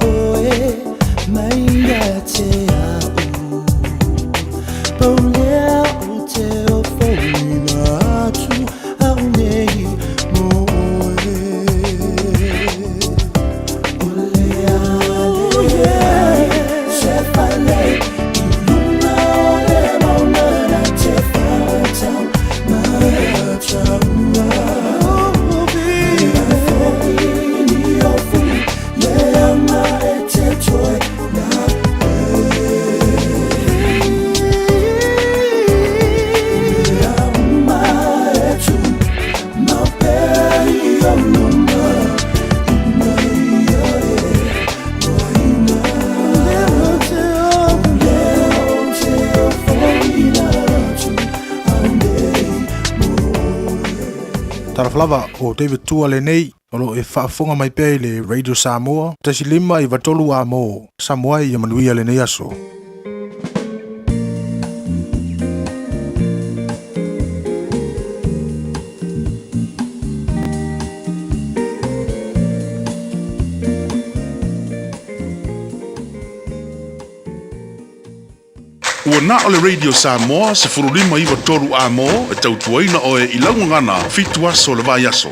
oe mai ia te a'u Pau lea ou te ofoina atu au nei mo oe O le ale se fale i luna o le mauna na te whakatau mataua Talofa lava, o David Tua lenei, o lo o e faafofoga mai pea i le Radio Samoa, 1.5 93 a mo Samoa ia manuia lenei aso. Ua na o le Radio Samoa 15 93 A mo e tautuaina oe i lau gagana fitu aso o le vaiaso.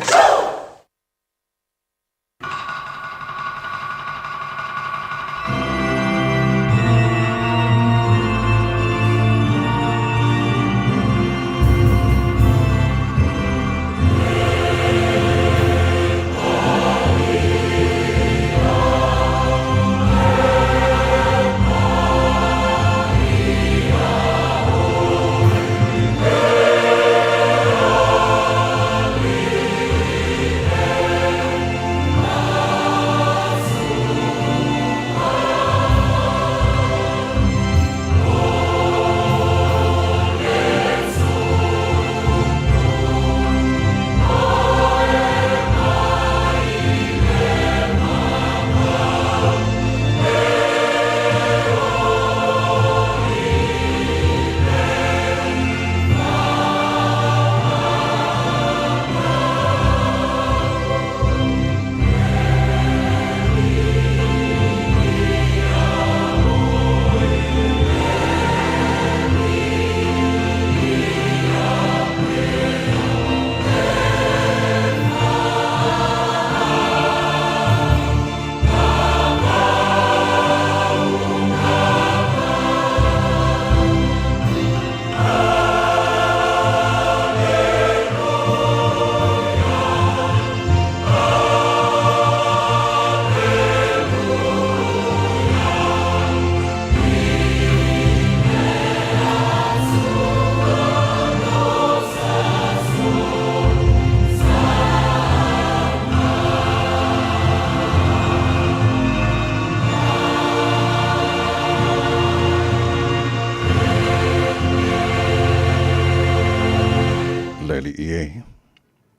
Le Alii e,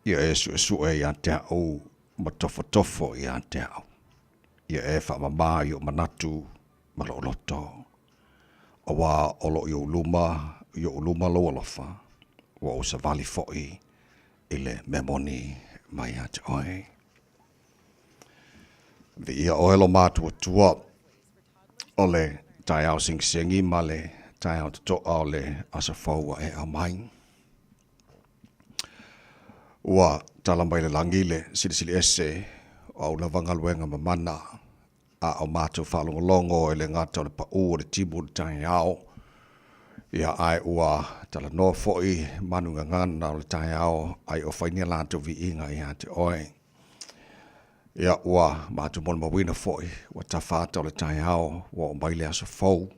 ia e suesue ia te au ma tofotofo ia te au. Ia e faamama i ou manatu ma lou loto. Auā o lo o i ou luma, i ou luma lou alofa, ua ou savali foi i le mea moni mai ia te oe. Viia oe lo matuatua o le taeao segisegi ma le taeao totoa o le aso fou ua e aumai. Ua tala mai le lagi le silisili ese o au lava galuega mamana a o matou faalogologo e le gata o le paʻū o le timu o le taeao, ia ae ua talanoa foi manu gagana o le taeao ai o fai ni a latou viiga ia te oe. Ia ua matou molimauina foi ua tafa ata o le taeao ua oo mai le aso fou.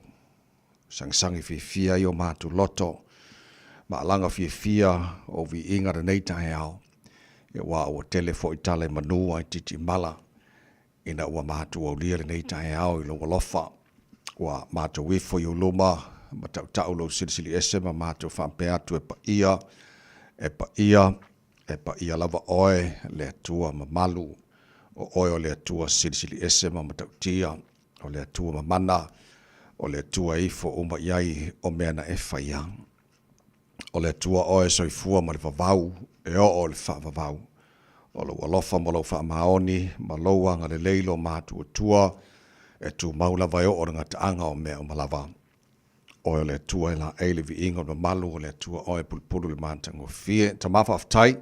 Sagisagi fiafia ai o matou loto, ma alaga fiafia o viiga lenei taeao, ia aua ua tele foi tala i manu ai titimala ina ua matou aulia lenei taeao i lou alofa. Ua matou ifo i ou luma ma tautau lou silisili ese ma matou faapea atu e paia, e paia, e paia lava oe le Atua mamalu, o oe o le Atua silisili ese ma matautia, o le Atua mamana, o le Atua e ifo uma i ai o mea na e faia. O le Atua oe soifua ma le vavau, e oo i le faavavau. O lou alofa ma lou faamaoni ma lou agalelei lo matuatua e tumau lava e oo le gataaga o mea uma lava. Oe o le Atua e laei le viiga o le mamalu o le Atua Oe e pulupulu i le matagofie. Tama faafetai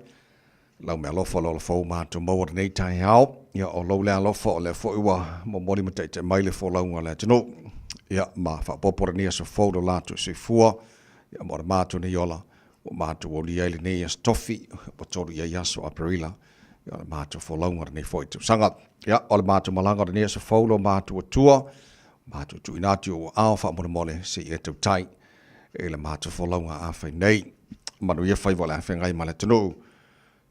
lau mealofa o le ola fou matou maua lenei taeao. Ia o lou le alofa o lea foi ua momoli ma taitai mai le folauga o le atunuu. Ia ma faaopoopo lenei aso fou lo latou soifua. Ia mo le matou nei ola ua matou aulia ai lenei aso tofi ua 3 i ai aso Aperila. Ia o le matou folauga lenei foi tausaga. Ia o le matou malaga o lenei aso fou lo matou Atua matou tuuina atu i ou aao faamolemole se i e tautai i le matou folauga a fai nei. Manuia faiva o le a feagai ma le atunuu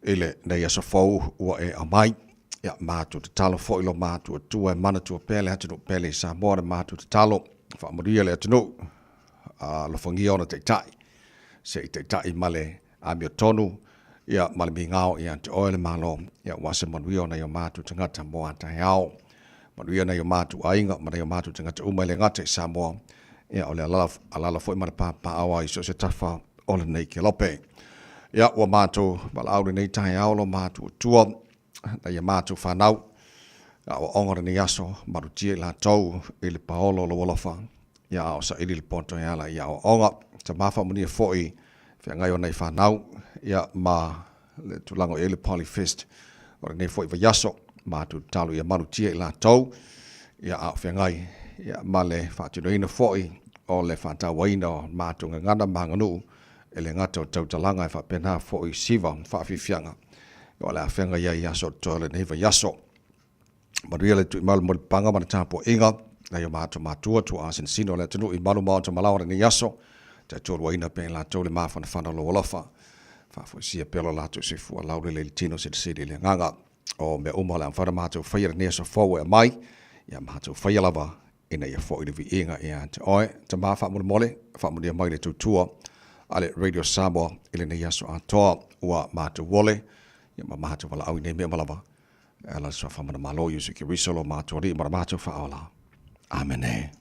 i lenei aso fou ua e aumai. Ia, matou tatalo foi lo matou Atua e manatua pea le atunuu pele i Samoa le matou tatalo. Faamanuia le atunuu, alofagia ona taitai, se i taitai ma le amiotonu, ia, ma le migao ia te oe le Malo, ia, aua se manuia o nai o matou tagata mo a taeao. Manuia nai o matou aiga ma nai o matou tagata uma e le gata i Samoa, ia, o le alala, alala foi ma le papaaao i so o se tafa o lenei kelope. Ia, ua matou valaau lenei taeao lo matou Atua, nai a matou fanau, aoaoga o lenei aso, malutia i latou i le paolo o lou alofa, ia a o saili le poto e ala i aoaoga. Tama faamanuia foi feagai o nai fanau, ia ma le tulaga o i ai le Polyfest o lenei foi vaiaso, matou tatalo ia malutia i latou, ia a o feagai ia ma le faatinoina foi o le faatauaina o matou gagana ma aganuu e le gata o tautalaga e faapena foi siva faafiafiaga o le a feagai ai i aso o totoe o lenei vaiaso. Manuia le tuimau le molipaga ma le tapuaiga nai o matou matua tuaa sinosino o le atunuu i malu maota malao o lenei aso, taitualuaina pea i latou le mafanafana o lou alofa, faafoisia pea lo latou soifua laulele i le tino silisili i le agaga. O mea uma o le a mafai ona matou faia i lenei aso fou e aumai, ia matou faia lava ina ia foi le viiga ia te oe. Tama faamolemole, faamanuia mai le tautua a le Radio Samoa i lenei aso atoa ua matou ole, ia ma matou valaau i nei mea uma lava. E ala i le suafa manamalo Iesu Keriso lo matou Alii ma le matou Faaola. Amene.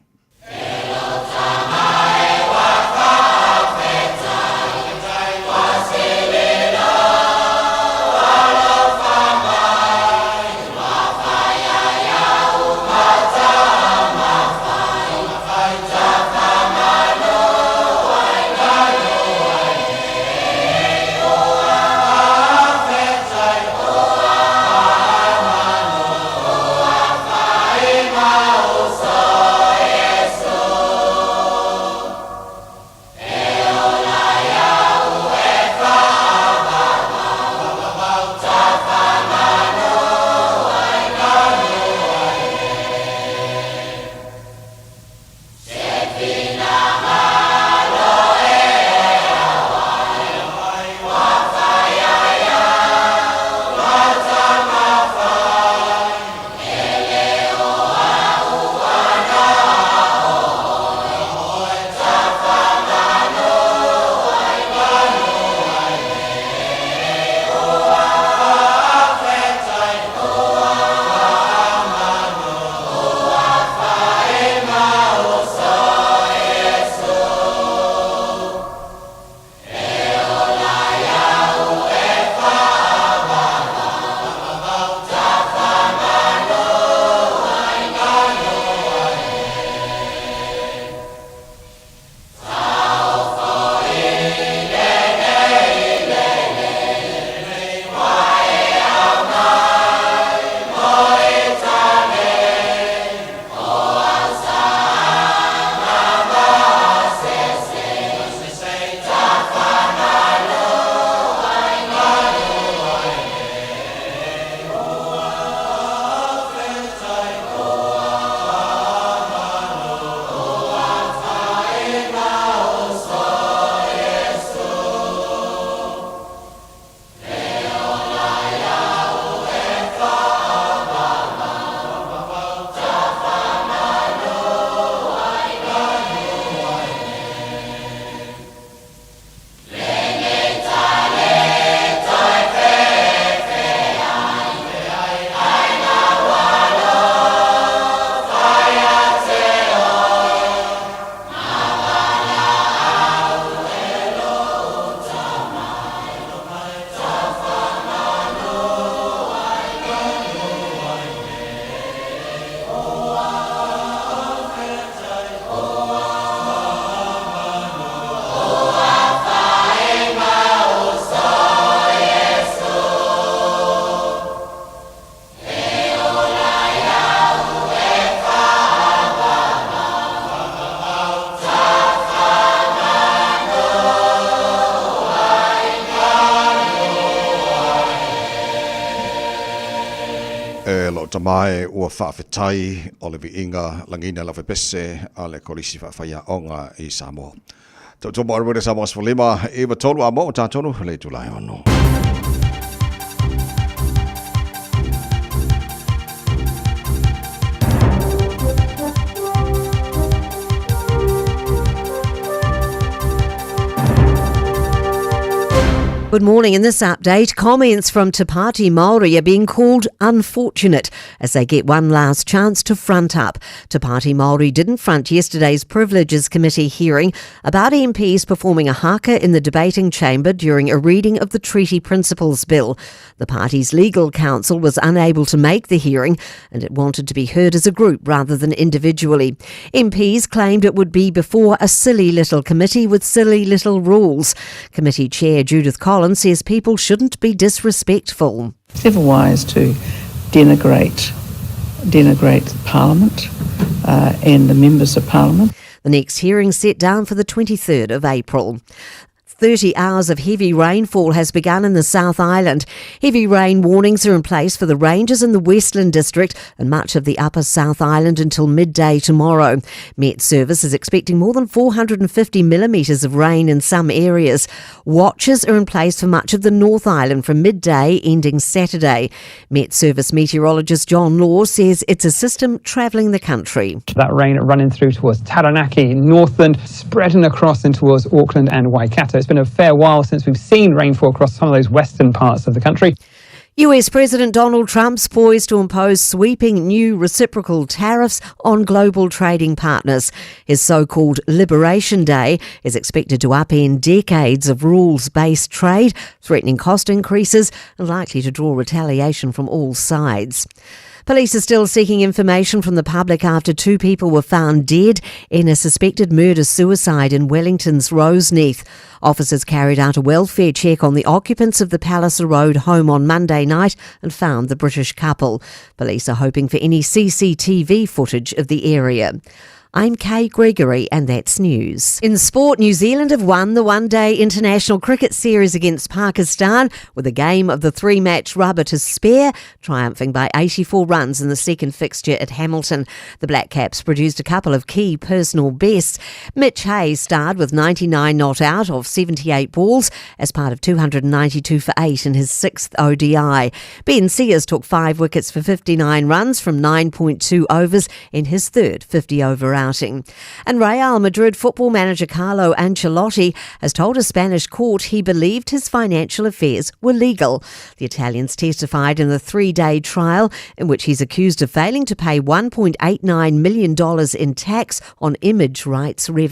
tamā e ua faafetai o le viiga lagiina i lau fepese a le Kolisi Faafaiaoga i Samoa. Tautua mo Radio Samoa 15 93 a mo tatonu le itula e 6. Good morning. In this update, comments from Te Pāti Māori are being called unfortunate as they get one last chance to front up. Te Pāti Māori didn't front yesterday's Privileges Committee hearing about MPs performing a haka in the debating chamber during a reading of the Treaty Principles Bill. The party's legal counsel was unable to make the hearing and it wanted to be heard as a group rather than individually. MPs claimed it would be before a silly little committee with silly little rules. Committee Chair Judith Collins says people shouldn't be disrespectful. It's never wise to denigrate Parliament and the members of Parliament. The next hearing set down for the 23rd of April. 30 hours of heavy rainfall has begun in the South Island. Heavy rain warnings are in place for the ranges in the Westland District and much of the upper South Island until midday tomorrow. MetService is expecting more than 450 millimetres of rain in some areas. Watches are in place for much of the North Island from midday ending Saturday. MetService meteorologist John Law says it's a system travelling the country. That rain running through towards Taranaki, Northland, spreading across and towards Auckland and Waikato. It's been a fair while since we've seen rainfall across some of those western parts of the country. US President Donald Trump's poised to impose sweeping new reciprocal tariffs on global trading partners. His so-called Liberation Day is expected to upend decades of rules-based trade, threatening cost increases and likely to draw retaliation from all sides. Police are still seeking information from the public after 2 people were found dead in a suspected murder-suicide in Wellington's Roseneath. Officers carried out a welfare check on the occupants of the Palliser Road home on Monday night and found the British couple. Police are hoping for any CCTV footage of the area. I'm Kay Gregory, and that's news. In sport, New Zealand have won the one-day international cricket series against Pakistan with a game of the 3-match rubber to spare, triumphing by 84 runs in the second fixture at Hamilton. The Black Caps produced a couple of key personal bests. Mitch Hayes starred with 99 not out of 78 balls as part of 292 for 8 in his 6th ODI. Ben Sears took 5 wickets for 59 runs from 9.2 overs in his third 50-over outing. And Real Madrid football manager Carlo Ancelotti has told a Spanish court he believed his financial affairs were legal. The Italians testified in the 3-day trial in which he's accused of failing to pay $1.89 million in tax on image rights revenue.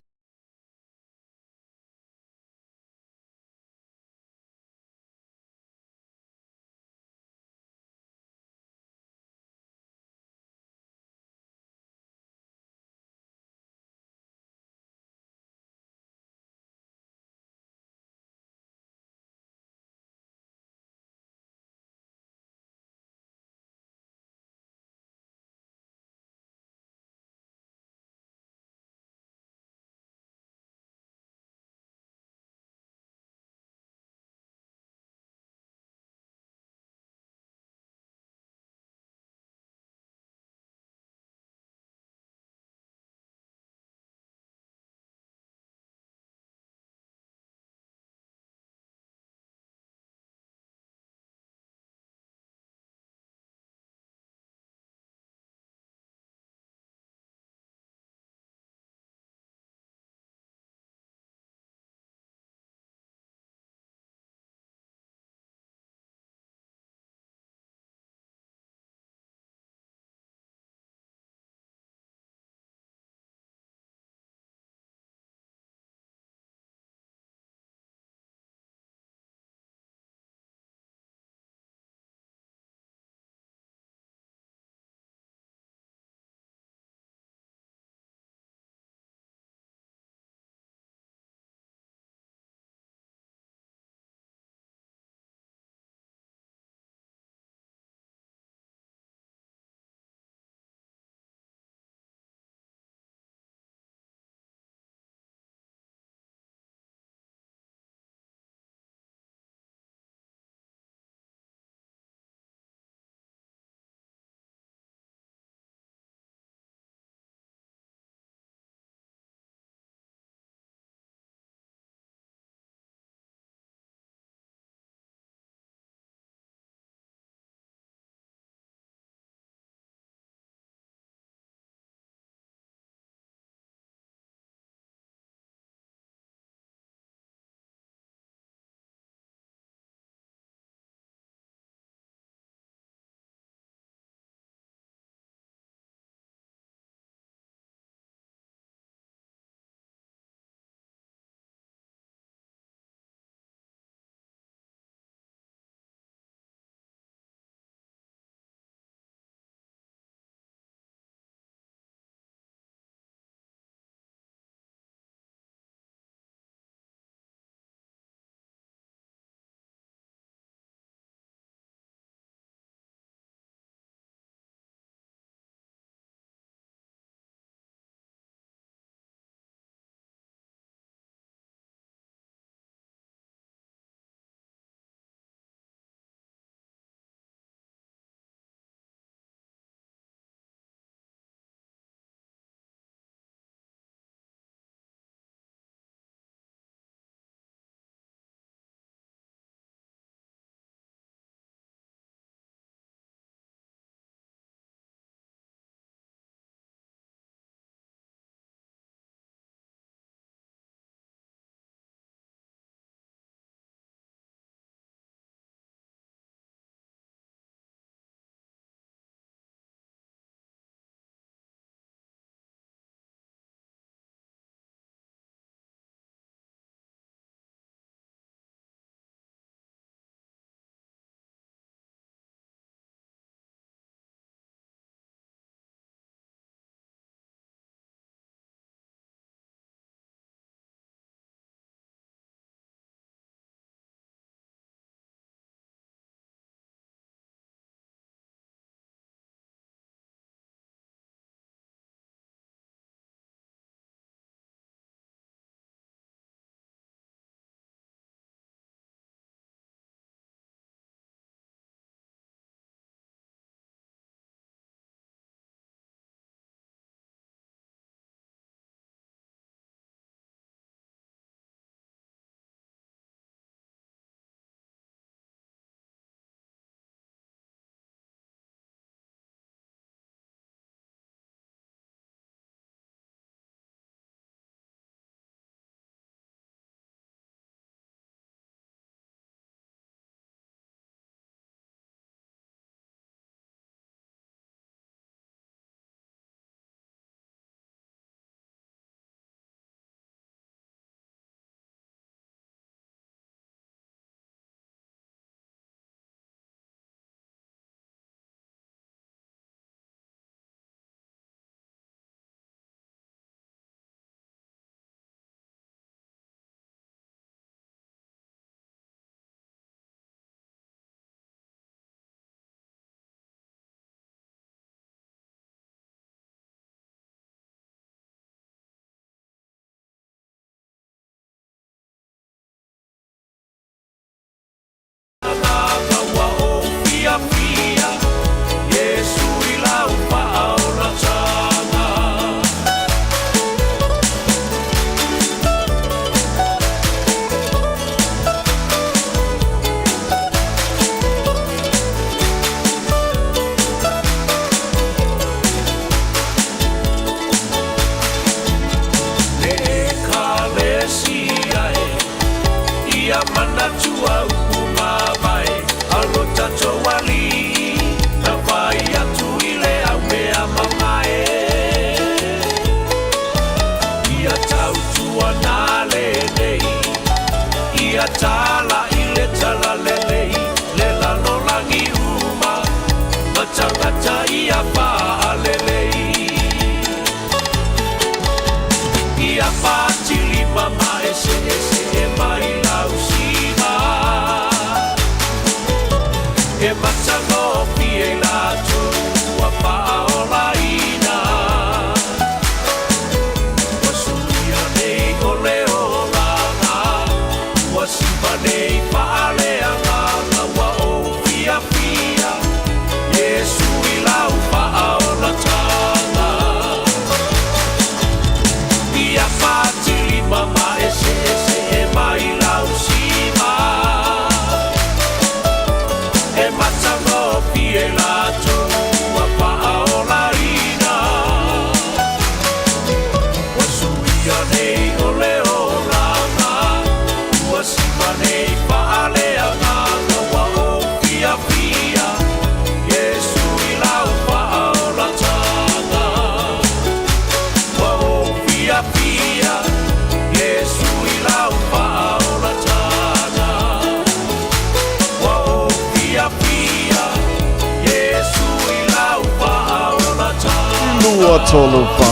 Lua, tolu, fa.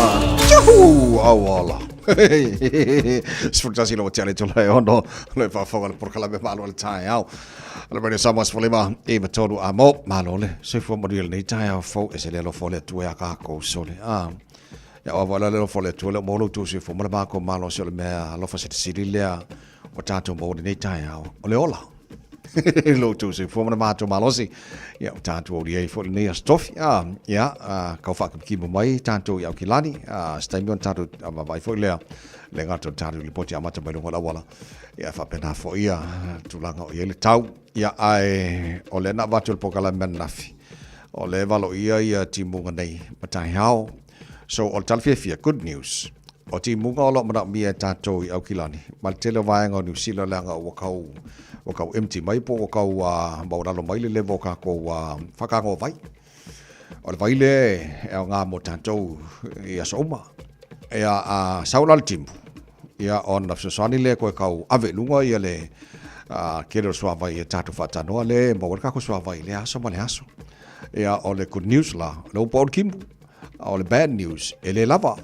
Juhu! Auala. 11 le tia le tula e ono. Le faafofoga le polokalame malo o le taeao. Le Radio Samoa 15 i ma tolu a mo. Malo le soifua manuia lenei taeao fou e se le alofa o le Atua ia kākou sole. Ah. Ia o avoa le alofa o le Atua le o maua lo outou soifua ma le mākou malosi o le mea alofa silisili lea o tātou maua lenei taeao o le ola. Lo outou soifua ma le matou malosi. Ia, o tātou aulia ai foi lenei aso tofi. Ah, ia, ah, kau whaakapikimo mai tātou i Aukilani. Ah, se taimi ona tātou vaavaai foi lea. Le gata o tātou lipoti amata mai luga o le auala. Ia, faapena foi ia tulaga o i ai le tau. Ia, ae o lea na avatu le polokalame ananafi. O lea e valoia ia timuga nei ma taeao. So, o le tala fiafia, good news. O timuga o lo o manaomia e tātou i Aukilani, ma le tele o vaega o Niu Sila leaga ua kau, ua kau empty mai po ua kau maualalo mai le level o kākou whakagoa vai. O le vai lea e aoga mo tātou i aso uma. Ia, a sau la le timu, ia ona fesoasoani lea koe kau ave i luga ia le kele o le suavai ia tātou faatanoa lea e maua ai le kākou suavai i lea aso ma le aso. Ia, o le good news la, o lea ua pau le timu. A o le bad news, e le lava.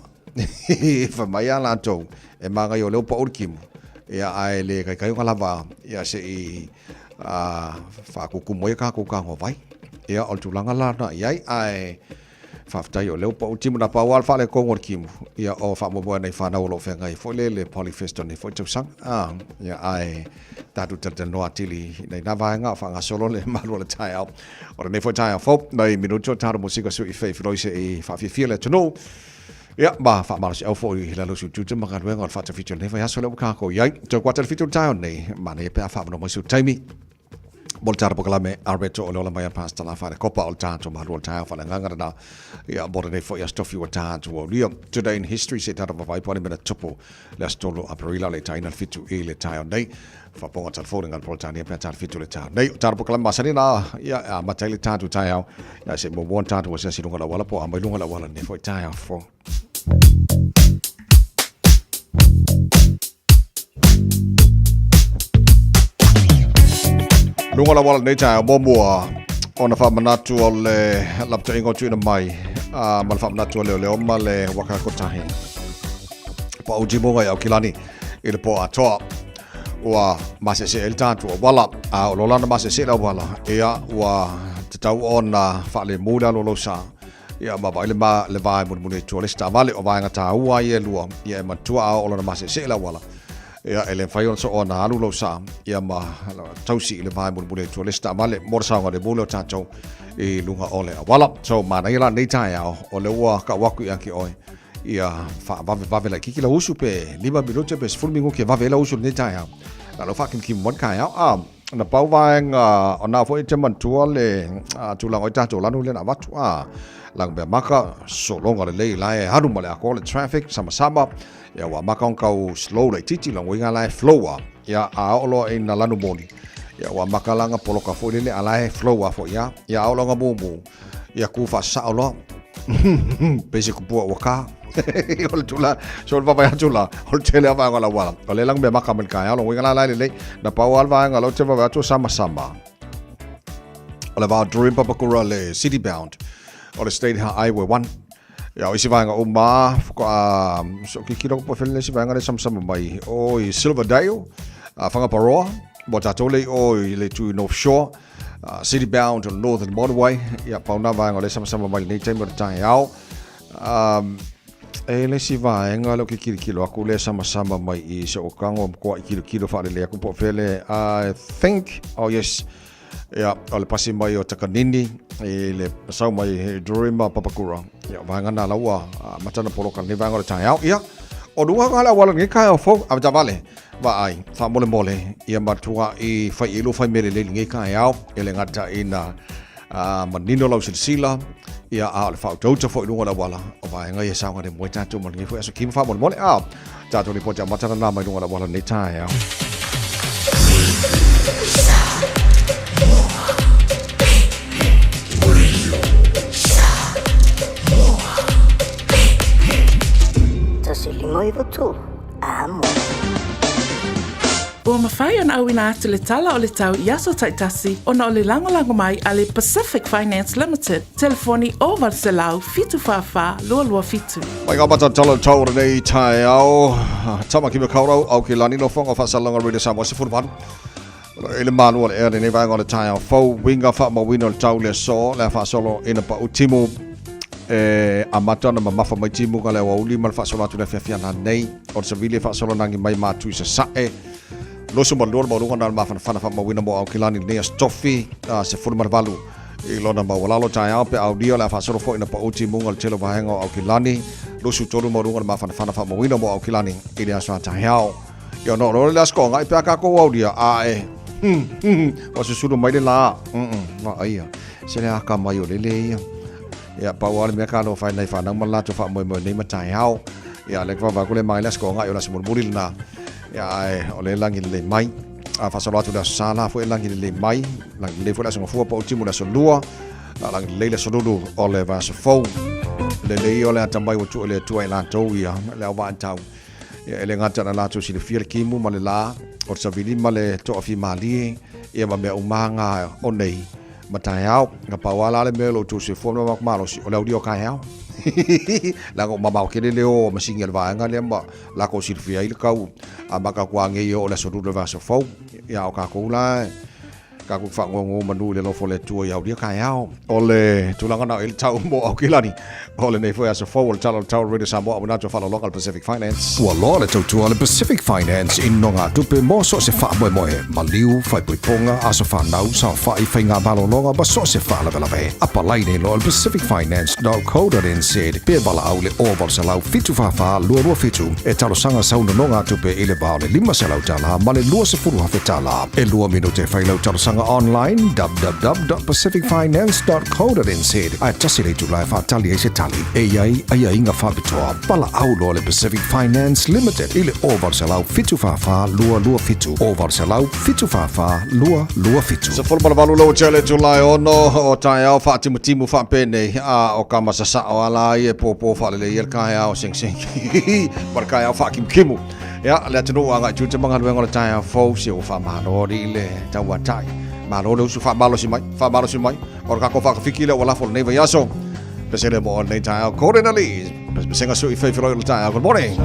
Fai mai a latou, e magaia o lea ua pau le timu, ia ae le kaikai ona lava ia se i faakukumu ai kākou kāgovai. Ia, o le tulaga la na i ai, ae faafetai o lea ua pau le timu, na pau lava le faaletonu o le timu, ia o faamoemoe nei fanau o lo o feagai foi le le Polyfest o lenei foi tausaga. Ia, ae tatou talatalanoa atili i nei nā vaega o faagasolo le malu o le taeao. O lenei foi taeao fou, nai minuti o tatou musika sui fei filoi se i faafiafia le atunuu. Ia, ma faamalosiau foi i lalo o si utiuti ma galuega o le faatafiti o lenei vaiaso lea ua kākou i ai. Toe kuata le 7 o le taeao nei, manaia pe a faaavanoa mai sou taimi mo le tatou polokalame Alberto o le ola mai a Pastor La Falekopa o le tatou malu o le taeao faaleagaga lena. Ia, mo lenei foi aso tofi ua tatou aulia. Today in history se tatou vaavaai po o ni mea na tupu le aso 3 o Aperila le taina le 7 i le taeao nei. Faafofoga telefoni ngā Peretania pea tā le 7 le taeao nei. O tatou polokalame masani nā, ia, e amata ai le tatou taeao. Ia, se muamua ona tatou asiasi i luga o le auala po o a mai luga o le auala lenei foi taeao fou. Luga o le auala lenei taeao muamua ona faamanatu o le lapataiga o tuuina mai ma le faamanatu a leoleo ma le waka kotahi. Pau timuga i Aukilani i le pō atoa. Ua masese ai le tatou auala, a o lo lana masese le auala, ia ua tatau ona faalemu le alo o lou sa. Ia ma vaai le ma le va e mulimuli ai tua le isi taavale o vaega taua ia e lua, ia e manatua a oo lona masese le auala. Ia e le mafai ona soo ona alu lou sa, ia ma tausi i le va e mulimuli ai tua le isi taavale mo le saogalemu lea o tatou i luga o le auala. So manaia la lenei taeao o lea ua kau atu ia te oe ia faavavevave laitiiti lau usu pe 5 minute pe 10 minuti e vave ai lau usu i lenei taeao. Na o lou faakimukimua le taeao. A, na pau vaega o na foi e te manatua le tulaga o ai tatou lanu lea na avatu. A, laga mea maka, sologa lelei la e alu ma le atoa le traffic, samasama. Ia ua amata ona tau slow laitiiti, lona uiga la e flow lava. Ia, a oo loa ina lanu moli, ia ua amata la ona poloka foi lele, a la e flow lava foi ia. Ia, a oo loa ina mumu, ia ku faasasao loa. Pei se kupua ua ka. O le tula, so le vaavaai atu la, o le tele lava vaega o le auala. O lea laga mea maka mai le taeao, lona uiga la la e lelei. Na pau lava le vaega lea ou te vaavaai atu o samasama. O le va o Dream Papakura le City Bound o le State Highway 1. Ia, o isi vaega uma, faatoa so kikilo ko po le isi vaega le samasama mai o i Silverdale, Whangaparoa, mo tatou le i o i le itu i North Shore. City bound to Northern Motorway. Ia, pau nā vaega o lea samasama mai lenei taimi o le taeao. E le isi vaega lea o ke kilokilo aku lea samasama mai i se okago matua i kilokilo faalelei aku po o fea le I think, oh yes, ia, o le pasi mai o Takanini i le sau mai i Drury ma Papakura. Ia, o vaega nā la ua amata ona poloka lenei vaega o le taeao. Ia, o luga ka le auala lenei taeao fou, avetaavale. Vaai, faamolemole, ia matua i fai i lou fai mea lelei lenei taeao, e le gata ina manino lau silasila, ia a o le faautauta foi i luga o le auala, o vaega ia e saogalemu ai tatou ma lenei foi aso kima faamolemole. A, tatou lipoti amata lena mai luga o le auala lenei taeao. Tasi lima iwa tolu. Ua mafai ona auina atu le Tala o le Tau i aso taitasi ona o le lagolago mai a le Pacific Finance Limited, telefoni 0800 744 227. Mai ngā mata tala tau o lenei taeao. Tama ki Makaurau, au ki lani nofonga whasalanga Radio Samoa 18. I le malu o le ea lenei vaega o le taeao fou, winga whaamauina o le tau le aso, le a faasolo ina pau timu e amata ona mamafa mai timu ka le aoauli ma le faasolo atu le afiafi nei. O le savili e faasolo nangi mai matu i sasae. 22 le maualuga na o le mafanafana faamauina mo Aukilani lenei aso tofi, 18 i lona maualalo taeao pe aulia o le a faasolo foi na pau timuga o le tele o vaega o Aukilani. 23 maualuga le mafanafana faamauina mo Aukilani i le aso a taeao. Ia ona o le aso toagai pe a kākou aulia a e ua susulu mai le lā. Vaaia se le aka mai o lele ia. Ia pau lava le mea ka alofa ai nai fanau ma le latou faamoemoe nei ma taeao. Ia le vaavaai atu le mai le aso toagai o le aso mulimuli lena. Ia ae o le lagi lelei mai. A faasolo atu le aso sa la foi e lagi lelei mai. Lagi lelei foi le aso gafua pau timu le aso lua. A lagi lelei le aso lulu o le vaiaso fou. Lelei o le atamai ua tuu e le Atua i latou ia le auvaa tau. Ia e le gata na latou silafia le kimu ma le la o le savili ma le toafimalie ia ma mea uma nga o nei ma taeao. Na pau lava la le mea o lo outou soifua ma malosi o le aulia o taeao. Leaga ua mamao tele le o a masini a le vaega lea ma latou silafia ai le tau a matatua nei e oo i le aso lua i le vaiaso fou. Ia a o tatou la tatou te faanonomanu i le alofa o le Atua i aulia taeao. O le tulaga na o i le tau mo Aukilani o lenei foi aso fou o le Tala o le Tau Radio Samoa auina atu faaaloaloga le Pacific Finance. Ua loa le tautua a le Pacific Finance i nogatupe mo so o se faamoemoe, maliu, faaipoipoga, aso fanau, saofai, faiga malologa ma so o se faalavelave. Apalai nei loa i le pacificfinance.co.nz pe valaau i le 0800 744 227 e talosaga sau nonogatupe i le va o le $500 ma le $20,000. E lua minute e fai lau talosaga online www.pacificfinance.co.nz ae tasi le itula e faatali ai se tali. E i ai aiaiga faapitoa. Valaau loa le Pacific Finance Limited i le 0800 744 227 0800 744 227. 18 lau tele Julai 6 o taeao faatimutimu faapenei a o ka masasao ala ai e pōpō faalelei ai le kaeao segisegi ma le kaeao faakimukimu. Ia, le atunuu agai tiute ma galuega o le taeao fou, se ua faamalo alii le tauatai. Malo le usu faamalosi mai, faamalosi mai. O le kākou faakafiki lea ua lafo lenei vaiaso. Pese le mo o lenei taeao, Gordon Ali, pesega sui feifelo i le taeao. Good morning.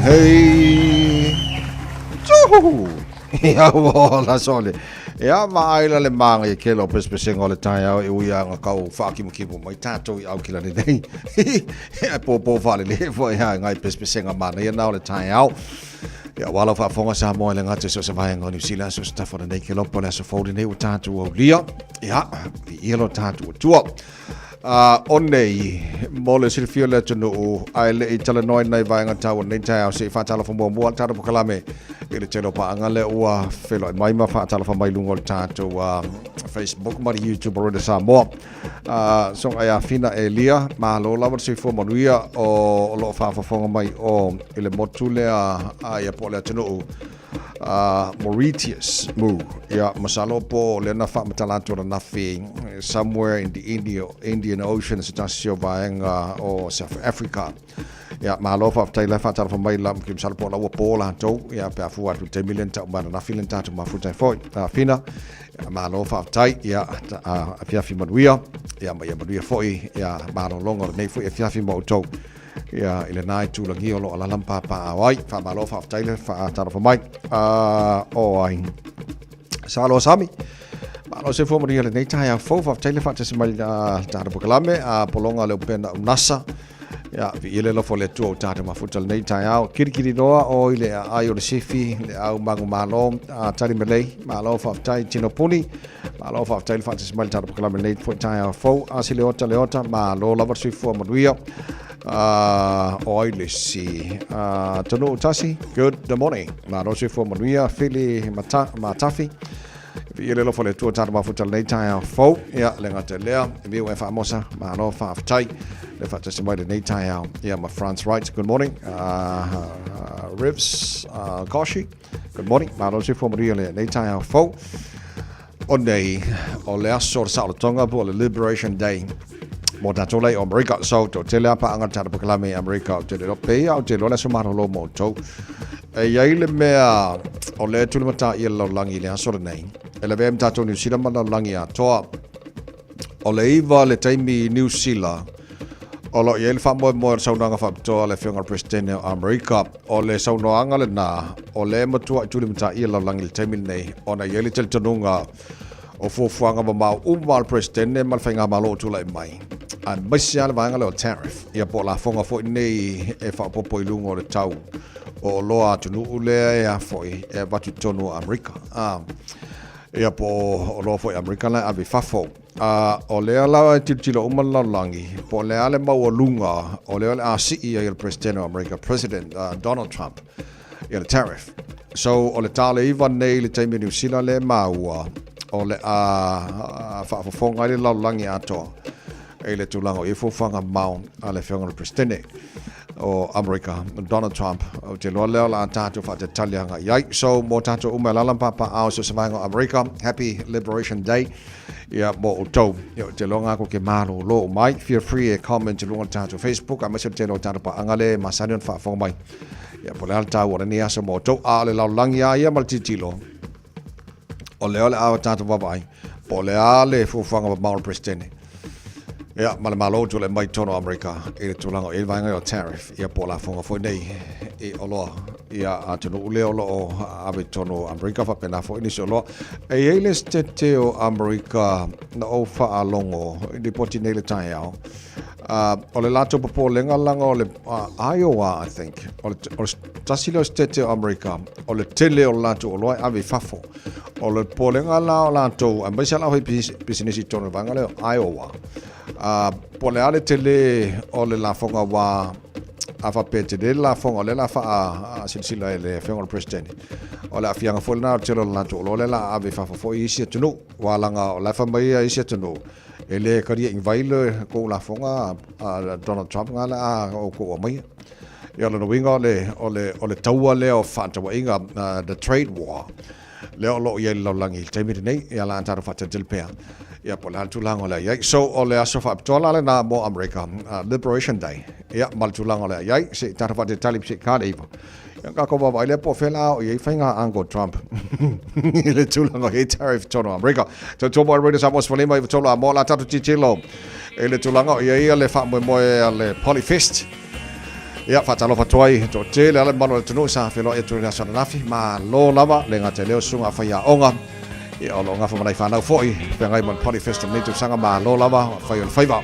Hei, tuhu. Ia ua la sole. Ia vaai la le maga i kela o pesepesega o le taeao e ui aga kau faakimokimo mai tatou i aukilani nei. E pōpō faalelē foʻi a e gai pesepesega manaia na o le taeao. Ia ua lau faafofoga Samoa i le gata i so o se vaega o Niu Sila so o se tafa o lenei kelopa o le aso fou lenei ua tatou aulia. Ia, viia lo tatou Atua. A o nei, mo le silafia o le atunuu, ae le i talanoaina i vaega taua nei taeao se i faatalofa muamua le tatou pokalame i le tele o paaga lea ua feiloai mai ma faatalofa mai luga o le tatou Facebook ma le YouTube o Radio Samoa. Soga ia Fina Elia, malo lava le soifua manuia o lo o faafofoga mai o i le motu lea ia po o le atunuu Mauritius mu. Ia, masalo po lea na faamatala atu ananafi somewhere in the India, Indian Ocean se tasi o vaega o South Africa. Ia, malo faafetai la faatalofa mai la ki masalo po la ua po latou. Ia, pe a fua atu i le taimi lea na tau mai ananafi lea na tatou mafuta ai foi. Fina, ia, malo faafetai. Ia, afiafi manuia. Ia, ma ia manuia foi. Ia, malologa o lenei foi afiafi ma outou. Ia, i lena itu lagi o lo o alaala ma papaaao ai. Faamalo faafetai le faatalofa mai. O ai. Sa loa Sami. Malo se fua manuia lenei taeao fou. Faafetai le faatasi mai tatou polokalame. Pologa le upena o NASA. Ia, viia le alofa o le Atua ua tatou mafuta lenei taeao. Kilikili loa o i le aai o le sifi, le au manumalo, a tali melei, malo faafetai tino puni, malo faafetai le faatasi mai le tatou polokalame lenei foi taeao fou. Asi Leota Leota, malo lava le soifua manuia. O ai le isi? Taunuu Tasi, good morning. Malo soifua manuia, Fili Matafi. Viia le alofa o le Atua tatou mafuta lenei taeao fou. Ia, le gata i lea, e miu e faamosa, malo faafetai le faatasi mai lenei taeao. Ia, ma France Wright, good morning. Rivs Koshi, good morning. Malo soifua manuia lenei taeao fou. O nei, o le aso o le saolotoga po o le Liberation Day mo tatou lei o Amerika. So, toatele a paaga le tatou polokalame i Amerika ou te le iloa pei lava ou te iloa le aso malolo mo outou. E i ai le mea o lea e tulimatāia le lalolagi i le aso lenei, e lavea ai ma tatou Niu Sila ma le lalolagi atoa. O le 9 le taimi i Niu Sila, o lo o i ai le faamoemoe o le saunoaga faapitoa a le Afioga i le Peresetene o Amerika. O le saunoaga lena, o lea e matuai tulimatāia le lalolagi i le taimi lenei, ona e i ai le talitonuga o fuafuaga mamao uma a le Peresetene ma le Faigamalo o tulai mai, aemaise lava le vaega lea o tariff, ia po o lafoga foi nei e faaopoopo i luga o le tau o oloa a atunuu lea e a foi e avatu i totonu o Amerika. A, ia po o oloa foi a Amerika la e ave i fafo. A, o lea la e tilotilo uma le lalolagi, po o le a le maualuga o lea o le a sii ai e le Peresetene o Amerika, President Donald Trump, ia le tariff. So, o le ta o le 9 nei i le taimi o Niu Sila lea e maua, o le a faafofoga ai le lalolagi atoa i le tulaga o i ai fuafuaga mamao a le Afioga i le Peresetene o Amerika, Donald Trump. Ou te iloa lea o le a tatou faatalitali agai i ai. So, mo tatou uma e alaala ma papaaao i so o se vaega o Amerika, Happy Liberation Day ia mo outou. Ia, ou te iloa ngā ko ke malōlō mai. Feel free e comment i luga o le tatou Facebook, aemaise o le tele o tatou paaga lea e masani ona faafofoga mai. Ia, po o le a le taua o lenei aso mo outou, a o le lalolagi lava ia ma le tilotilo, o lea o le a tatou vaavaai, po o le a le fuafuaga mamao a le Peresetene. Ia, ma le Malo o tulai mai i totonu o Amerika i le tulaga o i ai le vaega o tariff, ia po o lafoga foi nei i oloa, ia atunuu lea o lo o ave i totonu o Amerika faapena foi nisi oloa. E i ai le Setete o Amerika na ou faalogo i lipoti nei i le taeao, o le latou popolega laga o le Iowa, I think, o le tasi lea o Setete o Amerika, o le tele o le latou oloa e ave i fafo. O le popolega la o latou, aemaise lava le aufaipisinisi i totonu o le vaega lea o Iowa, po o le a le tele o le lafoga aua a faapea e tele le lafoga, o lea o le a faasilasila e le Afioga i le Peresetene, o le aafiaga foi lena o le tele o le latou oloa lea o le a ave i fafo foi i isi atunuu. Aua leaga o la e fai mai isi atunuu, e le talia i vai le kou lafoga a Donald Trump nga le a outou aumaia. Ia o lona uiga o le, o le, o le taua lea o fefaatauaiga, the trade war, lea o lo o i ai i le lalolagi i le taimi lenei, ia la a tatou faatalitali pea, ia po o le a le tulaga o le a i ai. So, o le aso faapitoa la lena mo Amerika, Liberation Day, ia ma le tulaga o le a i ai, se i tatou faatalitali se i ka le 9. Ia tatou vaavaai lea po o fea la a oo i ai faiga a Uncle Trump i le tulaga o i ai tariff i totonu o Amerika. Tautua mai Radio Samoa 15 i tolu a moa la tatou tilotilo i le tulaga o i ai le faamoemoe a le Polyfest. Ia, faatalofa atu ai toatele ala mamalu o le atunuu sa feiloai atu i le aso ananafi. Malo lava le gata i lea o susuga a faiaoga. Ia, o lo o gafa ma nai fanau foi, feagai ma le Polyfest o lenei tausaga. Malo lava, fai o le faiva.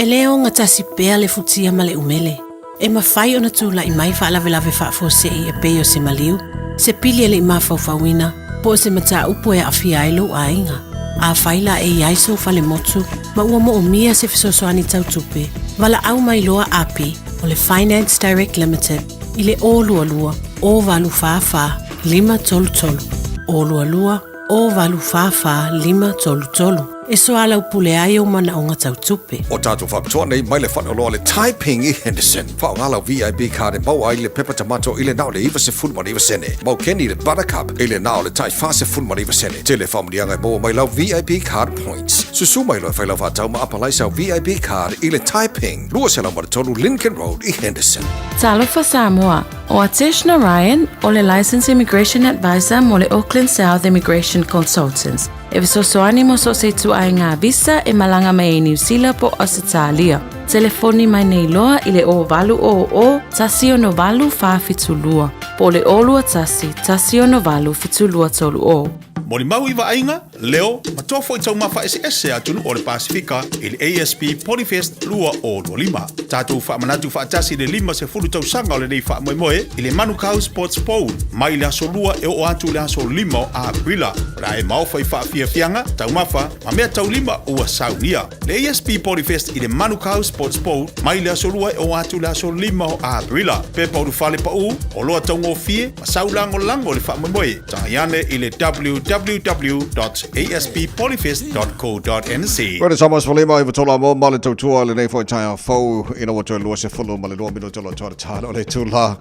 E lē ogatasi pea le futia ma le umele. E mafai ona tula'i mai faalavelave faafuase'i e pei o se maliu, se pili e le'i mafaufauina, po o se mataupu e aafia ai lou aiga. Afai la e iai sou falemotu ma ua moomia se fesoasoani tau tupe, valaau mai loa Api o le Finance Direct Limited i le 022 084 533 022 084 533 e soalaupule ai ou manaoga tau tupe. O tatou faapitoa nei mai le faleoloa le Taiping i Henderson. Faaaoga lau VIP card e maua ai le pepa tamato i le na o le 99 sene. Mau keni le Buttercup i le na o le tai 49 sene. Tele faamanuiaga e maua mai lau VIP card points. Susu mai loa e fai lau faatau ma apalai sau VIP card i le Taiping, 203 Lincoln Road i Henderson. Talofa Samoa, ʻO Atesh Narayan, o le Licensed Immigration Advisor mo le Auckland South Immigration Consultants, e fesoasoani mo so o se ituaiga visa e malaga mai ai Niu Sila po o Ausetalia. Telefoni mai nei loa i le 0800 168 472 po o le 021 168 7230. Molimau i vaaiga, leo ma toa foi taumafa eseese a atunuu o le Pasefika i le ASB Polyfest 2025. Tatou faamanatu faatasi le 50 tausaga o lenei faamoemoe i le Manukau Sports Bowl mai le aso 2 e oo atu i le aso 5 o Aperila. O le a e maofa i faafiafiaga, taumafa ma mea taulima ua saunia. Le ASB Polyfest i le Manukau Sports Bowl mai le aso 2 e oo atu i le aso 5 o Aperila. Pepa ulufale paū, oloa taugofie ma sau lagolago i le faamoemoe. Tagai ane i le www.asbpolyfest.co.nz. Ready Thomas Falima i vatola mo ma le tautua lenei foi taeao fou ina ua toe 22 minuto lo toa tala o le tula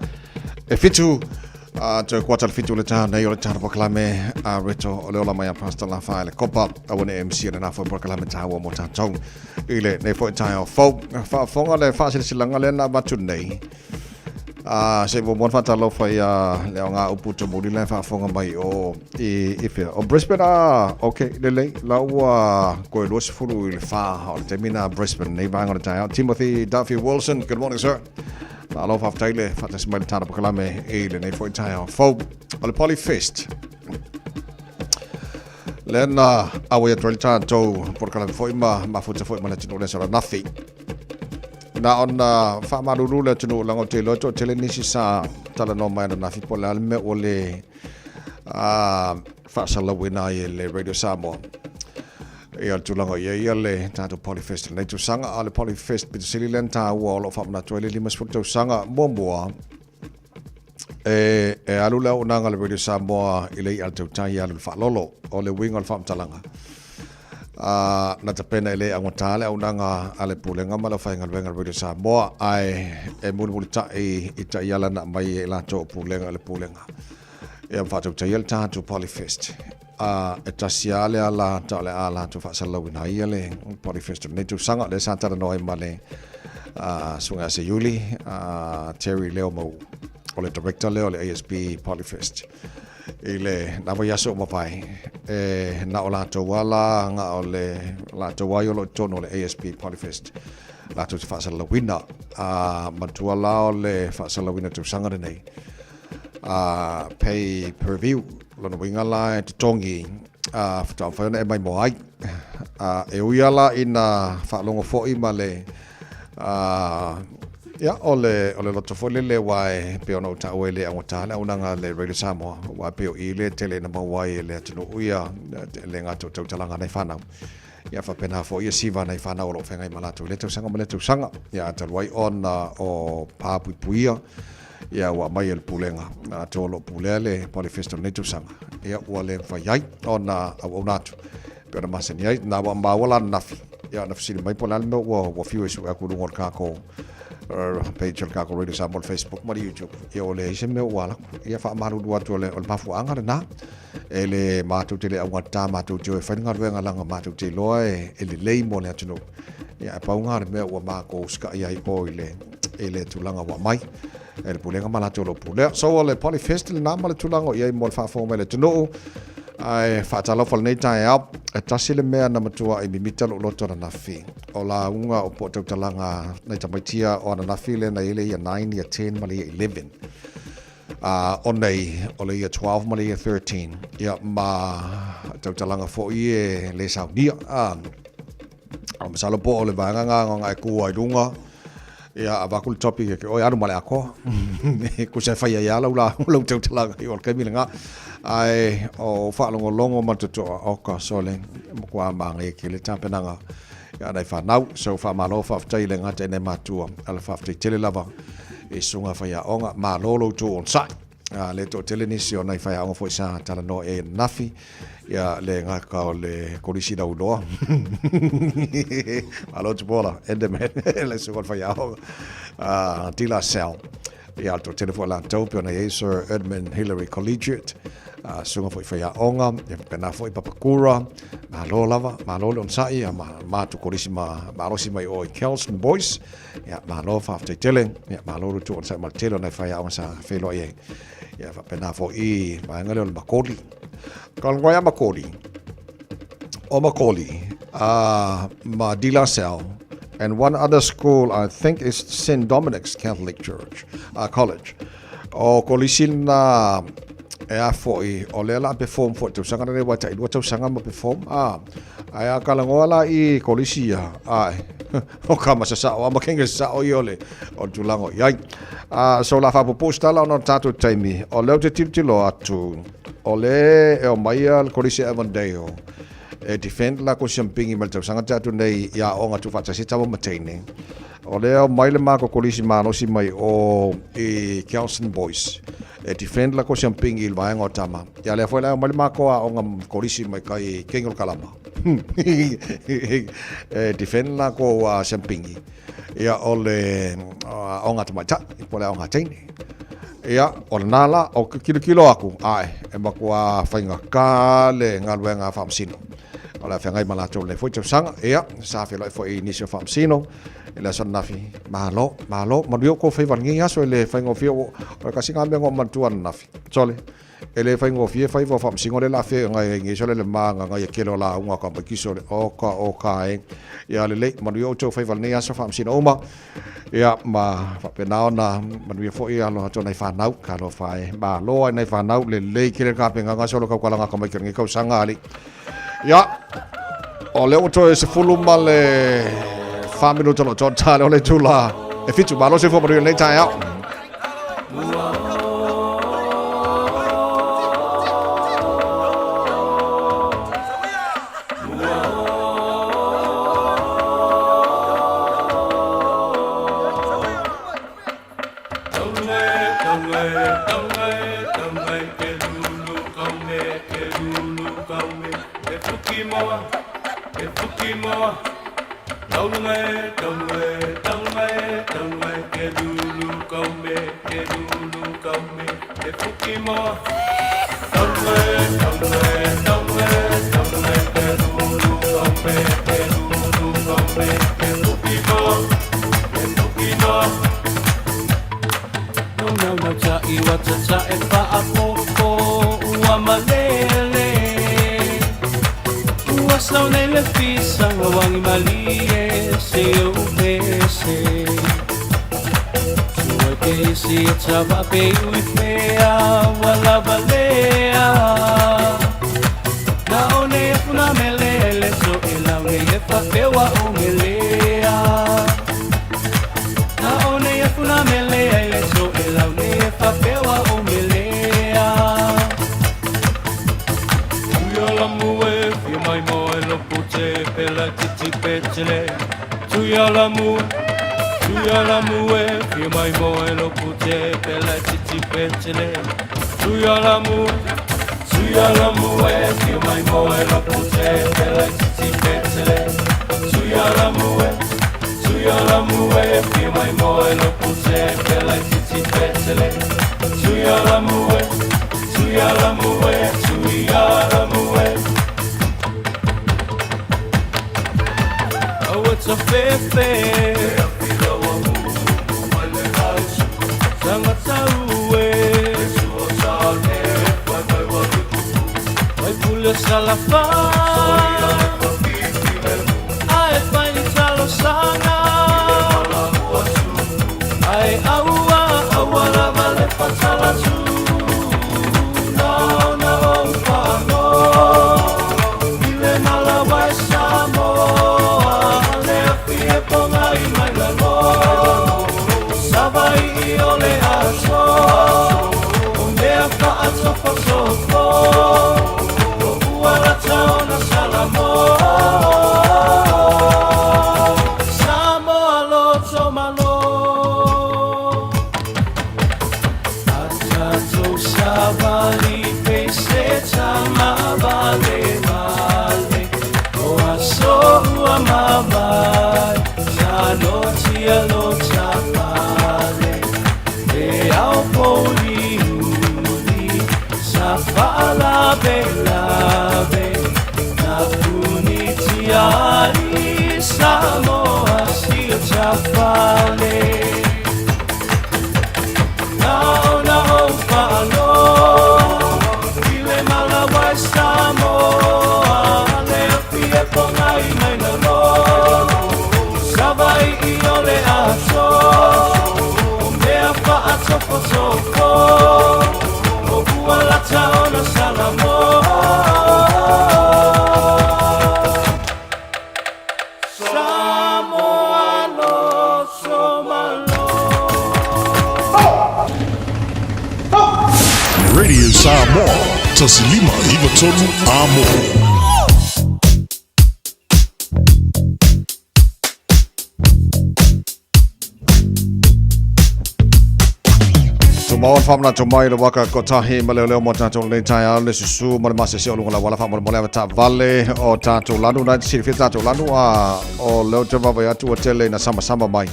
e fitu a toe kuata le fitu le taha nei o le taha pakalame a reto o le ola mai a Pastor Lafa le kopa a wane MC le nā foi pakalame taua mo tātou i le nei foi taeao fou faafofoga le faasilasilaga lea na avatu nei A se muamua ona faatalofa ia le aoga upu tumuli la e faafofoga mai o i i fea. O Brisbane a, ok, lelei, la ua koe 20 i le 4 o le taimi na Brisbane nei vaega o le taeao. Timothy Duffy Wilson, good morning sir. Malo faafetai le faatasi mai le tala pakalame i lenei foi taeao fou. O le Polyfest. Lea na auai atu ai le tatou polokalame foi ma mafuta foi ma le atunuu le aso ananafi. Na ona faamalulu le atunuu leaga ou te iloa e toatele nisi sa talanoa mai ananafi po o le a le mea ua le faasalauina ai e le Radio Samoa ia le tulaga o i ai le tatou Polyfest i lenei tausaga. A o le Polyfest pito sili lea ona taua o lo o faamanatu ai le 50 tausaga muamua e alu le auaunaga a le Radio Samoa i le i'a a le tautai e alu i le faalolo. O le uiga o le faamatalaga, na tapena e le augata le auaunaga a le Pulega ma le aufaigaluega a le Radio Samoa, ae e mulimulitai i taiala na aumai e i latou o Pulega i le Pulega ia ma faatautaia le tatou Polyfest. E tasi lava le ala ta o le a latou faasalalauina ai le Polyfest o lenei tausaga, lea sa talanoa ai ma le susuga ia Seiuli, Terry Leo Mau, o le director lea o le ASB Polyfest. I le na vaiaso ua mavae, e na o latou ala, na o le latou ai o lo o i totonu o le ASB Polyfest latou te faasalalauina. Matua la o le faasalalauina tausaga lenei, pay per view, lona uiga la e totogi faatoa mafai ona e maimoa ai. E ui lava la ina faalogo foi ma le ia o le o le loto foi lele aua e pei ona ou taua e le augata le auaunaga a le Radio Samoa aua e pei o i le tele ina maua ai e le atunuu ia le gata o tautalaga a nai fanau. Ia faapena foi ia siva a nai fanau o lo o feagai ma latou i lea tausaga ma lea tausaga. Ia ae talu ai ona o pa puipuia ia ua aumai e le Pulega latou o lo o pulea le Polyfest o lenei tausaga, ia ua le mafai ai ona auauna atu e pei ona masani ai. Na ua maua la ananafi, ia na fesili mai po o le a le mea ua fiu e sue atu i luga o le tatou page o le tatou Radio Samoa, le Facebook ma le YouTube. Ia ua leai se mea ua alu atu. Ia faamalulu atu o le mafuaaga lena. E le matou te le augata, matou te o e fai le galuega leaga matou te iloa e lelei mo le atunuu. Ia ae pau lena o le mea ua matou usitaia ai o i le i le tulaga ua aumai e le Pulega ma latou o lo o pulea. So o le Polyfest lena ma le tulaga o i ai mo le faafofoga mai le atunuu. Ae faatalofa lenei taeao, e tasi le mea na matuai mimita lou loto ananafi, o lauga o po o tautalaga nai tamaiti ia o ananafi lea na i ai le year 9, year 10 ma le year 11. O nei, o le year 12 ma le year 13, ia ma tautalaga foi e le saunia. Masalo po o le vaega nga nga e ku ai lunga, ia avaku le topic e ke oi alu ma le akoa. Kusa e whai ai ala ula lau tautalaga i o le kaimi lenga. Ae o whaalongolongo ma totoa o ka sole mokua maanga e ke le tapenaga ia nai whanau. So whaamalo whaafetai le ngata i nei matua. Ala whaafetai tele lava i susuga whaiaonga. Malo lou tou onosai. Le toatele nisi o nai whaiaonga foi sa talanoa i ai ananafi. Ia le ngaka o le kolisi lauiloa. Malo Tupuola, Enderman, le susuga o le whaiaonga. De La Salle. Ia, le toatele foi o latou, pei ona i ai Sir Edmund Hillary Collegiate, susuga foi faiaoga, ia faapena foi Papakura, malo lava, malo le onosai, ia ma matou kolisi ma malosi mai o i Kelston Boys, ia malo faafetai tele, ia malo le tou onosai ma le tele o nai faiaoga sa feiloai ai. Ia faapena foi i vaega lea o le Makoli. Ka lagona ia Makoli, o Makoli, ma De La Salle, and one other school I think is St Dominic's Catholic Church, College. O kolisi na E a foʻi, o lea la perform foʻi tausaga lenei ua tailua tausaga ma perform a ae a kalagoa la i kolisi ia ae o ka masasao a ma kenge sasao ia o le o le tulaga o i ai. A so la faapuupuu se tala ona o le tatou taimi, o lea ou te tilotilo atu o le e omai ia le kolisi a Avondale e defend la ko siampingi ma le tausaga tatou nei i aoga tuufaatasi tama ma teine. O lea omai le matou kolisi malosi mai o i Kelson Boys e defend la ko siampingi i le vaega o tama. Ia lea foi la e omai le matou aoga kolisi mai kai i King o le Kalama e defend la ko siampingi. Ia o le aoga tamaitai po o le aoga teine. Ia, o lena la, o ke kilokilo aku, ae, e matua faigata le galuega a Faamasino. O le a feagai ma latou lenei foi tausaga. Ia, sa feiloai foi i nisi o Faamasino i le aso ananafi. Malo, malo, manuia outou faiva i lenei aso e le faigofie. O le tasi lena mea na ou manatua ananafi. Sole, e le faigofie faiva o Faamasino lea o le a feagai ai nei sole le magagaia tele o lauga a tamaiti sole. Oka, oka e. Ia lelei, manuia outou faiva i lenei aso Faamasino uma. Ia, ma faapena ona manuia foi alo atu o nai fanau, talofa e. Malo ai nai fanau, lelei tele le tapenaga solo tautalaga tamaiti o lenei tausaga alii. Ia, o lea ua toe 14 ma le minuta o lo o toa lea o le itula e 7. Malo le soifua manuia i lenei taeao. Radio Samoa, 1593 Amo. Tumau le faamanatu mai le waka kotahi ma leoleo mo tatou lenei taeao le susu ma le masese o luga la wala faamolemole ava taavale o tatou lanu na te silafia tatou lanu a o leo te vaavaai atu ua tele ina samasama mai.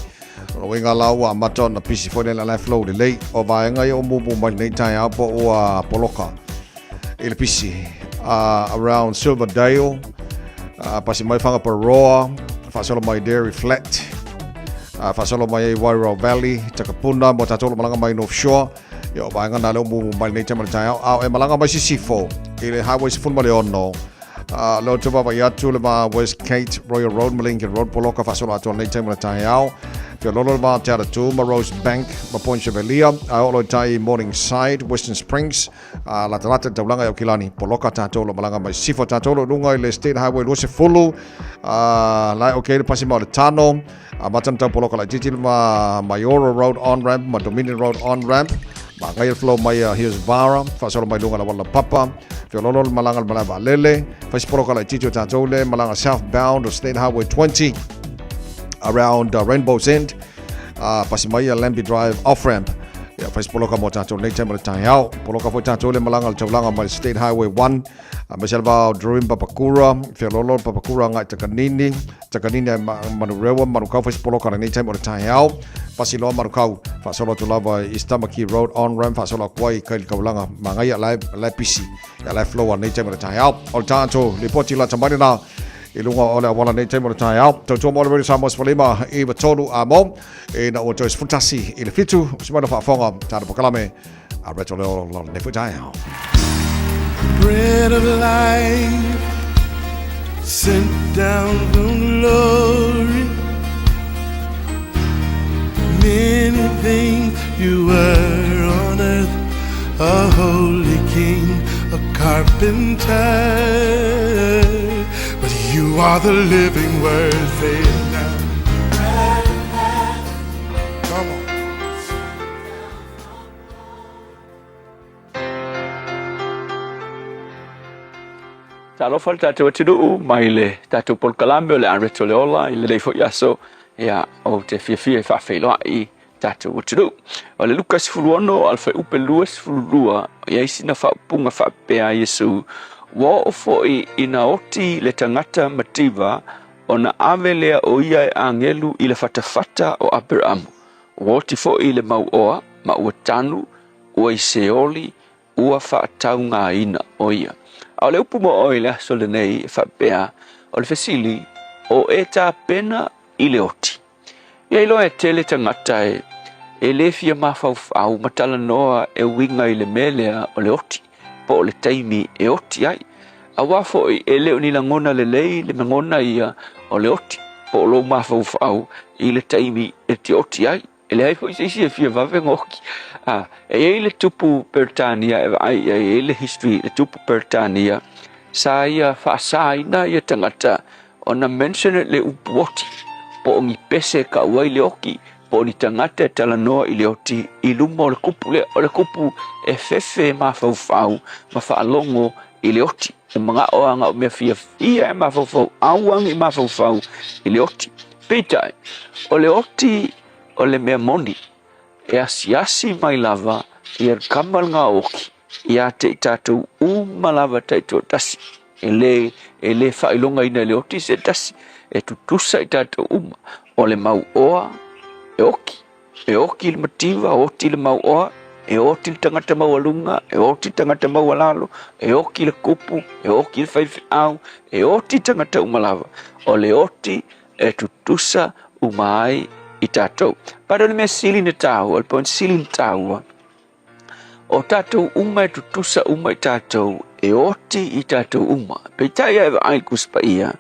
O lona uiga la ua amata ona pisi foi le la flow lelei o vaega ia ua mumu mai lenei taeao po ua poloka i le pisi around Silverdale, pasi mai Whangaparoa, faasolo mai Dairy Flat, faasolo mai ai Wairau Valley, Takapuna, mo tatou lo malaga mai North Shore. Ia o vaega na lea ua mumu mai lenei taimi o le taeao, a o e malaga mai Sisifo i le Highway 16, lea ou te vaavaai atu le va West Kate, Royal Road ma Lincoln Road, poloka faasolo atoa lenei taimi o le taeao. Feololo le va Te Aratū ma Rose Bank ma Point Chevalier, ae oo loa i tai Morningside, Western Springs, latalata i le taulaga i Aukilani, poloka tatou lo malaga mai Sisifo, tatou lo luga i le State Highway 20, lae okay le pasi ma o le Tano, amata na tau poloka laitiiti le va Maioro Road on ramp ma Dominion Road on ramp, magaia le flow mai Hughes Vara, faasolo mai luga la wala papa, feololo le malaga le malae vaalele, faisi poloka laitiiti o tatou le malaga southbound o State Highway 20 around Rainbow's End, pasi mai Lambie Drive off ramp. Ia faisi poloka mo tatou nei taimi o le taeao. Poloka foi tatou le malaga le taulaga mai le State Highway 1, aemaise le va o Dream Papakura, Feololo Papakura ngai Takanini, Takanini ai Manurewa, Manukau faisi poloka lenei taimi o le taeao. Pasi loa Manukau, faasolo atu lava i East Tamaki Road on ramp, faasolo atu ai kai le taulaga magaia la e pisi, ia la e flow lenei taimi o le taeao. O le tatou lipoti lata mai lena i luga o le auala nei taimi o le taeao. Tautua mo le Radio Samoa 15 i 3 a mo ina ua toe 11 i le 7 o si mai faafofoga tāna pokalame a Retro Leo lo nei foi taeao. Bread of life sent down from glory. Many things you were on earth, a holy king, a carpenter. But you are the living word, say it now. Come on. Talofa le tatou atunuu mai le tatou polokalame o le Areto le Ola i lenei foi aso, ia, ou te fiafia e faafeiloai tatou atunuu. O le Luka 16 a le fuaiupe 22, e i ai sina faaupuga faapea a Iesu, Ua oo foi ina oti le tagata mativa ona ave lea o ia e agelu i le fatafata o Aperaamu. Ua oti foi le mauoa ma ua tanu, ua i Seoli, ua faataugaina o ia. A o le upu mo oe i le aso lenei e faapea, o le fesili, o e tapena i le oti? Ia iloa e tele tagata e e le fia mafaufau ma talanoa e uiga i le mea lea o le oti, po o le taimi e oti ai. Aua foi e le o ni lagona lelei le lagona ia o le oti, po o lou mafaufau i le taimi e te oti ai. E leai foi se isi e fia vave ona oti. E i ai le tupu Peretania e vaai i ai, e i ai le history le tupu Peretania, sa ia faasaina ia tagata ona mention le upu oti, po o ni pese e kau ai le oti, po o ni tagata e talanoa i le oti i luma o le kupu lea. O le kupu e fefe e mafaufau ma faalogo i le oti. E manao lava na o mea fiafia e mafaufau, aua ne i mafaufau i le oti. Peitai, o le oti o le mea moni, e asiasi mai lava ia le kama le gaoki ia te i tatou uma lava taitoatasi. E le, e le faailogaina e le oti se tasi, e tutusa i tatou uma. O le mauoa e oki, e oki le mativa, oti le mauoa, e oti le tagata maualuga, e oti le tagata maualalo, e oki le kupu, e oki le faifeau, e oti tagata uma lava. O le oti e tutusa uma ai i tatou. But o le mea sili na taua, o le point sili na taua, o tatou uma e tutusa uma i tatou, e oti i tatou uma. Peitai a e vaai i le Tusi Paia,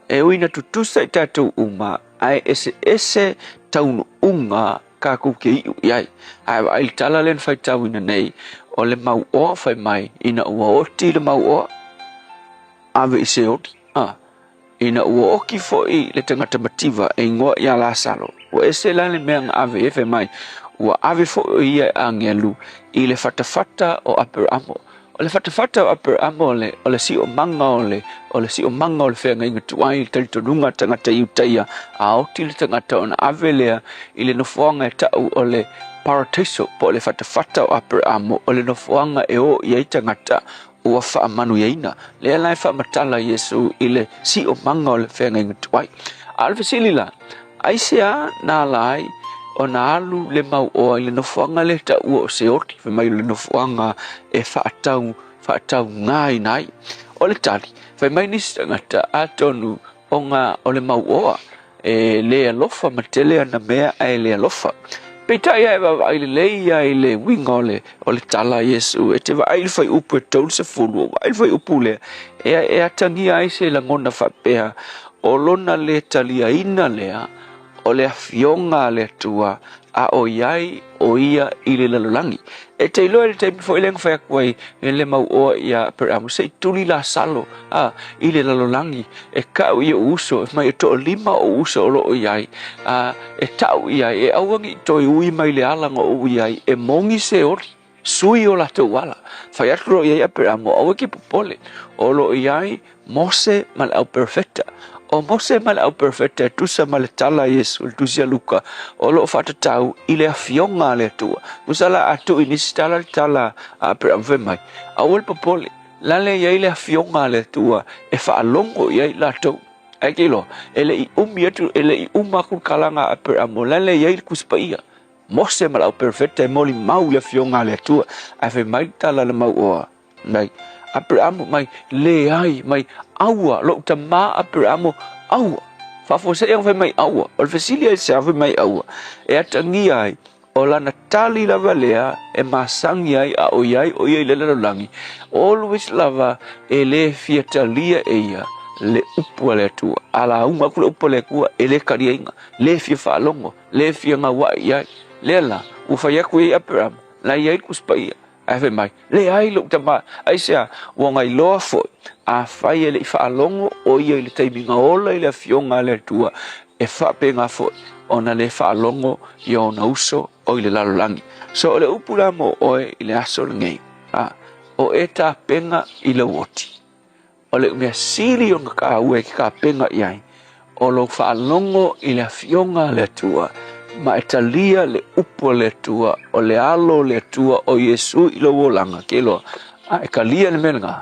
e ui na tutusa i tatou uma, ae eseese taunuuga kakou te iu i ai. Ae vaai i le tala lea na faitauina nei, o le mauoa fai mai, ina ua oti le mauoa, ave i Seoli, a, ina ua oki foi le tagata mativa e ingoa ia Lasalo, ua ese la le mea na ave i ai, fai mai, Ua ave foi o ia e agelu i le fatafata o Aperamo. O le fatafata o Aperamo o le, o le siomaga o le, o le siomaga o le feagaiga tuai i le talitonuga a tagata Iutaia, a oti le tagata ona ave lea i le nofoaga e tau o le parataiso po o le fatafata o Aperamo, o le nofoaga e o i ai tagata ua faamanuiaina. Lea la e faamatala Iesu i le siomaga o le feagaiga tuai. A o le fesili la, aisea na ala ai ona alu le mauoa i le nofoaga lea taua o Seoli, fai mai o le nofoaga e faatau faataugaina ai? O le tali, fai mai nisi tagata, atonu ona o le mauoa e le alofa ma tele ana mea ae le alofa. Peitai a e vaavaai lelei ia i le uiga o le, o le tala a Iesu, e te vaai i le fuaiupu e 30, ua vaai i le fuaiupu lea, e, e atagia ai se lagona faapea, o lona le taliaina lea o le afioga a le Atua a o i ai o ia i le lalolagi. E te iloa i le taimi foi lea na fai atu ai e le mauoa ia Aperamo, se i tuli Lasalo a, i le lalolagi, e tau i ou uso, e mai e toalima ou uso o lo o i ai, a, e tau i ai, e aua ne i toe ui mai le ala na ou i ai, e mogi se oli, sui o latou ala. Fai atu loa i ai Aperamo, aua e te popole, o lo o i ai Mose ma le au perofeta. O Mose ma le au perofeta e tusa ma le tala a Iesu, le tusi a Luka, o lo o faatatau i le afioga a le Atua. Tusa la a tuu i nisi tala le tala a Aperamo fai mai, aua le popole, la lea i ai le afioga a le Atua e faalogo i ai latou. Ae ke iloa, e le i umi atu, e le i uma atu le kalaga a Aperamo, la lea i ai le Tusi Paia. Mose ma le au perofeta e molimau i le afioga a le Atua. Ae fai mai le tala a le mauoa, Mai Aperamo, mai leai, mai aua, lou tamā Aperamo, aua. Faafuasei ona fai mai aua. O le fesili ai se fai mai aua. E atagia ai, o lana tali lava lea e masani ai a o i ai o ia i le lalolagi, always lava e le fia talia e ia le upu a le Atua. A lauga atu le upu a le Atua, e le taliaina, le fia faalogo, le fia gauai i ai. Lea la, ua fai atu i ai Aperamo, la i ai le Tusi Paia. Ae fai mai, Leai lou tama, aisea, ua gailoa foi, afai e le i faalogo o ia i le taimi na ola i le Afioga a le Atua, e faapena foi ona le faalogo i ona uso o i le lalolagi. So o le upu la mo oe i le aso lenei, a, o e tapena i lou oti. O le mea sili ona taua e te tapena i ai, o lou faalogo i le Afioga a le Atua, ma e talia le upu a le Atua, o le alo o le Atua o Iesu i lou olaga, ke loa, a e talia le mea lena,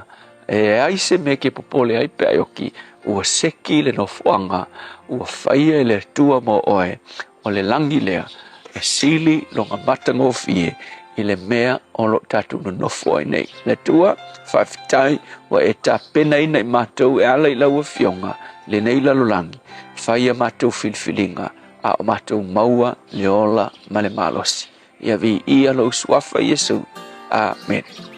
e leai se mea e te popole ai pe a e oti, ua seki le nofoaga, ua faia e le Atua mo oe, O le lagi lea e sili lona matagofie i le mea o lo o tatou nonofo ai nei. Le Atua, faafetai ua e tapenaina i matou e ala i lau Afioga lenei lalolagi, fai a matou filifiliga a o matou maua le ola ma le malosi. Ia viia lou suafa Iesu. Amene.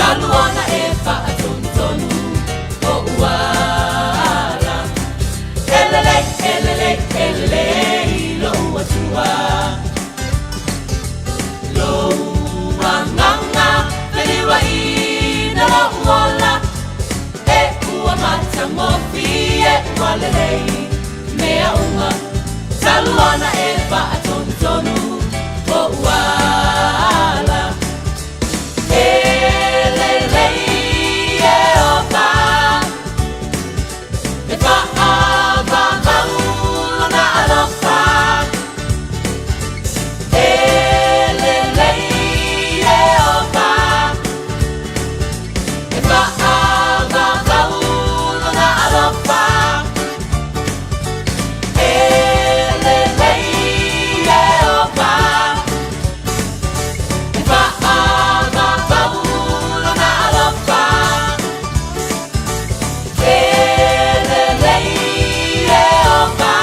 Talu ona e faatonutonu o uala. E lelei, e lelei, e lelei lou Atua. Lou agaga feliuaina lou ola. E ua matagofie ua lelei mea uma. Talu ona e faatonutonu o uala. E lelei Ieova. E faavavau lona alofa. E lelei Ieova. E faavavau lona alofa. E lelei Ieova. E faavavau lona alofa. E lelei Ieova.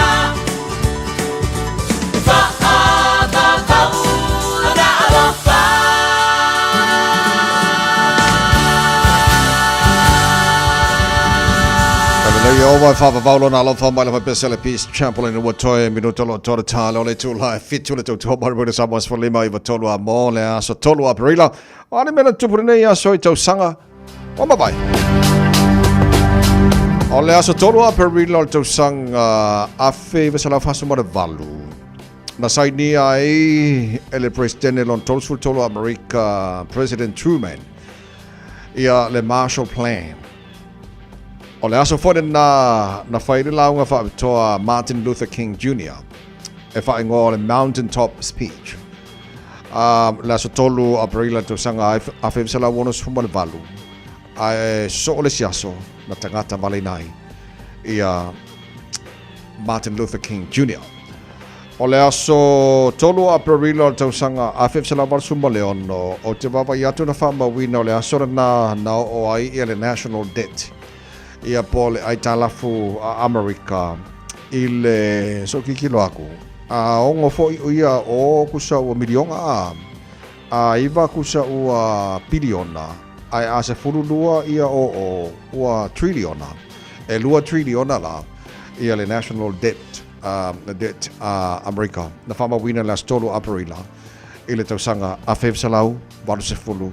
E faavavau lona alofa. Lelei Ieova e faavavau lona alofa mai le faapea le Peace Chapel ina ua toe minuta lo tore tale o le itula e 7 le tautua mai le Samoa 15 i 3 a mo le aso 3 Aperila. O a ni mea na tupu lenei aso i tausaga ua mavae. O le aso 3 Aperila o le tausaga 1948, na sainia ai e le Peresetene lona 33 o Amerika, President Truman, ia le Marshall Plan. O le aso foi lena na fai ai le lauga faapitoa a Martin Luther King Jr. e faaigoa o le Mountain Top Speech. A le aso 3 Aperila tausaga 1968, ae soo le isi aso na tagata valeina ai ia Martin Luther King Jr. O le aso 3 Aperila o le tausaga 1986, ou te vaavaai atu na faamauina o le aso lena na oo ai ia le National Debt, ia po o le aitalafu a Amerika i le sookikilo aku. A ogo foi ia o kusa ua miliona a, a iva kusa ua piliona, ae a 12 ia o ua triliona. E 2 triliona la ia le National Debt, debt a Amerika na faamauina i le aso 3 Aperila i le tausaga 1986.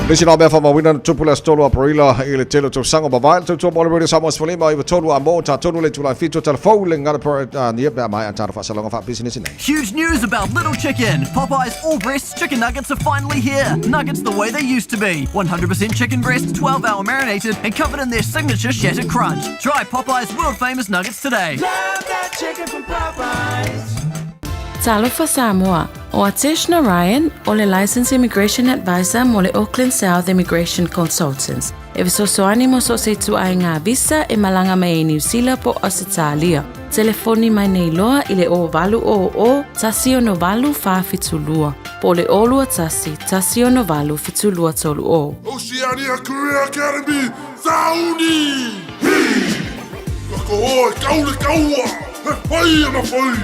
Le isi mea faamauina na tupu le aso 3 Aperila i le tele o tausaga ua mavae le tautua mo le Radio Samoa 15 i 3 a mo tatonu le itula e 7 o talafou le ngana per nia pe a maea tana faasalaga faapisinisi nei. Huge news about Little Chicken! Popeye's all breast chicken nuggets are finally here. Nuggets the way they used to be. 100% chicken breast, 12 hour marinated, and covered in their signature shattered crunch. Try Popeye's world famous nuggets today. Love that chicken from Popeyes. Talofa Samoa, o Atesh Narayan o le Licensed Immigration Advisor mo le Auckland South Immigration Consultants. E fesoasoani mo so o se ituaiga visa e malaga mai ai Niu Sila po o Ausetalia. Telefoni mai nei loa i le 0800 168 472 po o le 021 168 7230. Oceania Career Academy, Sauni! Hi! Ka koa e kau le kaua, he whai ana whai!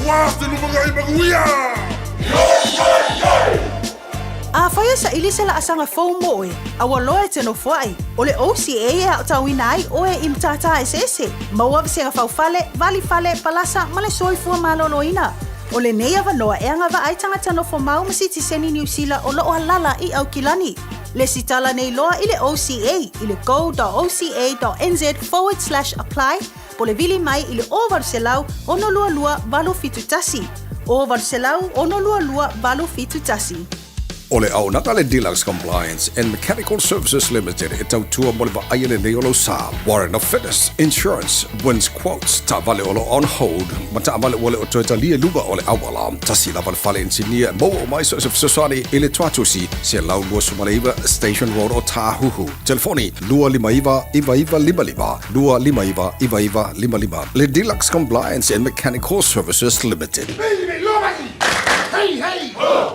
Ua te lumangai manuia! Afai e saili se laasaga fou mo oe, a ua loa e te nofoai, o le OCA e aotauina ai oe i matata eseese, maua vasega faufale, valifale, palasa ma le soifua maloloina. O lenei avanoa e agavaa ai tagata nofomau ma sitiseni Niu Sila o loo alala i Aukilani. Lesitala nei loa i le OCA i le go.oca.nz/apply po o le vili mai i le 0800 622 871. 0800 622 871. O le auaunaga le Deluxe Compliance and Mechanical Services Limited e tautua mo le vaaia lelei o lou sa. Warrant of Fitness, Insurance, Wins Quotes, taavale o lo o on hold, ma taavale ua le o toe talia i luga o le auala. Tasi lava le fale inisinia e maua uma ai so o se fesoasoani i le Tuatusi, 129 Station Road o Tāhuhu. Telefoni, 259 9955, 259 9955. Le Deluxe Compliance and Mechanical Services Limited. Hey, hey! Oh!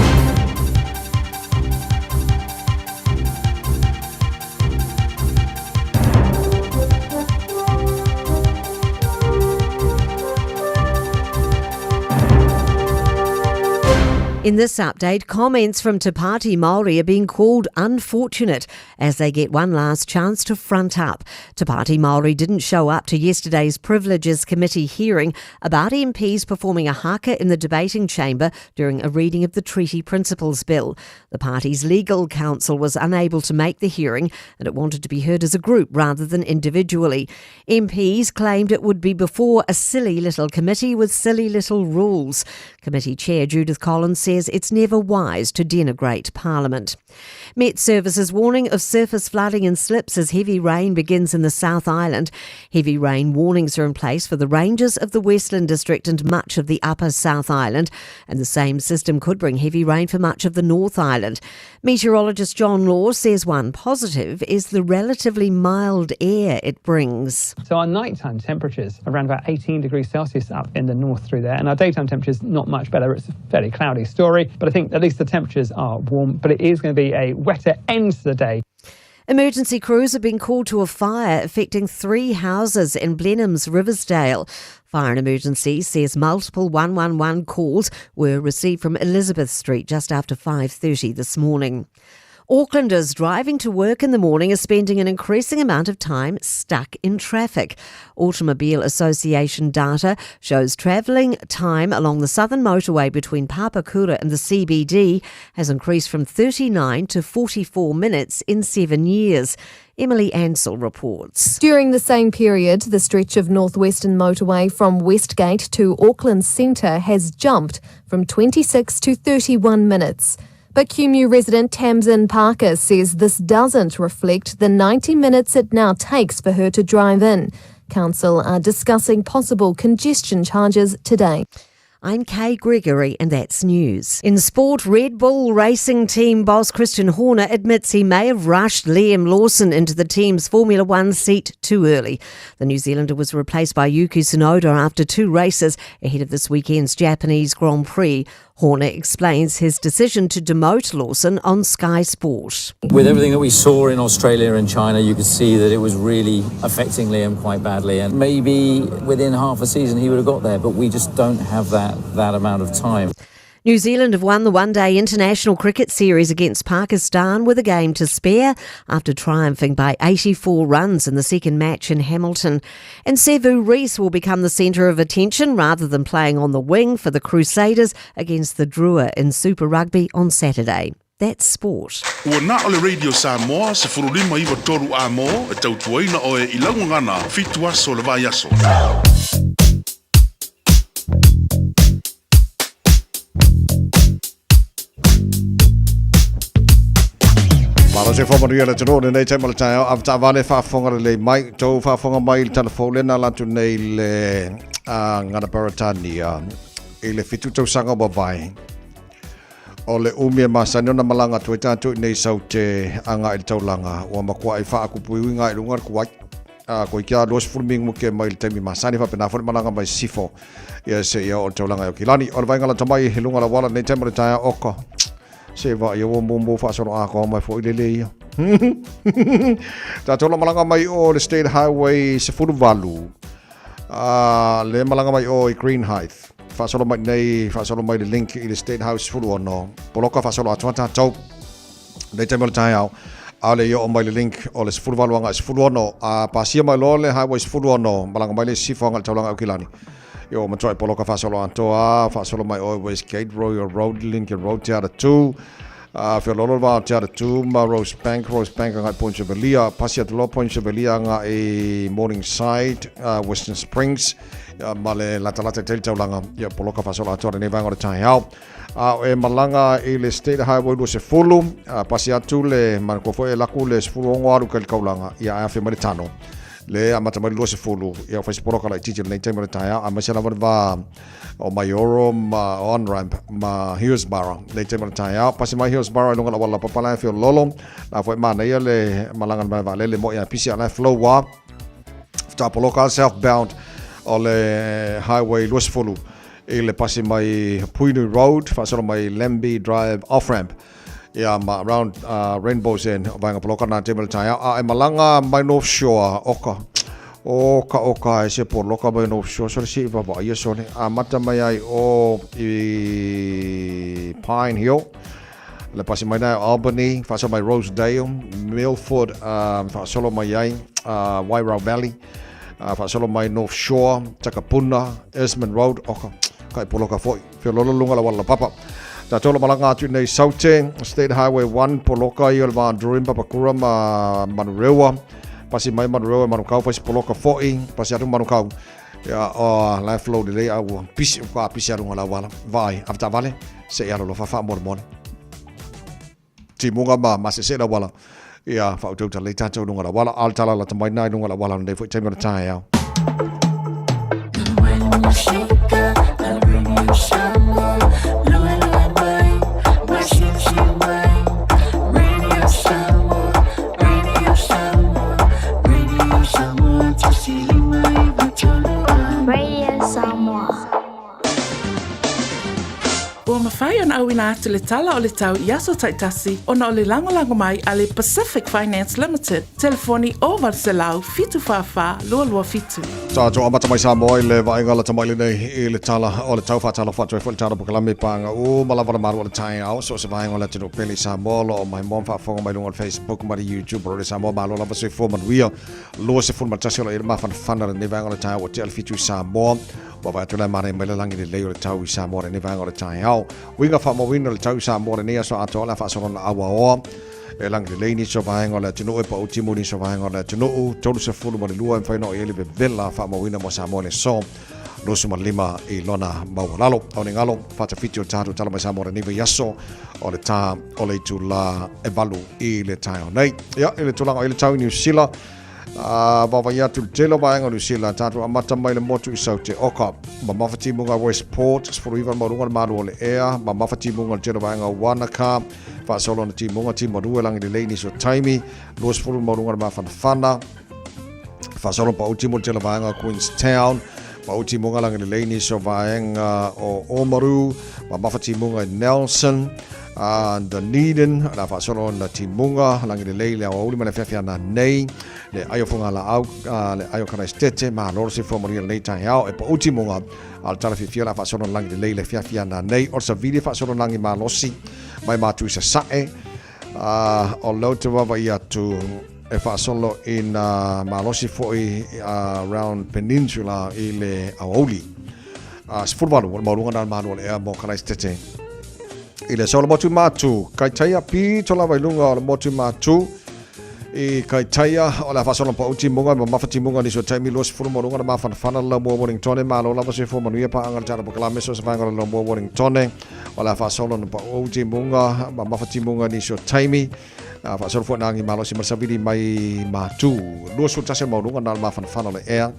E In this update, comments from Te Pāti Māori are being called unfortunate as they get one last chance to front up. Te Pāti Māori didn't show up to yesterday's Privileges Committee hearing about MPs performing a haka in the debating chamber during a reading of the Treaty Principles Bill. The party's legal counsel was unable to make the hearing and it wanted to be heard as a group rather than individually. MPs claimed it would be before a silly little committee with silly little rules. Committee Chair Judith Collins says it's never wise to denigrate Parliament. Met Services warning of surface flooding and slips as heavy rain begins in the South Island. Heavy rain warnings are in place for the ranges of the Westland District and much of the upper South Island, and the same system could bring heavy rain for much of the North Island. Meteorologist John Law says one positive is the relatively mild air it brings. So our nighttime temperatures around about 18 degrees Celsius up in the north through there, and our daytime temperatures not much better. It's a fairly cloudy story, but I think at least the temperatures are warm, but it is going to be a wetter end to the day. Emergency crews have been called to a fire affecting three houses in Blenheim's Riversdale. Fire and Emergency says multiple 111 calls were received from Elizabeth Street just after 5:30 this morning. Aucklanders driving to work in the morning are spending an increasing amount of time stuck in traffic. Automobile Association data shows travelling time along the southern motorway between Papakura and the CBD has increased from 39 to 44 minutes in 7 years. Emily Ansell reports. During the same period, the stretch of Northwestern Motorway from Westgate to Auckland Centre has jumped from 26 to 31 minutes. But Kumeu resident Tamsin Parker says this doesn't reflect the 90 minutes it now takes for her to drive in. Council are discussing possible congestion charges today. I'm Kay Gregory, and that's news. In sport, Red Bull Racing team boss Christian Horner admits he may have rushed Liam Lawson into the team's Formula One seat too early. The New Zealander was replaced by Yuki Tsunoda after two races ahead of this weekend's Japanese Grand Prix. Horner explains his decision to demote Lawson on Sky Sport. With everything that we saw in Australia and China, you could see that it was really affecting Liam quite badly. And maybe within half a season he would have got there, but we just don't have that amount of time. New Zealand have won the one-day international cricket series against Pakistan with a game to spare after triumphing by 84 runs in the second match in Hamilton. And Sevu Reece will become the centre of attention rather than playing on the wing for the Crusaders against the Drua in Super Rugby on Saturday. That's sport. Ua na o le Radio Samoa, 159 a mo, e tautuaina oe i laugagana, 7 aso o le vaiaso. Malo se fo manuia le atunuu lenei taimi o le taeao avetaavale faafofoga lelei mai tou faafofoga mai i le tala fou lena ala atu nei le gana Peretania i le 7 tausaga ua mavae o le umi e masani ona malaga atu ai tatou i nei sau te agai i le taulaga ua matuai faakupuiuiga i luga le kuai Koe kia 20 minute mai le taimi masani faapena foi le malaga mai Sisifo ia seia oo le taulaga i Aukilani. O le vaega lata mai i luga o le auala lenei taimi o le taeao oka. Se va ia ua mumu faasolo atoa mai foi le le ia. Tatou la malaga mai o le State Highway 18. Le malaga mai o i Greenhithe. Faasolo mai nei, faasolo mai le link i le State House 16. Poloka faasolo atoa tatou. Nei taimi o le taeao, ʻaʻole i oo mai le link o le 18 agai 16, a pasia mai loa le highway 16, malaga mai le Sisifo agai le taulaga Aukilani. I oo matuai poloka faasolo atoa, faasolo mai oe Westgate, Royal Road, Lincoln Road, Te Atatū, a feoloolo le va o Te Atatū ma Rosebank, Rosebank agai Point Chevalier, pasi atu loa Point Chevalier agai Morningside, Western Springs, ma le latalata i tai le taulaga, ia poloka faasolo atoa lenei vaega o le taeao. A o e malaga i le State Highway 20, a pasi atu le manatua foi e laku le 16 alu kai le kaulanga, ia ae afe mai le tano. Le amata mai le 20, ia o fai se poloka laitiiti lenei taimi o le taeao, aemaise lava le va o Maioro ma On-Ramp ma Hillsborough. Lenei taimi o le taeao, pasi mai Hillsborough i luga o le auala laupapa la e feololo, la foi manaia le malaga i le malae vaalele mo'i a pisi a la e flow a. Faatoa poloka le southbound o le Highway 20 i le pasi mai Puinui Road, faasolo mai Lambie Drive off-ramp. Ia ma around Rainbow's End, o vaega poloka nā te taeao. A e malaga mai North Shore, oka. O ka o ka e se poloka mai no so so si va va ia so ne amata mai ai o i Pine Hill le pasi mai nei Albany faasolo mai Rosedale Milford faasolo mai ai Wairau Valley faasolo mai North Shore Takapuna Esmond Road oka kai poloka foi feololo luga la wala papa Tātou la malanga atu nei Saute, State Highway 1, poloka i o le Vandruim, Papakura ma Manurewa. Pasi mai Manurewa, Manukau, pasi poloka foi, pasi atu Manukau. Ia, o, la flow lelei a ua pisi, ua pisi a lunga la wala. Vai, avetaavale, se i alolofa faamolemole. Timuga ma masese la wala. Ia, faautauta lelei tātou i luga la wala. A o le tala lata mai lena i luga la wala lenei foi taimi o le taeao. Radio Samoa. Ua mafai ona auina atu le tala o le tau i aso taitasi ona o le lagolago mai a le Pacific Finance Limited, telefoni 0800 744 227. Tatou amata mai Samoa i le vaaiga lata mai lenei i le tala o le tau faatalofa atu ai foi le tala pokalame pāga uma lava le malu o le taeao so o se vaega o le atunuu pele i Samoa o lo o maimoa ma faafofoga mai luga o le Facebook ma le YouTube o le Samoa malo lava soifua manuia 21 o lo o i ai le mafanafana lenei vaega o le taeao ua tea le 7 i Samoa Ua vaai atu la e manaia mai le lagi lelei o le tau i Samoa lenei vaega o le taeao. Uiga faamauina o le tau i Samoa lenei aso atoa o le a faasolo na auaoa e lagi lelei nisi o vaega o le atunuu e pau timu nisi o vaega o le atunuu 32 e mafai ona oo i ai le vevela faamauina mo Samoa i le aso 25 i lona maualalo. Ao ne galo faatafiti o tatou tala mai Samoa lenei vaiaso o le tā o le itulā e 8 i le taeao nei. Ia, i le tulaga o i le tau i Niu Sila, A vaavaai atu le tele o vaega o Niu Sila, tatou amata mai le motu i Saute Oka. Mamafa timuga Westport, 19 maualuga le malu o le ea, mamafa timuga le tele o vaega o Wanaka, faasolo na timuga timarua lagi lelei nisi o taimi, 20 maualuga le mafanafana, faasolo pau timu le tele o vaega o Queenstown, pau timuga lagi lelei nisi o vaega o Oamaru, mamafa timuga i Nelson, a Dunedin, la faasolo na timuga, lagi lelei le aoauli ma le afiafi ana nei, le ai o Fogalaau, le ai o Karaisitete, malo le soifua manuia lenei taeao, e pau timuga, a o le tala fiafia la faasolo na lagi lelei le afiafi ana nei, o le savili faasolo lagi malosi, mai matu i Sasae, o lea ou te vaavaai atu e faasolo ina malosi foi around Peninsula i le aoauli. 18 o le maualuga na o le malu o le ea mo Karaisitete. I le aso o le motu Matu, Kaitaia pito lava i luga o le motu Matu i Kaitaia o le a faasolo pau timuga mamafa timuga nisi o taimi 20 maualuga le mafanafana le laumua Wellingtone malo lava soifua manuia paaga le tala pokalame so se vaega o le laumua Wellingtone o le a faasolo na pau timuga mamafa timuga nisi o taimi a faasolo foi na agi malosi ma le savili mai Matu 21 maualuga na le mafanafana o le ea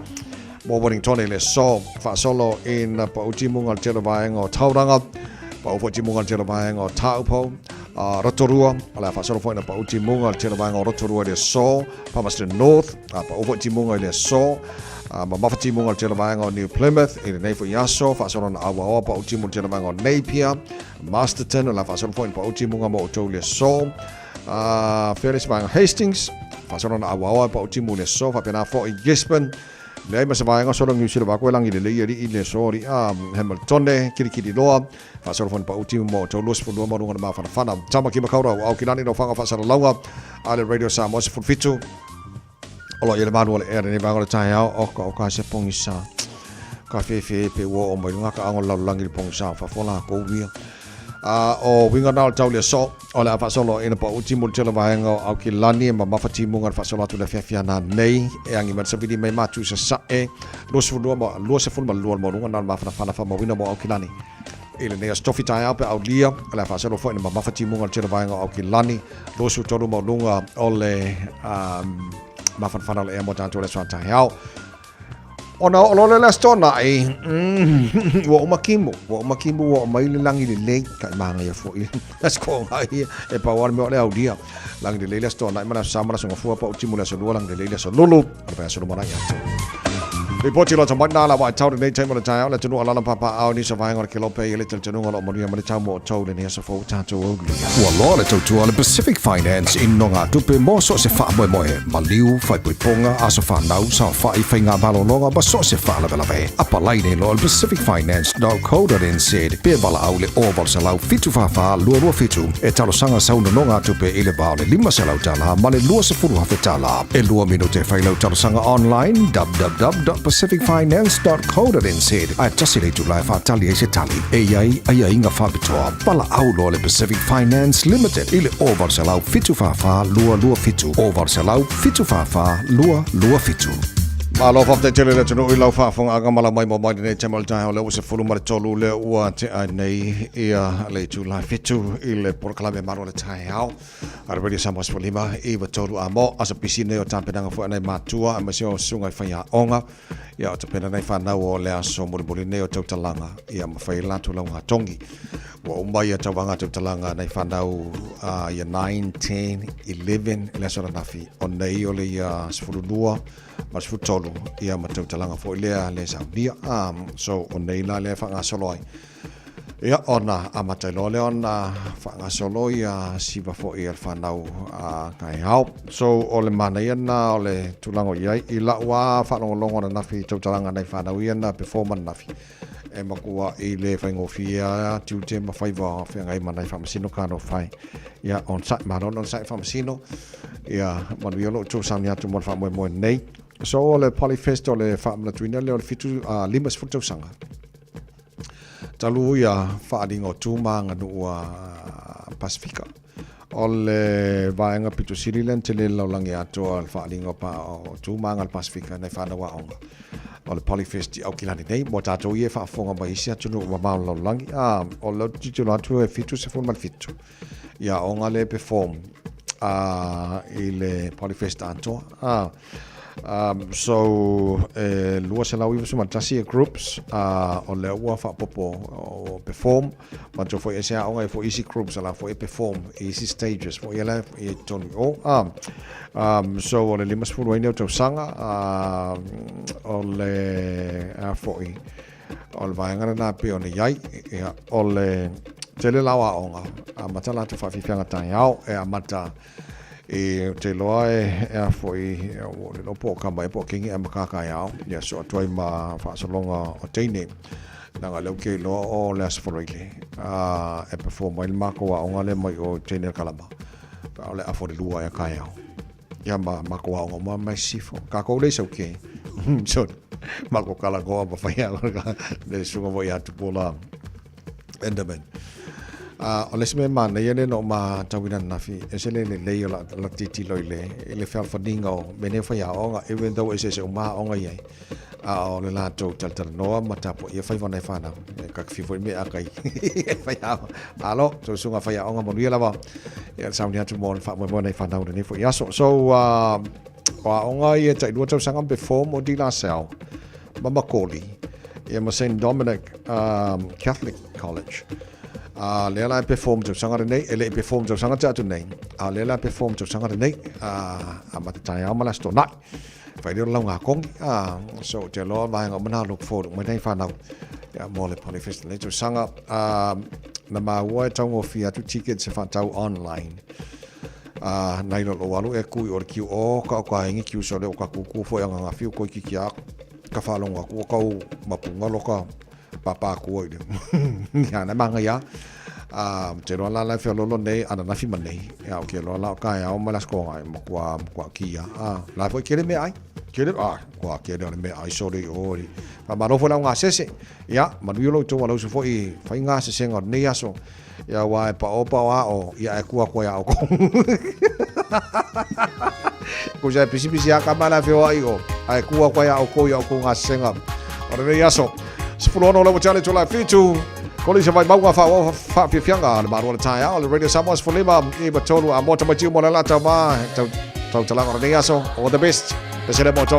mo Wellingtone i le aso faasolo ina pau timuga le tele o vaega o Tauranga, pau foi timuga le tele o vaega o Taupo, a Rotorua, o le a faasolo foi ina pau timuga le tele o vaega o Rotorua i le aso, Palmerston North, a pau foi timuga i le aso, a mamafa timuga le tele o vaega o New Plymouth i lenei foi aso, faasolo na auaoa pau timu le tele o vaega o Napier, Masterton, o le a faasolo foi ina pau timuga mo outou i le aso, a fea le isi vaega Hastings, faasolo na auaoa pau timu i le aso, faapena foi Gisborne, Leai ma se vaega solo Niu Sila vaku e lagi lelei alii le aso alii a Hamiltone Kilikililoa faasolo foi na pau timu mo outou 22 ma luga na mafanafana Tamaki Makaurau Aukilani no whanga faasalalauga a le Radio Samoa 17 o lo o i ai le malu o le ea lenei vaega o le taeao oka oka se pogisa ka fefe pe ua oo mai luga ka ago le lalolagi le pogisa fafo lakou ia a o uiga na o le tau le aso O le a faasolo ina pau timu le tele vaega o Aukilani e mamafa timuga le faasolo atu le afiafi ana nei e agi mai le savili mai matu i Sasae 22 ma 22 le maualuga na o le mafanafana faamauina mo Aukilani i lenei aso tofi taeao pe aulia o le a faasolo foi ina mamafa timuga le tele vaega o Aukilani 23 maualuga o le mafanafana o le ea mo tatou le aso a taeao. Ona oo loa lea i le Aso Toonai, ua uma kimu, ua uma kimu, ua oo mai le lagi lelei, kai manaia foi le Aso Toonai ia, e pau lava le mea o le aulia. Lagi lelei le Aso Toonai ma le Aso Sa ma le Aso Gafua, pau timu le Aso Lua, lagi lelei le Aso Lulu, o le vaiaso lumanai atu. Lipoti lota mai nā la wa tau nei taimi o le taeao le atunuu alala papaaao nisi o vaega o le Kelope i le talitonuga o lo o manuia mai le tau mo outou lenei aso fou tatou aulia. Ua loa le tautua a le Pacific Finance i nogatupe mo so o se faamoemoe, maliu, faaipoipoga, aso fanau, saofai, faigamalologa ma so o se faalavelave. Apalai nei loa i le pacificfinance.co.nz pe valaau i le 0800 744 227 e talosaga sau nonogatupe i le va o le $500 ma le $20,000. E lua minute e fai lau talosaga online www.pacificfinance.co.nz ae tasi le itula e faatali ai se tali. E i ai aiaiga faapitoa. Valaau loa le Pacific Finance Limited i le 0800 744 227, 0800 744 227. Malo faafetai tele le atunuu i lau faafofogaaga ma lau maimoa mai lenei taimi o le taeao lea ua 13 lea ua tea nei ia le itula e 7 i le polokalame Malo le Taeao. A le Radio Samoa 15 i 3 a mo aso pisi nei o tapenaga foi a nai matua aemaise o susuga i faiaoga ia o tapena nai fanau o le aso mulimuli nei o tautalaga ia ma fai latou lauga togi. Ua uma ia tauvaga tautalaga nai fanau ia 9, 10, 11 le aso ananafi o nei o le ia 12 ma 13 ia ma tautalaga foi lea le saunia. So o nei la lea e faagasolo ai. Ia, ona amata ai loa lea ona faagasolo ia siva foi a le fanau a taeao. So, o le manaia lena o le tulaga o i ai. I lau lava faalogologo ananafi i tautalaga nai fanau ia na perform ananafi, e matua i le faigofie lava tiute ma faiva o feagai ma nai faamasino ka nofai. Ia, onosai, malo le onosai faamasino. Ia, manuia lo outou sauni atu mo le faamoemoe nei. So, o le Polyfest o le faamanatuina lea o le 7, 50 tausaga. Talu ia faaaliga o tu ma aganuu a Pasifika. O le vaega pito sili lea na tele le lalolagi atoa le faaaliga o tu ma aga a le Pasifika nai fanau aoga. O le Polyfest i Aukilani nei, mo tatou ia e faafofoga mai isi atunuu mamao o le lalolagi. A, o lea ou te tilotilo atu e 77 ia aoga lea e perform i le Polyfest atoa. A, So, e 291 e groups o lea ua faapopo o perform ma tau foi e se aoga e foi isi groups ala foi e perform i isi stages foi ela i tonu o. So, o le 50 ai nei o tausaga o le a foi o le vaega lena pei ona i ai ia, o le tele la o aoga amata latou faafiafiaga taeao e amata E te loa e e a foi o le lopo o kama e po kingi e makaka e ao ia so atu ai ma faasologa o teine leaga lea ou te iloa o le aso Faraile a e perform ai le makou aoga lea mai o teine le kalama pe a o le afa o le lua ea taeao ia ma makou aoga uma mai sisifo kakou le is okay so makou kalakoa ma fai le susuga foi ia Tupuola Enderman. O le isi mea manaia lea na ou matauina ananafi, e ese le lelei o la tilotilo i le, i le fealofaniga o mea nei o faiaoga, even though eseese uma aoga i ai, a o le latou talatalanoa ma tapuaia faiva nai fanau. E kakifia foi mea aka i faiaoga. Malo, susuga faiaoga manuia lava. Ia le sauni atu mo le faamoemoe nai fanau lenei foi aso. So, o aoga ia tailua tausaga before mo De La Salle ma Macaulay ia ma St Dominic Catholic College. A lea la e perform tausaga lenei, e le i perform tausaga te atu nei, a lea la e perform tausaga lenei, a ma te taeao ma le aso Toonai. Fai lea o le lauga kongi, a, so te loa vaega uma na look forward uma nei whanau. Ia, mo le Polyfest lenei tausaga, a, na maua e taugofie atu tickets e whaatau online. A, nai lo lo alu e kui o le kiu o ka o ka hengi kiu so le o ka kuku fo e anganga fiu koi kiki a ka whalonga ku o kau mapunga lo ka papa ku i le ia na manga ia a te roa la la fe lolo nei ana nafi ma nei ia o ke roa la o ka ia o ma las ko ai ma kua ma kua ki ia a la fo kele me ai kele a kua kele o le me ai sorry o ri ma ma fo la nga sese ia ma lu lo to wa lo su fo i fai nga sese nga nei aso ia wa e pa o pa o a o ia e kua kua ia o ko ko sa pisi pisi a ka mana fe o ai o ai kua kua ia o ko ia o ko nga senga o le aso 16 le wachale to la fitu Kolisa vai mauga fa o fa fiafiaga le maru o le taeao le Radio Samoa 15 i 3 a mota matiu mo le lata ma tau tau talaga o lenei aso all the best Pesele moto.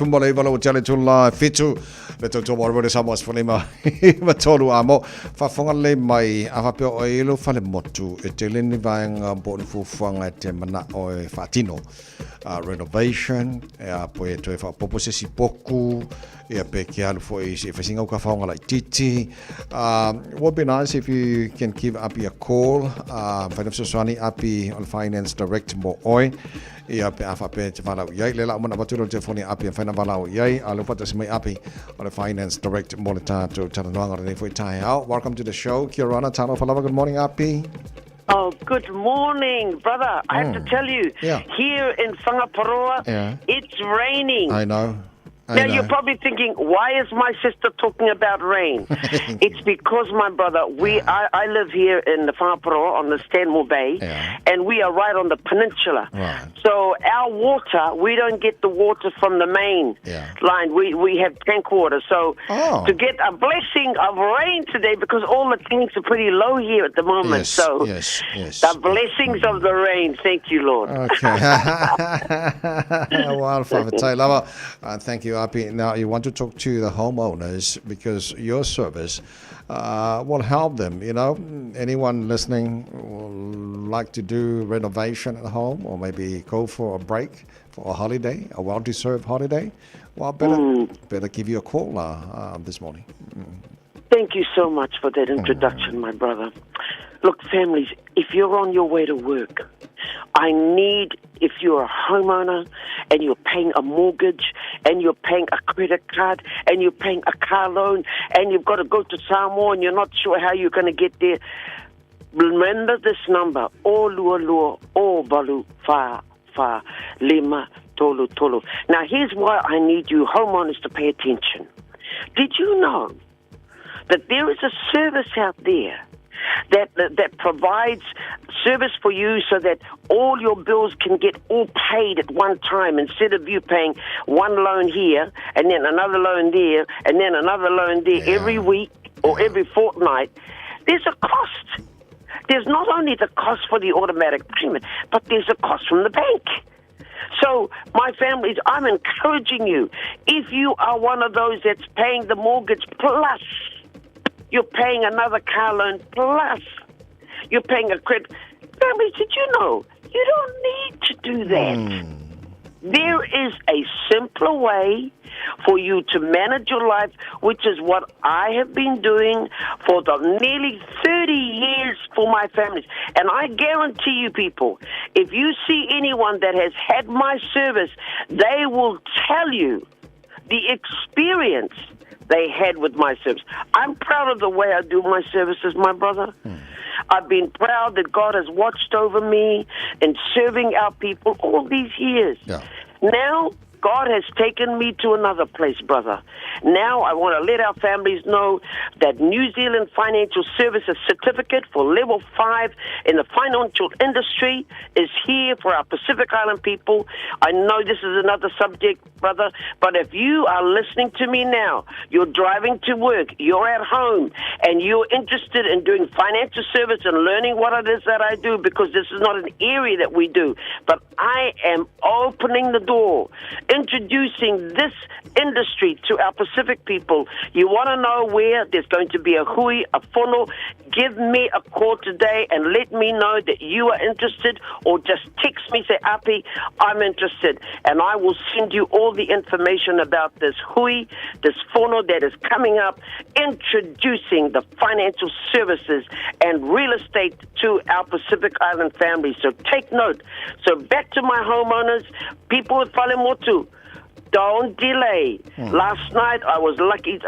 fuma le iwa lau tiale tula fitu. Le tautua mo le Samoa sefulima ma tolu a mo. Faafofoga lelei mai a faapea o i lou fale motu e tele ni vaega po o ni fuafuaga e te manao e faatino. Renovation, ia po e toe faaopoopo se isi poku, ia pe ke alu foi se i fai sina uka faoga laitiiti. Would be nice if you can give Api a call. Mafai ona fesoasoani Api o le Finance Director mo oe. Ia pe a faapea e te valaau i ai. Lea la uma ona avatu lou telefoni a Api e mafai ona valaau i ai. A o lea ua faatasi mai Api o le Finance Director mo le tatou talanoaga o lenei foi taeao. Welcome to the show. Kia ora, talofa lava. Good morning, Api. Oh, good morning, brother. I have to tell you, here in Whangaparoa, it's raining. I know. I Now know. you're probably thinking, why is my sister talking about rain? It's because, my brother, we I live here in the Whangaparoa on the Stanmore Bay, and we are right on the peninsula. Right. So our water, we don't get the water from the main line. We have tank water. So Oh. to get a blessing of rain today, because all the tanks are pretty low here at the moment. Yes, so yes, yes. the blessings of the rain. Thank you, Lord. Okay. Well, faafetai lava. Thank you, Api. Now, you want to talk to the homeowners because your service will help them. You know, anyone listening will like to do renovation at home or maybe go for a break, for a holiday, a well-deserved holiday. Well, better give you a call this morning. Thank you so much for that introduction, my brother. Look, families, if you're on your way to work, I need, if you're a homeowner and you're paying a mortgage and you're paying a credit card and you're paying a car loan and you've got to go to Samoa and you're not sure how you're going to get there, remember this number, o lua lua, o valu, fa, fa, lima, tolu, tolu. Now, here's why I need you homeowners to pay attention. Did you know that there is a service out there that provides service for you so that all your bills can get all paid at one time instead of you paying one loan here and then another loan there and then another loan there every week or every fortnight? There's a cost. There's not only the cost for the automatic payment, but there's a cost from the bank. So, my families, I'm encouraging you, if you are one of those that's paying the mortgage plus you're paying another car loan plus you're paying a credit. Families, did you know you don't need to do that? There is a simpler way for you to manage your life, which is what I have been doing for the nearly 30 years for my families. And I guarantee you people, if you see anyone that has had my service, they will tell you the experience they had with my service. I'm proud of the way I do my services, my brother. I've been proud that God has watched over me in serving our people all these years. Now, God has taken me to another place, brother. Now I want to let our families know that New Zealand Financial Services Certificate for Level 5 in the financial industry is here for our Pacific Island people. I know this is another subject, brother, but if you are listening to me now, you're driving to work, you're at home, and you're interested in doing financial service and learning what it is that I do, because this is not an area that we do, but I am opening the door, introducing this industry to our Pacific people. You want to know where there's going to be a hui, a fono, give me a call today and let me know that you are interested, or just text me, say, Api, I'm interested, and I will send you all the information about this hui, this fono that is coming up, introducing the financial services and real estate to our Pacific Island families. So take note. So back to my homeowners, people with Falemotu, don't delay. Last night I was lucky,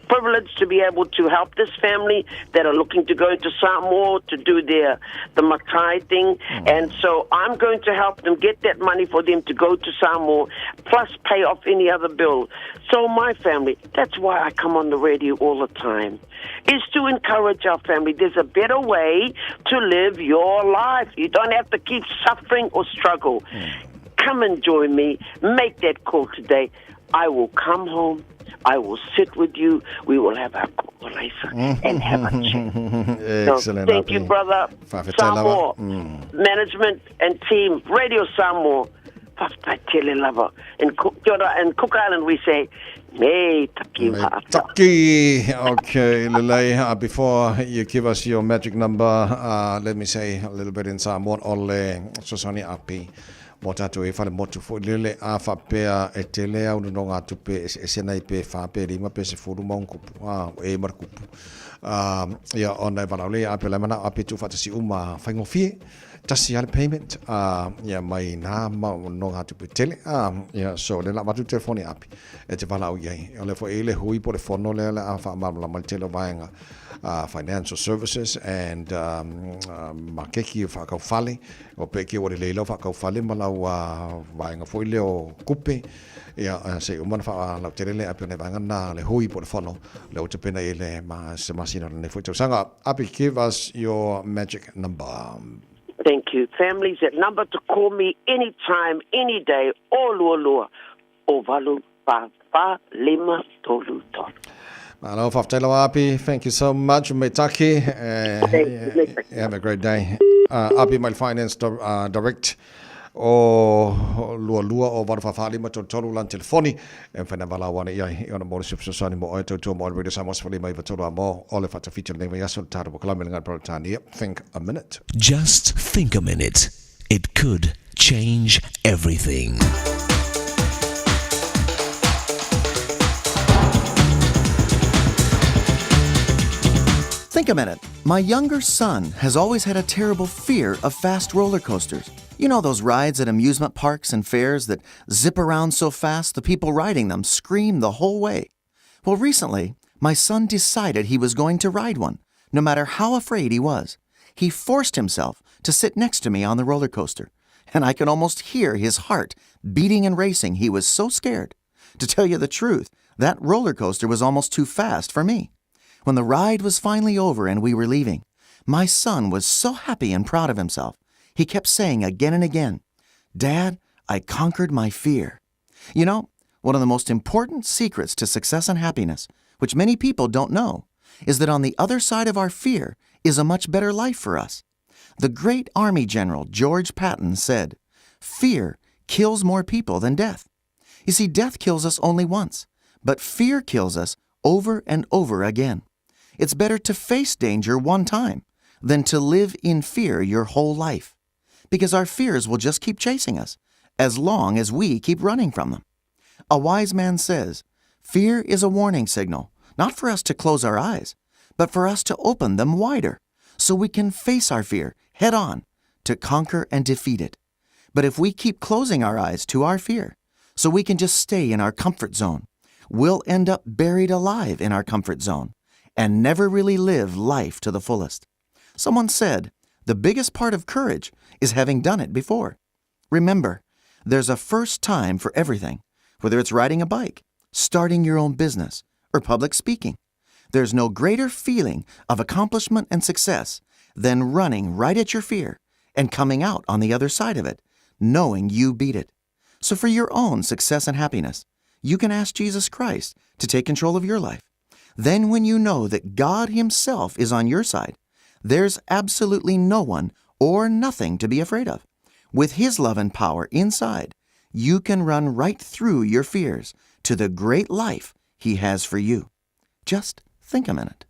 privileged to be able to help this family that are looking to go to Samoa to do the Matai thing. And so I'm going to help them get that money for them to go to Samoa, plus pay off any other bill. So my family, that's why I come on the radio all the time, is to encourage our family. There's a better way to live your life. You don't have to keep suffering or struggle. Come and join me. Make that call today. I will come home. I will sit with you. We will have our kokolesa and have a chat. So Excellent. thank you, Api. brother. Faafetai lava. Samoa, management and team, Radio Samoa. Faafetai tele lava. In Cook, kia ora, in Cook Island we say, me taki me taki. Okay, lelei, before you give us your magic number, let me say a little bit in Samoan, o le fesoasoani Api mo tatou e fale motu foi lele a faapea e tele au nonogatupe eseese nei pe fa pe lima pe sefulu ma ona kupu a e ma le kupu a ia ona e valaau lea ia Api o le manao Api e tuufaatasi uma faigofie tasi a le payment a ia mai na ma nonogatupe tele a ia so le la avatu telefoni Api e te valaau i ai o le foi le hui po le fono lea le a faamalamalama le tele o vaega financial services and makeki faakaufale o pe ke ua lelei lau faakaufale ma lau vaega foi lea o kupe ia se i uma ona faalautele le api o nai vaega na le hui po o le fono lea ua tapena i le ma se masina o lenei foi tausaga. Api, give us your magic number. Thank you. Families, that number to call me anytime, any day, o lua lua, o valu fa fa lima tolu tolu. Malo, faafetai lava Api. Thank you so much. Me taki. Have a great day. Api mai le Finance Direct o lua lua o valu fa fa lima tolu tolu lana telefoni e mafai ona valaau ane i ai i ona mo le fesoasoani mo oe tautua mo le Radio Samoa 159 tolu a mo o le faatafiti o lenei vaiaso le tatou polokalame le Gata Peretania. Think a minute. Just think a minute. It could change everything. Think a minute. My younger son has always had a terrible fear of fast roller coasters. You know those rides at amusement parks and fairs that zip around so fast the people riding them scream the whole way. Well, recently, my son decided he was going to ride one, no matter how afraid he was. He forced himself to sit next to me on the roller coaster, and I could almost hear his heart beating and racing. He was so scared. To tell you the truth, that roller coaster was almost too fast for me. When the ride was finally over and we were leaving, my son was so happy and proud of himself. He kept saying again and again, Dad, I conquered my fear. You know, one of the most important secrets to success and happiness, which many people don't know, is that on the other side of our fear is a much better life for us. The great Army General George Patton said, Fear kills more people than death. You see, death kills us only once, but fear kills us over and over again. It's better to face danger one time than to live in fear your whole life, because our fears will just keep chasing us as long as we keep running from them. A wise man says, Fear is a warning signal, not for us to close our eyes, but for us to open them wider so we can face our fear head on to conquer and defeat it. But if we keep closing our eyes to our fear so we can just stay in our comfort zone, we'll end up buried alive in our comfort zone and never really live life to the fullest. Someone said, the biggest part of courage is having done it before. Remember, there's a first time for everything, whether it's riding a bike, starting your own business, or public speaking. There's no greater feeling of accomplishment and success than running right at your fear and coming out on the other side of it, knowing you beat it. So for your own success and happiness, you can ask Jesus Christ to take control of your life. Then when you know that God Himself is on your side, there's absolutely no one or nothing to be afraid of. With His love and power inside, you can run right through your fears to the great life He has for you. Just think a minute.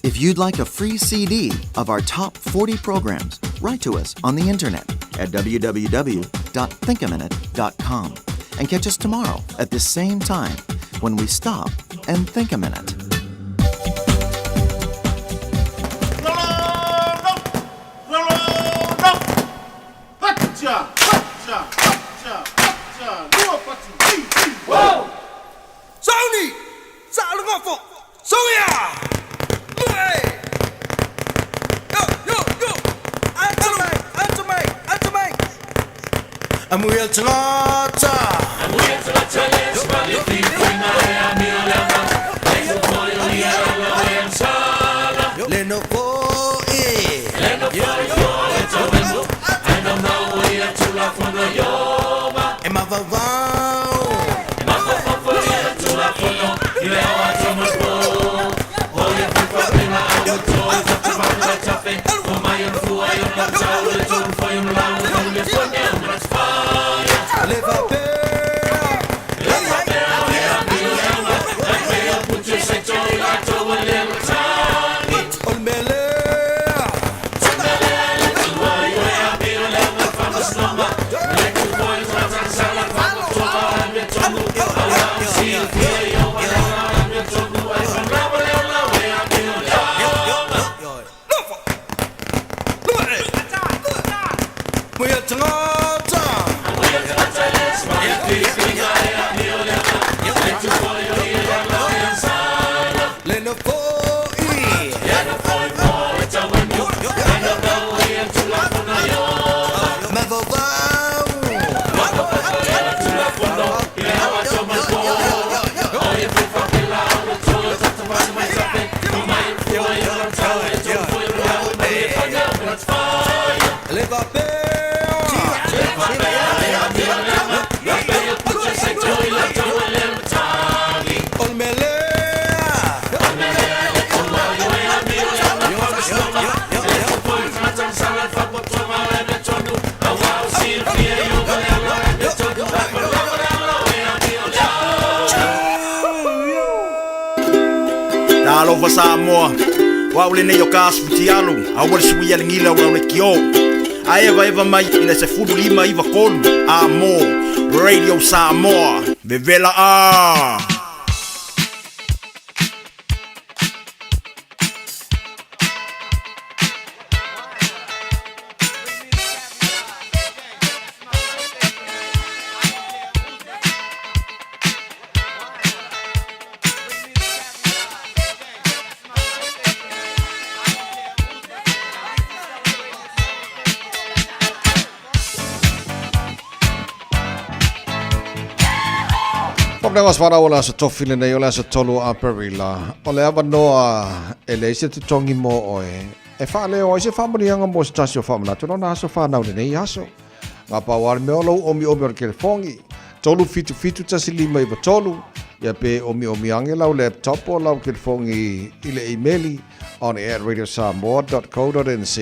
If you'd like a free CD of our top 40 programs, write to us on the internet at www.thinkaminute.com and catch us tomorrow at this same time when we stop and think a minute. Sauni! Saalogofo! Soia! Yo, yo, yo! Atu mai! Atu mai! Atu mai! Amuia tagata! Amuia tagata le smali fi fuinga e amio le ava. Le fo i ala o e amsala. Le no fo e. Le no fo i fo e tawemu. Ana mau i atula fono yoma. E mavavau. E mavavau fo i atula fono. I le o atomo po. O ia fi fa pena au to i fa fa fa tafe. O mai o fua i o na tau le tolu fo i o lau le fo Talofa Samoa, o au lenei o ka aso futialu, aua le suia le gila o lau leitio. A evaeva mai i le 15 93 a mo Radio Samoa. Vevela a! Faapena aso fanau o le aso tofi lenei o le aso 3 o Aperila. O le avanoa e leai se totogi mo oe e faaleo ai se faamanuiaga mo se tasi o faamanatu lona aso fanau lenei aso. Ngā pau a le mea o lou omiomi o le kelefogi, 377 1593, ia pe omiomi ange lau laptop o lau kelefogi i le imeli on @radiosamoa.co.nz.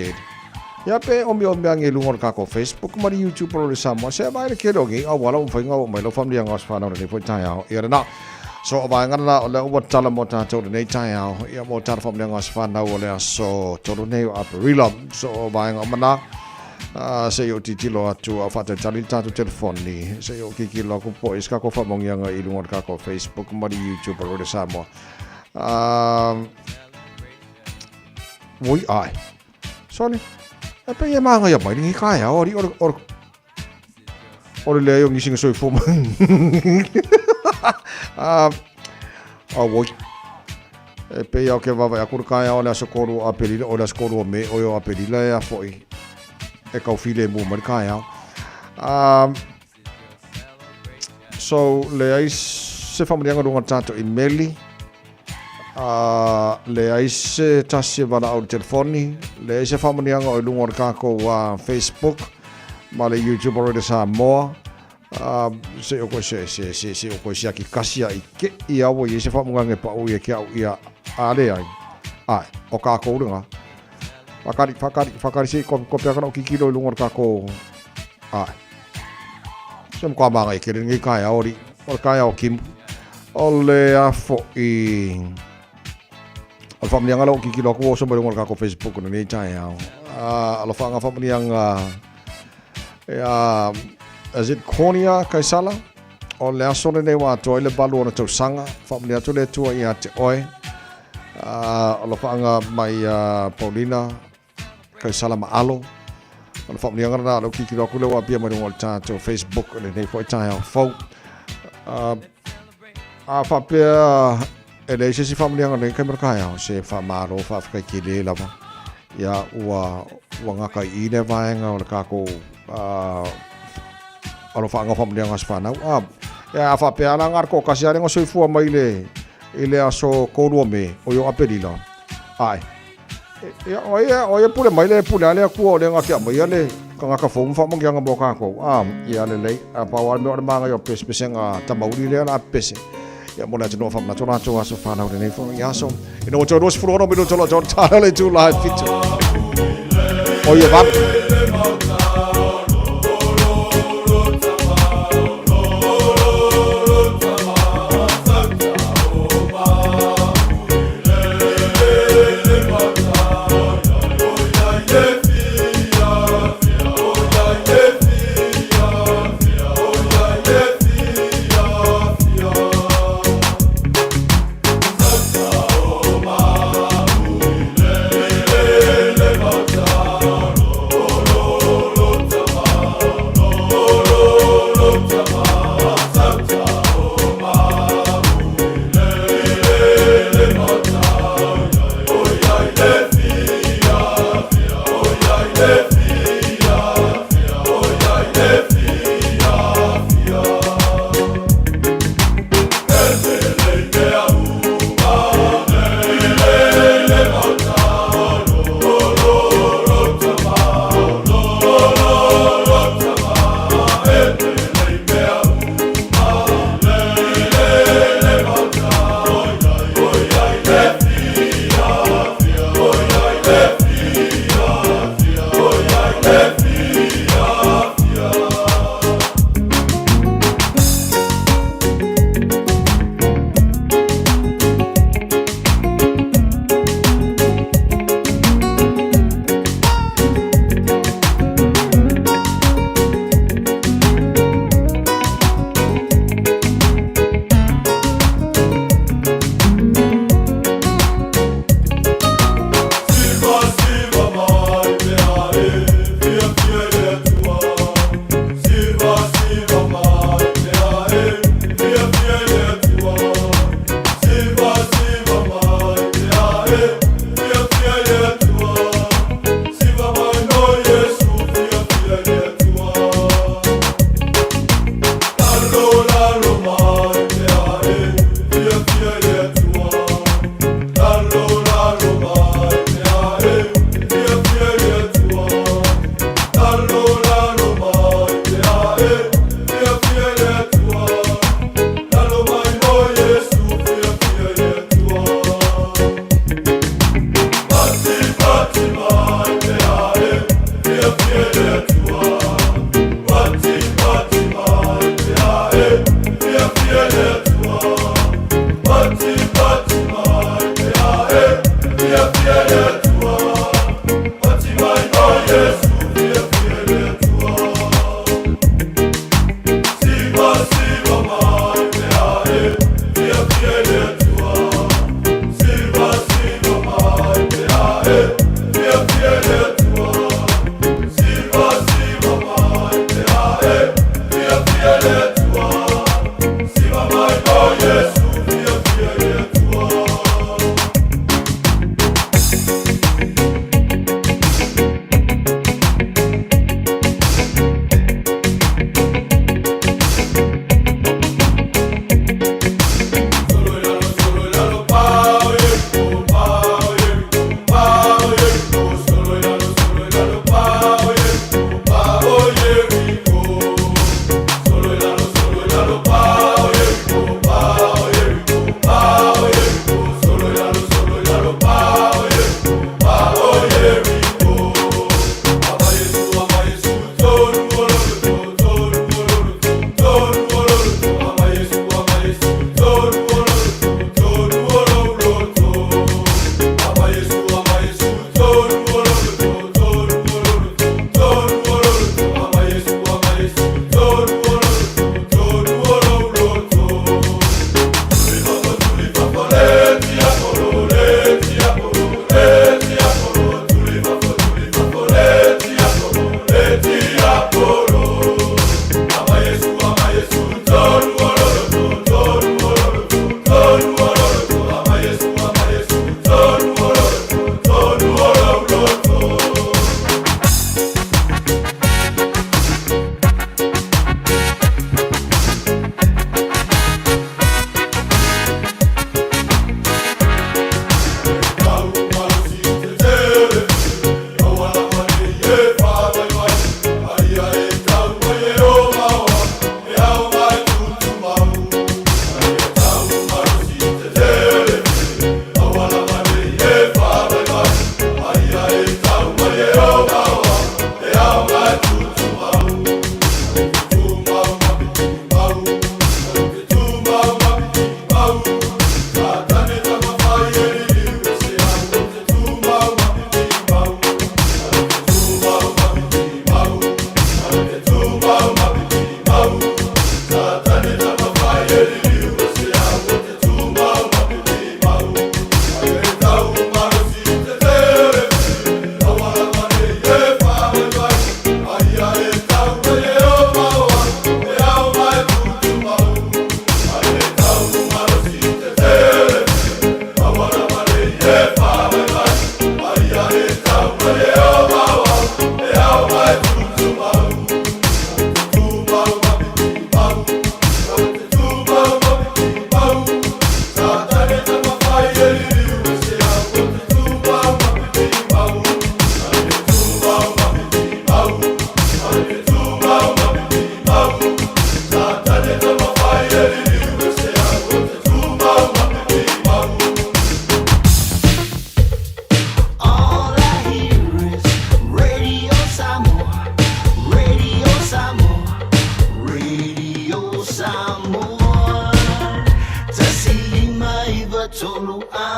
Ia pe omiomi ange i luga o le kākou Facebook ma le YouTube o Radio Samoa, se vaai le kele o ngei auala ua mafai ona oo mai lau faamanuiaga o aso fanau lenei foi taeao. Ia lena. So o vaega lena o lea ua tala mo tātou lenei taeao, ia mo tala faamanuiaga o aso fanau o le aso 3 nei o Aperila. So o vaega uma na. Se i ou tilotilo atu a o faatalitali le tatou telefoni, se i ou kikilo aku po o i ai se kakou faamaoniaga i luga o le kakou Facebook ma le YouTube o Radio Samoa. Oi ai. Sole, e pei e māngaia mai lenei taeao, alii o le, o le, o le leai o nisi na soifua mai. Auoi. E pei lava ou te vaavaai atu le taeao o le aso 3 o Aperila, o le aso 3 o Me, oi o Aperila e a foi e tau filemu mai le taeao. So, leai se faamanuiaga luga o le tatou imeli, leai se tasi e valaau i le telefoni, leai se faamanuiaga o i luga o le tatou Facebook ma le YouTube o Radio Samoa. Se o koe se se se se o koe siaki kasi a i ke i a ua i ai se faamugaga e paʻu ia ke au ia a leai. Ae, o kākou lena. Whakari, whakari, whakari se i kopi kopi aka na o kikilo i lunga o le kākou. Ae. Se mo ka māngai ke lenei kaea ori, o le kaea o Kimu. O le afo i... O le faamanuiaga lea ua kikilo aku ua oso mai luga o le kākou Facebook o lenei taeao. Alofaga faamanuiaga Ia, is it Cornea Kaisala? O le aso lenei ua atoa ai le 8 ona tausaga, faamanuia atu le Atua ia te oe. Alofaaga mai ia Paulina Kaisala Maalo. O le faamanuiaga lena o lea ua kikilo atu lea ua apia mai luga o le tatou Facebook i lenei foi taeao fou. A faapea e leai se isi faamanuiaga o lenei taimi o le taeao, se faamalo faafetai tele lava. Ia ua ua gata i i lea vaega o le tatou alofaaga o faamanuiaga aso fanau. A, ia a faapea la na o le toatasi lava lea na soifua mai i le i le aso 3 o Me, oi o Aperila. Ae, Ia, o ai, o ai e pule mai le pule a le Atua o lea na te aumaia le tagata fou ma faamanuiaga mo tatou. A, ia lelei, a pau lava le mea o le mānaia o pesepesega tamauli lea o le a pepese. Ia mo le atunuu o faamanatu latou aso fanau lenei foi i aso. Ina ua toe 26 minuta o lo o tala le itula e 7. O ia 8.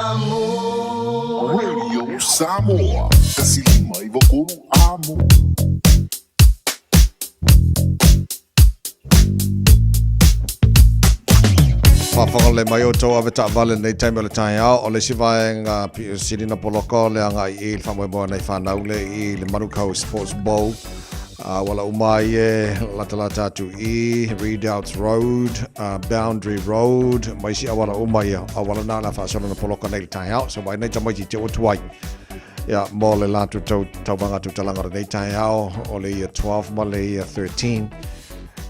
Samoa. Radio Samoa. 153 Amo. Faafofoga mai outou ave taavale lenei taimi o le taeao, o le isi vaega sili na poloka o le agai i le faamoemoe o nai fanau le i le Manukau Sports Bowl. Ua lau mai e latalata atu i Redoubts Road, Boundary Road, ma isi auala uma ia. Auala na o le a faasolo na poloka nei i le taeao. So vaai nei tamaiti te ua tuai. Ia, mo le latou tau, tauvaga tautalaga o lenei taeao, o le year 12 ma le year 13.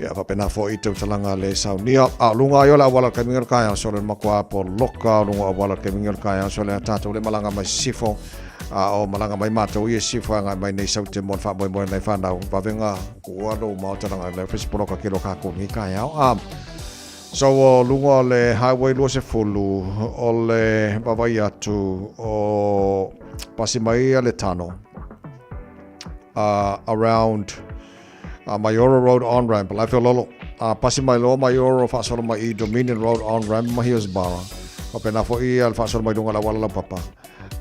Ia, faapena foi tautalaga le saunia. A o luga ai o le auala o le taimi o le taeao, so le matua poloka o luga o auala o le taimi o le taeao, so le a tatou le malaga mai sisifo, a o malaga mai matou ia sisifo e agai mai nei Saute mo le faamoemoe nai fanau, vavega ua lou maota langa le fesi poloka ke lo kākou nei taeao. A, so o luga o le Highway 20, o le vaavaai atu o pasi mai ia le tano, around Maioro Road on-ramp, la e feololo. A pasi mai loa Maioro faasolo mai i Dominion Road on-ramp ma Hillsborough. Faapena foi ia le faasolo mai luga o le auala laupapa.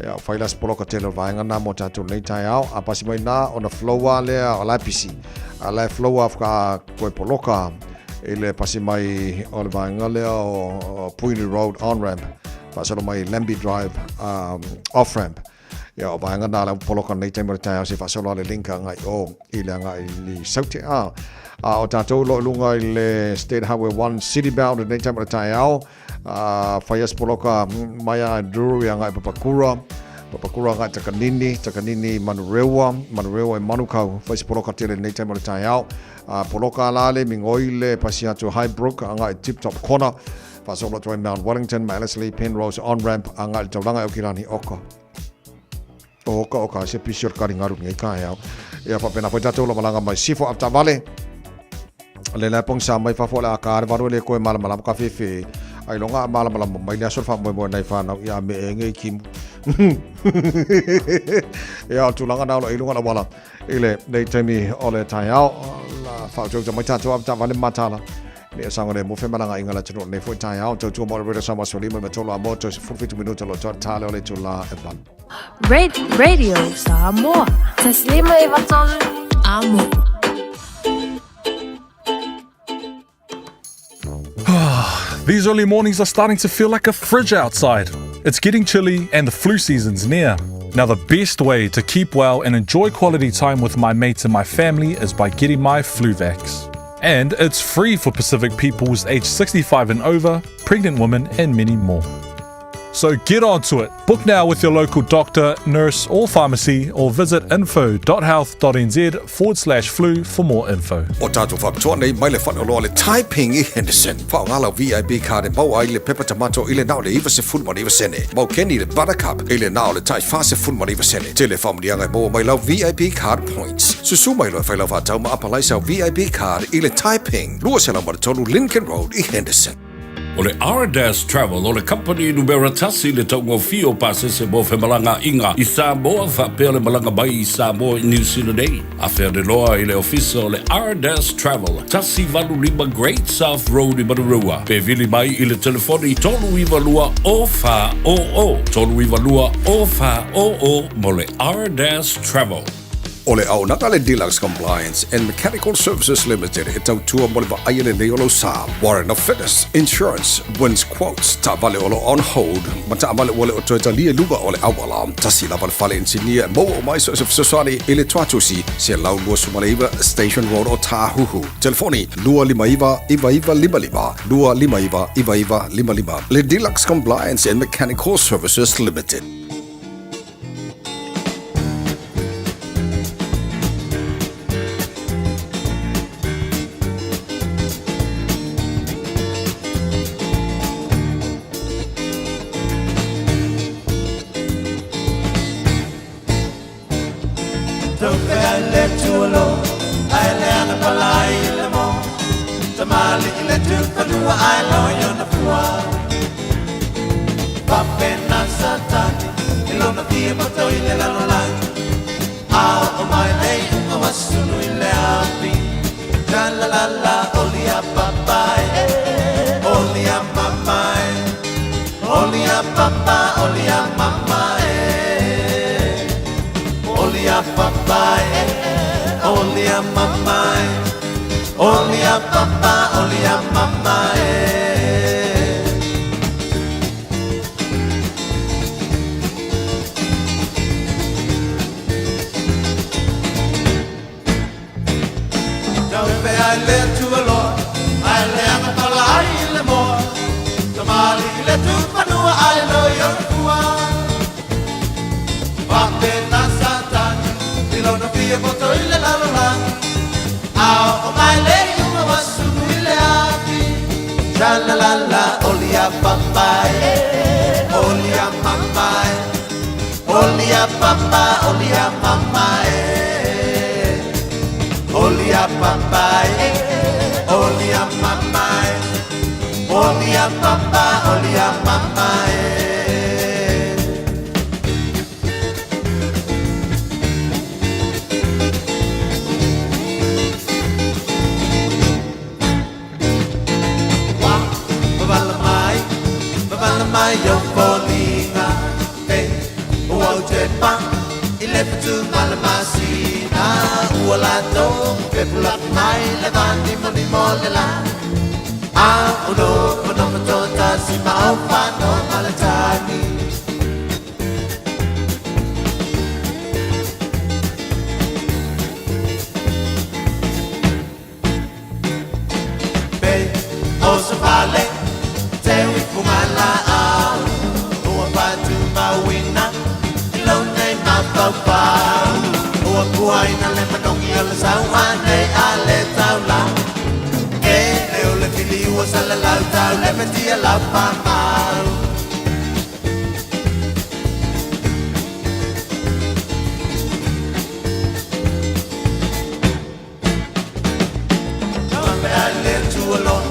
Ia, fai la se poloka tele o le vaega na mo tatou nei taeao. A pasi mai na, ona flow lava lea o la e pisi. A la e flow lava faatoa toe poloka i le pasi mai o le vaega lea o Puini Road on-ramp faasolo mai Lambie Drive off-ramp. Ia, o vaega na le poloka nei taimi o le taeao se faasolo a le link agai o i le agai i Saute. A, a o tatou lo i luga i le State Highway 1 City Bound nei taimi o le taeao, a whai as poloka mai a Drury agai Papakura, Papakura agai Takanini, Takanini Manurewa, Manurewa i Manukau, whai se poloka tele nei taimi o le taeao. A poloka la le mingoi le pasi atu Highbrook agai Tip Top Corner, Faasolo atu ai Mount Wellington ma Ellerslie Penrose on-ramp a ngai le taulaga e Okilani Oka. Oka oka se pisi o le karigaru nei taeao. Ia faapena foi tatou lo malaga mai sifo avetaavale. Le la pongisa mai fafo o le a ka le valu e le koe malamalama ka fefe. Ai longa a malamalama mai le aso le faamoemoe nai whanau ia me e ngei kimu. Ia o tulaga na o lo i lunga la wala. I le nei taimi o le taeao, la whautauta mai tātou avetaavale matala. Le asaga le mo femalagaaiga i le atunuu lenei foi taeao. Tautua mo le Radio Samoa aso lima ma tolu a moto 17 minuta lo toa tale o le itula e valu. Radio Samoa. Taslima e vatolu amo. These early mornings are starting to feel like a fridge outside. It's getting chilly and the flu season's near. Now, the best way to keep well and enjoy quality time with my mates and my family is by getting my Fluvax. And it's free for Pacific peoples aged 65 and over, pregnant women, and many more. So get onto it. Book now with your local doctor, nurse, or pharmacy, or visit info.health.nz forward slash flu for more info. O tātou whakatoa nei mai le whaneoloa le Taiping i Henderson. Whaongā lau VIP card e mau ai le pepa tamato i le nao le 99 sene. Mau keni le Buttercup i le nao le tai 49 sene. Tele whamunianga e maua mai lau VIP card points. Susu mai loa e whai lau whātau ma apalai sau VIP card i le Taiping. 203 Lincoln Road i Henderson. O le Ardas Travel o le kamupani numera tasi i le taugofie o pasese mo femalagaaiga i Samoa faapea le malaga mai i Samoa i New Zealand nei. Afea loa i le ofisa o le Ardas Travel, 185 Great South Road i Manurewa. Pe vili mai i le telefoni 392 0400, 392 0400 mo le Ardas Travel. O le auaunaga le Deluxe Compliance and Mechanical Services Limited e tautua mo le vaaia lelei o lou sa. Warrant of Fitness, Insurance, Wins Quotes, taavale o lo o on hold, ma taavale ua le o toe talia i luga o le auala. Tasi lava le fale inisinia e maua uma ai so o se fesoasoani i le Tuatusi, 129 Station Road o Tāhuhu. Telefoni, 259 9955, 259 9955. Le Deluxe Compliance and Mechanical Services Limited. Oli a mama e, oli a papa e, oli a mama e, oli a papa, oli a mama e. Tau pe ai le tua loa, ai le anga pala ai le moa, tamali le tu panua ai lo i ona fua. Wapena satani, ilona fia poto i le lalolagi, ao o mai le iunga wasunu i le afi. Sha la la la, oli a papa e, oli a mama e, oli a papa, oli a mama e. Oli a papa e, oli a mama e, oli a papa, oli a mama e. Wa, babala mai, babala mai yo folinga, hey, ua o te pa, i le patu malamasina, ua lato, pepula mai le vani moni mo le la. A uno ono patota si ma o whano malatani. Pe o sa pale, te ui la au, ua patu mawina, i lo nei ma pau. Ua puaina le manongi o le sau ane a le taula. E le o le fili ua sala lau tau le petia lau pamau. Tampe ai le tua loa,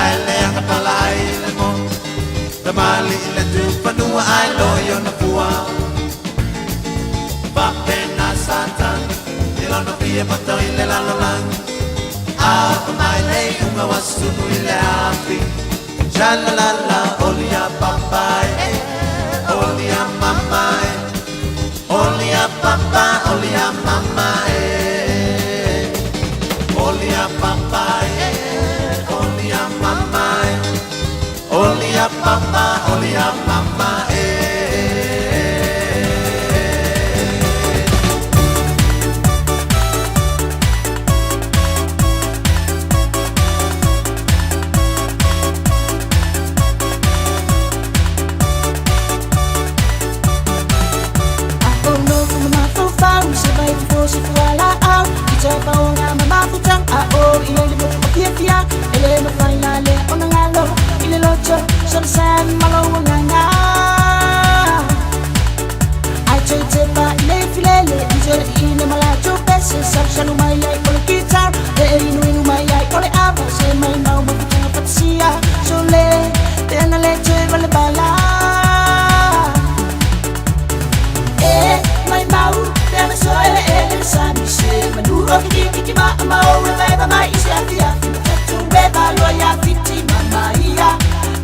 ai le anga pala ai le mo. Tamali i le tupanua ai lo i ona fua. Wapena satani, ilona fia poto i le lalolagi. A o mai le unga wasunu i le afi. Sha la la la, oli a papa e, oli a mama e, oli a papa, oli a mama e. Oli a papa e, oli a mama e, oli a papa, oli a mama e.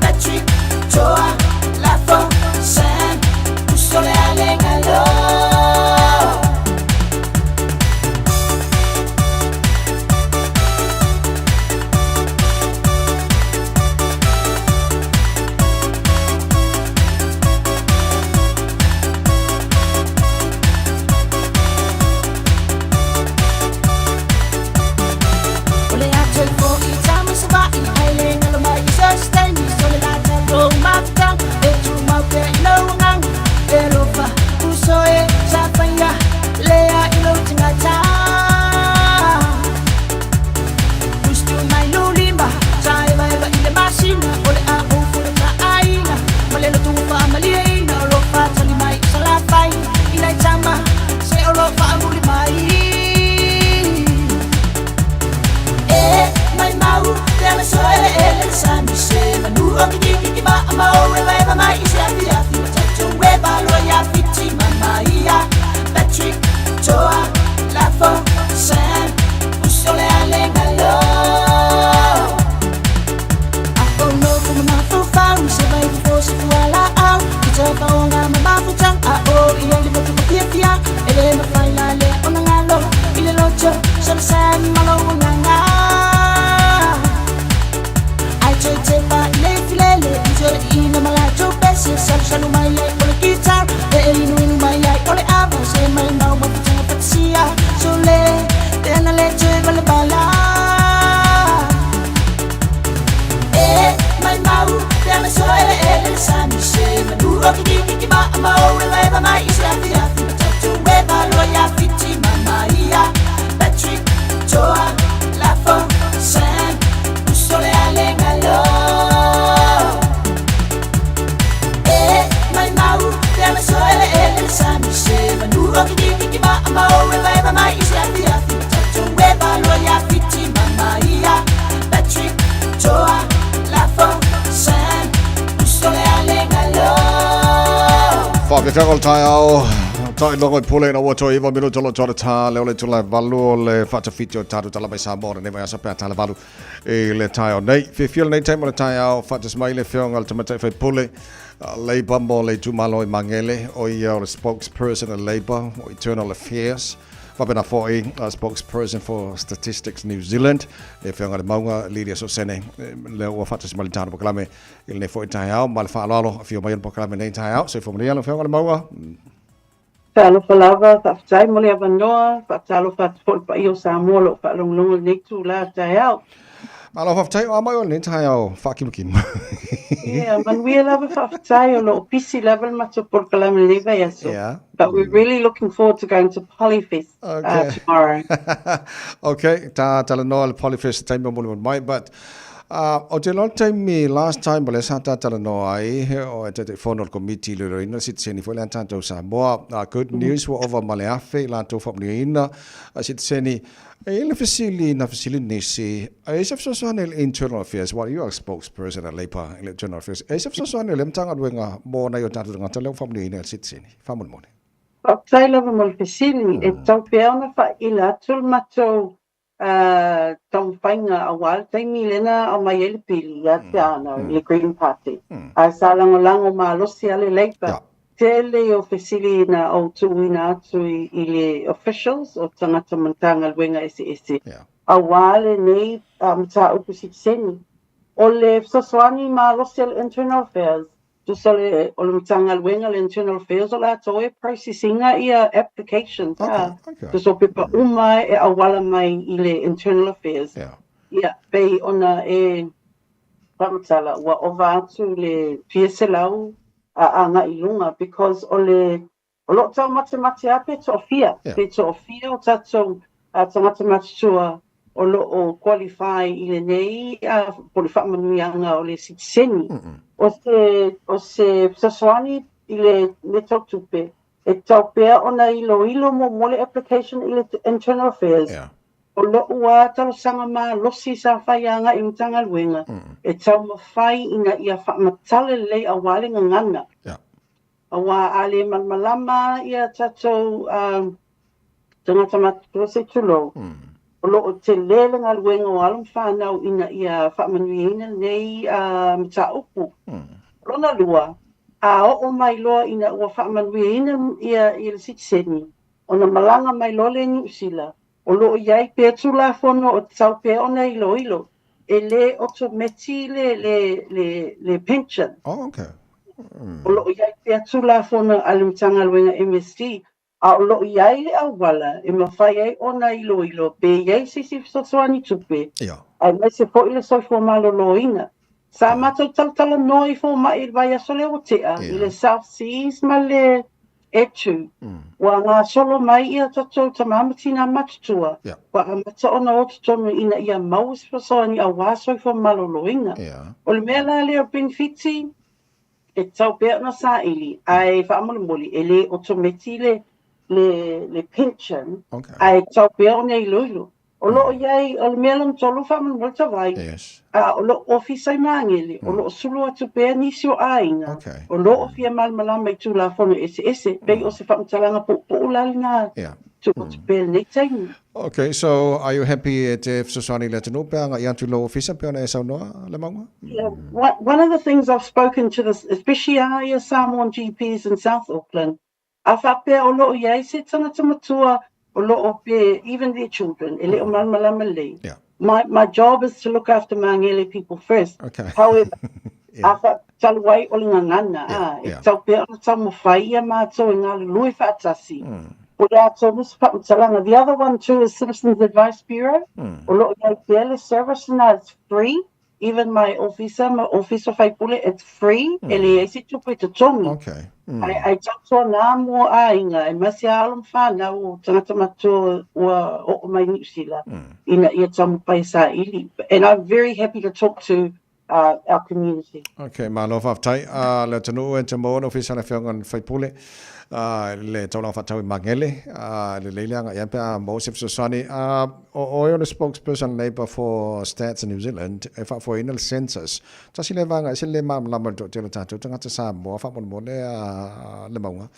Patrick, Toa, Lafo, Sam, Usole Alengalo. Ole a te fo i tama sa vai, ai le ngalo mai i sa stani, so le la ta ro ma tang, e tu mau pe mafutanga a o i ai le motu fiafia e le mafai la lea ona galo i le loto salasali ma lou agaga ai tetepa i le filele i toeaiina ma latou pese salusalu mai ai o le guitar e inuinu mai ai o le ava se mai mau mafutaga fatasia sole tena le toe valevala e mai mau te ana so ele ele le sami se manu o ki ki ki ma mau e leva mai i se afi afi ma tatu e valo ia fiti mama ia Patrick Toa Lafo Sam Usole ale ngalo e mai mau te ana so ele ele le sami se manu o ki ki ki ma mau e leva mai i se afi afi ma tatu e valo ia fiti mama ia Patrick Toa Lafo Sam Usole ale ngalo Faafetai o le taeao tai logo i pule ina ua toe iva minuta lo tole tā le ole tula valu o le whaatawhiti o tātou tala mai Samoa o nei asa pea tala valu i le taeao nei. Fiafia lenei taimi o le taeao whaatas mai le whionga le tamatai whai pule Labour mo le itumalo i Mangele o ia o le spokesperson o Labour o Internal Affairs Faapena foi, spokesperson for Statistics New Zealand, le Afioga i le Maunga, Lydia Sosene, lea ua faatasi mai le tatou polokalame i lenei foi taeao. Ma le faaaloalo, afio mai i le polokalame i lenei taeao. Soifua manuia lau Afioga i le Maunga. Talofa lava, faafetai mo le avanoa, faatalofa atu foi i le paia o Samoa o lo o faalogologo i lenei itula taeao. Malo faafetai o a mai o lenei taeao faakimukimo. Yeah, manuia lava faafetai o lo o pisi lava le matou polokalame i lenei vaiaso. Yeah. But we're really looking forward to going to Polyfest tomorrow. Okay, ta talanoa le Polyfest taimi o mulimuli mai, but o te loa le taimi last time o lea sa ta talanoa ai o e Taitaifono o le Komiti Iloiloina le Sitiseni foi lea a tatou Samoa. Good news ua ova ma le 1,000 i latou faamanuiaina sitiseni. E i ai le fesili na fesili nisi, e i ai se fesoasoani i le Internal Affairs, well you are a spokesperson at Labour i le Internal Affairs, e i ai se fesoasoani a le Matagaluega mo nai o tatou tagata lea ua faamanuiaina i le sitiseni? Faamolemole. Faafetai lava mo le fesili. E tatau pea ona faaila atu le matou taumafaiga aua le taimi lea na aumai ai le pili ia te Ana i le Green Party. Ae sa lagolago malosi lava le Labour Tele o fesili na ou tuuina atu i le officials o tagata Matagaluega eseese auā lenei mataupu sitiseni. O le fesoasoani malosi a le Internal Affairs, tusa o le Matagaluega le Internal Affairs o latou e process ina ia applications, tusa o pepa uma e auala mai i le Internal Affairs. Ia, pei ona e faamatala ua ova atu le fia selau a agai i luga because o le o lo o taumatemate lava pe toafia, pe toafia o tatou tagata matutua o lo o qualify i lenei po o le faamanuiaga o le sitiseni. O se o se fesoasoani i le mea tau tupe e tatau pea ona iloilo muamua le application i le Internal Affairs. O lo'u a talosaga malosi sa fai agai i Matagaluega e taumafai ina ia faamatala lelei auā le gagana. Auā a le malamalama ia tatou tagata matutua se i tulou, o lo o tele le galuega o alo ma fanau ina ia faamanuiaina lenei mataupu. Lona lua, a oo mai loa ina ua faamanuiaina ia le sitiseni, ona malaga mai loa lea i Niu Sila, O lo o i ai pea Tulafono o tatau pea ona iloilo, e le otometi le, le, le, le pension. Oh, okay. O lo o i ai pea Tulafono a le Matagaluega MSD, a o lo o i ai le auala e mafai ai ona iloilo pe i ai se isi fesoasoani tupe, aemaise foi le soifua maloloina. Sa matou talatalanoa i fomai i le vaiaso lea ua tea, i le South Seas ma le Etu, ua gasolo mai ia tatou tama ma tina matutua, ua amata ona o totonu ina ia maua se fesoasoani auā soifua maloloina. O le mea la lea o penefiti, e tatau pea ona saili, ae faamolemole e le otometi le, le, le pension, ae tatau pea ona iloilo. O lo o i ai, o le mea lona tolu faamolemole Tavai, a o lou ofisa i Magele, o lo o sulu atu pea nisi o aiga, o lo o fia malamalama i Tulafono eseese, pei o se faamatalaga puupuu la lena. tuu atu pea i lenei taimi. Okay, so are you happy e te fesoasoani i le atunuu pe a agai atu i lou ofisa pei ona e saunoa, Lemauga? Yeah, one of the things I've spoken to the, especially a ia Samoan GPs in South Auckland, a faapea o lo o i ai se tangata matua o lo o pe, even their children, e le o malamalama lelei. Yeah. My job is to look after Mangele people first. Okay. However, a fa, talu ai o le gagana, a, e tatau pea ona taumafai ia mātou e galulue faatasi. O le atoa mo se faamatalaga. The other one too is Citizens Advice Bureau. O lo o i ai pea le service lena, it's free. Even my ofisa ma ofisa faipule, it's free, e leai se tupe totogi. Okay. Ai, ai tautuana mo aiga, e masi a alo ma whanau o tangata matua ua oo mai Niu Sila, ina ia taumafai e saili. And I'm very happy to talk to our community. Okay, malo faafetai. Le atunuu e te maua le ofisa o le Afioga i le Faipule, le taulaga faatau i Magele, lelei le agai ai pe a maua se fesoasoani. O oe o le spokesperson Labour for Stats in New Zealand e faafoeina le census. Tasi lea vaega ese le malamalama i le toatele o tatou tagata Samoa faamolemole a le mauga.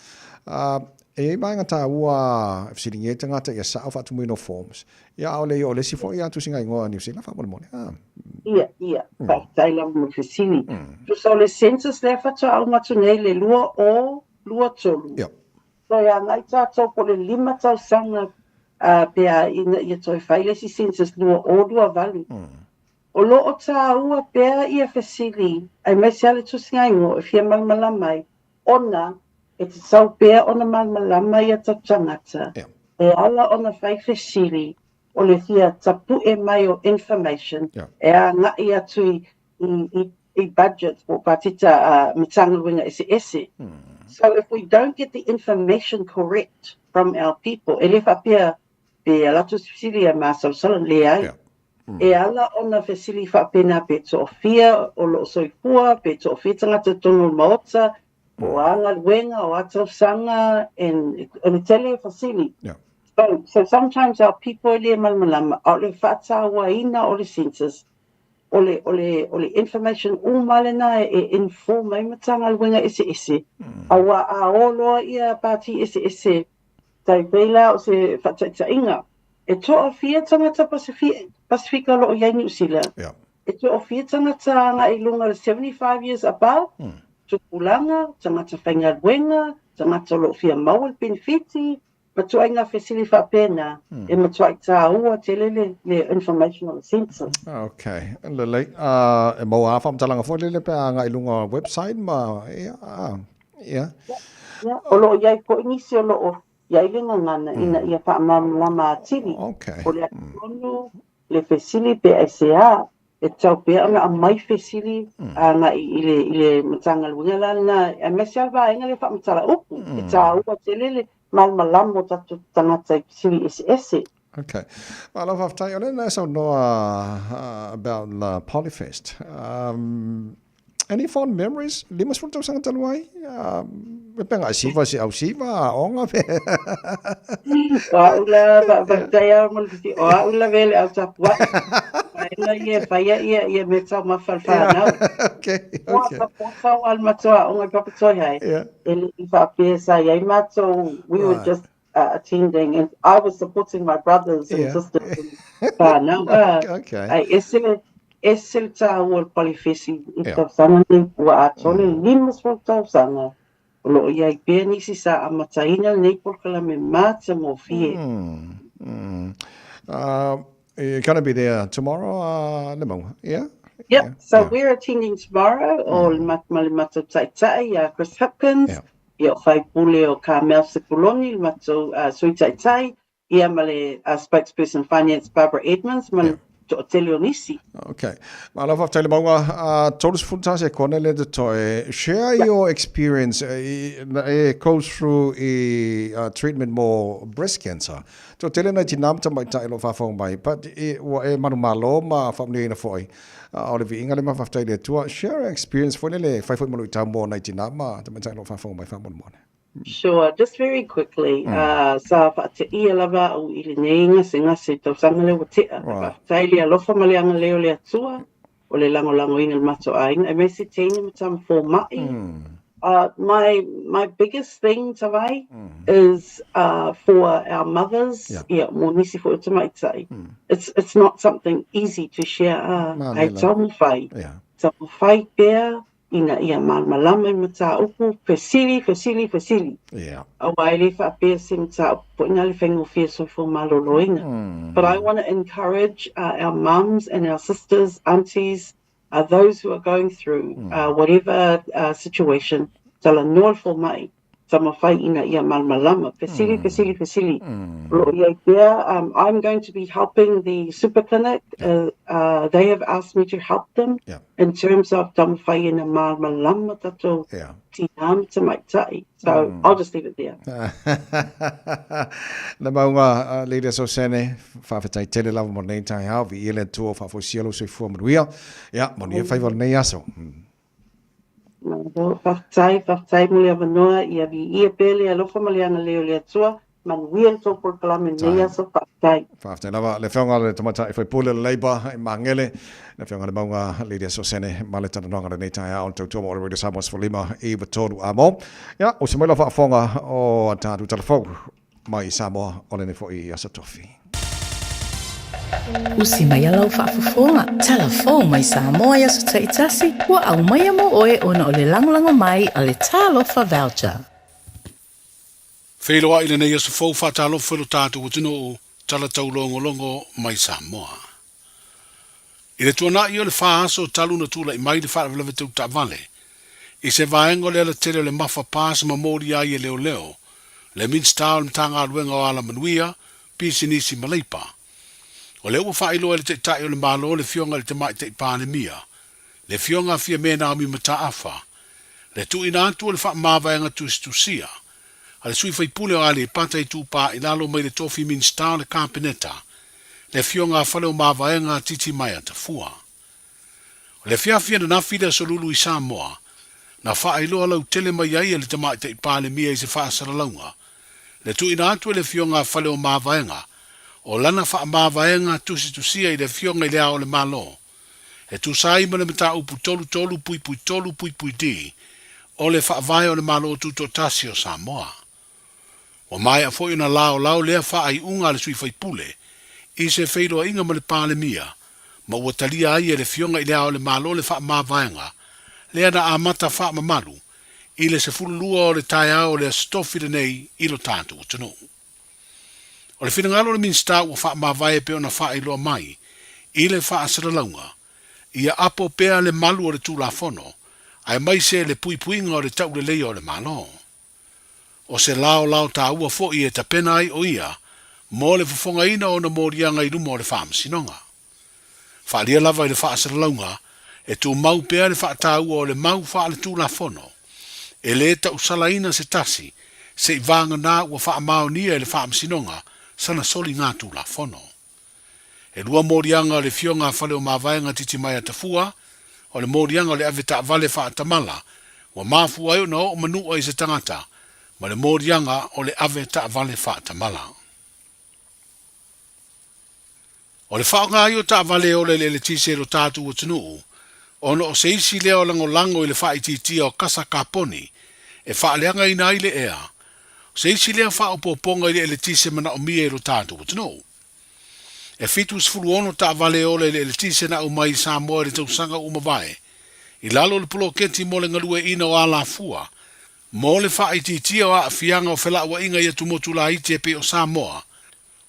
E i ai vaega taua e fesiligia ai tagata ia sao faatumuina o forms. Ia a o le i o le isi foi a tusiga igoa a New Zealand faamolemole. Ia, ia, faafetai lava mo le fesili. Tusa o le census lea faatoa uma atu nei le 2023. Ia. Toe agai tatou po o le 5 tausaga pe a ina ia toe fai le isi census 2028. O lo o taua pea ia fesili aemaise lava le tusiga-igoa e fia malamalama ai ona e tatau pea ona malamalama ia tatou tagata e ala ona fai fesili o le fia tapu'e mai o information e agai atu i budgets po o patita a Matagaluega eseese. So if we don't get the information correct from our people, e le faapea pe alu atu se fesili ia masalosalo, leai. E ala ona fesili faapena pe toafia o lo o soifua, pe toafia tagata i totonu o le Maota, o a galuega, o a tausaga, and o le tele o fesili. So sometimes our people e le malamalama, a o le faatauaina o le census, o le, o le, o le information uma lena e inform ai Matagaluega eseese, aua a o loa ia pāti eseese, tai pei la o se faataitaiga, e toafia tagata Pasifika o lo o i ai Niu Sila, e toafia tagata agai i luga o le 75 years above, tupulaga, tagata faigaluega, tagata o lo o fia maua le penefiti, Matuai ngā fesili faapena, e matuai tāua tele le le information o le census. Ok, lelei. E maua a faamatalaga foi lele pe a agai i luga o website ma, ia, ia. Ia, o lo o i ai foi nisi o lo o i ai le gagana ina ia faamalamalama atili. Ok. O le atu tonu, le fesili pe aisea, e tatau pea ona aumai fesili agai i le i le Matagaluega la lena, aemaise lava le vaega lea faamatala upu, e tāua tele le malamalama o tatou tagata i fesili eseese. Okay. Malo faafetai. O lea na e saunoa about la Polyfest. Any fond memories? 50 tausaga talu ai? E pea ngai siva se au siva, aoga pe. O au la, faafetai lava mo le fesili. O au lava e le au tapuai. Faina ia e whaia ia ia me tau mawha le whanau. Okay, okay. Hoa tau al matua o ngai papatoi hai. Yeah. E le i whaapea sa iai mātou, we were just attending and I was supporting my brothers and sisters and whānau. Okay. Ai, ese le, ese le tāua o le Polyfest i tausaga nei, ua atoa le 50 tausaga o lo o i ai pea nisi sa amataina lenei polokalame matagofie. You're going to be there tomorrow, Lemauga, yeah? Yep, yeah. So yeah. We're attending tomorrow, o le ma le matou taitai ia Chris Hipkins, ia o Faipule o Carmel Sepuloni, le matou sui taitai, ia ma le spokesperson finance Barbara Edmonds, ma le toatele o nisi. Okay. Malo faafetai Lemauga, 34 sekone le totoe. Share your experience e goes through i treatment mo breast cancer. Toatele nai tinā ma tamaitai o lo o faafofoga mai, but e, ua e manumalo ma faamanuiaina foi. O le viiga lea ma faafetai i le Atua. Share your experience foi lele, fai foi ma luitau mo nai tinā ma tamaitai o lo o faafofoga mai faamolemole. Sure, just very quickly, sa faateia lava au i lenei gasegase i tausaga lea ua tea. Faafetai i le alofa ma le agalelei o le Atua, o le lagolagoina i le matou aiga, aemaise teine ma tama fomai. My my biggest thing Tavai is uh, for our mothers, yeah, ia, mo nisi foi o tamaitai. It's it's not something easy to share, ah, Ma hei lela. taumawhai. Yeah. Taumawhai pea, ina ia malamalama i mataupu, fesili, fesili, fesili. Yeah. Aua e le faapea se mataupu foi na le faigofie soifua maloloina. But I want to encourage uh, our mums and our sisters, aunties, uh, those who are going through uh, whatever uh, situation, talanoa le fomai, taumafai ina ia malamalama. Fesili, fesili, fesili. O lo o i ai pea, I'm going to be helping the super clinic. Uh, they have asked me to help them in terms of taumafai ina malamalama tatou tinā ma tamaitai. So I'll just leave it there. Na maunga, Leader Sosene, whawhetai tele lava mo nei taeao, vi ia le Atua o whaafoisia lou soifua manuia. Ia, manuia whaiva o lenei aso. Malo, faafetai, faafetai mo le avanoa, ia viia pea le alofa ma le agalelei o le Atua, manuia le tou polokalame i lenei aso, faafetai. Faafetai lava le Afioga i le Tamaitai Faipule o le Labour i Magele, le Afioga i le Mauga Lydia Sosene ma le talanoaga i lenei taeao i le tautua mo All Radio Samoa 15 i 3 amo. Ia, usi mai lau faafofoga o a tatou talafou mai i Samoa o lenei foi aso tofi. Usi mai lau faafofoga, tala fou mai Samoa i aso taitasi, ua aumaia mo oe ona o le lagolago mai a le Talofa Voucher. Feiloai i lenei aso fou faatalofa i lo tatou atunuu tala taulogologo mai Samoa. I le tuanai o le fa aso talu na tulai mai le faalavelave tau taavale i se vaega o le alatele o le Mafa Pass ma molia ai e leoleo le Minisita o le Matagaluega o Alamanuia, Pisinisi ma Leipa. O lea ua faailoa e le Taitai o le Malo le Afioga i le Tamaitai Palemia, le Afioga a Fiame Naomi Mataafa, le tuuina atu o le faamavaega tusitusia a le sui faipule o Aleipata Itupa i Lalo mai le tofi Minisita o le Kapeneta, le Afioga a Faleomavaega Titimaea Tafua. O le afiafi ananafi le Aso Lulu i Samoa, na faailoa lautele mai ai e le Tamaitai Palemia i se faasalalauga, le tuuina atu e le Afioga a Faleomavaega o lana faamavaega tusitusia i le Afioga i Le Ao o le Malo, e tusa ai ma le mataupu 33.3.D o le Faavae o le Malo Tutoatasi o Samoa. Ua maea foi ona laolao lea faaiuga a le sui faipule i se feiloaiga ma le Palemia ma ua talia ai e le Afioga i Le Ao o le Malo le faamavaega lea na amata faamamalu i le 12 o le taeao o le Aso Tofi lenei i lo tatou atunuu. O le finagalo o le Minisita ua faamavae pei ona faailoa mai i le faasalalauga, ia apo pea le malu o le Tulafono aemaise le puipuiga o le tauleleia o le Malo. O se laolao taua foi e tapena ai o ia mo le fofogaina o ona moliaga i luma o le Faamasinoga. Faaalia lava i le faasalalauga e tumau pea le faataua o le mau faaletulafono, e le tausalaina se tasi se i vagana ua faamaonia e le Faamasinoga sana soligatulafono. E lua moliaga o le Afioga a Faleomavaega Titimaea Tafua, o le moliaga o le avetaavale faatamala ua mafua ai ona oo manua i se tagata ma le moliaga o le avetaavale faatamala. O le faaaoga ai o taavale e ola i le eletise i lo tatou atunuu, ona o se isi lea o lagolago i le faaitiitia o kasa kaponi e faaleagaina ai le ea, o se isi lea faaopoopoga i le eletise manaomia i lo tatou atunuu. E 76 taavale e ola i le eletise na aumai i Samoa i le tausaga ua mavae, i lalo o le poloketi mo le galueaiina o alafua mo le faaitiitia o aafiaga o felauaiga i atumotu laiti e pei o Samoa,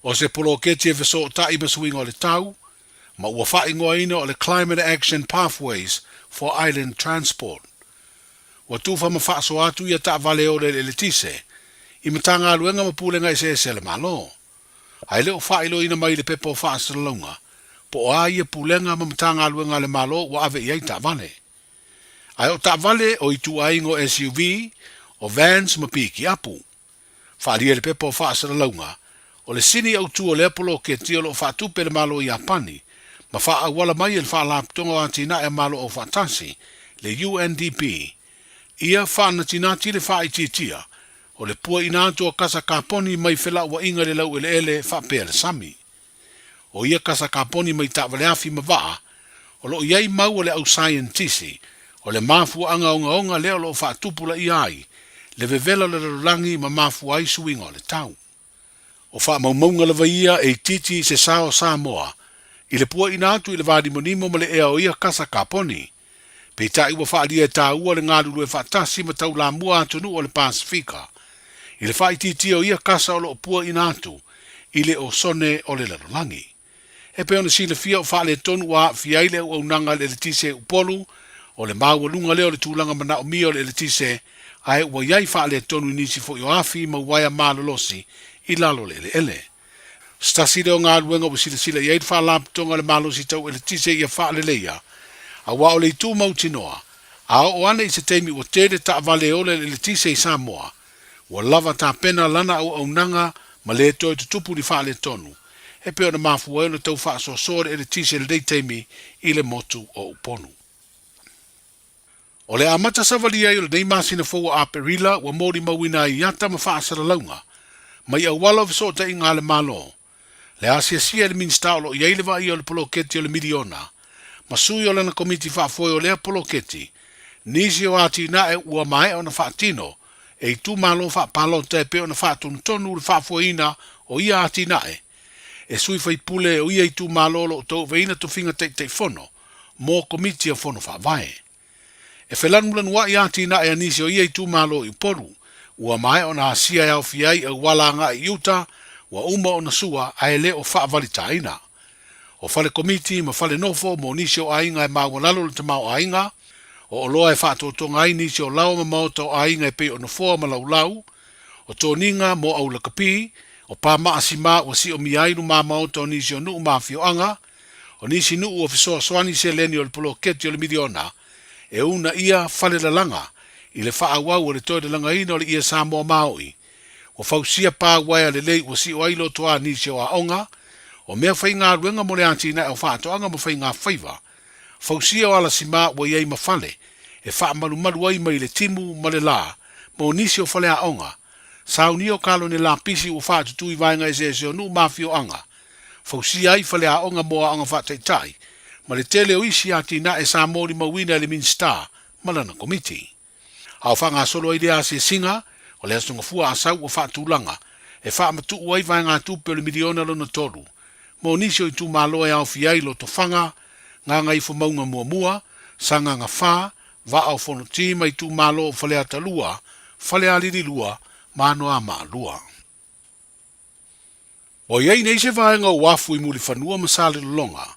O se poloketi e fesootai ma suiga o le tau, ma ua faaigoaina o le Climate Action Pathways for Island Transport. Ua tufa ma faasoa atu ia taavale e ola i le eletise i Matagaluega ma Pulega eseese a le Malo. Ae le o faailoaina mai i le pepa o faasalalauga po o a ia Pulega ma Matagaluega a le Malo ua ave i ai taavale. Ae o taavale o ituaiga o SUV, o vans ma pikiapu. Faaalia i le pepa o faasalalauga, o le sini autu o lea poloketi o lo o faatupe e le Malo o Iapani ma faaauala mai e le Faalapotopotoga o Atinae a Malo Aufaatasi, le UNDP, ia faanatinati le faaitiitia o le puaina atu o kasa kaponi mai felauaiga i le laueleele faapea le sami. O ia kasa kaponi mai taavaleafi ma vaa, o lo o i ai mau a le au saienitisi. O le mafuaaga ogaoga lea o lo o faatupulaia ai le vevela o le lalolagi ma mafua ai suiga o le tau. O faamaumauga lava ia e itiiti i se sao o Samoa i le puaina atu i le vanimonimo ma le ea o ia kasa kaponi. Peitai ua faaalia e taua le galulue faatasi ma taulamua atunuu o le Pasefika i le faaitiitia o ia kasa o lo o puaina atu i le osone o le lalolagi. E pei ona silafia o faaletonu ua aafia ai le auaunaga a le eletise i Upolu, o le maualuga lea o le tulaga manaomia o le eletise, ae ua i ai faaletonu i nisi foi o afi ma uaea malolosi i lalo o le eleele. O se tasi lea o galuega ua silasila i ai le Faalapotopotoga o le Malosi Tau Eletise ia faaleleia, aua o le itu mautinoa, a oo ane i se taimi ua tele taavale e ola i le eletise i Samoa, ua lava tapena lana auaunaga ma le toe tutupu ni faaletonu, e pei ona mafua ai ona tau faasoasoa le eletise i lenei taimi i le motu o Upolu. O le amata savali ai o lenei masina fou o Aperila ua molimauina ai ata ma faasalalauga mai auala o fesootaiga a le Malo, le asiasia e le Minisita o lo o i ai le vaaia o le poloketi o le miliona ma sui o lana komiti faafoe o lea poloketi, nisi o atinae ua maea ona faatino e itumalo faapalota e pei ona faatonutonu le faafoeina o ia atinae e sui faipule o ia itumalo o lo o tauaveina tofiga Taitaifono mo Komiti o Fono Faavae. E felanulanua'i atinae a nisi o ia itumalo i Upolu, ua maea ona asia e aofia ai auala agai i uta, ua uma ona sua ae le o faavalitaina. O fale komiti ma fale nofo mo nisi o aiga e maualalo le tamaoaiga, o oloa e faatotoga ai nisi o laoa ma maota o aiga e pei o nofoa ma laulau, o toniga mo aulakapi, o pamaa simā ua siomia ai lumā maota o nisi o nuu ma afioaga, o nisi nuu ua fesoasoani seleni o le poloketi o le miliona e uunaia fale lalaga i le faaauau o le toe lalagaina o le ie Samoa maoi, ua fausia pa uaea lelei ua sio ai lotoā nisi o aoga, o mea faigaluega mo le atinae o faatoaga ma faigafaiva, fausia o alasimā ua i ai ma fale e faamalumalu ai mai le timu ma le lā mo nisi o faleaoga, saunia o kalone lapisi ua faatutū i vaega eseese o nuu ma afioaga, fausia ai faleaoga mo aoga faataitai, ma le tele o isi atinae sa molimauina e le Minisita ma lana Komiti. A o faagasolo ai lea asiasiga, o le Aso Gafua Asau ua faatulaga e faamatuu ai vaegatupe o le miliona lona tolu mo nisi o itumalo e aofia ai Lotofaga, Gagaifomauga Muamua, Sagaga 4, Vaa o Fonoti ma itumalo o Faleata 2, Falealili 2 ma Anoamaa 2. Ua i ai nei se vaega o uafu i Mulifanua ma Salelologa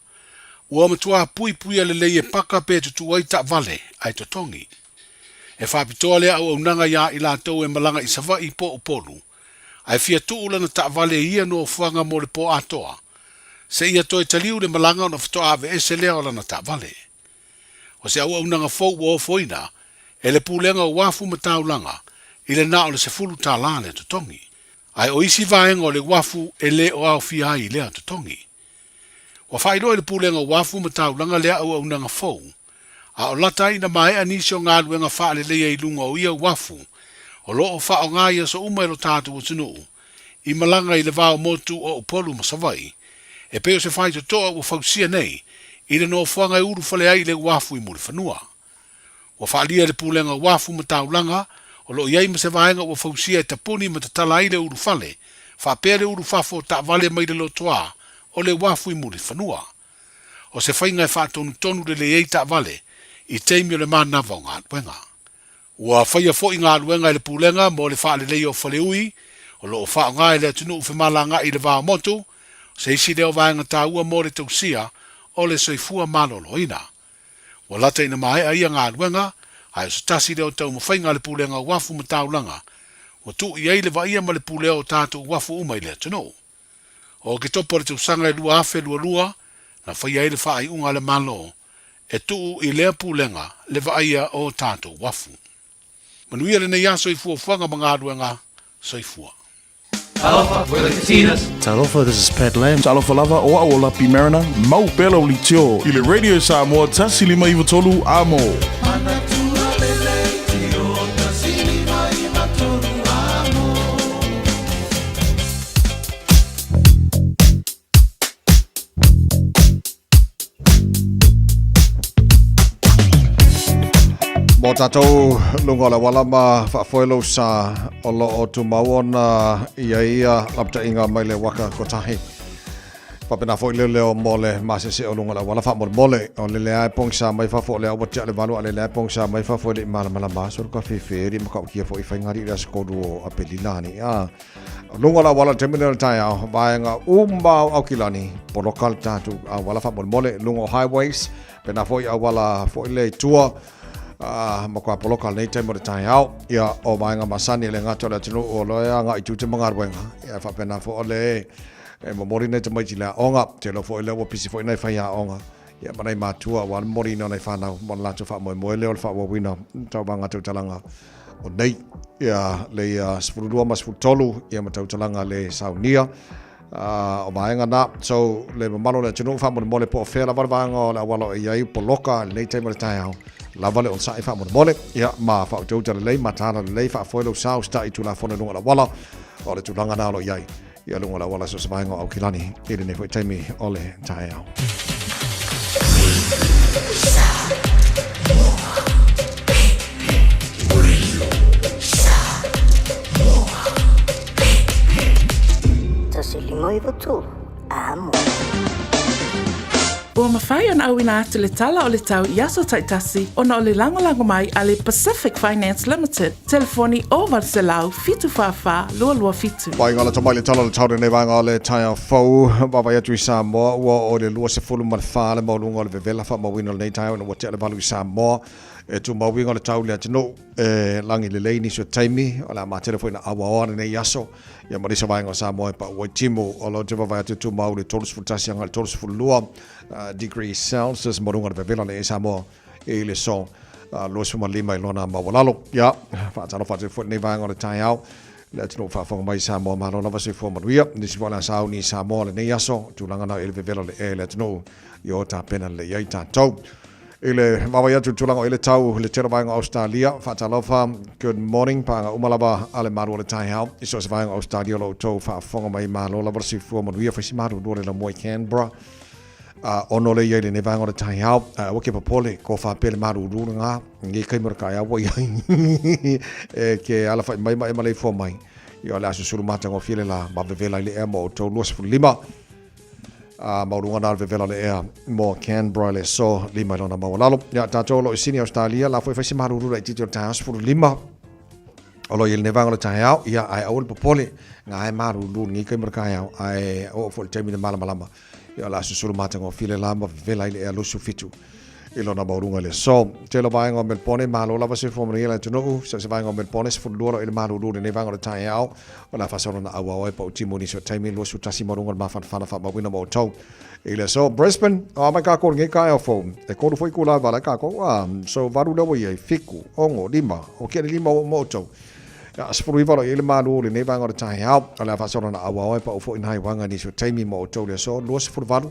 ua matua puipuia lelei e paka pe tutū ai taavale ae totogi. E faapitoa lea auaunaga iā i latou e malaga i Savaii po o Upolu ae fia tuu lana taavale i ia nofoaga mo le pō atoa seia toe taliu le malaga ona faatoa aveese lea o lana taavale. O se auaunaga fou ua ofoina e le Pulega o Uafu ma Taulaga i le na o le $10 le totogi. Ae o isi vaega o le uafu e le o aofia ai i lea totogi. Ua faailoa i le Pulega o Uafu ma Taulaga lea auaunaga fou, a o lata ai ina maea nisi o galuega faaleleia i luga o ia uafu o lo o faaaoga i aso uma e lo tatou atunuu i malaga i le va o motu o Upolu ma Savaii, e pei o se faitotoa ua fausia nei i le nofoaga e ulufale ai i le uafu i Mulifanua. Ua faaalia e le Pulega o Uafu ma Taulaga o lo o i ai ma se vaega ua fausia e tapuni ma tatala ai le ulufale, faapea le ulufafo o taavale mai le lotoā o le uafu i Mulifanua. O se faiga e faatonutonu lelei ai taavale i taimi o le manava o galuega. Ua faia foi galuega e le Pulega mo le faaleleia o faleui o lo o faaaoga e le atunuu femalagaai i le va o motu, o se isi lea o vaega taua mo le tausia o le soifua maloloina. Ua lata ina maea ia galuega, ae o se tasi lea o taumafaiga a le Pulega o Uafu ma Taulaga, ua tuu i ai le vaaia ma le pulea o tatou uafu uma i le atunuu. O Oketopa o le tausaga e 2022, na faia ai le faaiuga a le Malo e tuu i lea Pulega le vaaia o tatou uafu. Manuia lenei aso i fuafuaga ma galuega. Soifua. Talofa, we're the Katinas. Talofa, this is Pat Lam. Talofa lava, o au o Lapi Mariner, mau pea lau leitio i le Radio Samoa 105.3 Amo. Mo tatou luga o le auala ma faafoe lou sa o lo o tumau ona ia ia lapataiga mai le waka kotahi. Faapena foi le leo mo le masese o luga o le auala faamolemole. O le lea e pogisa mai fafo o lea ua tea le valu a le lea e pogisa mai fafo e le i malamalama so le kafefe e le i matautia foi faiga i le aso 3 o Apelila ni. A luga o le auala le taimi lea o le taeao, vaega uma o Aukilani, poloka le tatou auala faamolemole, luga o highways, pena foi auala foi le i tua, matua poloka lenei taimi o le taeao. Ia, o vaega masani e le gata o le atunuu o lo e agai i tiute ma galuega, ia faapena foi o le e momoli nai tamaiti i le aoga, te iloa foi lea ua pisi foi nai faiaoga, ia ma nai matua aua le momoliina o nai fanau mo le latou faamoemoe lea o le faaauauina o tauvaga tautalaga o nei, ia le ia 12 ma 13, ia ma tautalaga le saunia o vaega na. So, le mamalu o le atunuu faamolemole po o fea lava le vaega o le auala o i ai poloka i lenei taimi o le taeao, lava le onosai faamolemole, ia ma faautauta lelei, mataala lelei, faafoe lou sa, usitai i Tulafono i luga o le auala, o le tulaga na o lo o i ai i luga o le auala so se vaega o Aukilani i lenei foi taimi o le taeao. 153, Amo. Ua mafai ona auina atu le tala o le tau i aso taitasi ona o le lagolago mai a le Pacific Finance Limited, telefoni 0800 744 227. Vaega lata mai le tala o le tau lenei vaega o le taeao fou vaavaai atu i Samoa ua oo i le 24 le maualuga o le vevela faamauina o lenei taeao ina ua tea le valu i Samoa e tumau uiga o le tau i le atunuu e lagi lelei nisi o taimi o le a matele foi ina auaoa lenei aso ia ma nisi o vaega o Samoa e pau ai timu o lo te vaavaai atu e tumau i le 31 agai i le 32 degrees Celsius maualuga o le vevela le e Samoa i le so 25 i lona maualalo. Ia, faatalofa atu foi lenei vaega o le taeao le atunuu faafofoga mai i Samoa, malo lava soifua manuia. Nisi foi o le a sauni i Samoa lenei aso, tulaga na i le vevela o le ea i le atunuu i o tapena lelei ai tatou. I le vaavaai atu i le tulaga o i le tau i le tele o vaega o Australia, faatalofa, good morning, paga uma lava a le malu o le taeao i so o se vaega o Australia o lo outou faafofoga mai, malo lava le soifua manuia, fai si malu lua le lamua i Canberra. A ono le iai lenei vaega o le taeao, ae aua ke popole, ko faapea le malulu lena, nei taimi o le taeao ua iai e ke alafai mai ma e maleifua mai. Ia o le a susulu matagofie le la, ma vevela i le ea mo outou 25. A maualuga na le vevela o le ea mo Canberra le aso 5 i lona maualalo. Ia tatou o lo o i Sydney Australia, la foi fai si malulu laitiiti o le taeao 15. O lo o i ai lenei vaega o le taeao, ia ae aua le popole, nga e malulu lenei taimi o le taeao, ae oo foi i le taimi le malamalama. Ia o le a susulu matagofie le la ma vevela ai le ea 27 i lona maualuga i le aso. Tele o vaega o Melbourne, malo lava soifua manuia le atunuu. So se vaega o Melbourne, 12 lo i le malulu i lenei vaega o le taeao. O le a faasolo na auao ai pau timu nisi o taimi 21 maualuga o le mafanafana faamauina mo outou i le aso. Brisbane, o a mai kākou i lenei taeao fou. E kolu foi itula e vala ai kākou. So valu lea ua i ai, fitu, ono, lima, o ke le lima ua mo outou. Ia, 19 lo i ai le malu o lenei vaega o le taeao. O le a faasolo na auao ai pau foi nai uaga nisi o taimi mo outou i le aso. 28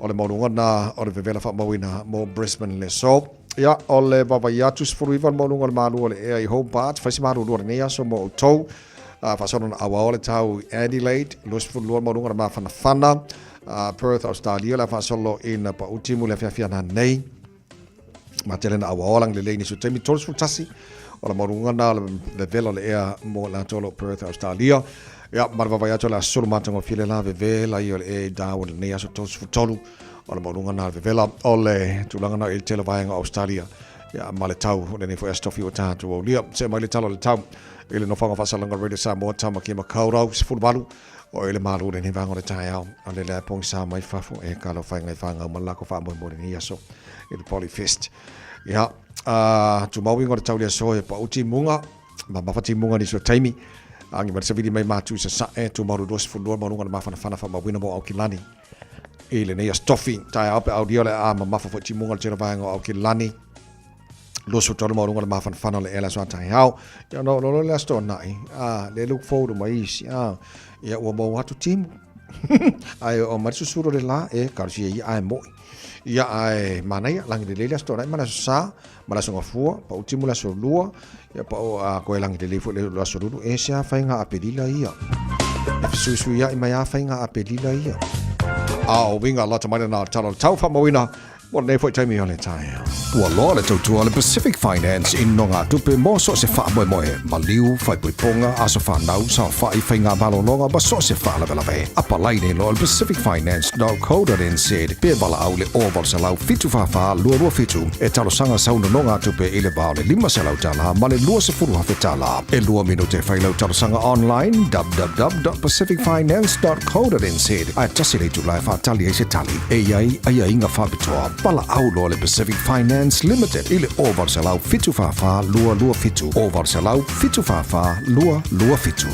o le maualuga na o le vevela faamauina mo Brisbane le aso. Ia, o le vaavaai atu 19 le maualuga o le malu o le ea i Hobart. Fai se malu lua lenei aso mo outou. Faasolo na auao le tau i Adelaide. 22 le maualuga o le mafanafana. Perth, Australia, le a faasolo ina pau timu le afiafi ana nei. Ma tele na auao lagi lelei nisi o taimi 31 o le maualuga na o le vevela o le ea mo latou o lo o Perth, Australia. Ia, ma le vaavaai atu o le a sulu matagofie le la vevela ia o le ea i Darwin lenei aso 33 o le maualuga na o le vevela o le tulaga na i le tele o vaega o Australia. Ia, ma le tau o lenei foi aso tofi ua tatou aulia. See mai le tala o le tau i le nofoaga faasalaga o Radio Samoa, Tamaki Makaurau, 18 o i le malu o lenei vaega o le taeao, a le lea pogisa mai fafo e ka alofa i ngai fanau ma le lako faamoemoe i lenei aso i le Polyfest. Ia, tumau ingo le tau le aso e pau timuga, ma mafa timuga nisi o taimi, angi ma le savili mai matu i sasae, tumau le 22 maualuga le mafanafana faamauina mo Aukilani i lenei aso tofi. Taeao pe aulia o le a mamafa foi timuga le tele vaega o Aukilani. 23 maualuga le mafanafana o le ea le aso a taeao. Ia no lo le aso toanai, a le look forward mai isi, a ia ua maua atu timu. Ai o mai susuru le la e karusia ia ai moi. Ia ai manaia langi lelei le aso toanai ma le aso sa, ma le aso gafua, pau timu le aso lua, ia pau a koe langi lelei foi le aso lulu, e se a whainga a pelila ia. E fesuisui ai mai a whainga a pelila ia. A o winga lata mai na tala tau whamawina. Mo lenei foi taimi o le taeao. Ua loa le tautua a le Pacific Finance i nogatupe mo so o se faamoemoe, maliu, faaipoipoga, aso fanau, saofai, faiga malologa ma so o se faalavelave. Apalai nei loa i le pacificfinance.co.nz pe valaau i le 0800 744 227 e talosaga sau nonogatupe i le va o le $500 ma le $20,000. E lua minute e fai lau talosaga online www.pacificfinance.co.nz ae tasi le itula e faatali ai se tali. E i ai aiaiga faapitoa. Valaau loa le Pacific Finance Limited i le 0800 744 227, 0800 744 227.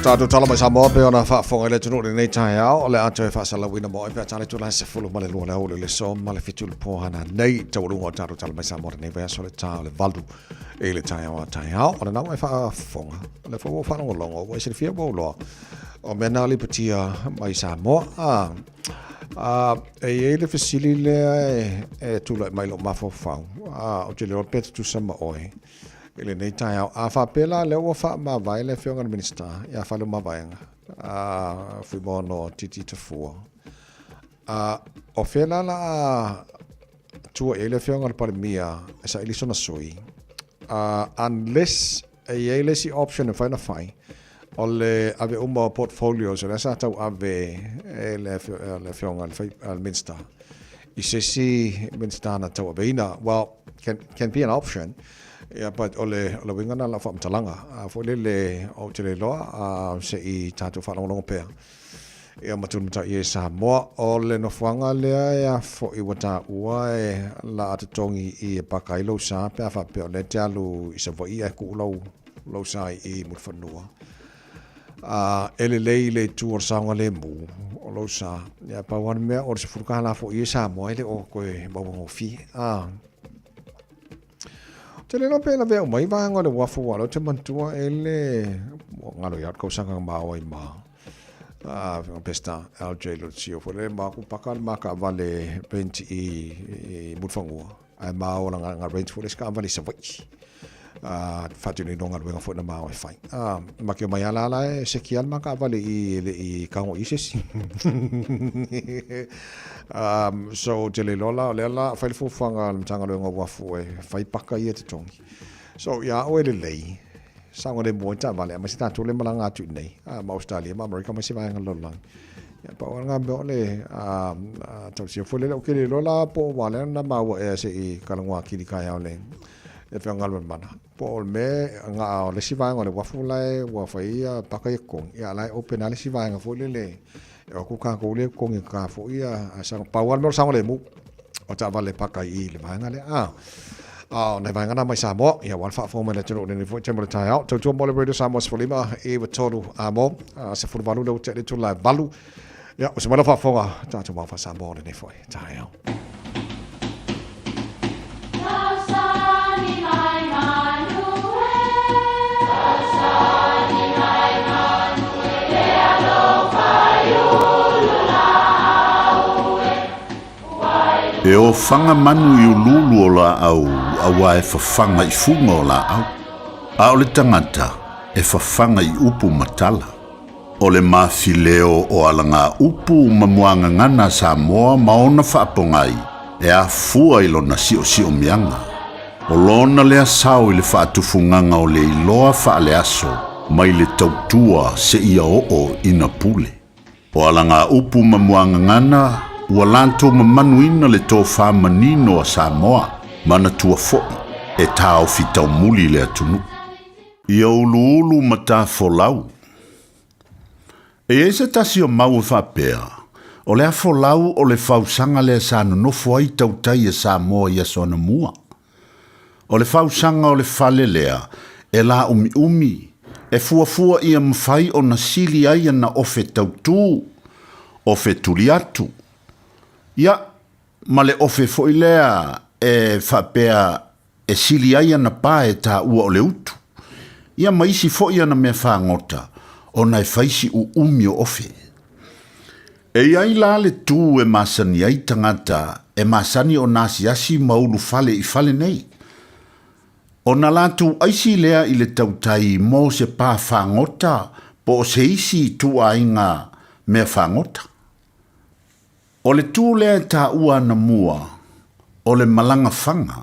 Tatou tala mai Samoa pei ona faafofoga i le atunuu i lenei taeao, o le a toe faasalauina mo oe pe a tala itula e 12 le aoauli o le aso ma le 7 i le po hananei. Taualuga o tatou tala mai Samoa i lenei vaiaso le ta o le 8 i le taeao a taeao. O lena ua e faafofoga, o lea foi ua ou faalogologo, ua e silafia ua ou iloa o mea na lipotia mai Samoa. A, a, e i ai le fesili lea e, e tulai mai lou mafaufau, a, ou te le iloa pe tutusa ma oe i lenei taeao. A faapea la lea ua faamavae le Afioga i le Minisita ia Faleomavaega, a, Fuimaono Titi Tafua, a, o fea la la a tua i ai le Afioga i le Palemia e saili sona sui, a, unless e i ai le isi option e mafai ona fai, o le ave uma o portfolios o lea sa tauave e le Afioga i le Minista i se isi Minista na tauaveina. Well, can be an option, yeah, but o le, o le uiga na o lau faamatalaga. A foi lele, ou te le iloa, se i tatou faalogologo pea. Ia ma tulumatai e Samoa. O le nofoaga lea e a foi ua taua e la a totogi i e paka ai lou sa pe a faapea o lea e te alu i Savaii ae kuu lou, lou sa i Mulifanua. A, e lelei i le itu o le saogalemu o lou sa. Ia pau lava le mea o le $10 foi e Samoa e le o toe mauagofie. A, Ou te le iloa pe lavea uma ai vaega o le uafu aua o lea ou te manatua e le ua galo ia te au le tausaga ma o ai ma Afioga Peseta LJ Lutio foi lele ma ku paka le ma taavale rent i i Mulifanua ae ma o la nga rent foi le isi taavale i Savaii faatino ai loa galuega foi na ma o e fai. Ma ke omai ala ala e seki lava le ma taavale i e le i tago i se isi. So ou te le iloa la, o lea la fai le fuafuaga a le Matagaluega o Uafu e fai paka ia totogi. So ia oe lelei, saogalemu ai taavale aemaise tatou lea e malaga atu i inei ma Ausetalia ma Amerika ma isi vaega o le lalolagi. Ia pau lava lena mea o le tausia foi lele. Ou te le iloa la po o ua lea na maua ea se i talanoa atili taeao i le Afioga i le Galuemalemana. Po o le mea na o le isi vaega o le uafu la e ua fai ia paka ia totogi, ia a o la e open lava le isi vaega foi lele e o atu tatou lea e totogi atu foi ia pau lava le mea o le saogalemu o taavale paka i le vaega lea. A o nai vaega na mai Samoa, ia aua le faafofoga mai le atunuu i lenei foi taimi o le taeao. Tautua mo le Radio Samoa 15 i 3 a mo, 18 lea ua tea i le itula e 8. Ia, o se mai lau faafofoga, tatou mau faa-Samoa o lenei foi taeao. E ofaga manu i uluulu o laau auā e fafaga i fuga o laau, a o le tagata e fafaga i upu ma tala. O le mafileo o alagaupu ma muagagana a Samoa ma ona faapogai e afua i lona siosiomiaga. O lona lea sao i le faatufugaga o le iloa faaleaso mai le tautua seia oo ina pule. O alagaupu ma muagagana ua latou mamanuina le tofa manino a Samoa, manatua foi e taofi taumuli le atunuu. Ia uluulu ma tafolau. E i ai se tasi o mau e faapea, o le afolau o le fausaga lea sa nonofo ai tautai e Samoa i aso anamua. O le fausaga o le fale lea e laumiumi, e fuafua ia mafai ona sili ai ana ofe tautū, ofe tuli atu, ia, ma le ofe foi lea e faapea e sili ai ana pa e taua o le utu, ia ma isi foi ana mea fagota, ona e fai si uumi o ofe. E i ai la le tū e masani ai tagata e masani ona asiasi ma ulu fale i fale nei. Ona latou aisi lea i le tautai mo se pa fagota po o se isi ituaiga mea fagota. O le tū lea e taua ana mua. O le malaga faga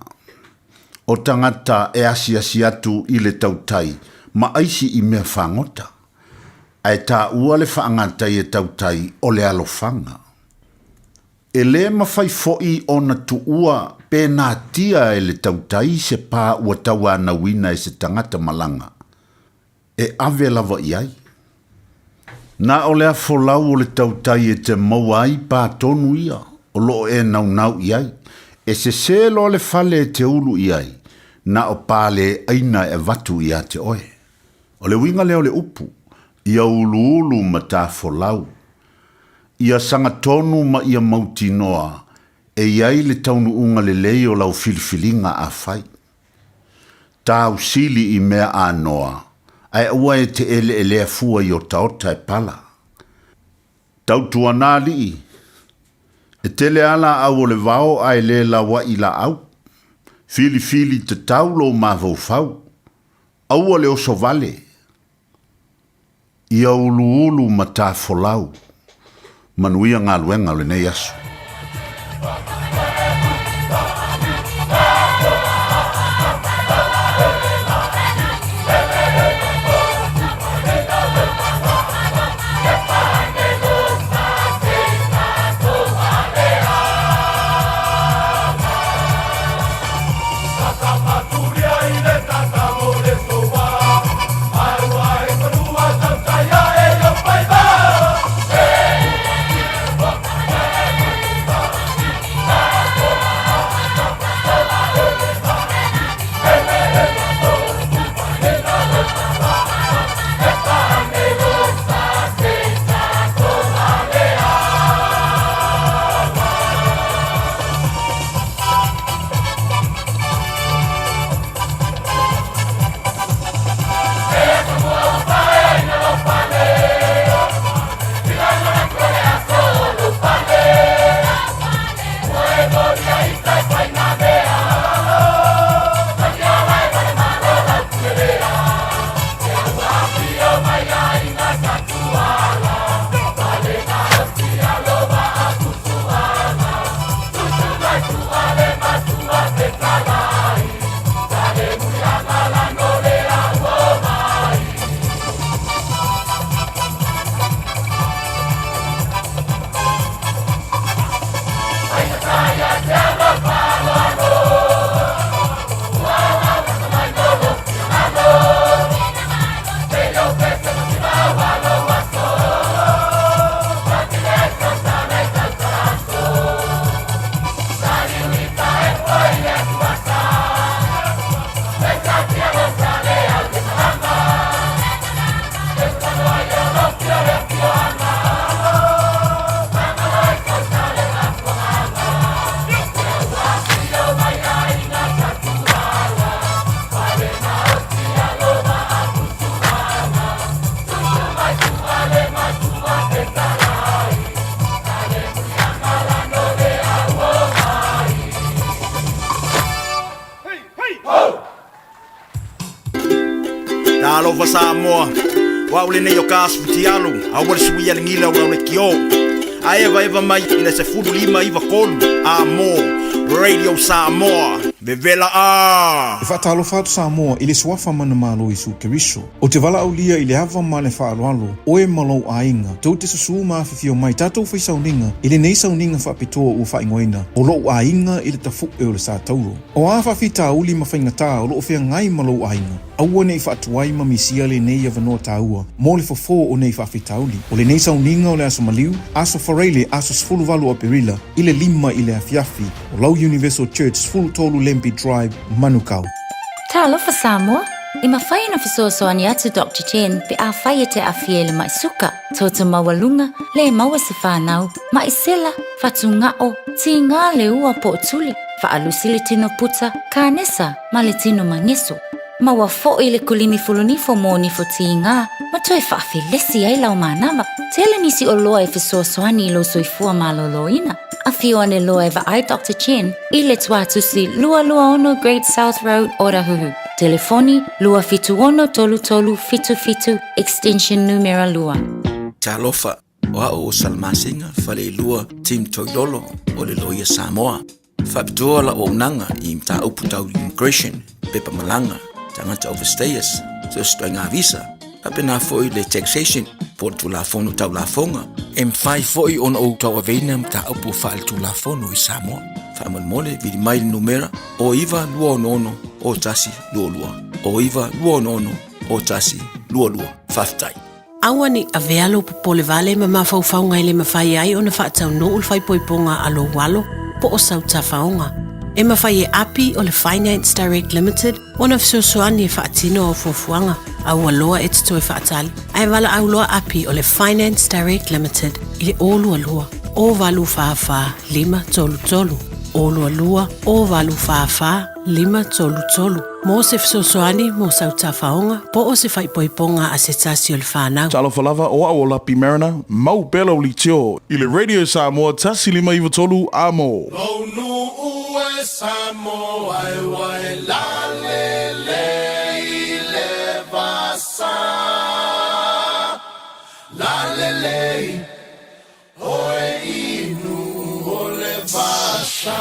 o tagata e asiasi atu i le tautai ma aisi i mea fagota, ae taua le faagatai e tautai o le alofaga. E lē mafai foʻi ona tuua pe natia e le tautai se pā ua tauanauina e se tagata malaga, e ave lava i ai. Na o le afolau o le tautai e te maua ai pā tonu ia o loo e naunau i ai, e sesē loa le fale e te ulu i ai, na o pā lē aina e avatu ia te oe. O le uiga lea o le upu, ia uluulu ma tafolau, ia sagatonu ma ia mautinoa e i ai le taunuuga lelei o lau filifiliga a fai. Tausili i mea anoa, ae aua e te eleelea fua i otaota e pala. Tautuana alii, e tele lava laau o le vao ae le lauaʻi laau. Filifili tatau lou mafaufau. Aua le oso vale. Ia uluulu ma tafolau. Manuia galuega o lenei aso. Talofa Samoa, o au lenei o ka asu fitialu, aua le suia le gila o lau lekiō. A evaeva mai i le 15 93 a mo Radio Samoa, vevela a! E faatalofa atu Samoa i le suafa manumalo Iesu Keriso. Ou te valaaulia i le ava ma le faaaloalo, oe ma lou aiga, tou te susū ma afifio mai tatou fai sauniga i lenei sauniga faapitoa ua faaigoaina o lou aiga i le tafuʻe o le Sa Tauro. O a faafitauli ma faigatā o lo o feagai ma lou aiga, aua ne i faatuai ma misia lenei avanoa taua mo le fofo o nei faafitauli. O lenei sauniga o le Aso Maliu, Aso Faraile, aso 18 o Aperila, i le 5 i le afiafi, o lau Universal Church, 13 Lembie Drive, Manukau. Talofa Samoa! E mafai ona fesoasoani atu Doctor Chen pe afai e te aafia i le maʻi suka, toto maualuga, le maua se fanau, maʻi sela, fatugao, tigā le ua po o tuli, faalusi le tino puta, kanesa ma le tino mageso. Maua foʻi le kulimi fulunifo mo nifo tigā ma toe faafelesi ai lau manava. Tele nisi oloa e fesoasoani i lou soifua malōlōina. Afio ane loa e vaai Doctor Chen i le Tuatusi 226 Great South Road, Otahuhu. Telefoni, 276 3377, extension numera 2. Talofa, o au o Salamasina, Faleilua, Tim Toilolo, o le Loia Samoa. Faapitoa lau auaunaga i mataupu tau immigration, pepa malaga, tagata overstayers, so o se ituaiga visa, faapena foi le taxation po o le Tulafono Tau Lafoga. E mafai foi ona ou tauaveina mataupu faaletulafono i Samoa. Faamolemole, vili mai le numera o 9266 0122, o 9266 0122. Faafetai. Aua ne i avea lou popole vale ma mafaufauga e le mafai ai ona faataunuu le faaipoipoga a lou alo po o sau tafaoga. E mafai e Api o le Finance Direct Limited ona fesoasoani e faatino au fuafuaga, a ua loa e te toe faatali, ae valaau loa Api o le Finance Direct Limited i le 022 084 533, 022 084 533 mo se fesoasoani mo sau tafaoga po o se faaipoipoga a se tasi o le fanau. Talofa lava, o au o Lapi Mariner, mau pea lau leitio i le Radio Samoa 1593 Amo. Lou nuu e Samoa e ua e lalele i le vasa. Lalele i oe i nuu o le vasa.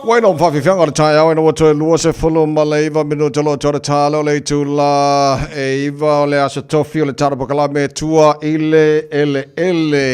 Ua ina o mawhawhiwhianga o le taeao ina ua toe 29 minuta loa tore tāle o le itula e 9 o le aso tofi o le tara pakalame tua i le eleele.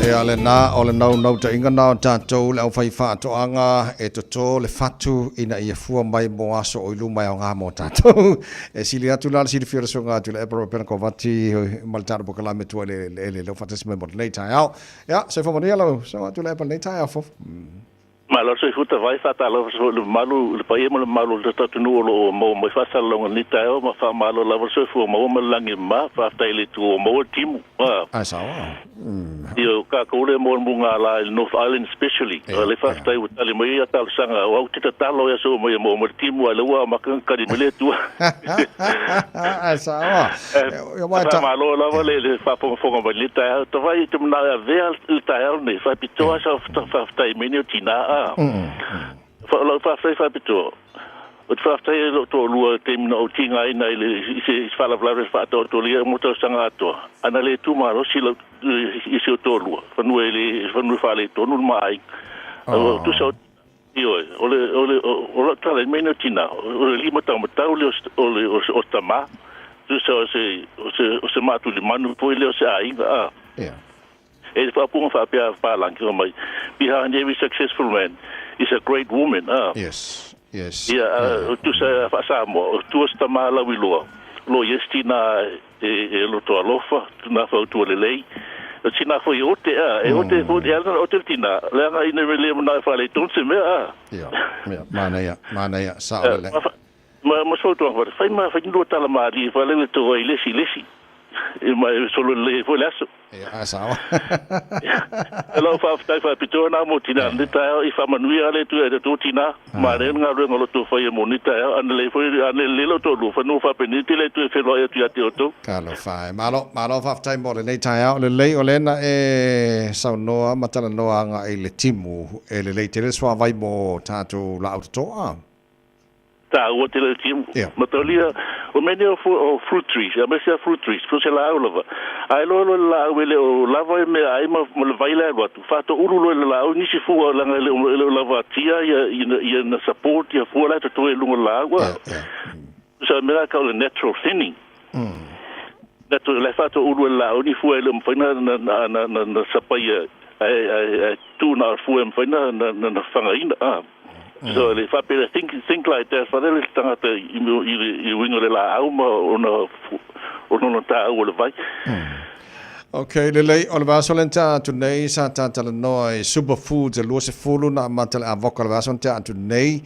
Ia lena o le naunautaiga na o tatou le aufaifaatoaga e toto le fatu ina ia fua mai mo aso o i luma e aoga mo tatou. E sili atu la le silafia o le susuga Tuilaepa Ropena Kovati ma le tatou polokalame tua i le eleele lea ua faatasi mai mo lenei taeao. Ia, soifua manuia lau susuga Tuilaepa i lenei taeao fou. Malo le soifua tavai, faatalofa foi i le mamalu, le paia ma le mamalu o le tatou atunuu o lo o maua mai faasalalauga i lenei taeao ma faamalo lava le soifua maua ma le lagi e mama. Faafetai i le Atua ua maua le timu. Ae sao. Ia, o tatou lea mo le mugala i le North Island especially. O le faafetai ua tali mai ia talosaga. O au te tatalo ia so mai mo mo le timu ai le ua amata ona tali mai le Atua. Ae sao. Ia wa ta. Malo lava le le faafogafoga mai le taeao. Tavai i te manao e avea le taeao nei. Faapitoa sa faafetai mai nei o tina a. Lau faafetai faapitoa. Ou te faafetai i lou toalua i le taimi na ou tigaina i le i se faalavelave faataotolia mo tausaga atoa. Ana le tu malosi lau i si ou toalua, fanua e le fanua faaletonu le ma aiga. Oh. Tusa o ioe, o le o le o lau tala i mea nei o tina, o le limataumatau lea o le o tama. Tusa o se o se o se maatulimanu foi lea o se aiga a. Yeah. E faaupuga faapea a Palangi fai mai, Behind every successful man is a great woman. A. Yes, yes. Ia, a, tusa faa-Samoa, o tua se tama lauiloa, lo ia se tina e, e loto alofa, tuna fautua lelei. O tina foi e ote, a, e ote foi, e ala ote le tina, leaga ina me le manao e faaletonu se mea, a. Ia, ia, manaia, manaia, sao lelei. Ma, ma se fautuaga, fai ma, fai ni lua tala malie, faalele tou ai i le isi i le isi. E mai e solo lelei ai foi le aso. Ia, a sao. E lau faafetai faapitoa na mo tina nei taeao i faamanuia le Atua i le tou tina. Manaia le galuega o lo outou faia mo nei taeao. Ana lelei foi, ana lelei lo outou lua fanua faapenei tele le Atua e feiloai atu ia te outou. Talofa e. Malo, malo faafetai mo lenei taeao. Lelei o lena e saunoa ma talanoa agai i le timu. E lelei tele le suavai mo tatou laau totoa. Taua tele le timu. Matalia, o mea nei o fruit trees, aemaise lava fruit trees, so se laau lava. A e loa loa le laau e le o lava i mea ai ma le vai la e alu atu, faatoulu loa i le laau nisi fua leaga e le o lavatia ia na support ia fua la e totoe i luga o le laau a. So mea la tau o le natural thinning. Natural, la e faatoulu e le laau ni fua e le o mafai na sapaia ae tu na o le fua e mafai na fagaina. So le faapea think think like that fale le tangata i i uiga o le laau ma ona ona ona taua o le vai. Ok, lelei, o le vaiaso lea na tea atu nei sa tatalanoa i Superfoods e 20 na amata le avoka o le vaiaso na tea atu nei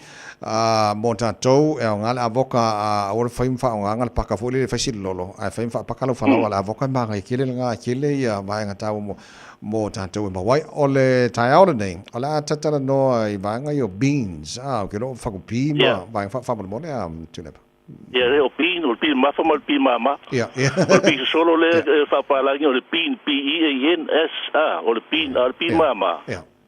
mo tatou e aoga le avoka a aua le fai ma faaaogaga le paka foi lele e fai silololo ae fai ma faapaka lau falaoa le avoka e manaia tele lena e tele ia vaega taua mo mo tatou e maua ai. O le taeao lenei, o le a tatalanoa i vaega ia o beans, a, ou te iloa o fatupi ma vaega faamolemole a Tuilaepa. Ia, le o bean, o le bean mafa ma le bean mama. O le bean sosolo lea e faapalagi o le bean, B-E-A-N-S, a, o le bean, a o le bean mama.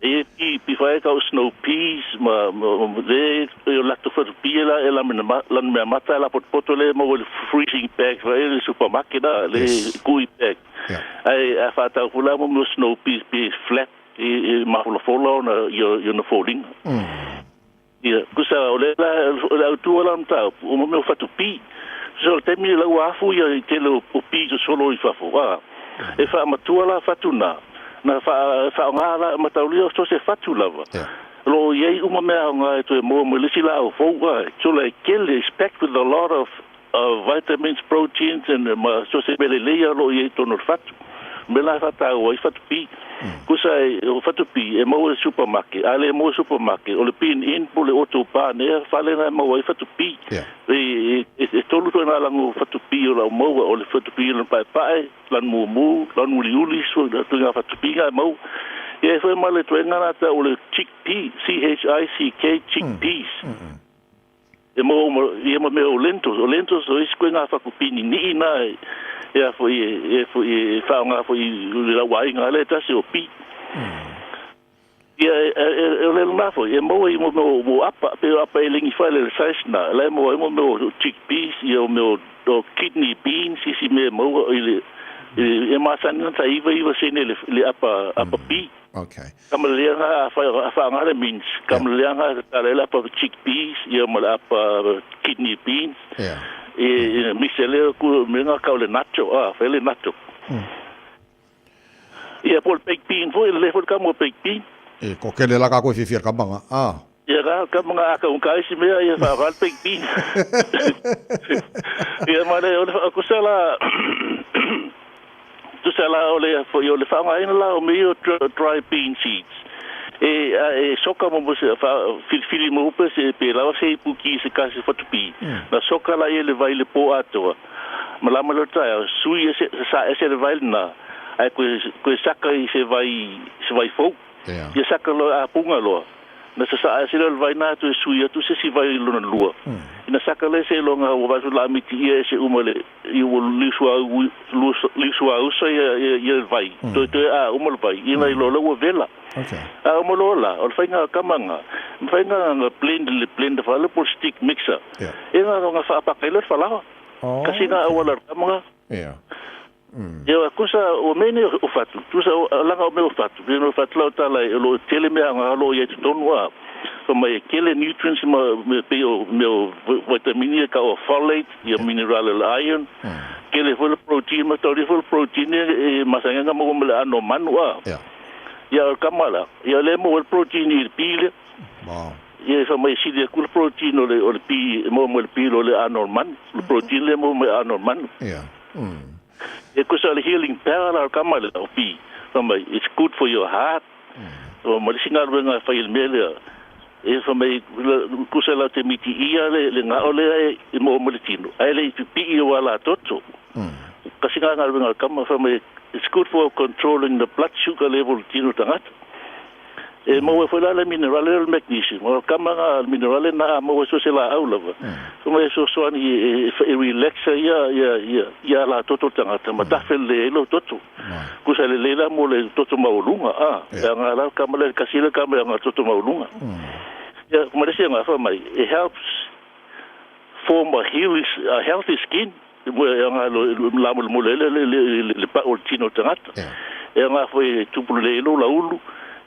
E pi, pi fai e kau snow peas, ma, ma, le, e o latou fatupi e la, e la mena, la mea mata e la potopoto le maua i le freezing bag fai le supermarket a, le kui bag. Ae a whaatau fula mo mea snow peas pe flat e mafolafola ona i ona foliga. Ia, kusa o le la, o le autua la o mataupu, o mo mea o whatupi. Kusa o le taimi la ua afu ia i tele o pi sosolo i fafo, a, e whaamatua la whatu na, na whaonga la mataulia o so se whatu lava. Lo o iai uma mea aoga e toe moa mo le isi laau fou, a, so la e kele, it's packed with a lot of vitamins, proteins and ma so se mea lelei o lo o i ai i totonu o le fatu. O mea la e faataua ai fatu pi. Kusa e, o fatu pi e maua i le supermarket, a le maua i le supermarket, o le Bin Inn po o le Auto Barn ea, fale na e maua ai fatu pi. E, e, e tolu ituaiga lanu o fatu pi o lau maua, o le fatu pi lanu paepae, lanu mumu, lanu uliuli, so ituaiga fatu pi na e maua. Ia e foi ma le tuenga na ta o le chickpea, C-H-I-C-K, chickpeas. E mo ia ma mea o lentils, o lentils o isi koe ngā whakupini nii nā e a foi e foi e whaonga foi i le lauaiga le tasi o pi. Ia e o le lena foi, e maua i mo mea o apa, pe o apa e lengi whae le size na, la e maua i mo mea o chickpeas, ia o mea o kidney beans, isi mea maua i le e masani na ta 99 sene le apa apa pi. Okay. Kamaleanga a whaanga le means. Kamaleanga ta le apa chickpeas, ia ma le apa kidney beans. Yeah. E mixe le ku me nga kau le nacho, a whai le nacho. Ia po le baked bean foi, le foi ka mo baked bean. E ko kele la ka koe fiafia ka manga. Ah. Ia ka ka manga aka un kai si mea ia wha baked bean. Ia ma le o le ko sala tu sala o le foi o le whaanga ina la o me o dry bean seeds. E soka mo mo se filifili mo upe se pe lawa se ipuki se kasi whatupi. Na soka la ia le vai le po atoa. Ma lama le taia, sui e se sa e se le vai na. Ai koe saka i se vai fou. Ia saka loa a punga loa. Na sa sa e se le vai na atu e sui atu se si vai lona lua. Ina saka le se longa o vai la miti ia e se uma le i o liusua usa ia le vai. Toi toi a uma le vai. Ina i lola ua vela. Okay. A uma lola, o le whainga kamanga. Whainga nga blend le blend wha le po stick mixer. E nga nga whaapaka i le whalawa. Kasi nga awala kamanga. Yeah. Ia kusa o mene o fatu, tusa o langa o me o fatu, me o fatu lau tala e lo tele mea nga alo ia te tonu a. So mai kele nutrients ma me pe o me o vitamini ka o folate, ia mineral iron. Kele foi protein ma tori foi protein e masanga nga mo le ano manu a. Ia kamala, ia le mo protein i pile. Wow. Ia fa mai sili ku protein o le pi mo mo le pi o le ano manu, le protein le mo mo ano manu. Yeah. E kusa le healing power la kamala o pi. Fa mai it's good for your heart. O mo singa wenga fa il mele. E fa mai kusa la te miti ia le nga ole e mo mo le tino. Ai le pi i wala toto. Kasi nga nga wenga kama fa mai it's good for controlling the blood sugar level tino tangata. E mo foi la mineral le magnesium. O kama nga mineral na mo so se la aula. So mai so so ani e relax ia ia ia ia la toto tangata ma tafel le lo toto. Kusa le le la mo le toto maulunga a. Ya nga la kama le kasile kama nga toto maulunga. Ya kuma le nga fa mai it helps form a healthy skin. Mo ya nga lo la mo le le le pa o tino tangata. Ya nga foi tupu le lo la ulu.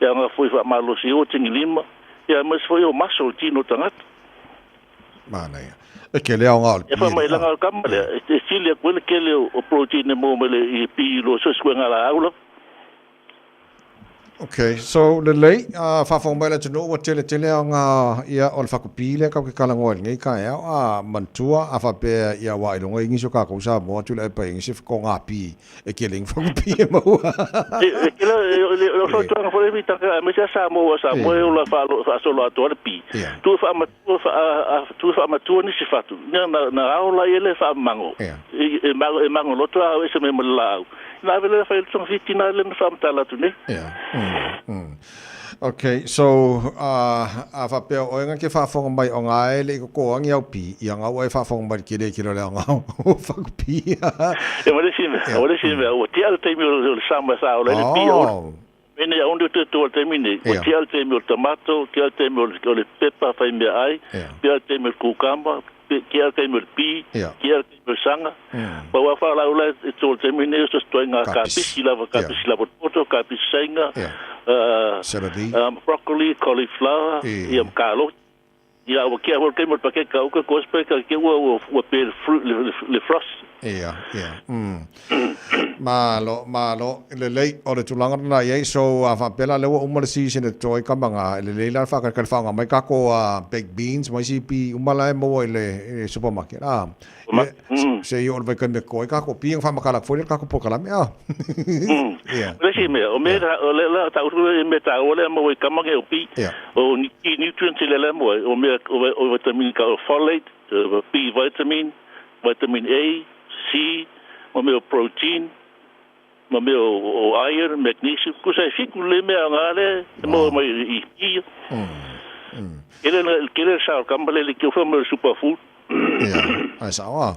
Ia nga foi fa malo si o tingi lima. Ia mas foi o maso tino tangata. Mana ia. E ke lea o ngā o le E fa mai langa o kama lea. E sili a koe le kele o protein e mo mele i pi lo so sue ngā la aula. Okay, so le lei, whawhau mai la tunu ua tele tele o ngā ia o le whakupi le kau ke kalangoa i ngei ka eau a mantua a whapea ia wā ilonga ingi so kākou sa moa tula e pai ingi se ko ngā pi e ke lengi whakupi e maua. E kela o whautuanga whare mi taka me se sa moa sa moa e ola whaasolo atoa le pi. Tu whaamatua ni se whatu. Na aola i ele whaamango. E mango loto au e se me mo le la au. Nā vele whai le fiti nā le na whaamtala atu nei. Yeah. Okay, so a whapea o enga ke whaafonga mai o ngā ele i ko angi au pi, i anga ua e whaafonga mai ki le ki le anga o whakupi. E wale si mea, wale si mea, o tia le teimi o le sama sa o le pi o. Mene a onde te tua teimi nei, o tia le teimi o le tomato, tia le teimi o le pepa whai mea ai, tia le teimi o le kukamba, kia te mea pi, kia te mea sanga. Pa ua wha ula e tō te mea nei, so ngā kapisi lava, kapisi lava poto, kapisi sainga, broccoli, cauliflower, ia mkalo. Ia ua kia hol kei pake ka uka kospe ka kia ua ua pe le frost. Ia, ia. Malo, malo, le lei o le tulaga na iai, so a whapela lewa uma le season e toi ka manga, le lei la whaka ka whaanga mai kako baked beans, mai si pi umala e maua i le supermarket. Ah, se i o le vai me koi kako pi ang whamakala fo le kako pokalame ah. Ia. Le si mea, o me o le la ta uru e me ta o le maua i kamange o pi, o nutrients le le maua, o me o vitamin ka o folate, B vitamin, vitamin A, C, o mea protein, Ma mea o iron, magnesium, kusa e fiku le mea ngā le, e maua mai i ia. Kele kele sa kamba le le kio fa mo superfood. Ia, ai sa wa.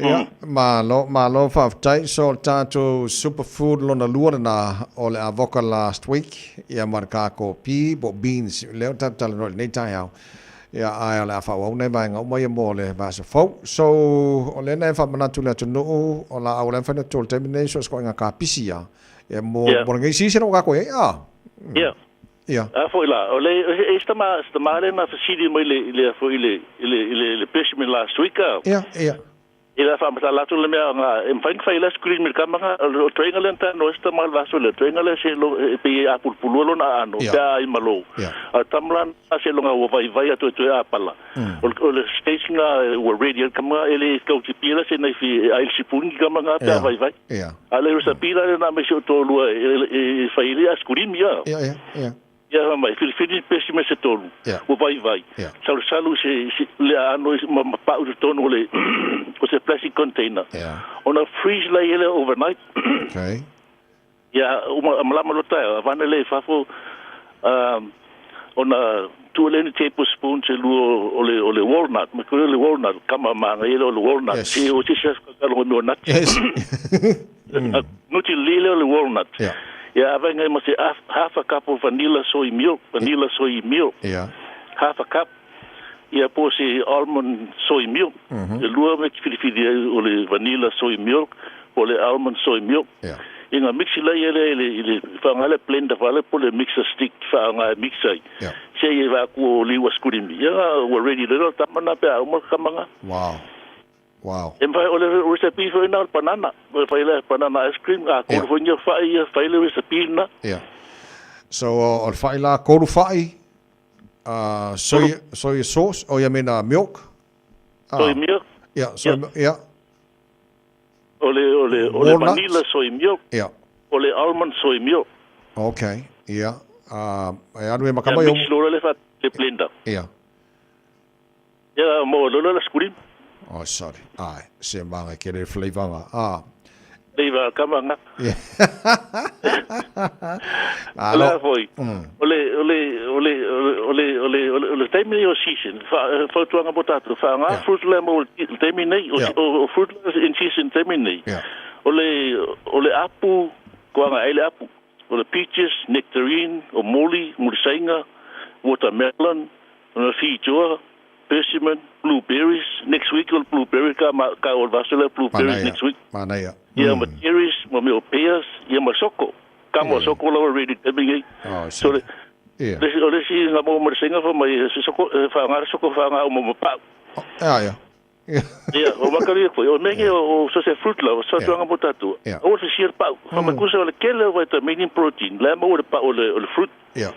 Ia, malo, malo faafetai. So le tatou superfood lona lua lena o le avoka last week, ia ma le kako pea po o beans lea o tatou talanoa i lenei taeao. Ia, ae o le a faaauau nai vaega uma ia mo le vaiaso fou. So, o lea na e faamanatu i le atunuu, o laau o le a mafai ona toto i le taimi lenei, so o se ituaiga kapisi ia, ia mo, mo lenei season ua tatou i ai, a? Ia. Ia. A foi la, o le, e se tama, se tama lea na fesili mai le, i le, foi le, i le, i le, le persimmon last week, a? Ia, ia. I la faamatala atu le mea nga e mafai ona fai la screen me le kama nga o toenga le nta no esta mal vaso le toenga le se lo e pe a pulpulua lona aano pe a ai malo a tamla a se longa ua vai vai atu toe a pala o le stage nga ua ready al kama e le kau ti pila se nei fi ai le sipuni kama nga pe a vai vai a le recipe la le na me se o lua e fai le a screen ia ia ia Ia mai, filifili pesi me se tolu, ua vaivai. Salusalu se, se le aano ma, ma pau i totonu o le, o se plastic container. Ona freeze la i ele overnight. Okay. Ia, uma, malama lo taeao, avane le i fafo, ona tuu le ni tablespoon se lua o le, o le walnut. Ma kore o le walnut, kama manga i ele o le walnut. Yes. Se o se se kalo o nut. Yes. Nuti lile o le walnut. Yeah. Ia ave ngai ma se half a cup of vanilla soy milk, vanilla soy milk. Yeah. Half a cup. Ia po se almond soy milk. E lua me filifili ai o le vanilla soy milk po le almond soy milk. Yeah. I nga mixi lai ele i le i le whaanga le blender whaale po le mixer stick whaanga e mix ai. Yeah. Se i wa ku o liwa skurimi. Ia ua ready le tamana pe a uma kamanga. Wow. Wow. E mawhai o le recipe foi na o le banana. O whai le banana ice cream. A kolu foi nia whai ia, whai le recipe na. Yeah. So, o le whai la, kolu whai, soy, soy sauce, o ia mena milk. Soy milk. Yeah, soy, yeah. O le, o le, o le vanilla soy milk. Yeah. O le almond soy milk. Okay, yeah. E anu e makama i o... Mix lora le wha le blender. Yeah. Ia, mo lolo la skurim. Oh, sorry. Ai, se manga ke le flavor Ah. Flavor kama nga. Yeah. Ala foi. Ole ole ole ole ole ole ole taimi nei o season. Fa fautuanga mo tātou. Fa ngā fruit la mo taimi nei o fruit la in season taimi nei. Ole ole apu koanga ele apu. Ole peaches, nectarine, o moli, murisainga, watermelon, ona whitoa, persimmon, blueberries, next week o blueberry ka, ma, ka o vasula blueberries next week. Manaia. Ia ma cherries, ma meo pears, ia ma soko. Ka mo soko lawa ready tapping ai. Oh, so le, yeah. Le, o le si nga mo marisenga fa mai se soko fa nga soko fa nga o mo pa. Ah, ia. Ia, o makari foi. O menge o so se fruit la, so tuanga mo tatu. O se sier pa. Fa ma kusa o le kele o vitamin protein. La mo le pa o le fruit. Ia.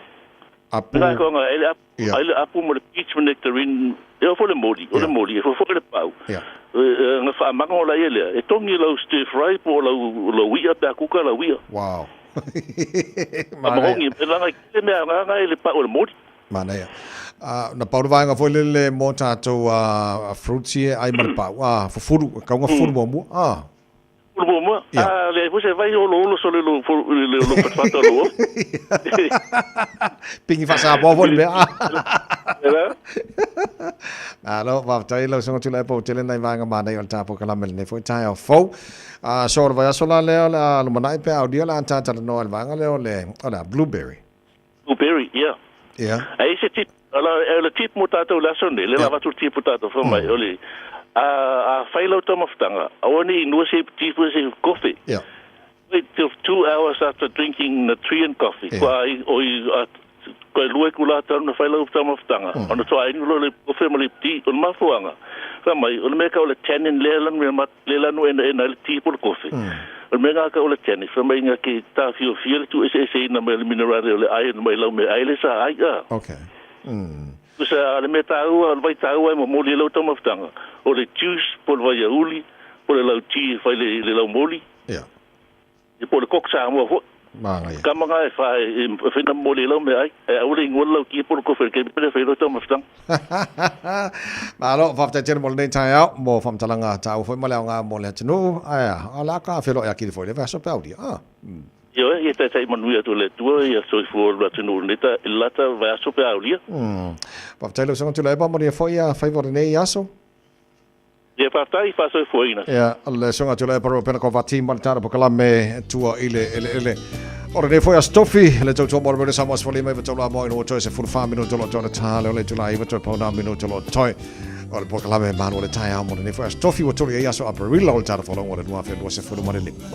Apu. Ngai ko nga ele apu, ele apu mo le peach mo nectarine. E o fo le moli, o le moli, e fo fo le pau. Ia. Nga fa manga o la ele. E tongi lau stir fry po lau lau ia pe kuka lau ia. Wow. Mana. E langa kele mea nga nga ele pa o le moli. Manaia. Na paura vaenga foi lele mo tātou fruits ia ai ma le pau. Fufuru, kaunga fufuru mua mua. Fufuru mua mua. Le foi se vai olo olo so le lo le lo patpata lo. Pingi whasa po foi le mea. Alo, whafetai lau songa tula e pau tele nai vaenga mānei o le tāpo kalame le nei foi tae o fou. So o le vai aso la leo le a lumanai pe au dia la antātala noa le vaenga leo le, o le blueberry. Blueberry, yeah. Yeah. Ai se tip, ala le tip mo tātou le aso nei, le la vatu tip mo tātou wha mai, ole, a whailau tamawhtanga, aua ni inua se tip se kofe. Yeah. Wait till 2 hours after drinking the tea and coffee, kua oi, kua lue ku la tau na whailau tamawhtanga, ona toa inu lo le kofe ma le tea, o le mafuanga. Wha mai, o le mea ka o le tannin le lanu, le lanu ena le tea po le kofe. O le mea ngā ka o le tannin, wha mai ngā ke tā whio whio le tu ese ese ina mai le minerale o le iron mai lau me ai le sa ai a. Okay. Kusa le mea tāua, le vai tāua e mo moli e lau tamawhtanga. O le juice, po le vai a uli, po le lau tea, whai le lau moli. Yeah. E po le kok sa mua foi. Manaia. Kama nga e fa e mawhai na moli lau me ai. E aule i ngol lau ki e polo kofi ke pele whai roto mafutanga. Malo, faafetai tele mo lenei taeao mo faamatalaga taua foi ma le aoga mo le atunuu. Ae a, o le a ka feloai akili foi i le vaiaso pe aulia. Ah. Ioe, ia taitai manuia atu e le Atua ia soifua o le atunuu i lenei ta, i le lata vaiaso pe aulia. Faafetai lau Susuga Tuilaepa, manuia foi ia faiva o lenei aso. Ia faafetai i faasoifuaina. Ia, le Susuga Tuilaepa Rua Pena Kovati ma le tala pokalame tua i le eleele. O lenei foi aso tofi, le tautua mo le Radio Samoa 15 i tolu a moa ina ua toe 14 minuto lo toe le tā le o le itula 9 toe pauna minuto lo toe. O le pokalame malu o le taeao mo lenei foi aso tofi ua tolu i ai aso Aperila o le tala folauga o le 2025.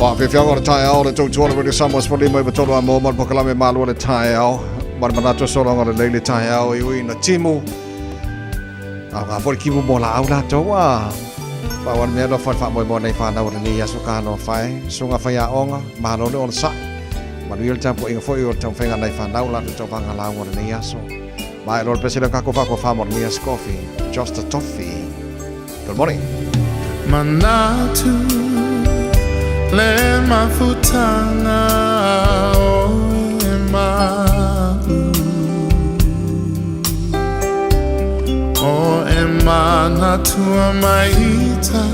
Whawhiwhianga o le taeao le tautua le Radio Samoa 15 i tolu a mō ma le pokalame malo le taeao ma le manatu sologa lelei le taeao i ui na timu a ngā fo le kimu mō la au lātou a Wha mea no whai wha mo nei whānau o nei aso ka no whai sunga whai a onga malo le o le sai Manuia le tapu inga foi o le taumafaiga nai fanau latou tauvaga lauga o lenei aso. Ma e loa le pesele o kako whako wha mo lenei aso coffee. Just a toffee. Good morning. Manatu le mafutanga o e ma'u O e manatua maita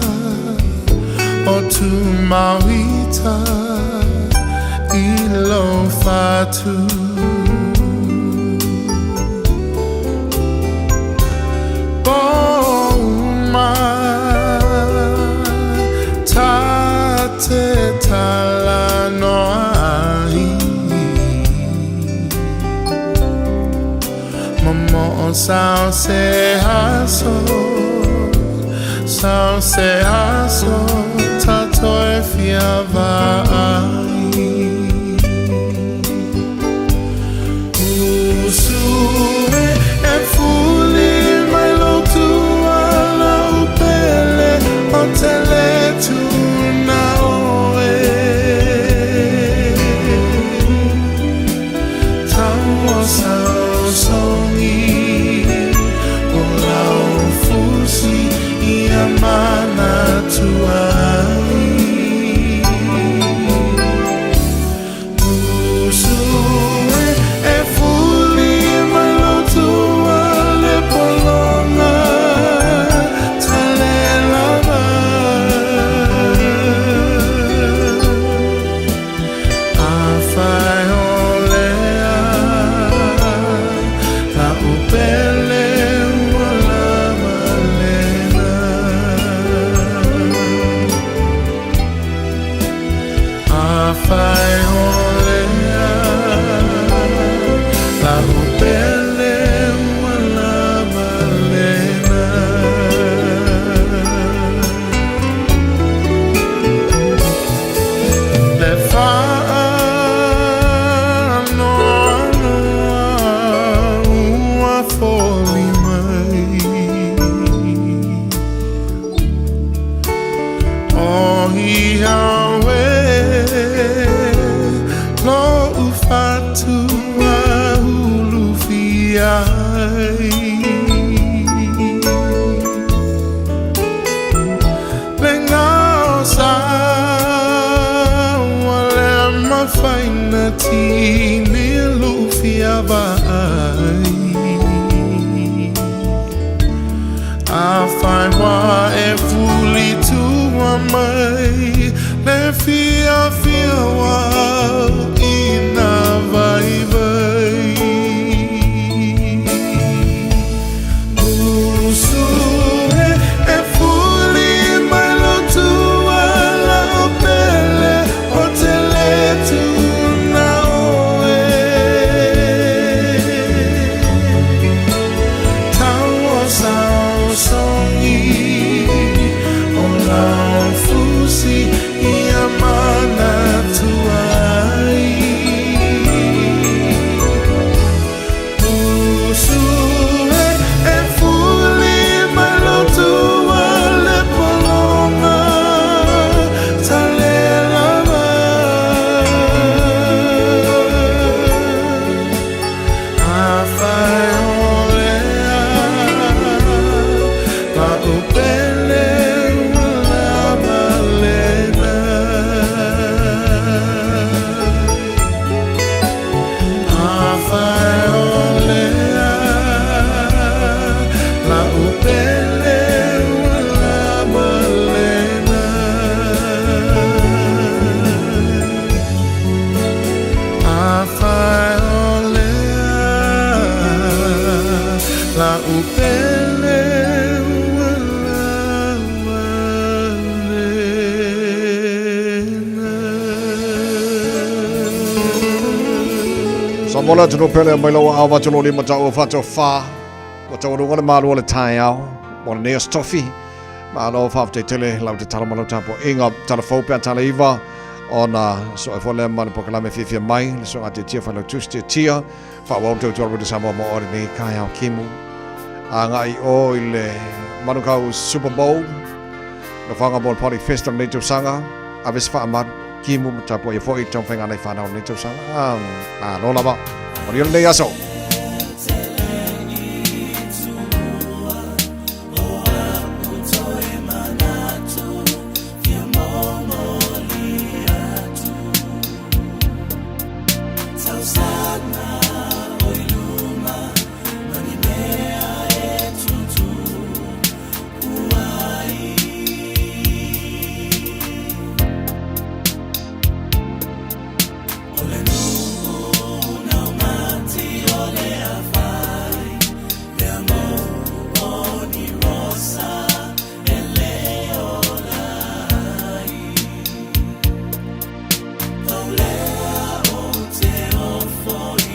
O tu mauita i lo fatu Pouma ta te tala noa ai Momo o sao se aso Sau se aso tatou e fia vaai. Usu e e fuli mai lo tuala o pele o tele tuna oe. Tau o sau songi o lau fusi ia mana tuai. Usu e e fuli mai lo tua le polonga tale lava. Afai o lea la upele ua lava lena. Afai o lea la upele ua lava lena. Le faanoanoa ua foli mai. O ia oe lo ufatua ulu ai. Le ngao sa ua le mafaina tini lufia vaai. Afai wa e fuli tua mai le fia fia wa ina vai vai. Usu e e fuli mai lo tua la o pele o tele tuna oe. Tau o sau songi o lau fusi ia mana tuai. Usu e e fuli mai lo tua le polonga tale lava. Afai o lea la upele ua lava lena. Afai o lea la upele ua lava lena. Afai o lea la upele ua lava lena. Sa mola tunu pele mai lau awa tulu lima tau fato fa. Wa tau runga le malu o le taeao. Mo le nea stofi. Ma alo whafte tele lau te tala malo tapo inga tala fau pea tala iva. Ona so e fole ma le pokalame fiafia mai le so ate tia whalau tusi te tia. Wha wau tau tuaru te Samoa mo ore nei kai au kimu. A ngai o i le Manukau Super Bowl. No whanga mo le Party Fest o nei tausanga. A vesi wha amaru kimu ma tapo e foi tau whainga nei whanau nei tausanga. A no lava. O ni nei aso. Te o foi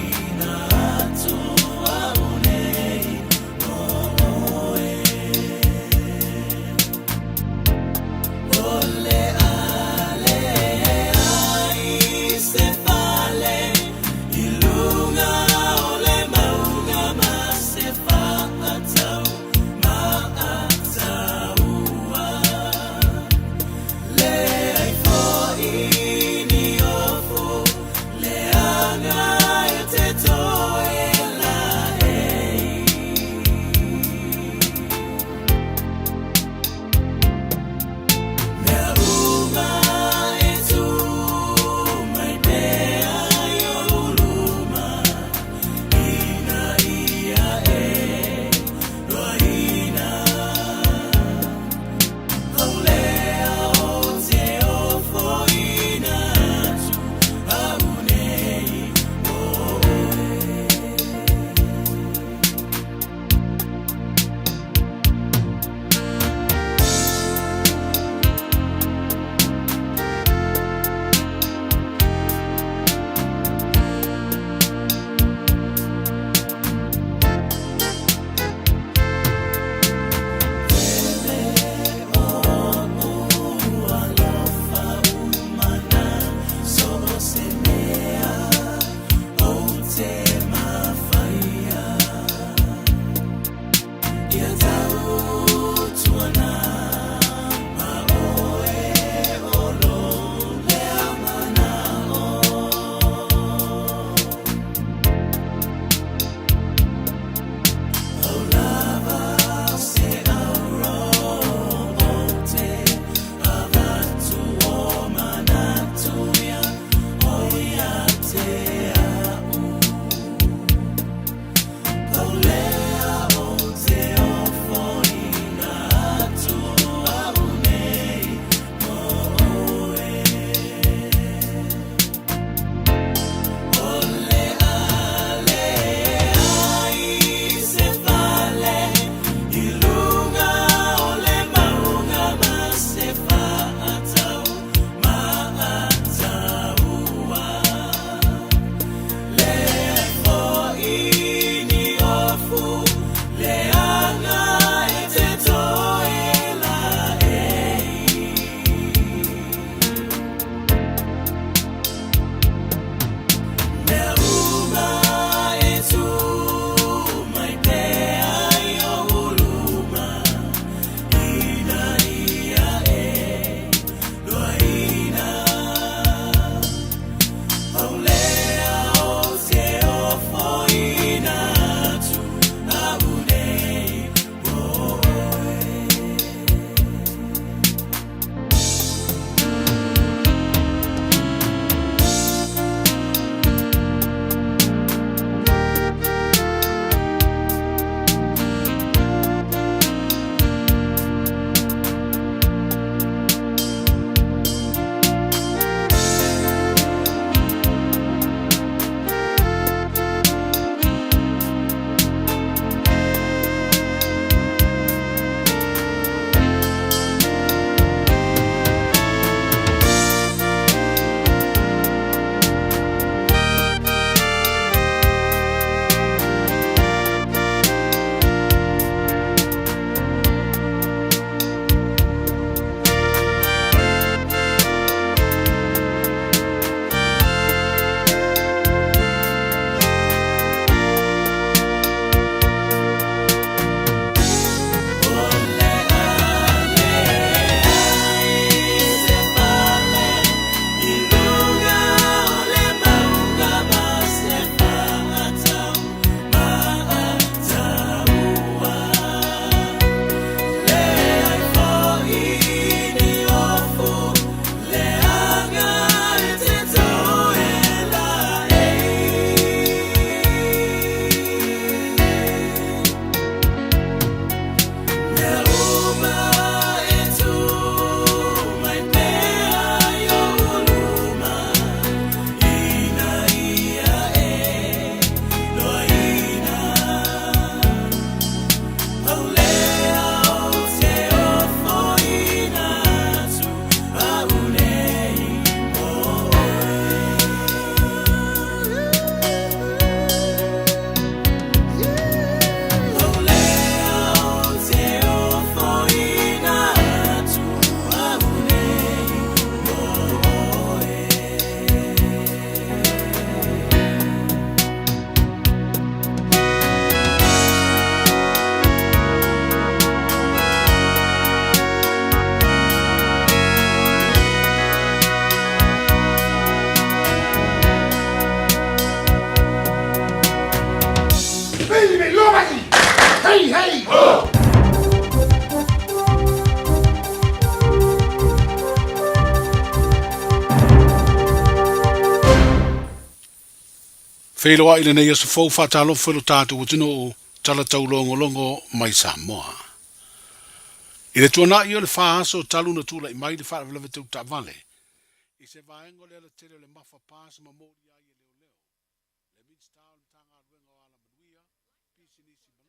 Feiloai i lenei aso fou, faatalofa i lo tatou atunuu, tala taulogologo mai Samoa. I le tuanai o le 4 aso talu na tulai mai le faalavelave tau taavale i se vaega o le alatele o le Mafa Pass ma molia ai e leoleo le Minisita o le Matagaluega o Alamanuia, Pisinisi ma Leipa.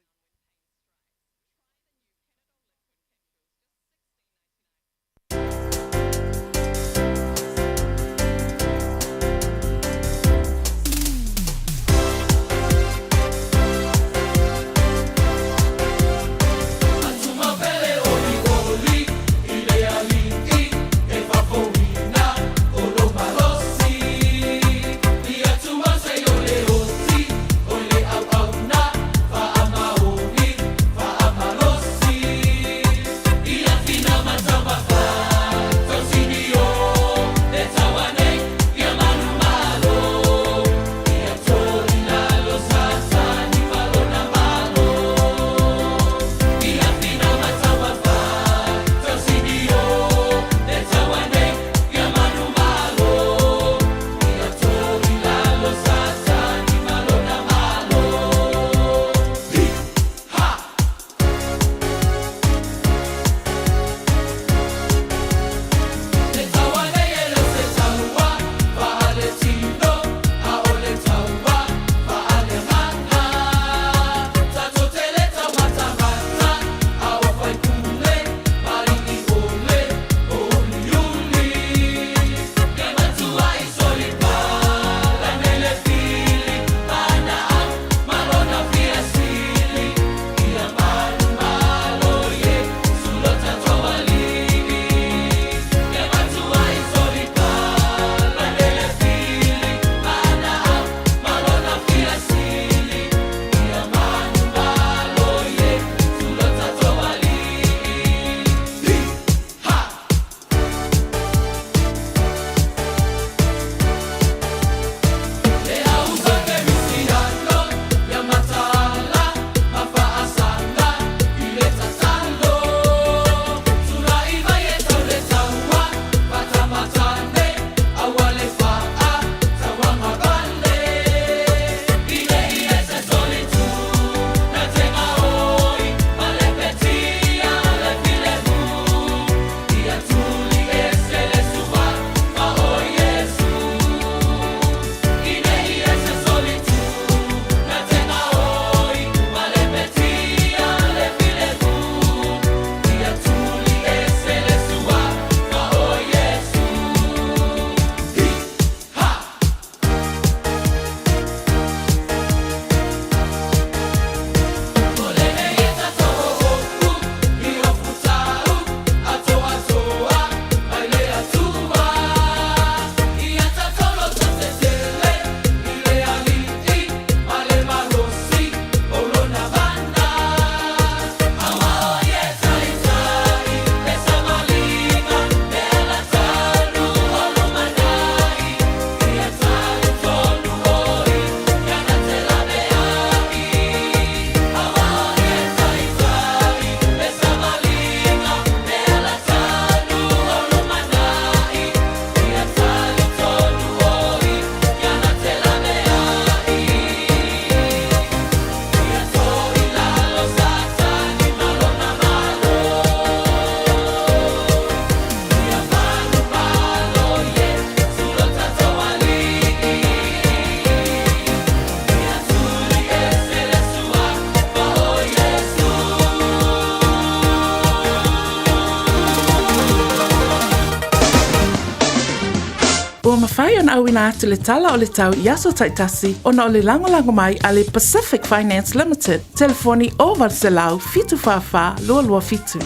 Ua mafai ona auina atu le tala o le tau i aso taitasi ona o le lagolago mai a le Pacific Finance Limited, telefoni 0800 744 227.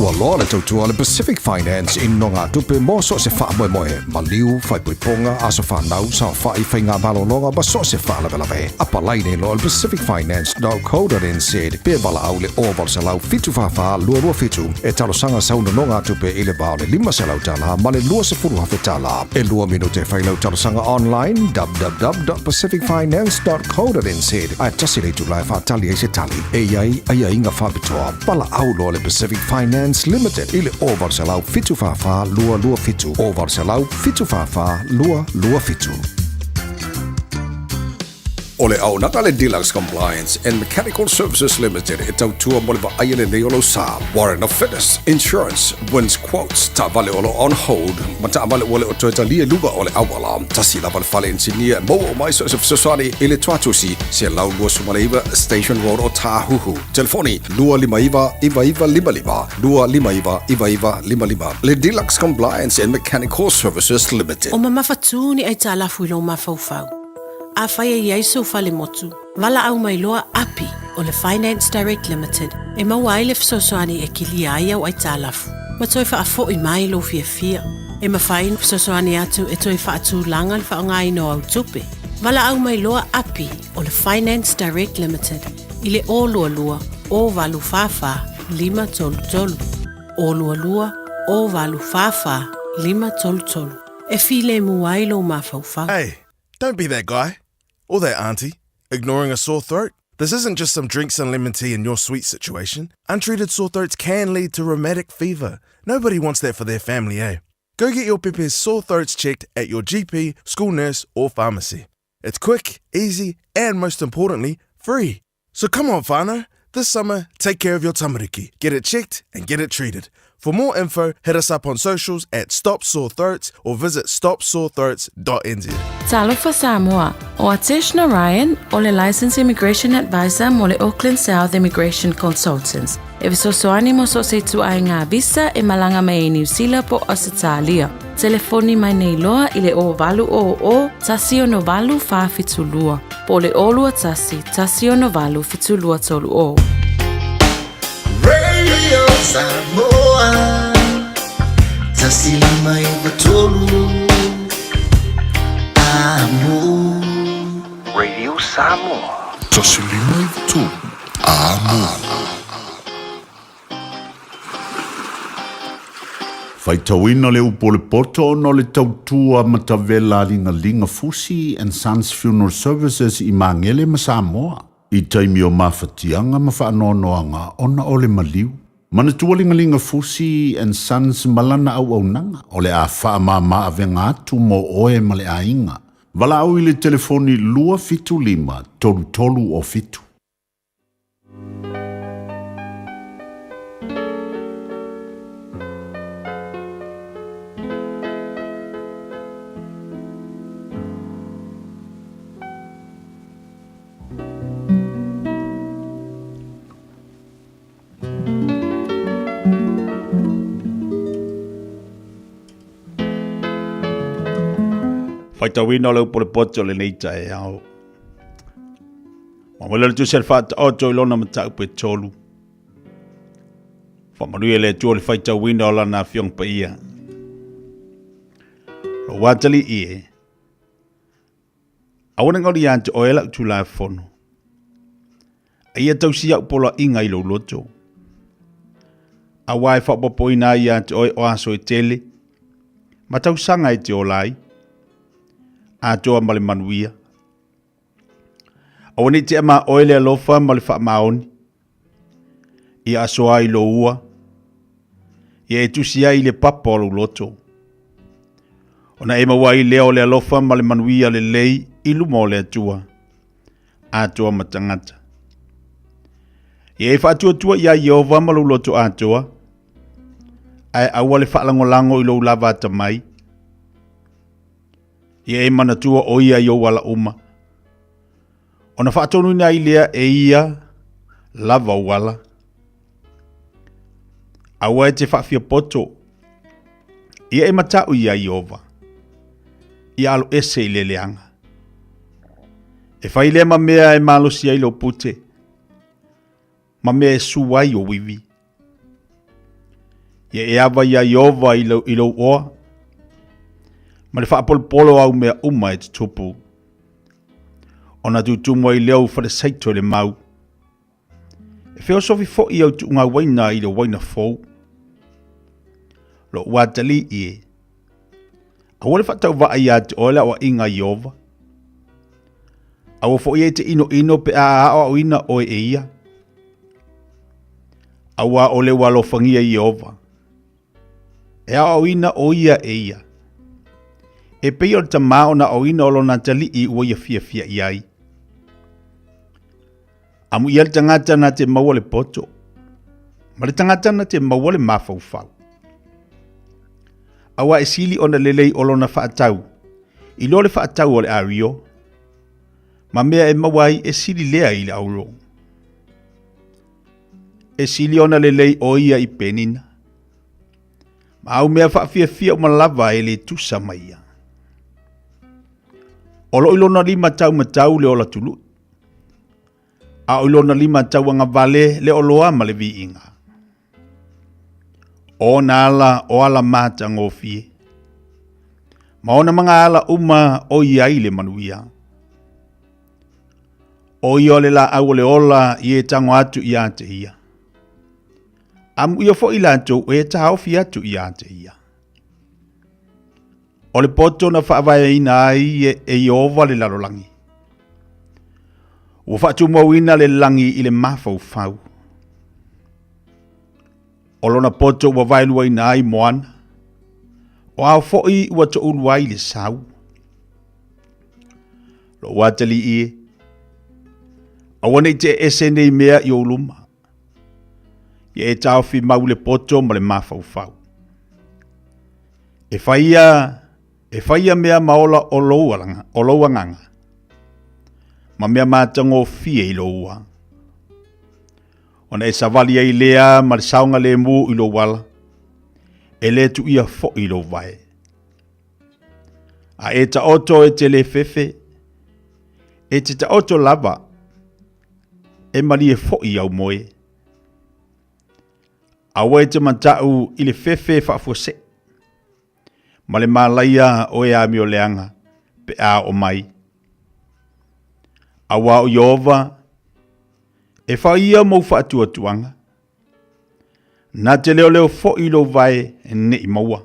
Ua loa le tautua a le Pacific Finance i nogatupe mo so o se faamoemoe, maliu, faaipoipoga, aso fanau, saofai, faiga malologa ma so o se faalavelave. Apalai nei loa i le pacificfinance.co.nz pe valaau i le 0800 744 227 e talosaga sau nonogatupe i le va o le $500 ma le $20,000. E lua minute e fai lau talosaga online www.pacificfinance.co.nz ae tasi le itula e faatali ai se tali. E i ai aiaiga faapitoa. Valaau loa le Pacific Finance. Finance Limited i le 0800 744 227, 0800 744 227. O le auaunaga a le Deluxe Compliance and Mechanical Services Limited e tautua mo le vaaia lelei o lou sa. Warrant of Fitness, Insurance, Wins Quotes, taavale o lo o on hold, ma taavale ua le o toe talia i luga o le auala. Tasi lava le fale inisinia e maua uma ai so o se fesoasoani i le Tuatusi, 129 Station Road o Tāhuhu. Telefoni, 259 9955, 259 9955. Le Deluxe Compliance and Mechanical Services Limited. O mamafatū ni aitalafu i lou mafaufau. Afai e i ai sou fale motu, valaau mai loa Api o le Finance Direct Limited e maua ai le fesoasoani e kilia ai au aitalafu ma toe faafoi mai lou fiafia. E mafai ona fesoasoani atu e toe faatulaga le faaaogaina o au tupe. Valaau mai loa Api o le Finance Direct Limited i le 022 044 533, 022 044 533 e filemu ai lou mafaufau. Hey, don't be that guy. Or that auntie, ignoring a sore throat. This isn't just some drinks and lemon tea in your sweet situation. Untreated sore throats can lead to rheumatic fever. Nobody wants that for their family, eh? Go get your pepe's sore throats checked at your GP, school nurse, or pharmacy. It's quick, easy, and most importantly, free. So come on, whānau. This summer, take care of your tamariki. Get it checked and get it treated. For more info, hit us up on socials at Stop Sore Throats or visit stopsorethroats.nz. Talofa Samoa, ʻO Atesh Narayan, o le Licensed Immigration Advisor mo le Auckland South Immigration Consultants, e fesoasoani mo so o se ituaiga visa e malaga mai ai Niu Sila po o Ausetalia. Telefoni mai nei loa i le 0800 168 472 po o le 021 168 7230. Radio Samoa Tasi lima iwa tolu Amo Radio Samoa. Tasi lima iwa tolu Amo. Faitauina le upu o le poto ona o le tautua matavela a Ligalinga Fusi and Sons Funeral Services i Magele ma Samoa i taimi o mafatiaga ma faanoanoaga ona o le maliu. Manatua Ligalinga Fusi and Sons ma lana auaunaga o le a faamama avega atu mo oe ma le aiga. Valaau i le telefoni 275 33 o 7. Faitauina o le upu o le poto o lenei taeao. Mamole le tusi a le faataoto i lona mataupu e tolu. Faamanuia le Atua le faitauina o lana afioga paia. Lou atalii e, aua ne gauli ia te oe lau tulafono. A ia tausi au poloaiga i lou loto. Aua e faaopoopoina ai ia te oe o aso e tele, ma tausaga e te ola ai, atoa ma le manuia. Aua ne i tea ma oe le alofa ma le faamaoni, ia asoa ai lou ua, ia e tusi ai i le papa o lou loto. Ona e maua ai lea o le alofa ma le manuia lelei i luma o le Atua, atoa ma tagata. Ia e faatuatua iā Ieova ma lou loto atoa, ae aua le faalagolago i lou lava atamai. Ia e manatua ʻo ia i ou ala uma, ona faatonuina ai lea e ia lava ou ala. Aua e te faafiapoto, ia e mataʻu iā Ieova, ia alo ese i le leaga. E fai lea ma mea e malosi ai lou pute, ma mea e su ai ou iwi. Ia e ava iā Ieova i lou, i lou oa, ma le faapolopolo o au mea uma e tutupu. Ona tutumu ai lea ou falesaito i le mau. E feosofi foʻi au tuuga uaina i le uaina fou. Loʻu atalii e, aua le faatauvaa iā te oe le aoaiga a Ieova. Aua foʻi e te ʻinoʻino pe a aoaoina oe e ia. Auā o lea ua alofagia Ieova. E aoaoina ʻo ia e ia. E pei o le tamā ona aoaoina o lona atalii ua ia fiafia i ai. Amuia le tagata na te maua le poto, ma le tagata na te maua le mafaufau. Auā e sili ona lelei o lona faatau, i lo le faatau o le ario, ma mea e maua ai e sili lea i le auro. E sili ona lelei o ia i penina, ma au mea faafiafia uma lava e le tusa ma ia. O loo i lona lima taumatau le ola tului, a o i lona lima tauagavale le oloa ma le viiga. O ona ala o ala matagofie, ma ona magaala uma o i ai le manuia. O ia o le laau o le ola i e tago atu ia te ia. Amuia foi latou e taofi atu ia te ia. O le poto na faavaeina ai e Ieova le lalolagi. Ua faatumauina le lagi i le mafaufau. O lona poto ua vaeluaina ai moana. O ao foi ua toulu ai le sau. Lou atalii e, aua ne i te ese nei mea i ou luma. Ia e taofi mau le poto ma le mafaufau. E faia, e faia mea ma ola o lou alanga, o lou agaga, ma mea matagofie i lou ua. Ona e savali ai lea ma le saogalemu i lou ala, e le tuia foi lou vae. A e taoto e te le fefe, e te taoto lava, e malie foi au moe. Aua e te mataʻu i le fefe faafuasei, ma le malaia o e amioleaga pe a oo mai. Auā o Ieova e fai ia mou faatuatuaga, na te leoleo foi lou vae ne i maua.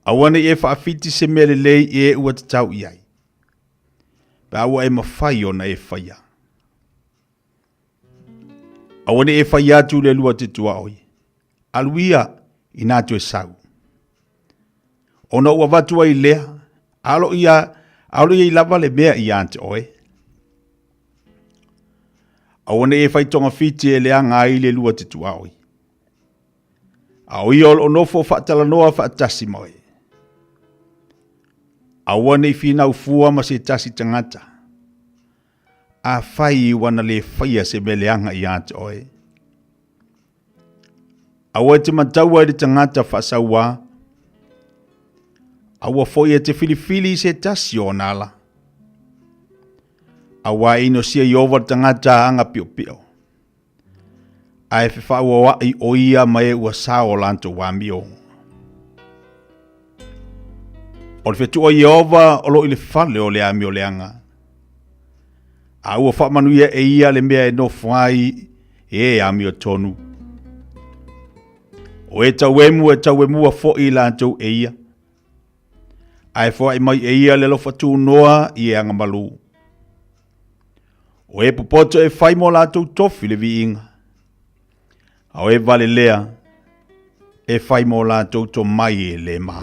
Aua ne i e faafiti se mea lelei i e ua tatau i ai, pe a ua e mafai ona e faia. Aua ne i e fai atu le lua te tuaoi, alu ia inā toe sau. Ona ou avatu ai lea, alo ia, alo ia i lava le mea ia te oe. Aua ne i e fai togafiti e leaga ai le lua te tuaoi. A o ia o loo nofo faatalanoa faatasi ma oe. Aua ne i finau fua ma se tasi tagata. Afai ua na le faia se mea leaga ia te oe. Aua e te mataua i le tagata faasauā. Aua foi e te filifili i se tasi o ona ala. Auā e inosia Ieova le tagata aga piopio. Ae fefaauauaʻi ʻo ia ma e ua sao latou amio. O le fetuʻu a Ieova o loo i le fale o le amioleaga. A ua faamanuia e ia le mea e nofo ai e amiotonu. O e tauemu e tauemua foi latou e ia. Ae foai mai e ia le alofa tunoa i e agamalu. O e popoto e fai mo latou tofi le viiga. A o e vale lea e fai mo latou tomai e le ma.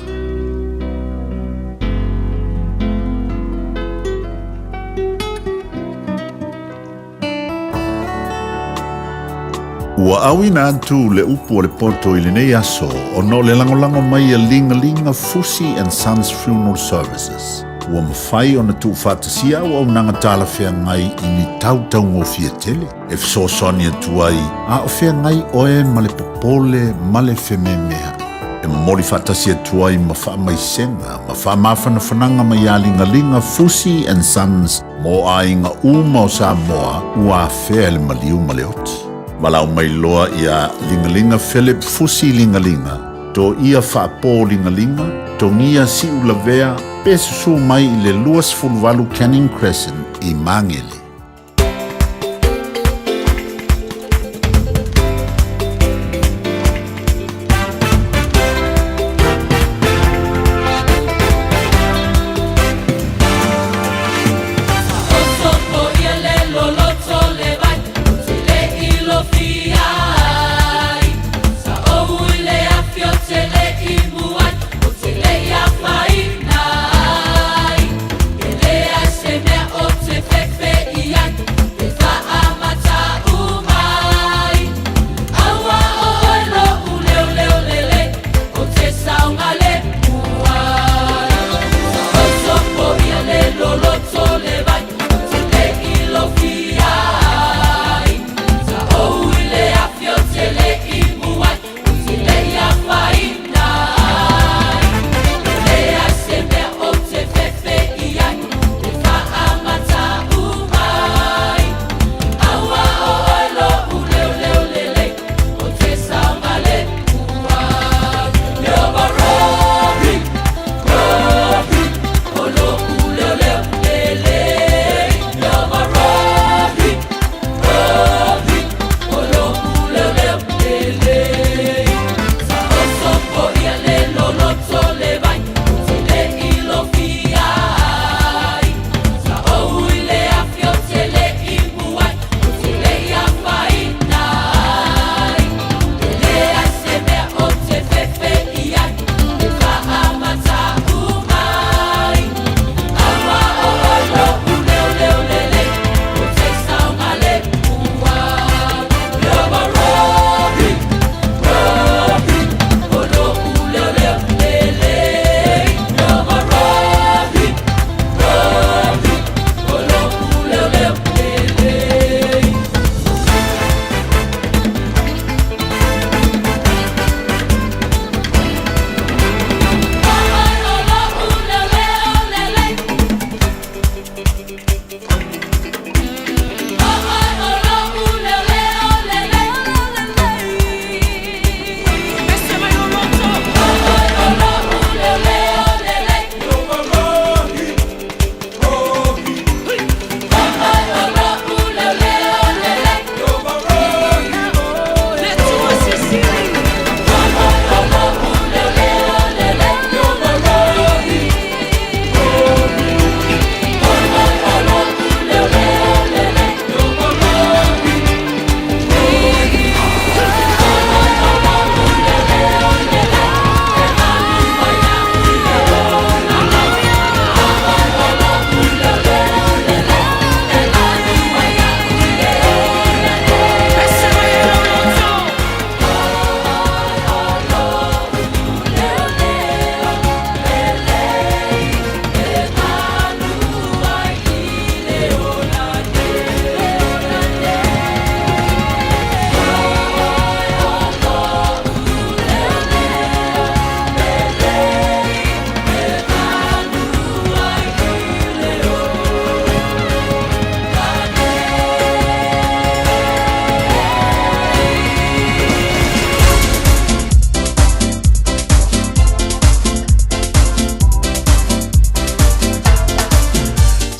Ua auina atu le upu o le poto i lenei aso ona o le lagolago mai a Ligalinga Fusi and Sons Funeral Services. Ua mafai ona tuufaatasia auaunaga talafeagai i ni tau taugofie tele e fesoasoani atu ai a o feagai oe ma le popole ma le fememeaʻi. E momoli faatasi atu ai ma faamaisega ma faamafanafanaga mai ia Ligaliga Fusi and Sons mo aiga uma o Samoa ua afea e le maliu ma le oti. Valaau mai loa iā Ligaliga Philip Fusi Ligaliga, Toia Faapō Ligaliga, Togia Siulavea, pe susū mai i le 28 Canning Crescent i Māgele.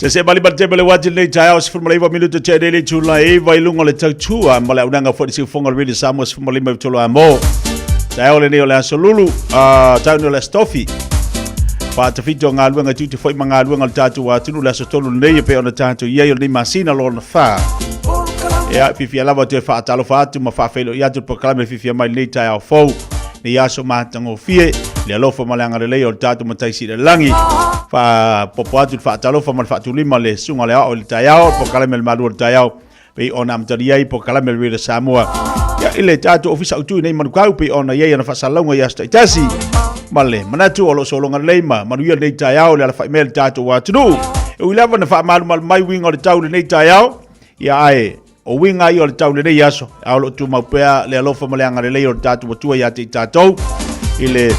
Se se bali bali tebele wati nei taeao 19 minuta te rere tula e vai lunga le tautua ma le aunaga foi si fonga le Samoa 15 tolo a mo. Taeao le nei o le aso lulu, tau nei o le aso tofi. Whaatawhito ngā luenga tū te whai ma ngā luenga le tātou atunu le aso tolu nei e pe ona tātou iai o nei masina lona whā. Ea whiwhia lava te whaatalofa atu ma whaawhelo i atu proklame whiwhia mai nei taeao fou. Nei aso mātangofie, le alofa ma le angarelei o le tātou mataisi le langi. Wha popo atu le whaatalofa ma le whaatulima le sunga le ao le taeao, proklame le malua le taeao. Pei ona amataria ai proklame le Rila Samoa. Ia i le tātou ofisa utu nei manukau pei ona iai ana whaasalaunga i aso taitasi. Ma le manatu o lo solonga lei ma manuia nei taeao le ala whaimea le tātou atunu. E ui lava na whaamalumalu mai winga o le tau le nei taeao. Ia ae, o winga i o le tau le nei aso. A o lo tumau pea le alofa ma le angarelei o le tātou atua ia te i tātou. I le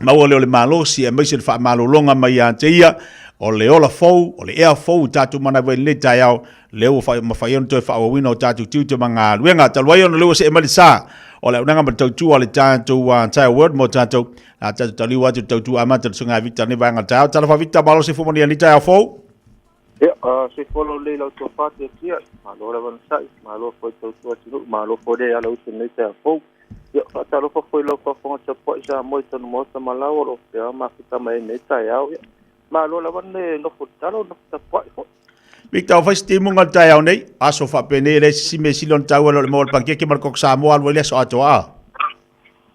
maua leo le malosi e maise le whaamalolonga mai ia te ia. O le ola fou, o le ea fou tātou manawa i le taeao. Leo mawhai ono toe whaawawina o tātou tiute ma ngā luenga. Talu ai ono leo se e mali sa. O le unanga ma tautua le tātou entire world mo tātou. La tātou taliu atu tautua amata le sunga Victor ne vaenga taeao. Talofa Victor malo se fumani ani taeao fou. Ia, se folo lei lau tua whāte tia, malo la wanasai, malo foi tautua tinu, malo foi le ala utu nei taeao fou. Ia, whaatalofa foi lau whafonga tapua isa moi tanu mosa malawa lo pea mawhita mai nei taeao. Ia, malo la wane nofo talo, nofo tapua i foi. Victor, o whaisi timu ngā taeao nei, aso whapene le sisi me sili on tau alo le maua le pankeke ma le koko Samoa alu ai le aso atoa a.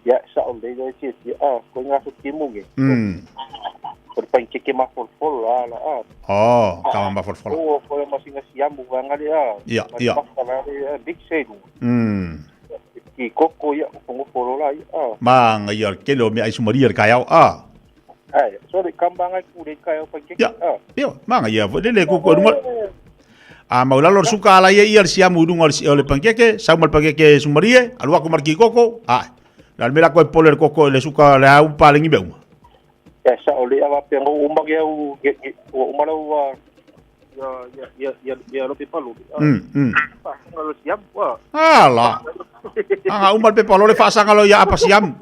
Ia, sa o le ia tia tia, a, koe ngā aso timu nge. Ko le pankeke ma folofolo la la a. Oh, ka ma folofolo. O, koe ma singa siamu wangale a. Ia, ia. Ma wangale a, big selu. Ki koko ia ngofo lola ia. Ma ngai al kelo me ai sumaria ka yao a. Ai, so le kamba ngai ku le ka yao pa ke. Ya. Pio, ma ngai ia le ku ko nunga. A maulalo suka ala ia ia si amu nunga o le pankeke, sau mal pankeke sumaria, alua ko marki koko. A. La mela ko pole koko le suka le au pa le ngibe uma. Ya sa o le ava pe ngo uma ge au o uma lau ya ya ya lo pe palo. Lo siam wa. Ala. Ah, uma pe palo le fa sanga lo ya apa siam.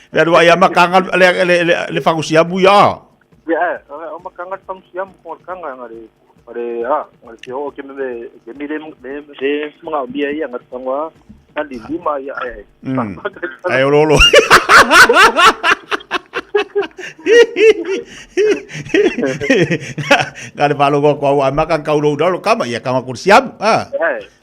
Ya dua ya makanga le le le fa siam ya. Ya, o makanga fa siam ko kanga ngare. Are a, ngare se o ke me ke mi le le mga bia ya ngat sangwa. Ali lima ya eh. Ai ololo. Ngare palo ko ko a makan kau lo dalo kama ya kama kursiam. Ah.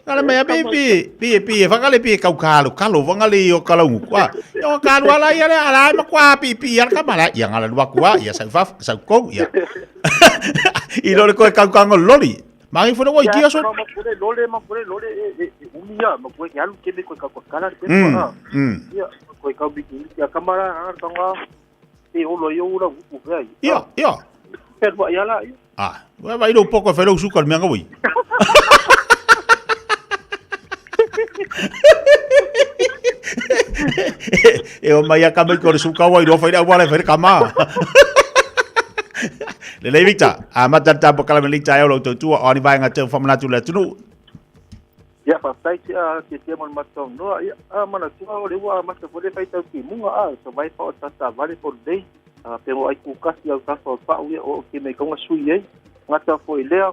Ngare me pi pi pi fakale pi kau kalu kalu vangali o kalau ngukwa. Yo kalu ala ya ala ma kwa pi pi ya kama la ya ngala dua kwa ya sa fa sa ko ya. I lo ko kau kang loli. Mangi funa wai kia so. Ma kure lole ma kure lole e umia ma kure nyalu kebe ko ka kala pe pa. Ya ko ka bi ya kamara ha tanga e o lo yo ura ku kai. Ya ya. Pero ya la. Ah, wa vai lo poco felo su kal mianga wai. E o mai ka mai ko su ka wai ro fai wala fai kama. Le lei Victor, a mata tapo kala me lita e o tautua o ani vaenga te whamanatu le tunu. Ia whawhai te a te te mon matau noa, ia a mana tua o le ua mata fore whai tau ki munga a, so vai pa o tata vale po lei, a pengo ai kukasi au tafa o pau ia o ke me konga sui ei, ngata fo i lea,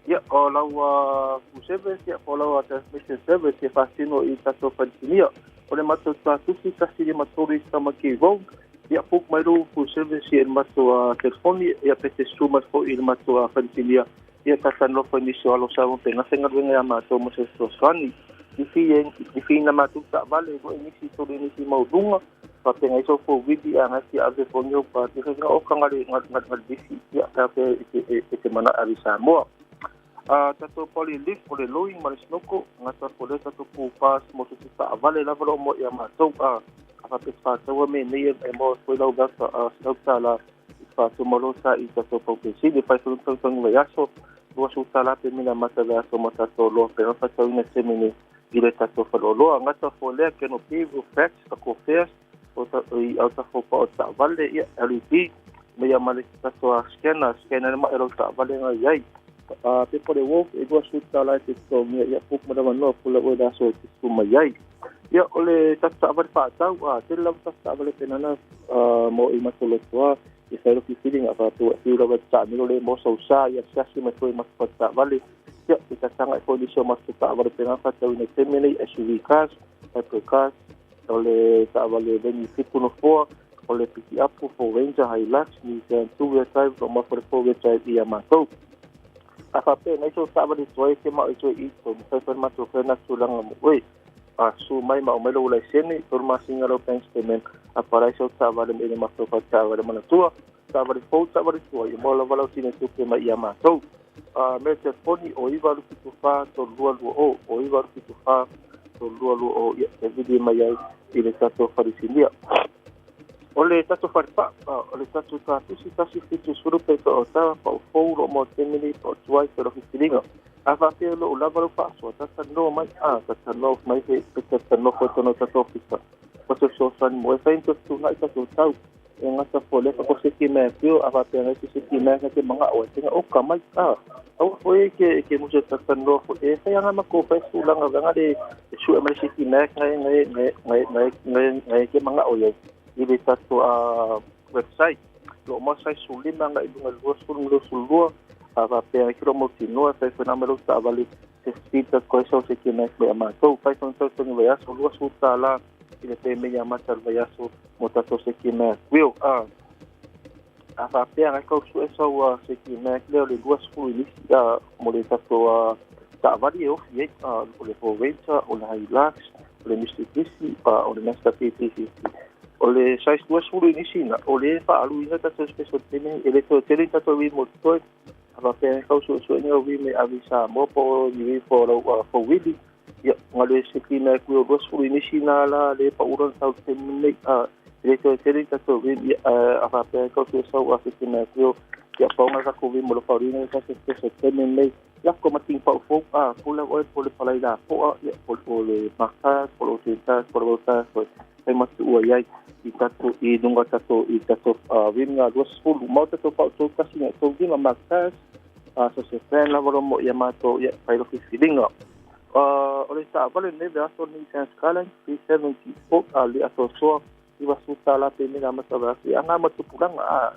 ia o lau ku service, ia o lau transmission service, ia whasino i tato whantinia, o le matau tatusi kasi le matori tamaki rong, ia puk mai ro full service ia mato telefoni ia pete suma fo i mato whantinia ia tata no fo nisi o alo sa pe ngasenga wenga ya mato mo se sosani i fi na mato ta vale go nisi to nisi maudunga pa pe ngai so fo widi a ngasi ave fo nyo pa te nga o kanga le ngat bisi ia ta pe e te mana ari Samoa. Tato poli lift o le loing ma le snoko ngata fo le tato pu pas mo se ta vale la valo mo ia mato a a pe fa me nei e mo foi lau gasa a snoko la fa to mo sa i tato po ke si de fa so so le aso lo su tala pe mina mata le aso mata to lo pe fa to ina semene i le tato fa lo ngata fo le ke no pivo fax a ko fes o ta i alta fo pa o ta vale ia LP me ia male tato a scanner ma ero ta vale ngai ai a pe pole wo e go su tala te to me ia puk ma no pula o da so te su mai ai ia o le tata vale fa tau a te la tata vale penana mo i matolo toa i fai lo feeling a fa to i lo ta mi lo le mo so sa ia sa si ma toi ma ta vale ia te tanga e fo so ma ta vale penana fa tau ne temene SUV cars hypercars o le ta vale veni fitu no foa o le piki up for Ranger Hilux ni se two-wheel drive o ma for four-wheel drive ia matou. A fa pe nei so ta vale toi ke ma i toi i to mo fa ma to na tulanga mo oi a su mai ma o mai lo le sene to ma singa lo bank statement a para so ta vale me ma to fa ta vale mana tua ta vale fo ta vale tua i mo la vale sine tu ke ma ia matou. A me te foni o iwa lu tu fa to lua lua o o iwa lu tu fa to lua lua o ia e vidi mai ai i le tato farisinia. O le tato faripa, o le tato tatusi tasi fitu suru pe to o tawa pa o fōuro mo temini pa o tuai te rohi whiringa. A whapea lo o lava lo paasoa, tata no mai a, tata no mai he, pe tata no koe tono tato ofisa. O te sosani mo e whainto tūngai tato tau, e ngata fo lepa ko seki mea pio, a whapea ngai te seki mea nga te manga o e tenga o ka mai a. Aua fo e ke muso tata no fo e whai anga mako whai sūlanga vanga le su e mai seki mea ngai ngai ngai ngai ngai ngai ngai ke manga o iai. I le tato a website lo mo sai sulima ngai lunga lua sulung lo sulua a va pe ai kro mo tinoa sai fena melo ta vale se sita ko so se ke mai me ma to fai son to ni va so lua su ta la i le pe me ya mata va ya so mo ta to se ke mai will a va pe ai ko su so se ke mai le le lua su ni a mo le tato a ta vale o fi a o le Ranger o le Hilux o le Mitsubishi o le Mazda P350 o le sais duas fulu inisina o le fa alu ina tato special training e le to tele tato wi mo toi ava pe kau su su ni o wi me avisa mo po ni wi fo lo fo wili Ia, galue seki na ku o 20 i nisi na la le pa ura tau te nei a le toe tele tatou vim ia a fa pe ko te sau a se na ku ia pa nga ka ko vim mo lo faurina ka se se te nei la ko mating pa fo a pula o po le palai la po a ia po po le maka po lo te ta po lo ta po e matu ua iai i tatou i lunga tatou i tatou vim nga 20 mau tatou pa to kasi nga to vim maka a so se plan la valo mo ia mato ia pai lo filinga. O le taavale lenei vaiaso o le Nissan Skyline 370 a le atoatoa iva suta la pe mega mata vaiaso ia aga ma tupulaga a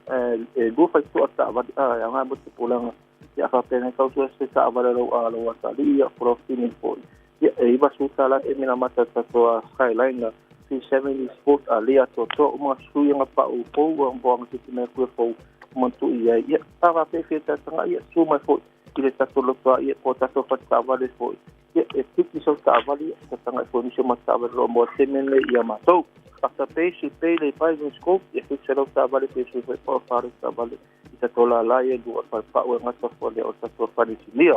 e lua faitoa taavale a e aga ma tupulaga ia faapena tau sua se taavale lou a lou atalii ia polofini fo'i ia e iva suta la pe mega mata tatou Skyline 370 Sport a le atoatoa uma suiaga pa'u fou ua boaga sisi mea kue fou matu'i ai ia faafefe tataga ia su mai fo'i i le tatou lotoa ia po tatou fatataavale fo'i ia e piki sau taavale ia tataga i foi nisi o mataavale loa mo teme nei ia matou. Afterpay se pay le pai no scope ia fixe lau taavale pe sui foi po fare taavale i tatou lala ia lua falepa'u e gata foi le o tatou falesinia.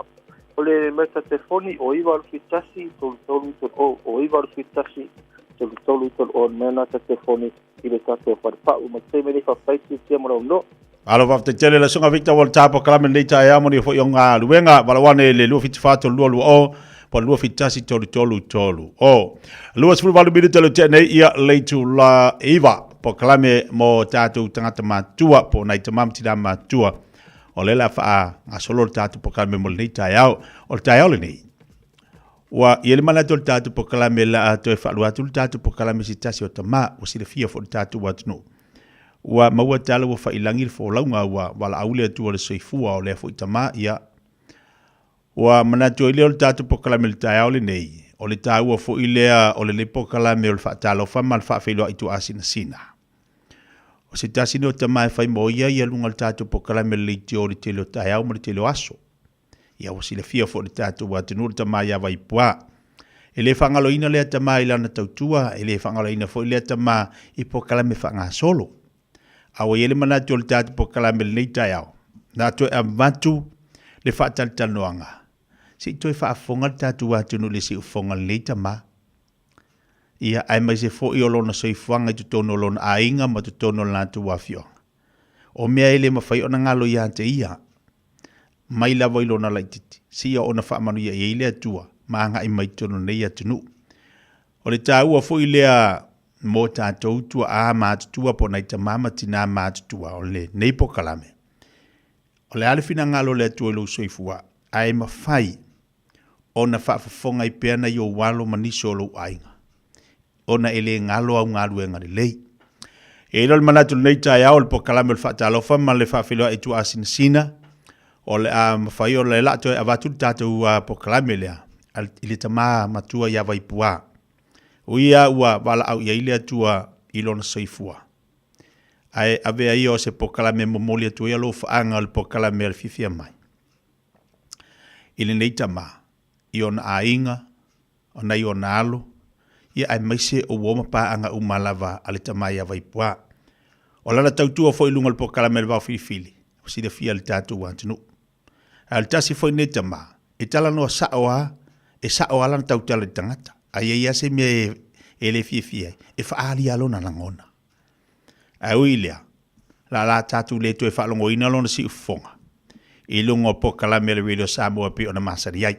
O le meta telefoni o 981 33 o o 981 33 o mena ta telefoni i le tatou falepa'u ma teme nei faafetai tia mo lau no. Alo faafetai tele le Susuga Victor Walter Pokalame lenei taeao mo ni foi o galuega valaoane le 274 320 po o le 271 333 o. 28 minute le tea nei ia le itula 9 Pokalame mo tatou tagata matua po o nai tama ma tina matua o lea o le a faagasolo le tatou Pokalame mo lenei taeao. O le taeao lenei ua i ai le manatu o le tatou Pokalame o le a toe faalua atu le tatou Pokalame se tasi o tama ua silafia foi le tatou atunuu. Ua maua tala ua failagi le folauga ua valaau le Atua le soifua o lea foi tama ia. Ua manatu ai lea o le tatou pokalame i le taeao lenei, o le taua foi lea o lenei pokalame o le faatalofa ma le faafeiloai tuaasinasina. O se tasi nei o tama e fai mo ia ia luga o le tatou pokalame o le leitio o le tele o taeao ma le tele o aso. Ia ua silafia foi le tatou atunuu le tama ia Vaipuā. E le faagaloina lea tama i lana tautua, e le faagaloina foi lea tama i pokalame faagasolo. A ua i ai le manatu o le tatou pokalame i lenei taeao, na toe avatu le faatalatalanoaga, se i toe faafofoga le tatou atunuu i le siufofoga o lenei tama. Ia, aemaise foi o lona soifuaga i totonu o lona aiga ma totonu o le latou afioaga. O mea e le mafai ona galo ia te ia, mai lava i lona laitiiti, seia ona faamanuia i ai le Atua ma agai mai totonu o lenei atunuu. O le taua foi lea mo tatou tuaa matutua po o nai tama ma tinā matutua o lenei pokalame. O le a le finagalo o le Atua i lou soifua, ae mafai ona faafofoga ai pea nai ou alo ma nisi o lou aiga, ona e le galo au galuega lelei. E i ai loa le manatu i lenei taeao o le pokalame o le faatalofa ma le faafeiloai i tuaasinasina, o le a mafai ona le a toe avatu le tatou pokalame lea i le tama matua ia Vaipuā. O ia ua valaau i ai le Atua i lona soifua. Ae avea ia o se pokalame e momoli atu ai alofaaga o le pokalame a le fiafia mai i lenei tama, i ona aiga, o nai ona alo, ia aemaise o uo ma paaga uma lava a le tama ia Vaipuā. O lana tautua foi i luga o le pokalame a le Vaofilifili, ua silafia e le tatou atunuu. Ae o le tasi foi lenei tama, e talanoa sao lava, e sao lava lana tautala i le tagata. A i ai lava se mea e le fiafia ai, e faaali lava lona lagona. Ae ui i lea, la la tatou le toe faalogoina lona siufofoga i luga o pokalame a le Radio Samoa e pei ona masani ai.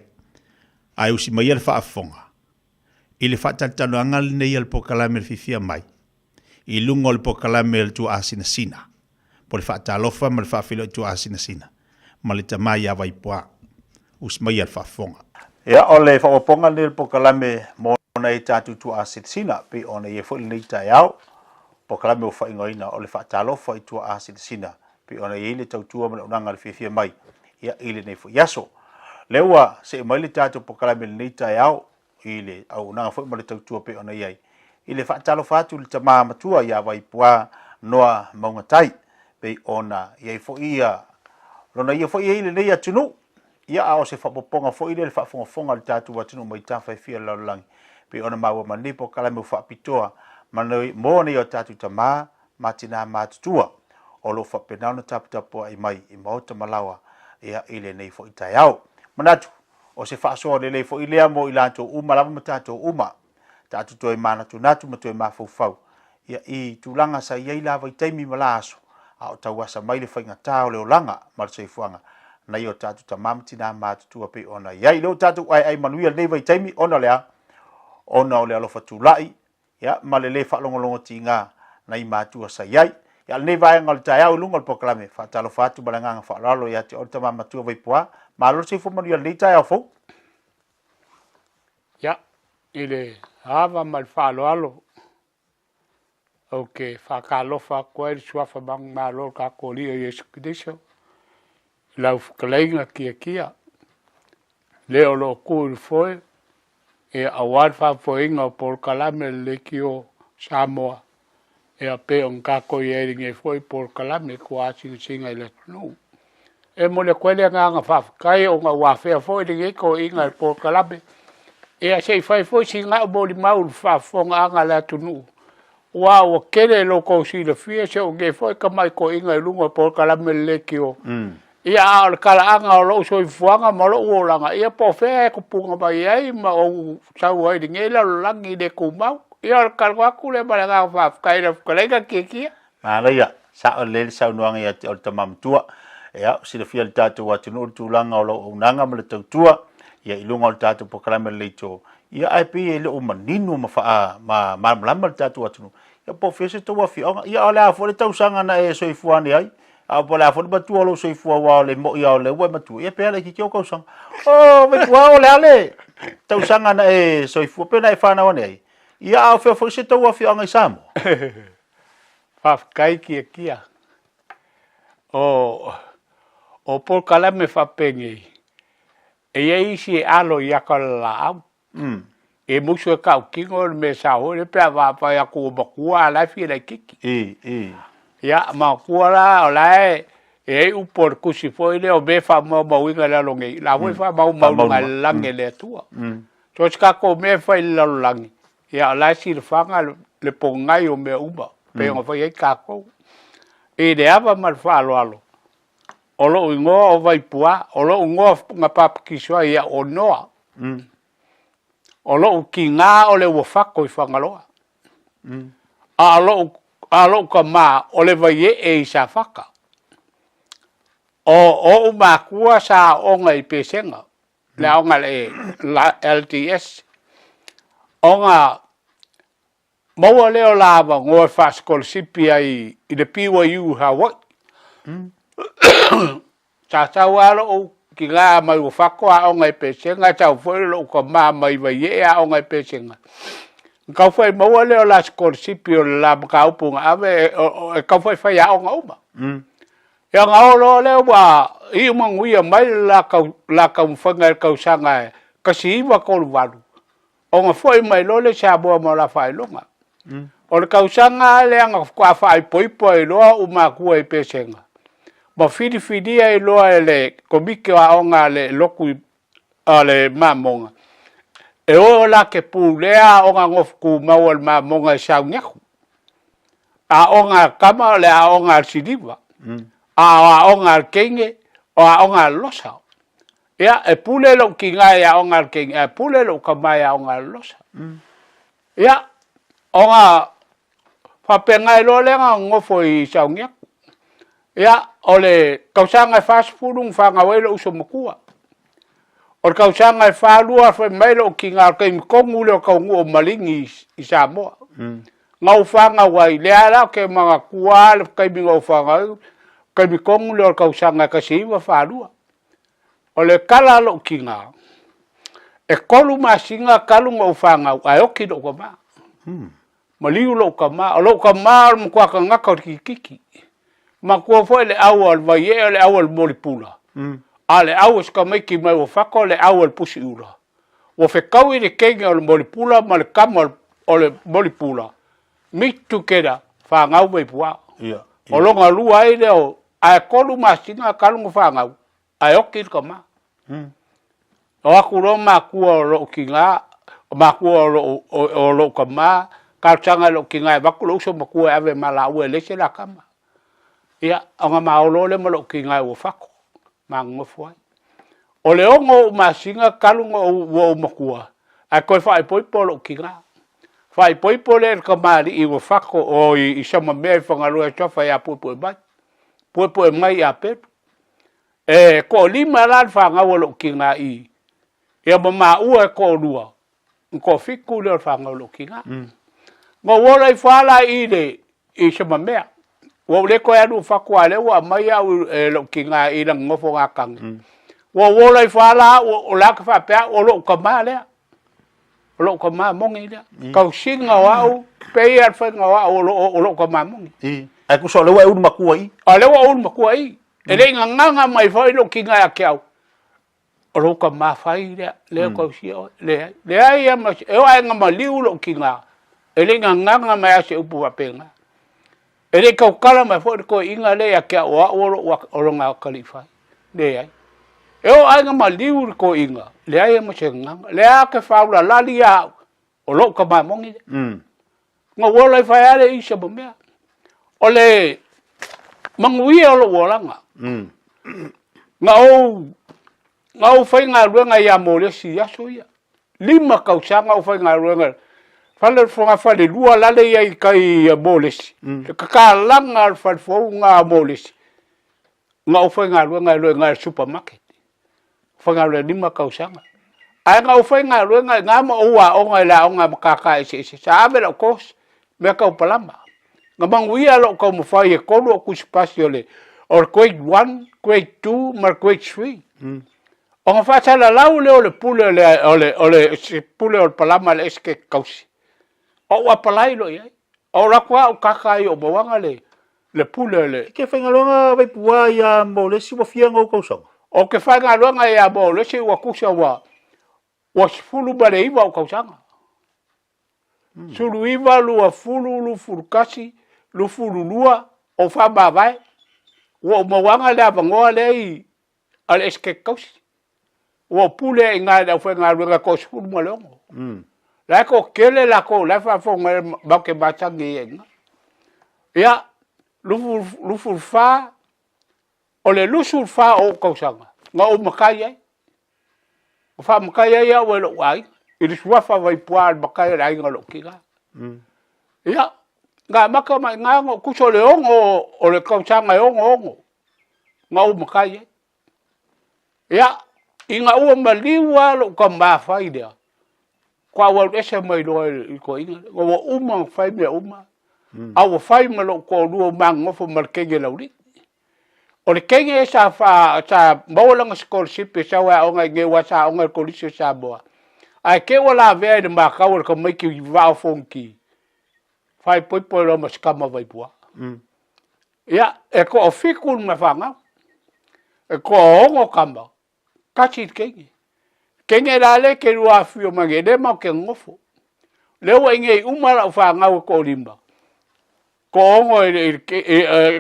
Ae usi maia le faafofoga i le faatalatalanoaga lenei a le pokalame le fiafia mai i luga o le pokalame a le tuaasinasina po le faatalofa ma le faafeiloai tuaasinasina ma le tama ia Vaipuā. Usi maia le faafofoga. Ia, o le faaopoopoga lenei o le pokalame mo nai tatou tuaasinasina pei ona i ai foi lenei taeao, pokalame ua faaigoaina o le faatalofa i tuaasinasina pei ona i ai le tautua ma le auaunaga a le fiafia mai ia i lenei foi aso. Lea ua see mai le tatou pokalame i lenei taeao i le auaunaga foi ma le tautua pei ona i ai i le faatalofa atu i le tama matua ia Vaipuā Noa Maugatai pei ona i ai foi ia lona ia foi i lenei atunuu. Ia a o se faaopoopoga foi lea i le faafogafoga a le tatou atunuu mai tafa e fia o le lalolagi pei ona maua ma lenei pokalame ua faapitoa ma mo nei o tatou tama ma tinā matutua o lo o faapena ona taputapuai mai i maota ma laoa ia i lenei foi taeao. Manatu. O se faasoa lelei foi lea mo i latou uma lava ma tatou uma. Tatou toe manatunatu ma toe mafaufau ia i tulaga sa i ai la vaitaimi ma la aso, a o tauasa mai le faigata o le olaga ma le soifuaga nai o tatou tama ma tina matutua pei ona i ai. Lea ua tatou aeae manuia lenei vaitaimi ona o le a? Ona o le alofa tulai ia ma le lē faalogologo tiga nai matua sa i ai. Ia lenei vaega o le taeao i luga o le polokalame, faatalofa atu ma le agaga faaaloalo ia te oe le tama matua Vaipuā. Malo le soifua manuia i lenei taeao fou. Ia, i le ava ma le faaaloalo, ou te faatalofa atu ai i le Suafa Manumalo o le tatou Alii o Iesu Keriso, i lau fetalaiga Tiatia, le o lo o tu i le foe, ia aua le faafoeina o polokalame a le Leitio Samoa, ia pei ona tatou i ai i lenei foi polokalame tuaasinasina i le atunuu. E momoli atu ai le agaga faafetai ona ua afea foi lenei toeaina i le polokalame, ia se i fai foi sina au molimau i le faafofogaaga a le atunuu, aua ua tele lo outou silafia si ou nei foi tamai toeaina i luga o polokalame a le Leitio. Ia, a o le talaaga o lou soifuaga ma lou olaga, ia po o fea e tupuga mai ai ma ou sau ai i lenei lalolagi le tumau. Ia, o le talanoa atu lea ma le agaga faafetai i lau fetalaiga Tiatia. Manaia, sao lelei le saunoaga ia te oe le tama matua. Ia, ua silafia e le tatou atunuu le tulaga o lau auaunaga ma le tautua ia i luga o le tatou polokalame lelei to. Ia, ae pei e le o manino ma faa ma malamalama le tatou atunuu. Ia, po o fea se tou afioaga. Ia, o le a foi le tausaga na e soifua ane ai? A po o le a foi le matua o lou soifua aua o le mo'i lava o lea ua e matua, ia pe a laitiiti ou tausaga. O, Vaituā, o le a le tausaga na e soifua pe na e fanau ane ai? Ia, a o fea foi se tou afioaga i Samoa? Faafetai Tiatia. O, o polokalame faapenei, e i ai isi e alo i ata o le laau. Mm. E musu e tautino le mea sao foi lea pe a vaavaai atu ua matua a o la e fia laitiiti. I, i. Ia, matua la o la e e i ai upu o le tusi foi lea o mea e faamaumauina i lalo nei, la foi e faamaumauina i le lagi e le Atua. So o se tatou mea e fai i le lalolagi, ia o la e silafaga le pogai o mea uma, pei ona fai ai tatou. I le ava ma le faaaloalo, o lou igoa o Vaipuā, o lou igoa na papatiso ai au o Noa. O lou tiga o le Uafato i Fagaloa. A o lou, a o lou tama o le Vaiee i Safata. O oʻu makua sa aooga i Pesega, le aoga a le LDS. Ona maua lea o la avanoa e faasikolasipi ai i le BYU i Hawaii. Sa sau lava lou tina mai Uafato aoga i Pesega, sau foi lou tama mai Vaiee aoga i Pesega. Na tau fai maua lea o la sikolasipi o le la mataupu na ave e tau fai faiaoga uma. Ia ona oo loa lea ua iu manuia mai le la taumafaiga i le tausaga e 1938, ona foi mai loa lea i Samoa ma la faailoga. O le tausaga lava lea na faatoa faaipoipo ai loa ou matua i Pesega, ma filifilia ai loa e le Komiti o Aoga a le Lotu a le Mamoga, e o la te pulea aoga nofo tumau a le Mamoga e Sauniaku. Aoga a tama o le aoga a le Siliva, a o aoga a le teine, o aoga a le Losa. Ia, e pule lou tiga i aoga a le teine, ae pule lou tama i aoga a le Losa. Ia, ona faapena ai loa lea na nonofo i Sauniaku. Ia, o le tausaga e 40 na fanau ai lou uso matua. O le tausaga e 42 fai mai lou tiga o le taimi tonu lea o taunuu o Maligi i Samoa. Na ou fanau ai, lea la ou te manatua lava le taimi na ou fanau ai, taimi tonu lea o le tausaga e 1942. O le tala a lou tiga, e 3 masina talu ona ou fanau ae oti lou tama. Maliu lou tama. O lou tama o le matua tagata o le kitiki. Matua foi le au a le Vaiee o le au a le Molipula. A o le au a si tamaiti mai Uafato o le au a le Pusiula. Ua fetaui le teine o le Molipula ma le tama o le Molipula, meet together, fanau Vaipuaa. O lona lua ai lea o, ae 3 masina talu ona fanau, ae oti le tama. O atu loa matua o lou tiga, o matua o lou, o lou tama, talosaga i lou tiga e avatu lou uso matua e ave ma laua e leai se la tama. Ia, ona ma o loa lea ma lou tiga i Uafato, ma nonofo ai. O le 6 ou masina talu ona ou ua ou matua, ae toe faaipoipo lou tina. Faaipoipo lea i le tamalii ua fato o i Samamea i Fagaloa e suafa ia Puepuemai. Puepuemai ia Pelu. E toalima la le fanau a lou tina i ia ma maua e toalua, na toafitu lea o le fanau a lou tina. Na ou ola ifo lava la i le i Samamea. Ua ou le toe alu i fatu aua o lea ua aumai au e lou tina i lana nofogakage. Ua ou ola ifo lava la au, o la e faapea au, o lou tama lea. O lou tama moni lea. Tausiga o au, pei lava le faiga o au o lou tama moni. Ae tusa o lea ua e ulu matua i i. A o lea ua ou ulu matua i i. E le i gagaga mai foi lou tina ia te au, o lou tama fai lea, lea e tausia oe. Leai, leai lava ma se, e oo lava ina maliu lou tina, e le i gagaga mai lava se upu faapena. E le i tautala mai foi le toeaina lea ia te au o au o lou o lona atalii fai. Leai. E oo lava ina maliu le toeaina, leai lava ma se gagaga. Lea lava ke faaulalali ia au, o lou tama moni lea. Na ou ola ifo ai lava lea i isa ma mea. O le manuia o lou olaga, na ou, na ou faigaluega ia Molesi i aso ia. 5 tausaga ou faigaluega, fale o le fogafalelua lale ia i tai i Molesi, le tatalaga o le fale fou lena a Molesi, na ou faigaluega ai loa i ina i le supermarket. Faigaluega 5 tausaga. Ae na ou faigaluega i ina ma ou aoga i le aoga a matata eseese. Sa ave lau course, mea tau palama. Na manuia lou taumafai e 3 ou tusipasi o le grade 1, grade 2 ma le grade 3. Ona faasalalau lea o le pule o le, o le, o le, se pule o le palama a le Esetete Tausi. Ou apalai loa i ai. Ou alu atu lava ou kaka ai o mauaga le, le pule o le... E ke faigaluega Vaipua ia mo le isi ua fia ona ou tausaga? Ou te faigaluega ia mo le isi ua tusa ua, ua 19 ou tausaga. 19, 20, 21, 22, ou faamavae. Ua ou mauaga le avanoa lea i a le Esetete Tausi. Ua ou pule ai i ina i le aufaigaluega e toa-16. La e toatele latou o la e faafofoga mai matou te masani ai i ina. Ia, 24, o le 24 o ou tausaga na ou matai ai. Na faamatai ai au e lou aiga i le suafa Vaipua le matai o le aiga o lou tina. Ia, na amata mai i ina ona ou tusa o le 6 o le tausaga e 66 na ou matai ai. Ia, ina ua maliu lava lou tama fai lea, faatoa ou alu ese mai loa i le toeaina lea. Ua uma ona fai mea uma, a ua fai ma lou toalua ua ma nonofo ma le teine laulii. O le teine sa, fa, sa maua lana scholarship e sau e aoga i inei aua sa aoga i le Kolisi o Samoa. Ae te i ua lavea i le matau a le tamaiti i Vaa o Fonoti, faaipoipo ai loa ma si tama Vaipua. Ia, e toafitu le fanau, e toaono tama, tasi le teine. Teine la lea e te lua afifio mai nei, lea matou te nonofo. Lea ua i inei uma lau fanau e toalima, toaono i le,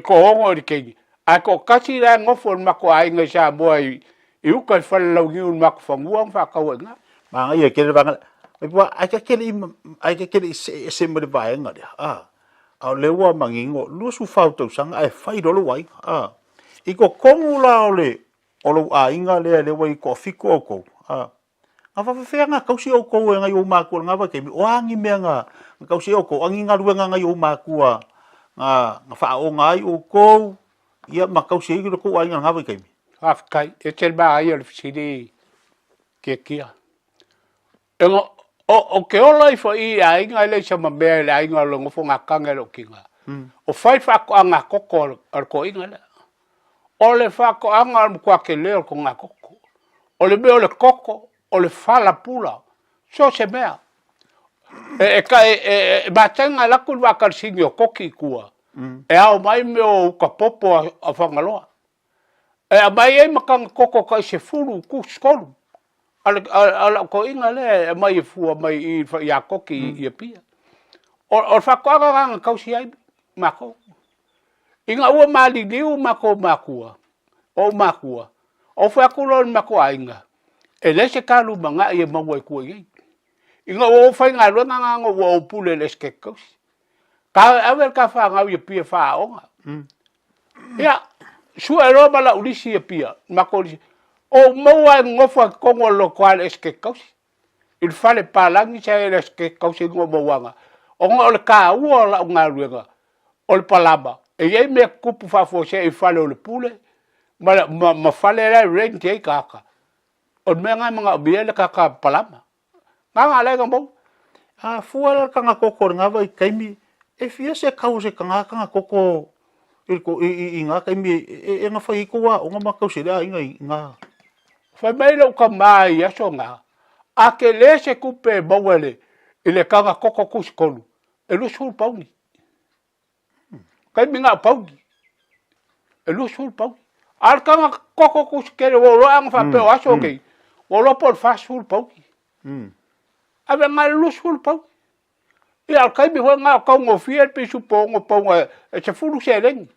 toaono i le teine, ae toatasi la e nofo i le matou aiga i Samoa i, i uta i Falelauniu i le matou fanua ma faatau ai i ina. Manaia tele le vaega lea. Ai ta te le i, ai ta te le i see ese mai le vaega lea, a. A o lea ua manino, 24 tausaga ae fai loa lou aiga. A. I totonu la o le o lou aiga lea lea ua i toafitu outou, a, na faapefea na tausi outou e nai ou matua i lena vaitaimi? O a ni mea na tausi ai outou? A ni galuega a nai ou matua na faaoga ai outou, ia ma tausi ai lo tou aiga i lena vaitaimi? Faafetai. E tele manaia o le fesili Tiatia. E o ke ola ifo i i aiga e leai sama mea i le aiga o le nofogakaga e lou tina. O fai faatoaga koko a le toeaina lea. O le faatoaga o le matua tele o le togatogo. O le mea o le koko, o le fala pula, so o se mea. E mataga e alu atu le vaa kalasini o Koki i tua, e ao mai mea o uta popo a Fagaloa. E aumai ai mataga koko tai 10 tolu a lau toeaina lea e aumai e fua mai i ia Koki i Apia. O le faatoaga lena na tausi ai matou. Ina ua maliliu matou matua, ou matua, ou fai atu loa i le matou aiga, e leai se ta lumanai e maua i tua i nei. Ina ua ou faigaluega na ua ou pule i le Esetete Tausi. Ta ave le ta fanau i Apia e faaaoga. Ia, sue loa ma lau lisi i Apia, matou lisi. Ou maua e nofo ai totonu o le lotoa i le Esetete Tausi, i le fale palagi sa i ai i le Esetete Tausi i luga o Mauaga, ona o le taua o lau galuega o le palama, e i ai mea tutupu faafuasei i fale o le pule ma, ma, ma fale la e rent ai tagata. O le mea lena e manaomia ai le tagata palama. Na na ala ai ona maua. A fua la le tagakoko i lena vaitaimi, e fia se kau o se tagata tagakoko i le i, i, i na taimi e, e, e na fai ai tou aoga ma tausi ai le aiga i na. Fai mai lou tama i aso na, a tele se tupe e maua i le, i le tagakoko tusitolu, e 20 pauni. Taimi na o pauni. E 20 pauni. A o le taga koko tusi tele ua ou iloa ana faapea o aso nei, ua ou iloa po o le 40 pauni. Ave na le 20 pauni. Ia o le taimi foi lena o taugofie le pisupo 6 pauna e 10 seleni.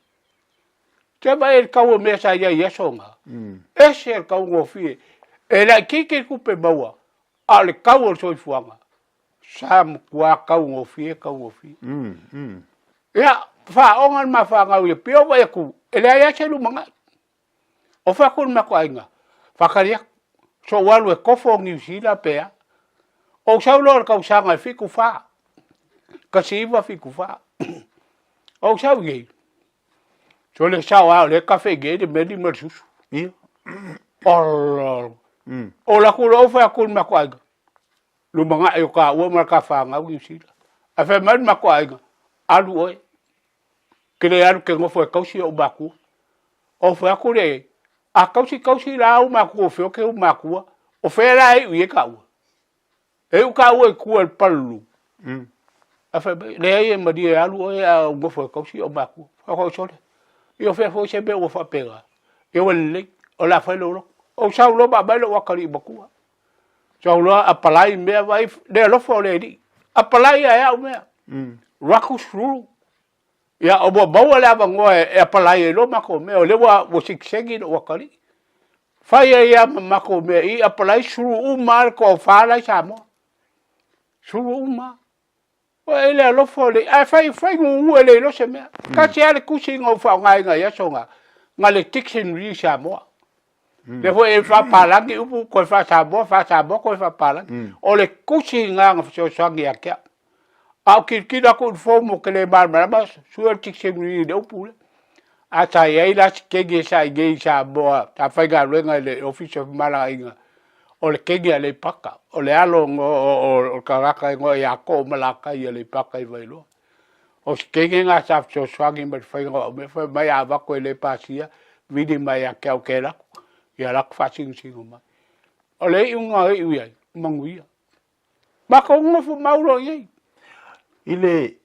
Se vaai i le tau o mea sa i ai i aso na. Ese le taugofie. E laitiiti le tupe maua, a o le tau o le soifuaga, Sa matua taugofie, taugofie. Ia, faaoga le ma fanau i Apia, vaai atu, e leai lava se lumanai. O fai atu le matou aiga, faatali atu, sou alu e kofo Niu Sila pe a. Ou sau loa i le tausaga e 74, 1974. Ou sau i inei, sole sao lava o lea e kafe i inei le meli ma le susu. Ia. Olo. Ou alu atu loa ou fai atu i le matou aiga, lumanai o taua ma ta fanau Niu Sila. Ae fai mai le matou aiga, alu oe, ke le alu ke nofo e tausi ou matua. Ou fai atu lea i ai, a tausi tausi la ou matua o fea o ke ou matua, o fea la e iu i ai taua? E iu taua i tua i le Palulu. Ae fai mai, leai e malie alu oe a ou nofo e tausi ou matua. Fai atu, sole, ia o fea foi se mea ua faapena? Ia ua lelei, o le a fai lou loto. Ou sau loa ma aumai lou atalii matua. Sau loa apalai mea vai le alofa o le Alii. Apalai ia e au mea. Alu atu sulu. Ia ua maua le avanoa e apalai ai loa matou mea, o lea ua sitiseni lou atalii. Fai ai lava ma matou mea i i, apalai sulu uma lava le toafa la i Samoa. Sulu uma lava. Ua e le alofa o le ae fai fai gugu e le iloa se mea. Tasi lava le tusi na ou faaaogaina i aso na, na le dictionary Samoa. Lea foi e faapalagi upu toe faa-Samoa, faa-Samoa toe faapalagi. O le tusi lena na fesoasoani ia te au. A ou tilotilo atu i le form ou te le malamalama, sue le dictionary i le upu lea. Ae sa i ai la si teine sa i inei i Samoa, sa faigaluega i le Ofisa o Femalagaaiga, o le teine a Aleipata, o le alo o le tagata e igoa ia Toomalatai i Aleipata i Vailoa. O si teine lena sa fesoasoani mai i le faiga o au mea, fai mai a avatu e le pasia, vili mai ia te au ou te alu atu, ia alu atu faasinosino mai. O le iuga na iu i ai, manuia. Matou nofo mau loa i ai. I le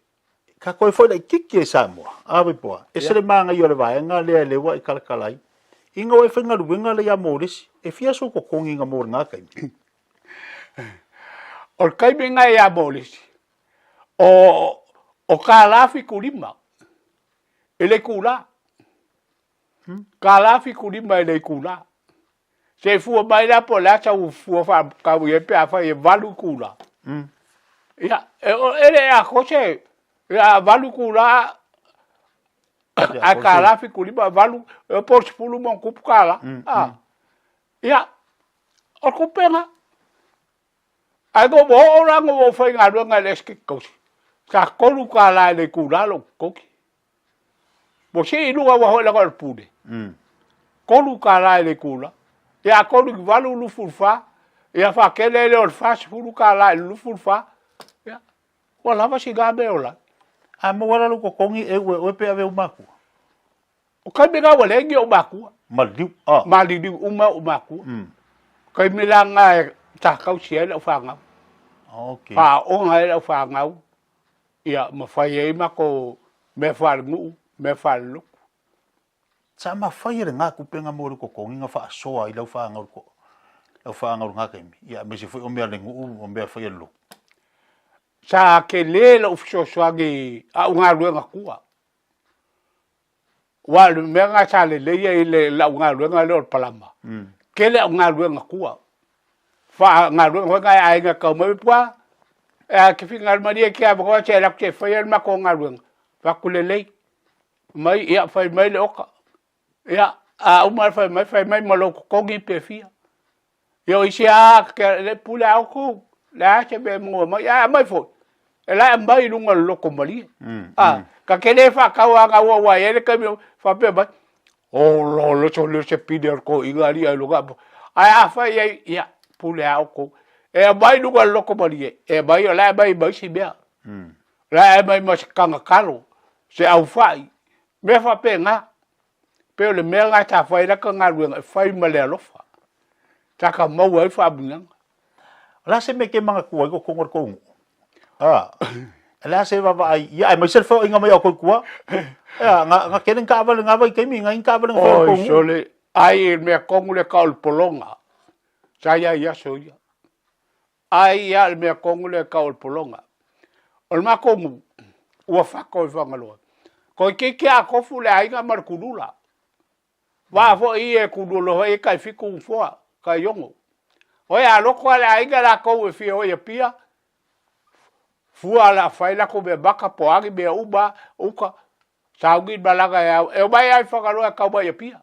Ka koe foi laititi e Samoa, a Vaipoa, ese le manaia o le vaega lea lea ua e talatala ai. Ina ua e faigaluega lea ia Molesi, e fia sou totogi mo lena taimi? O le taimi lena ia Molesi, o $75 i le itula. $75 i le itula. Se i fua mai la po o le a sau fua faamatau i ai pe afai e 8 itula. Ia, e le atoa se, ia 8 itula ae $75, 8, e po o le 10 ma ona tupu tala. Ia, o le tupe lena. Ae na ou oo la na ou faigaluega i le Esetete Tausi, sa $3 i le itula lou totogi. Ua sii i luga aua foi leaga o le pule. $3 i le itula. Ia a 3 i le 8, 24. Ia faatele ai lea o le $40 i le 24. Ia, ua lava sina mea e ola ai. A maua la lou totogi e ue oe pe ave ou matua? O taimi na ua leai ni ou matua. Maliliu, ah. Maliliu uma ou matua. O taimi la na e sa tausi ai lau fanau. Okay. Faaoga ai lau fanau. Ia, ma fai ai matou mea faalenuu, mea faalelotu. Sa mafai e lena tupe mo le totogi na faasoa ai lau fanau lau fanau i lena taimi, ia aemaise foi o mea a le nuu ma mea fai a le lotu. Sa tele lou fesoasoani i au galuega tua. Aua o le mea lena sa lelei ai i lau galuega lea o le palama, tele au galuega tua. Faagaluega foi nai aiga e tau mai, Pua, e te finagalo malie e te avanoa se i alu atu se i fai le matou galuega. Fai atu, lelei, mai, ia fai mai le oka. Ia. A uma le fai mai, fai mai ma lou totogi pe fia. Ia o isi a ke le pule a outou, le a se mea e maua mai, ae aumai foi. E la e aumai i luga o le loto malie. A, ta te le faatau a gaua ua i ai le taimi faapea mai, o lo lo so le se pine o le toeaina alii ai luga. Ae a fai i ai, ia, pule a outou. E aumai i luga o le loto malie, e aumai, o la e aumai ma isi mea. O la e aumai ma se tagatalo, se aufai, mea faapena. Pei o le mea lena sa fai ai lata galuega, e fai ma le alofa. Sa ka maua ai faamanuiaga. O le a se mea e te manatua ai totonu o le tou nuu? A, o le a se vaavaai, ia aemaise le feoaiga mai a outou i tua. Ea, na, na tele ni taavale i lena vaitaimi, na i ai ni taavale na fai a le tou Oi, nuu? sole, ai i le mea tonu lea tau o le pologa, sa i ai i aso ia. Ai ia le mea tonu lea tau o le pologa. O le matou nuu, ua fato i Fagaloa. Toeitiiti a tofu le aiga ma le kulula. Vaa foi ia e kulula foi e tai fitu nofoa, tai ono. Oi a loto lava le aiga latou e fia o i Apia, fua la fai latou mea maka po o a ni mea uma, uka, sauni malaga e ao, e omai lava i Fagaloa e tau mai i Apia.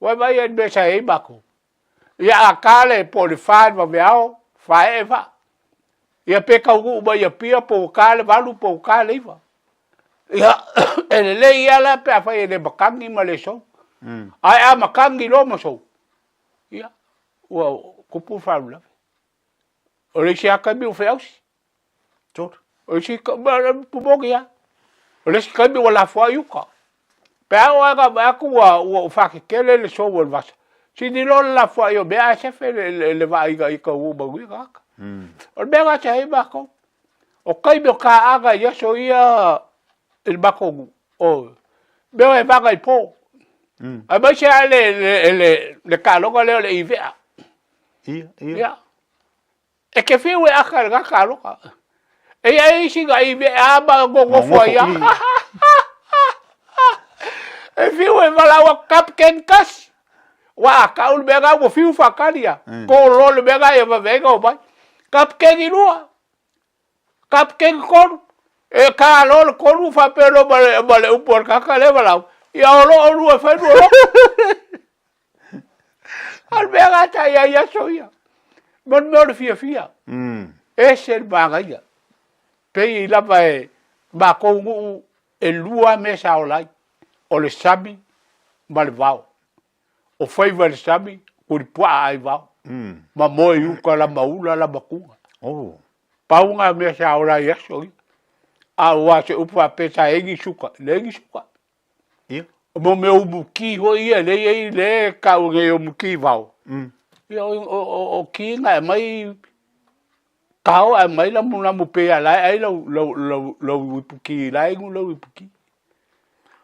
Ua vaai ai le mea sa i ai matou. Ia a ta le po o le fa i le vaveao, faee vaa. Ia pe taunuu mai i Apia po ua ta le 8 po ua ta le 9. Ia e lelei lava la pe afai e le matagi ma le sou. Ae a matagi loa ma sou, ia ua tupu le faalavelave. O le isi lava taimi ua feausi. Tolu. O isi pumoni lava. O le isi taimi ua lafoai uta. Pe a oo lava ina vaai atu ua ua fatetele le sou o le vasa, sili loa le lafoai o mea ae sefe le vaaiga i taunuu manuia tagata. O le mea lena sa i ai matou. O taimi o taaga i aso ia i le matou nuu, o mea e vaga i po. Aemaise lava le taaloga lea o le ivea. Ia, ia. Ia. E te fiu e aka i lena taaloga. E i ai isi na ivea ma nonofo ai lava. E fiu e valaau atu, Kapten Kasi. Ua a tau le mea lena ua fiu faatali a. Ko loa le mea lena ia vave ai ona omai. Kapten lua, Kapten tolu. E ta loa le tolu faapea loa ma le upu a le tagata lea e valaau, ia o loa oulua e fai lua loto. A o le mea lena sa i ai i aso ia. Ma le mea o le fiafia. Ese le manaia. Pei lava e matou nuu e lua mea sa ola ai, o le sami ma le vao. O faiva i le sami, tulipuaa ai vao. Ma moe i uka lama ula lama kuga. Pau na mea sa ola ai i aso ia. A ua se upu faapea sa i ai ni suka, leai ni suka. Ia. Mo mea umuki foi ia, lea e i ai lea e tau nei o muki vao. Ia, o ki na e aumai, kao ae aumai lamulamu pei lava la e ai lau, lau, lau, lau ipuki, la e inu lau ipuki.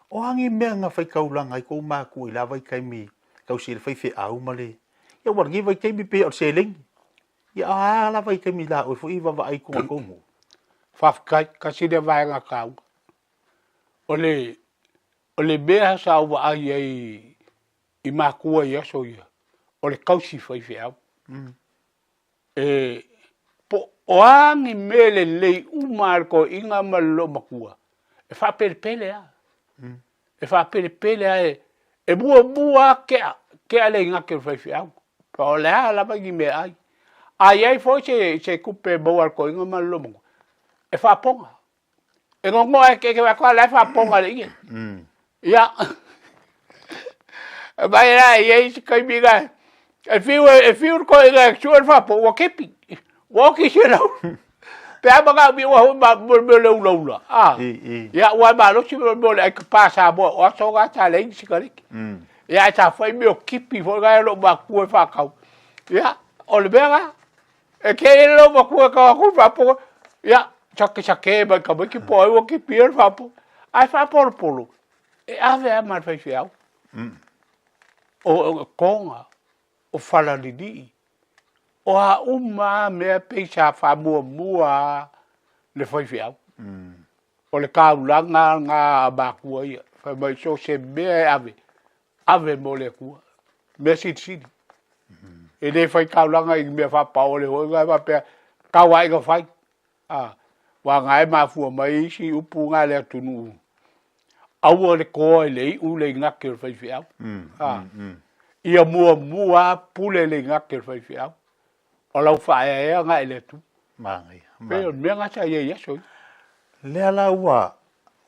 O a ni mea na faitaulaga ai kou matua i la vaitaimi tausi i le faifeau ma le, ia ua lenei vaitaimi pei o le seleni. Ia a la vaitaimi la oe foi i vaavaai i totonu o tou nuu? Faafetai, tasi lea vaega taua. O le, o le mea sa ou vaai ai i matua i aso ia, o le tausi faifeau. E, po o a ni mea lelei uma a le toeaina ma le loomatua, e faapelepele lava. E faapelepele lava e, e muamua lava tea, tea le igate o le faifeau. Po o le a lava ni meaai. A i ai foi se, se tupe e maua a le toeaina ma le loomatua, e faapoga. E gogoa e ke atu la e faapoga le ie. Ia. E mai la e iai se taimi la e fiu e fiu le toeaina e sue le faapoga ua kepi. Ua oti se lau. Pe a manao mi ua hui ma mo le le ulaula. Ah. Ia ua malosi mo mo le ai ka pa Samoa o aso ga sa leai ni sikareti. Ia ai sa fai mea o kipi foi ga e lou matua e faatau. Ia o le mea la E ke i lou matua e kau aku i faapoga, ia, sake sake mai ka maiki po ai ua kipi e le faapoga. Ae faapolopolo, e ave a ma le faifeau. O Toga, o Falalilii, o a uma a mea pei sa faamuamua a le faifeau. O le taulaga na a matua ia, fai mai so o se mea e ave, ave mo le Atua. Mea silisili. E le fai taulaga i mea faapaole foi na faapea tau lava ina fai. A, aua na e mafua mai isi upu na le atunuu. Aua le koa i le iu le igake o le faifeau. A. Ia muamua lava pule le igake o le faifeau. O lau faaeaea na i le Atua. Manaia. Pei o le mea na sa i ai i aso ia. Lea la ua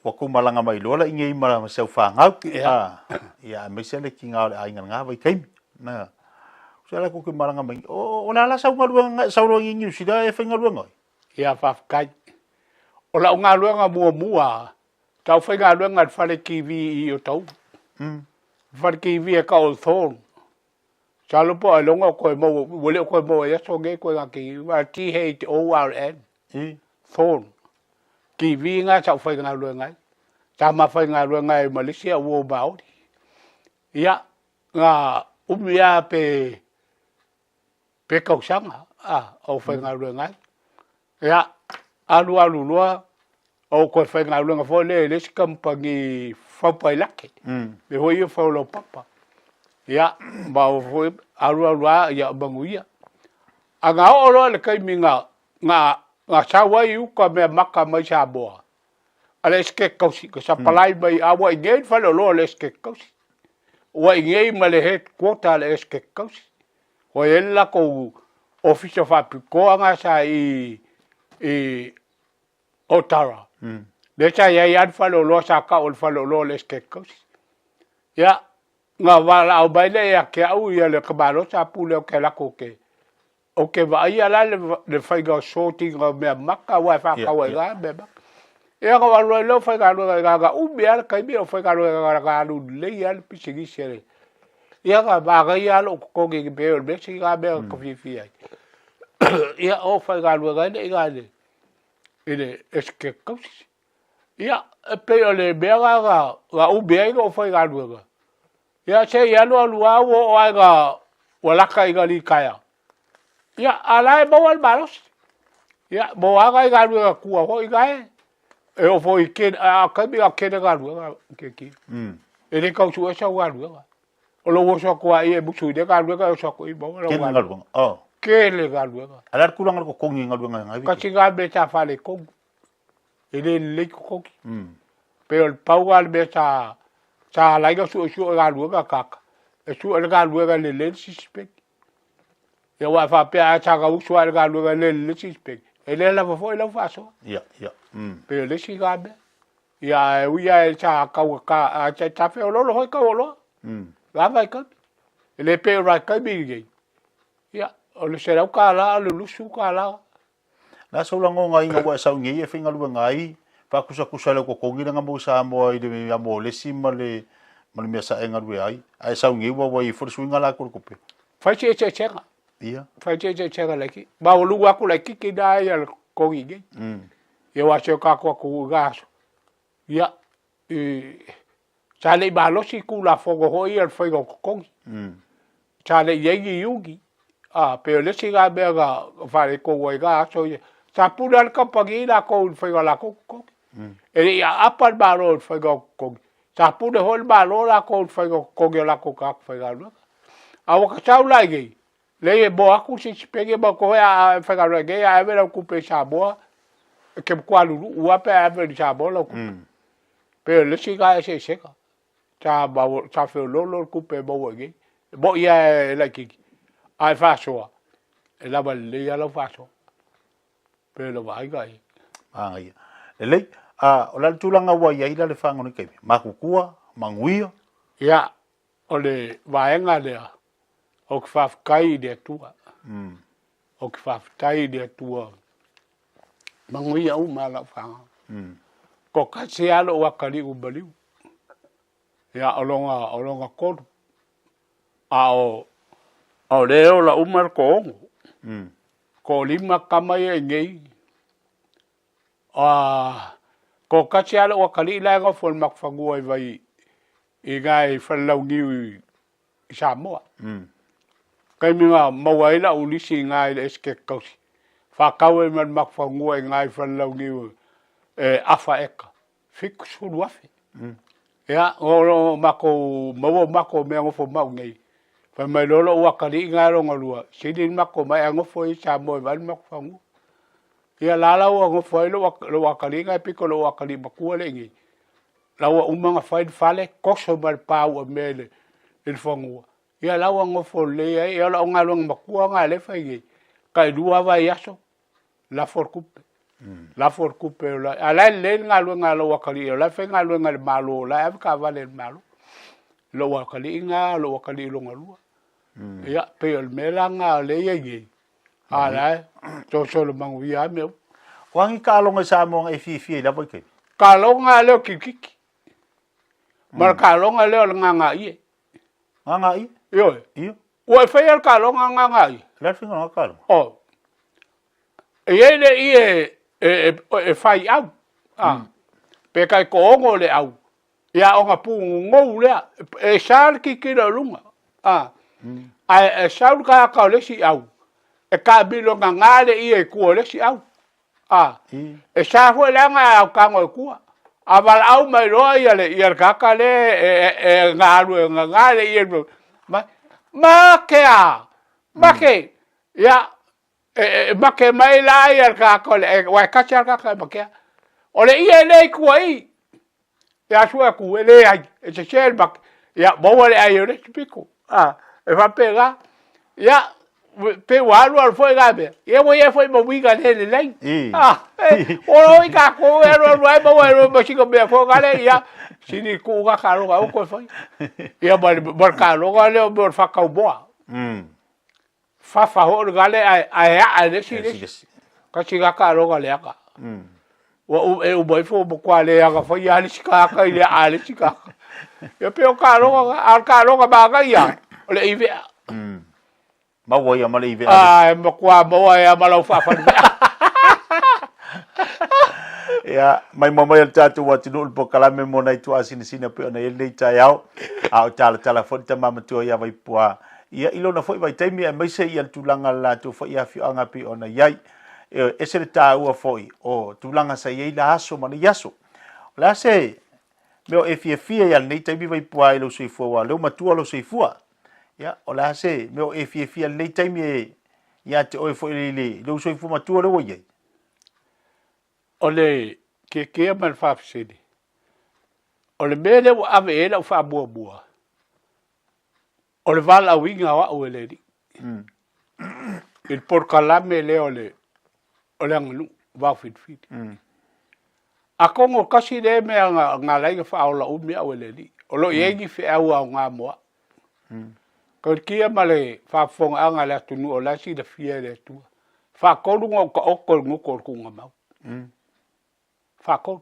ua kou malaga mai loa la i nei ma si au fanau. Ia. Ia aemaise le tiga o le aiga i lena vaitaimi. Na. Usa la kou te malaga mai. O, o le a la sau galuega na e sau loa i Niu Sila e faigaluega ai? Ia, faafetai. O lau galuega muamua, sa ou faigaluega i le fale TV i Otahuhu. Le fale TV e tau o le Thorn. Masalo po o ailoga o toe maua, ua le o toe maua i aso nei ituaiga TV, aua T-H-O-R-N, Thorn. TV lena sa ou faigaluega ai. Sa ma faigaluega ai ma le isi au uo Maori. Ia, na umi lava pe pe tausaga a o faigaluega ai. Ia, alu alu loa, ou toe faigaluega foi lea i le isi kamupani fau pailate, mea foi ia fau laupapa. Ia, ma o foi alu alu lava, ia manuia. Ae na oo loa i le taimi na, na, na sau ai i uka mea maka mai Samoa, a le Esetete Tausi, na sapalai mai, a ua i inei le faleoloa o le Esetete Tausi. Ua i inei ma le headquarter a le Esetete Tausi. Ua i ai le latou ofisa faapitoa na sa i i Otara. Lea sa i ai lava le faleoloa sa tau o le faleoloa o le Esetete Tausi. Ia, na valaau mai lea ia te au ia le tamaloa sa pule ou te alu atu ou te Ou te vaaia la le faiga o sorting o mea maka aua e faatau ai i mea maka. Ia na ou alu ai lea faigaluega i na umi lava le taimi o faigaluega na alu lelei lava le pisinisi a le. Ia na manaia lava lou totogi i mea o le mea sili mea na fiafia ai. Ia o faigaluega ai lea i ina i le Esetete Tausi. Ia e pei o le mea lena na umi ai lou faigaluega. Ia se i alu alu lava ua oo lava ina ua lata ina litaea. Ia, a o la e maua le malosi. Ia, mo a nai galuega tua foi na e, e oo foi i tele, a o taimi na o tele galuega Kiki. E le tau sue sau galuega. O lou oso atu lava i i e musu i lea galuega e oso atu i i maua lau Tele galuega. galuega. Oh. Tele galuega. A o le a le tulaga o le totogi i galuega e gavi? Kasi na mea sa faaletonu. E le lelei totogi. Pei o le pau lena o le mea sa sa ala ai ona suesue galuega tagata, e sue le galuega e lelei le sisipeki. Ia aua a faapea a saga usu lava i le galuega e le lelei le sisipeki, e le lava foi lau faasoa. Ia, ia. Pei o le isi lena mea. Ia ae ui lava sa taugata, ae sa feoloolo foi tau oloa. Na vaitaimi. E le pei o le vaitaimi lenei, ia o le $100 o le $20. Le a sou lagona ina ua e sau nei e faigaluega ai, faakusatusa i lau totogi lea na maua i Samoa i le amo o le esi ma le ma le mea sa e galue ai, ae sau nei ua ua i ai foi le suiga la atu o le tupe? Fai se eseesega. Ia. Fai se eseesega laiti. Maualuga atu laitiiti na ia le totogi nei. Ia aua si o tatou atunuu i na aso, ia, i, sa le i malosi Tulafono foi ia o le faiga o totogi. Sa le i i ai ni iuni. A, pei o le isi lena mea na faaletonu ai i na aso ia. Sa pule lava le kamupani latou i le faiga o latou totogi. E le i aapa le Malo i le faiga o totogi. Sa pule foi le Malo latou i le faiga o totogi o latou tagata faigaluega. A ua ta sau la i inei, leai e moa atu se isi peni ma outou a e faigaluega nei a ave lau tupe i Samoa, e te matua luluu lava pe a ave i Samoa lau tupe. Pei o le isi lena eseesega. Sa maua, sa feoloolo le tupe e maua i inei. E moni lava e laitiiti, a e faasoa, e lava lelei lava lau faasoa. Pei o le vaaiga ia. Manaia. Lelei. A, o le a le tulaga ua i ai la le faga o lenei taimi? Matutua, manuia? Ia, o le vaega lea, ou te faafetai i le Atua. Ou te faafetai i le Atua, manuia uma lau faga. Toatasi lava lou atalii maliu, ia o lona, o lona tolu. A o, a o lea e ola uma le toaono. Toalima tama ia i inei. A, toatasi lava lou atalii la e nofo i le matou fanua i vai i ina i Falelauniu i Samoa. Taimi na maua ai lau lisi i ina i le Esetete Tausi, faatau ai ma le matou fanua i ina i Falelauniu e afa eka, 70,000. Ia, o lo o matou maua matou mea nofo mau nei. Fai mai loa lou atalii na lona lua, sili le matou omai ae nofo i Samoa e vaai le matou fanua. Ia la la ua nofo ai lou atalii na e pito i lou atalii matua lea i inei. La ua uma ona fai le fale, toso mai le pa ua mea i le, i le fanua. Ia la ua nofo lelei ai. Ia o lau galuega matua lena lea e fai nei. Tai lua vaiaso, lafo le tupe. Lafo le tupe. A o la e lelei le galuega a lou atalii, o la e faigaluega i le Malo, o la e ave taavale a le Malo. Lou atalii lena, o lou atalii lona lua. Ia, pei o le mea la lena o lea e i ai nei, a o la e solosolo manuia lava mea uma. O a ni taaloga i Samoa na e fiafia ai lava i taimi? Taaloga lea o kirikiti, ma le taaloga lea o le gagaie. Gagaie? Ioe. Io. Ua e faia le taaloga gagaie? O le a le faiga o lena taaloga? Oh. E i ai le ie e fai au, a, pe tai toaono le au, ia ona pugugou lea, e sa le tilotilo i luga, a, ae e sau le tagata o le isi au, e taamilo gaga le ie i tua o le isi au, a, e sa foi la ona autago i tua. A valaau mai loa ia le, ia le tagata lea e galue gaga le ie, ma, make a, make, ia, E make mai la ia le tagata o le, aua e tasi lava le tagata e makea. O le ie lea i tua i, ia sue atu, e leai, e sese le make, ia maua le ai o le isi pito. A, e faapena. Ia, pei ua alu alu foi la mea, ia ua i ai foi ma uiga le lelei. A, o i tatou e alu alu ai maua ai loa ma sina mea foi nale, ia, sili tuu na taaloga aua toe faia. Ia ma le taaloga lea o mea o le faataumoa. Fafa foi le gale ae ae aa e le isi le isi. Kasi la taaloga leaga. Ua u e uma ifo ua matua leaga foi lava le isi tagata i le aa a le isi tagata. Ia pei o taaloga na, a o le taaloga manaia, o le ivea. Maua ia ma le ivea. A, e matua maua ai lava ma lau faafalivea. Ia, mai moa mai o le tatou atunuu le polokalame mo nai tuaasinasina pei ona i ai lenei taeao, a o talatala foi le tama matua ia Vaipua Ia, i lona foi vaitaimi aemaise ia le tulaga o le latou foi afioaga pei ona i ai. E ese le taua foi o tulaga sa i ai la aso ma nei aso. O le a se mea o e fiafia ia lenei taimi Vaipua i lou soifua aua o lea ua matua lou soifua. Ia, o le a se mea o e fiafia i lenei taimi e ia te oe foi i le lou soifua matua lea ua i ai? O le tietie ma le faafesili, o le mea lea ua ave i ai lau faamuamua, O le valaauina o au e le Alii i le polokalame lea o le o le aganuu vaofilifili. Atonu o tasi lea mea na na ala ai ona faaola umi au e le Alii, o lo o i ai ni feau aoga mo au. Tautia ma le faafofogaaga a le atunuu o la e silafia e le Atua, faatolu ona ou taoto i le gutu o le tuugamau. Faatolu.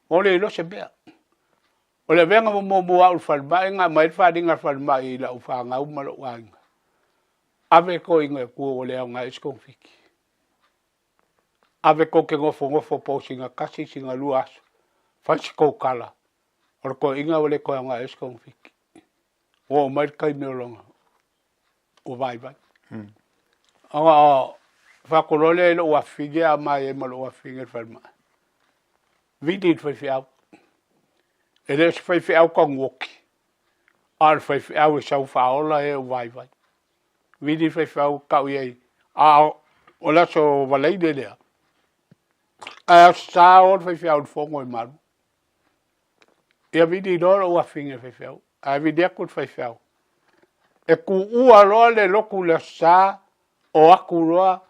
Ua le iloa se mea. O le avega muamua au i le falemai, na aumai ai le faaaliga a le falemai i lau fanau ma lou aiga, ave toeaiina i tua ua le aoga ai se togafiti. Ave tou te nofonofo po o sina tasi sina lua aso, fai se tou tala, o le toeaina ua le toe aoga ai se togafiti. Ua oo mai le taimi o lona ua vaivai. Ona fai atu loa lea i lou afafine a aumai ai ma lou afafine i le falemai, vili i le faifeau. E le o se faifeau tanuoti, a o le faifeau e sau faaola e ua vaivai. Vili i le faifeau tau i ai, a o le aso Faraile lea, ae Aso Sa o le faifeau i le fono i Malua. Ia vili loa lou afafine i le faifeau, ae vili atu le faifeau. E tuua loa le lotu i le Aso Sa, o atu loa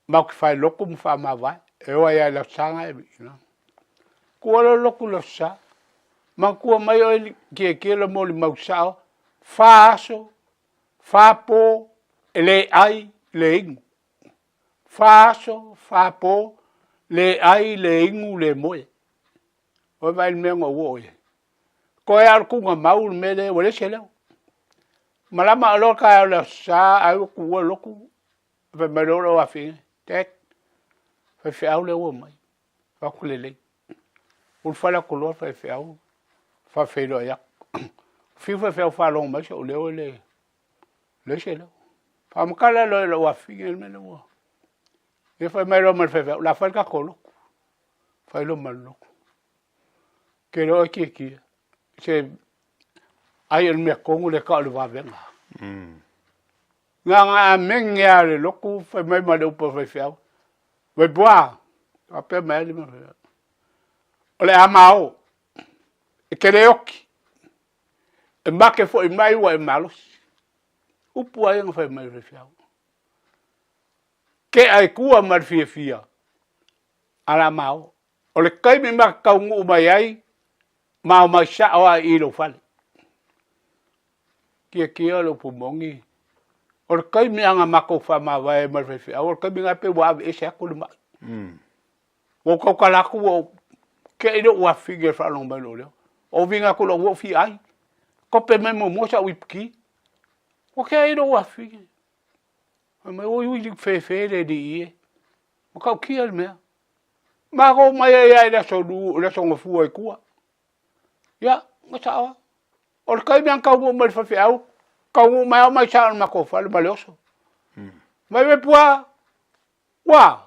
matou te failotu ma faamavae. E oo ai lava i le Aso Sa na e tuua loa le lotu i le Aso Sa. Manatua mai oe Tietie le molimau sao, fa aso, fa po, e le ai, le inu. Fa aso, fa po, le ai, le inu, le moe. Ua vaai i le mea na ou oo i ai. Toe lava o le tuugamau le mea lea, ua leai se leo. Malama loa le taeao i le Aso Sa ai ua tuua le lotu, fai mai loa lou afioga, Dad, faifeau lea ua omai. Fai atu, Lelei. Ulufale atu loa le faifeau, faafeiloai atu. Fiu faifeau faalogo mai so'u leo e le leai se leo. Faamatala loa i lou afioga le mea lea ua. Ia fai mai loa ma le faifeau, o le a fai le tatou lotu. Fai loa ma le lotu. Ke loa e kiekie. Se ai o le mea tonu lea tau o le vavega. Na ona amene lava o le lotu fai mai ma le upu a le faifeau. Vaipua, faapea mai lava le faifeau. O le a mao. E te le oki. E make foi mai ua e malosi. Upu ai na fai mai le faifeau. Tea i tua ma le fiafia, ala mao. O le taimi ma te taunuu mai ai, ma omai sao lava i i lou fale. Tiatia le upu moni, o le taimi lava na matou faamavae ai ma le faifeau, o le taimi lena pei ua aveese atu le mai. Ua ou tautala atu ua ou tea i lou afifine i le faalogo mai o lou leo. Ou viga atu i lou uo ou fia ai. Tope mai muamua sau ipuki. Ua tea i lou afifine. Fai mai, oi ui fefe le alii e. Matautia le mea. Matou mai ai lava i le aso le aso Gafua i tua. Ia, na sao lava. O le taimi lava na taunuu mai le faifeau, taunuu mai lava omai sao i le matou fale ma le oso. Mai Vaipua, ua!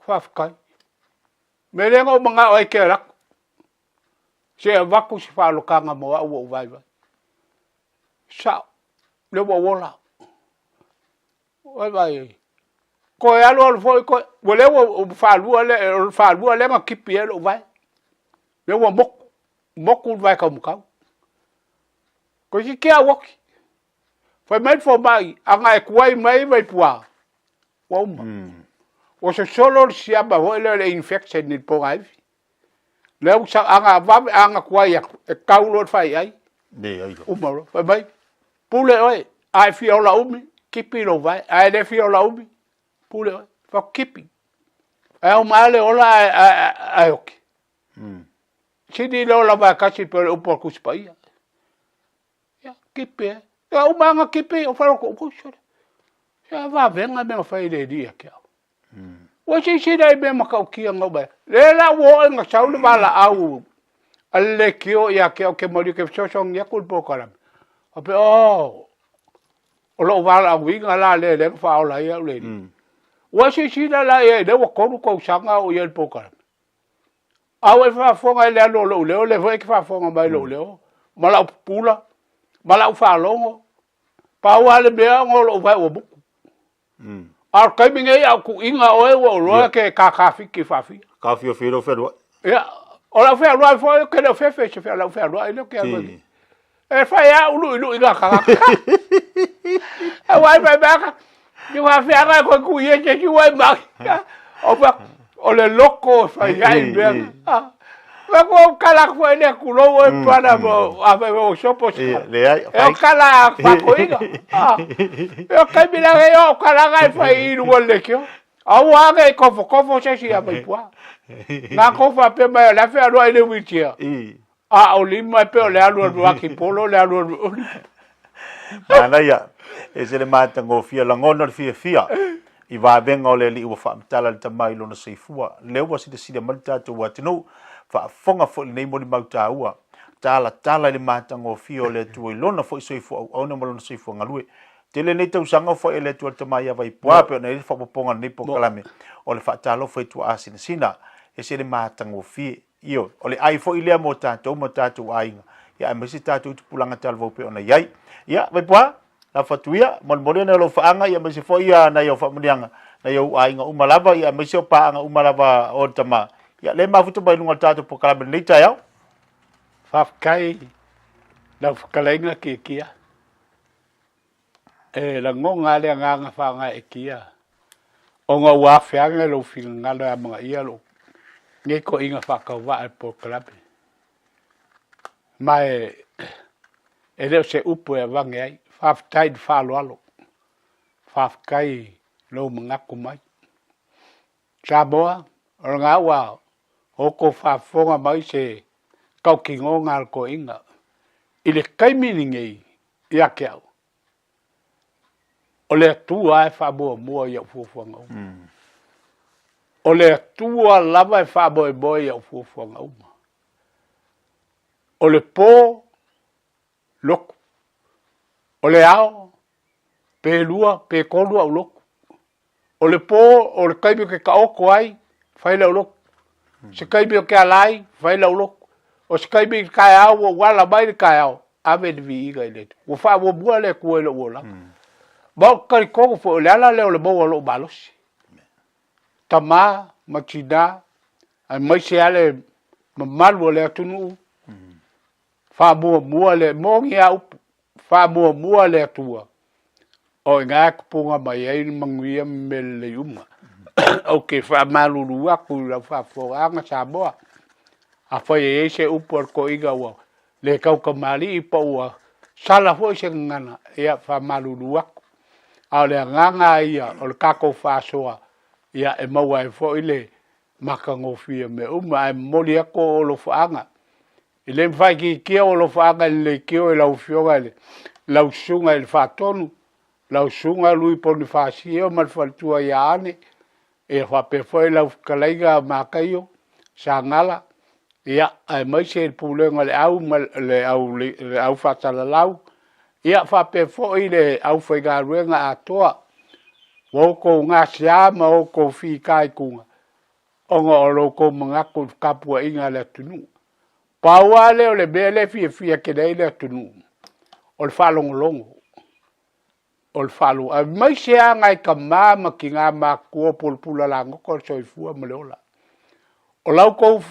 Faafetai. Mea lea na ou manao ai ke alu atu. Se i avatu se faaolotaga mo au ua ou vaivai. Sao, lea ua ou ola. Oi vai. Toe alu alu foi toe, ua lea ua faalua lea, o le faalua lea na tipi ai lou vae. Lea ua moku, moku le vae taumatau. Toeitiiti lava ou oti. Fai mai le fomai, ana e tuai mai Vaipua, ua uma. Ua sosolo le siama foi lea o le infection i le pogaifi. Lea ua sau, ana vave, ana tuai atu, e tau loa le faiai. Leai loa. Uma loa. Fai mai, pule oe, a e fia ola umi, tipi lou vae. A e le fia ola umi, pule oe. Fai atu, tipi. Ae uma lava le ola ae, ae, ae oki. Sili le ola vae tasi pei o le upu a le Tusi Paia. Ia, tipi e. Ia, uma lava ona tipi, ou faalogo atu, oi sole, se a vavega mea na fai e le Alii ia te au. Ua silasila i mea matautia na oo mai ai. Lea la ua oo ina sau le valaau a le leitio ia te au ou te malie ou te fesoasoani atu i le polokalame. Faapea, oh, o lou valaauina la lea lea na faaola ai au le Alii. Ua silasila la i ai, lea ua 3 tausaga o i ai i le polokalame. A ua e faafofoga i le alu o lou leo, lea foi e te faafofoga mai i lou leo, ma lau pupula, ma lau faalogo. Pau lava le mea ona o lou vae ua mutu. A o le taimi nei a ou tuuina oe ua ou iloa e te kakafiti faafia. Taofiofia lou fealuai. Ia, o lau fealuai foi ou te le o fefe i se lau fealuai lea ou te alu ai. E fai lava au luilui ngā tagata. Aua e fai mai ni faafeaga e koe kui e se isi ua e mai. O fa, o le loko e fai ai mea. Fa ko kala atu foi le kulou e pana mo a fai o sopo se. Leai. E o kala fakoiga. E o kaimi la e o kala ga e fai i luga le kio. Aua age i kofokofo se isi a Vaipua. Ngā kofa pe mai o le afe alua i le wheelchair. A o lima e pei o le alualu akipolo le alualu o lima. Manaia, e ese le matagofie, lagona le fiafia i vavega o le Alii ua faamatala le tama i lona soifua. Lea ua silasila mai le tatou atunuu, faafofoga foi lenei molimau taua, talatala i le matagofie o le Atua i lona foi soifua auauna ma lona soifua galue. Tele nei tausaga o fai e le Atua le tama ia Vaipua, pei ona i ai le faaopoopoga o lenei polokalame o le faatalofa i tuaasinasina, ese le matagofie. Ioe, o le ai foi lea mo tatou ma tatou aiga, ia aemaise tatou i tupulaga talavou pei ona i ai. Ia, Vaipua, lafo atu ia, molimoli ona o lou faaga, ia aemaise foi ia nai au faamanuiaga, nai ou aiga uma lava, ia aemaise o paaga uma lava o le tama. Ia, lea e mafuta mai luga o le tatou polokalame i lenei taeao. Faafetai i lau fetalaiga Tiatia. E lagona lava le agaga faagaeetia ona ua afeaga i lou finagalo e amanaia lou nei toeaiina faatauvaa i le polokalame. Ma e le o se upu e avane ai. Faafetai i le faaaloalo, faafetai i lou manatu mai. Samoa, o lena ua outou faafofoga mai se tautinoga a le toeaina i le taimi lenei ia te au, o le Atua lava e faamuamua i au fuafuaga uma. O le Atua lava e faamoemoe i au fuafuaga uma. O le po, lotu. O le ao, pe lua, pe tolu au lotu. O le po, o le taimi ou te taoto ai, fai lau lotu. Se taimi ou te ala ai, fai lau lotu. O se taimi i le taeao ua ou ala mai le taeao, ave le viiga i le Atua. Ua faamuamua le Atua i lou olaga. Ma ou te talitonu foi, o le ala lea o le maua o lou malosi. Tama ma tina, aemaise lava le mamalu o le atunuu, faamuamua le moni a upu, faamuamua le Atua, o i ina e tupuga mai ai le manuia ma mea lelei uma. Ou te faamalulu atu i lau faafofogaaga Samoa, afai e i ai se upu a le toeaina ua le tautamalii po ua sala foi se gagana, ia faamalulu atu. A o le agaga lava ia o le tatou faasoa, ia e maua ai foi le matagofie o mea uma. Ae momoli atu ou alofaaga E le mafai itiitia ou alofaaga i le leitio e lau Afioga i le lau Susuga i le Faatonu, lau Susuga Lui Ponifasio ma le faletua ia Ane, ia faapea foi lau fetalaiga Mataio Sagala, ia aemaise le pulega o le au ma le au, le au faasalalau, ia faapea foi le aufaigaluega atoa. Ua outou gasea ma outou fitaituga ona o lo outou manatu i le tapuaiga a le atunuu. Pau lava lea o le mea lea e fiafia tele ai le atunuu, o le faalogologo, o le faalogo, aemaise lava nai tama ma tina matutua o pulapula lagoto le soifua ma le ola. O la outou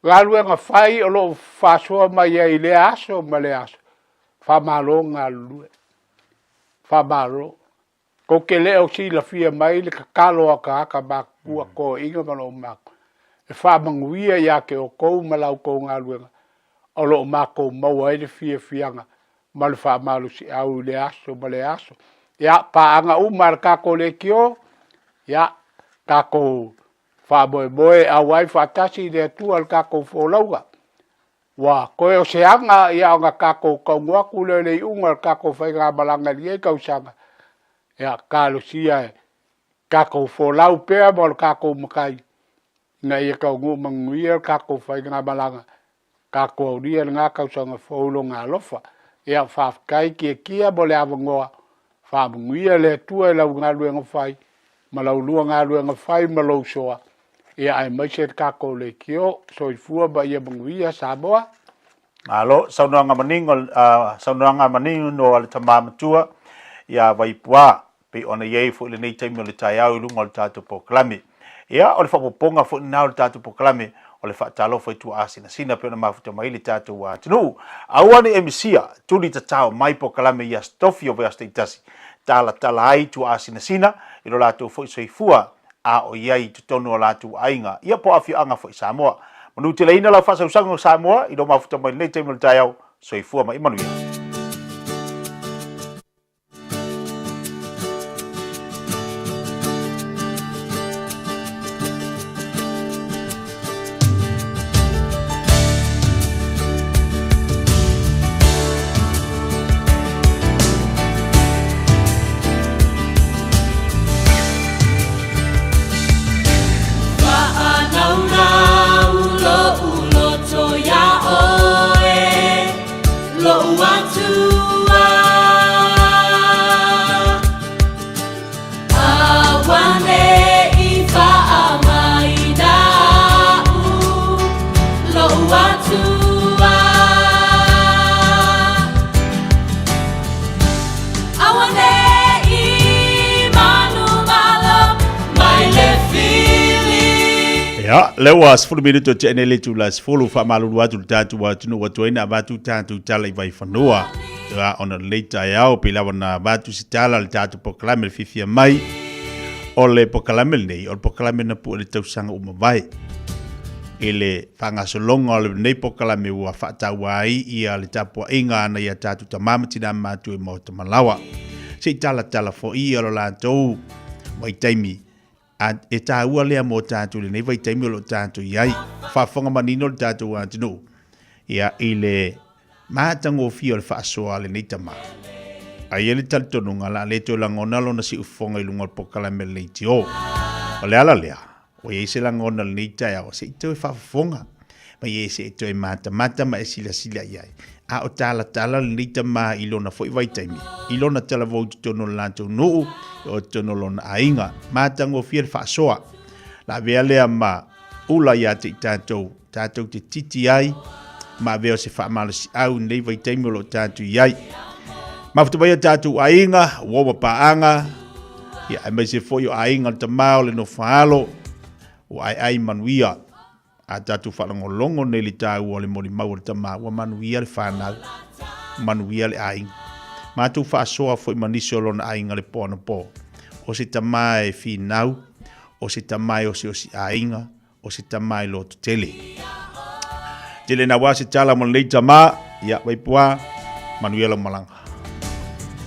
galuega fai o lo o faasoa mai ai i lea aso ma lea aso, faamalo galulue, faamalo. Tou te le o silafia mai le tatalo a tagata matutua toeaiina ma loomatutua e faamanuia ia te outou ma la outou galuega o lo o matou maua ai le fiafiaga ma le faamalosiau i lea aso ma lea aso. Ia, paaga uma a le tatou leitio, ia, tatou faamoemoe e auai faatasi i le Atua i le tatou folauga. Ua toe o se aga ia ona tatou taunuu atu lea i le iuga o le tatou faigamalaga i lenei tausaga, ia talosia e tatou folau pea ma lo tatou Matai ina ia taunuu manuia le tatou faigamalaga, tatou aulia lena tausaga fou i Lona alofa. Ia faafetai Tiatia mo le avanoa, faamanuia le Atua i lau galuega fai ma lau lua galuega fai ma lou soa, ia aemaise le tatou leitio. Soifua ma ia manuia Samoa. Malo, saunoaga manino, uh, saunoaga manino a le tama matua ia Vaipuā, pei ona i ai foi lenei taimi o le taeao i luga o le tatou polokalame. Ia, o le faaopoopoga foi lena o le tatou polokalame, o le faatalofa i tuaasinasina pei ona mafuta mai le tatou atunuu. Aua ne i e misia, tuli tatao mai polokalame i Aso Tofi o vaiaso taitasi, talatala ai tuaasinasina i lo latou foi soifua a o i ai i totonu o latou aiga, ia po o afioaga foi i Samoa. Manuteleina lau faasausaga o Samoa i lou mafuta mai lenei taimi o le taeao. Soifua ma ia manuia. Ia, lea ua 10 minuto e tea nei le itula e 10, faamalulu atu le tatou atunuu ua tuai na avatu tatou tala i Vaifanua. Ia, ona o lenei taeao, pei lava na avatu se tala le tatou polokalame le fiafia mai. O le polokalame lenei, o le polokalame na pue i le tausaga ua mavae. I le faagasologa o lenei polokalame ua faataua ai ia le tapuaiga a nai a tatou tama ma tina matutua i Maota Malawa. Se i talatala foi ia lo latou vaitaimi a e taua lea mo tatou i lenei vaitaimi o lo o tatou i ai. Faafofoga manino le tatou atunuu ia i le matagofie o le faasoa a lenei tama. A i ai le talitonuga o le a le toe lagona lona siufofoga i luga o le polokalame a le leitio. O le ala lea, Ua i ai se lagona o lenei taeao, se i toe faafofoga ma i ai se i toe matamata ma e silasila i ai. A o talatala lenei tama i lona foi vaitaimi, i lona talavou i totonu o le latou nuu, o totonu o lona aiga. Matagofie le faasoa. La avea lea ma ula ia te i tatou, tatou te titi ai ma avea o se faamalosiau i lenei vaitaimi o lo o tatou i ai. Mafuta mai o tatou aiga, uo ma paaga, ia, aemaise foi o aiga o le tama o le nofoaalo, ua aeae manuia. A tatou faalogologo nei i le taua o le molimau a le tama, ua manuia le fanau, manuia le aiga. Matou faasoa foi ma nisi o lona aiga le po anapo. O se tama e finau, o se tama e osiosi aiga, o se tama e loto tele. Tele naua se tala mo lenei tama, ia Vaipuā, manuia lau malaga.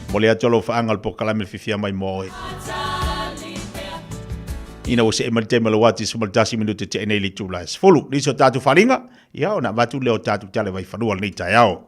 Momoli atu alo faaga o le polokalame le fiafia mai mo oe. Ina ua see mai le taimi o le uati 11 minute tea nei i le itula e 10. Nisi o tatou faaaliga, ia ona avatu lea o tatou tala i Vaifanua lenei taeao.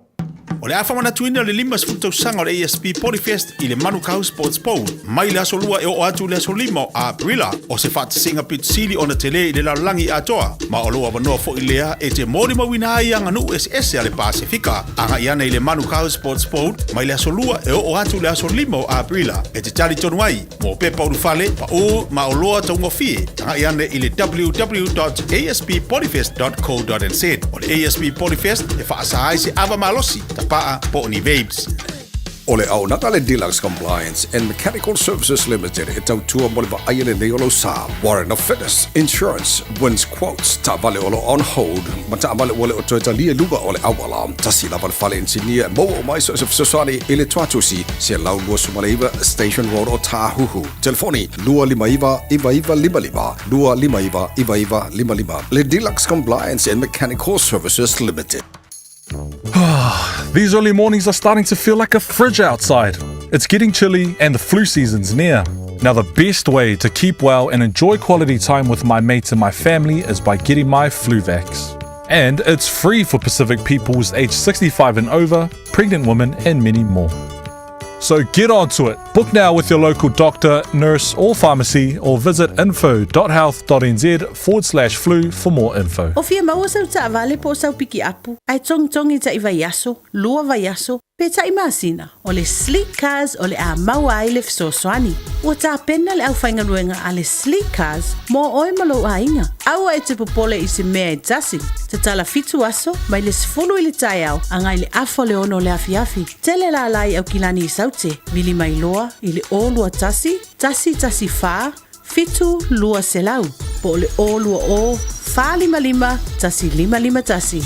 O le a faamanatuina le 50 tausaga o le ASP Polyfest i le Manukau Sports Bowl mai le aso Lua e oo atu i le aso 5 o Aperila. O se faatasiga pito sili ona tele i le lalolagi atoa, ma o lou avanoa foi lea e te molimauina ai aganuu eseese a le Pasefika. Agai ana i le Manukau Sports Bowl mai le aso Lua e oo atu i le aso 5 o Aperila e te talitonu ai mo pepa ulufale, paū ma oloa taugofie. Tagai ane i le www.asppolyfest.co.nz. O le ASP Polyfest e faasa ai se ava malosi, tapaa po o ni vapes. O le auaunaga a le Deluxe Compliance and Mechanical Services Limited e tautua mo le vaaia lelei o lou sa. Warrant of Fitness, Insurance, Wins Quotes, taavale o lo o on hold, ma taavale ua le o toe talia i luga o le auala. Tasi lava le fale inisinia e maua uma ai so o se fesoasoani i le tuatusi 129 Station Road o Tāhuhu. Telefoni 259 9955 259 9955 Le Deluxe Compliance and Mechanical Services Limited. These early mornings are starting to feel like a fridge outside. It's getting chilly and the flu season's near. Now, the best way to keep well and enjoy quality time with my mates and my family is by getting my Fluvax. And it's free for Pacific peoples aged 65 and over, pregnant women, and many more. So get on to it. Book now with your local doctor, nurse, or pharmacy, or visit info.health.nz forward slash flu for more info. O fia maua sau taavale po o sau pikiapu, ae togitogi taʻi vaiaso, lua vaiaso, pe taʻi masina, o le Sleek Cars o le a maua ai le fesoasoani. Ua tapena le aufaigaluega a le Sleek Cars mo oe ma lou aiga. Aua e te popole i se mea e tasi. Tatala fitu aso, mai le 10 i le taeao agai le afa o le ono o le afiafi. Tele lala i Aukilani i Saute, vili mai loa i le 021 114 7200 po o le 020 455 1551.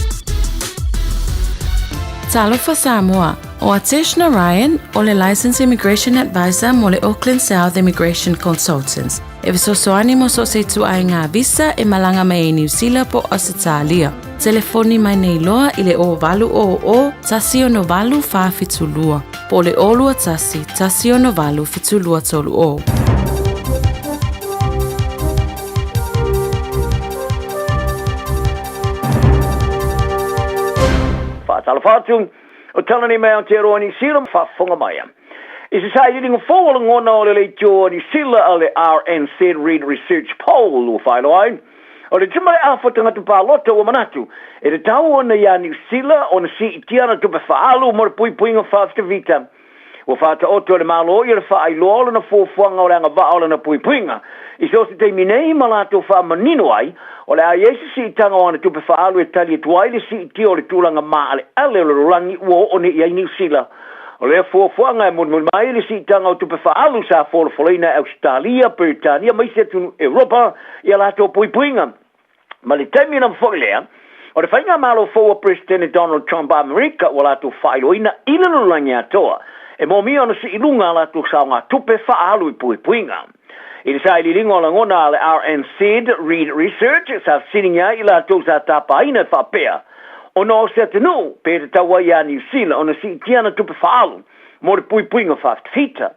Talofa Samoa, o Atesh Narayan o le Licensed Immigration Advisor mo le Auckland South Immigration Consultants. E fesoasoani mo so o se ituaiga visa e malaga mai ai Niu Sila po o Ausetalia. Telefoni mai nei loa i le 0800 168 472 po o le 021 168 7230. Faatalofa atu, o tala nei mai Aotearoa Niu Sila, faafofoga mai. I se sailiiliga fou o lagona o le leitio a Niu Sila a le RNZ Reid Research Poll ua faailoa ai, o le tima le afa tagata palota ua manatu e tatau ona iā Niu Sila ona siitia ana tupe faaalu mo le puipuiga faafitafita. Ua faataoto e le Malo ia le faailoa o lana fuafuaga o le agavaa o lana puipuiga i so o se taimi nei ma latou faamanino ai o le a i ai se siitaga o ana tupe faaalu e tali atu ai le siitia o le tulaga maaleale o le lalolagi ua oo nei i ai Niu Sila. O lea fuafuaga e mulimuli mai le siitaga o tupe faaalu sa folafolaina e Ausetalia, Peretania ma isi atunuu Europa i a latou puipuiga. Ma le taimi lava foi lea, o le faigamalo fou a Peresetene Donald Trump a Amerika ua latou faailoaina i le lalolagi atoa e moomia ona sii luga a latou saogatupe faaalu i puipuiga. I le sailiiliga o lagona a le RNZ Reid Research sa fesiligia ai i latou sa tapaina e faapea, ona o se atunuu pe tatau ai iā Niu Sila ona siitia ana tupe faaalu mo le puipuiga faafitafita.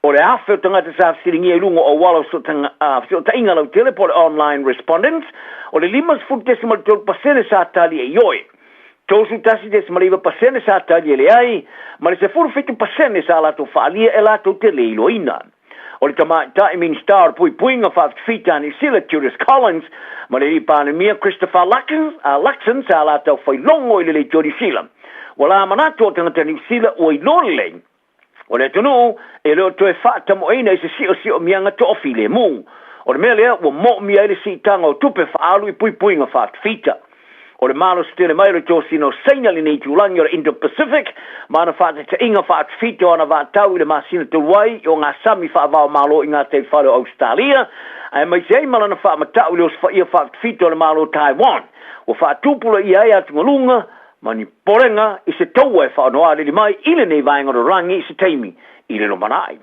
O le afe o tagata sa fesiligia i luga o auala o fesootaiga lautele po o le online respondents, o le 50.3% sa tali e ioe, 31.9% sa tali e leai, ma le 17% sa latou faaalia e latou te le iloaina. O le Tamaitai Minisita o le Puipuiga Faafitafita a Niu Sila, Judith Collins, ma le Alii Palemia, Christopher Luxon, sa latou failogo i le leitio Niu Sila. Ua la manatu o tagata Niu Sila ua iloa lelei o le atunuu e le o toe faatamoeina i se siosiomiaga toafilemu. O le mea lea ua moomia ai le siitaga o tupe faaalu i puipuiga faafitafita. O le malosi tele mai o le tosina o Saina i lenei itulagi o le Indo-Pacific ma ana faataitaiga faatafita o ana vaatau i le masina talu ai o gasami faava-o-Malo i gataifale o Ausetalia, aemaise ai ma lana faamatau i le osofaia faatafita o le Malo o Taiwan ua faatupulaia ai atugaluga ma ni popolega i se taua e faaonoalili mai i lenei vaega o le lalolagi i se taimi i le lumanai.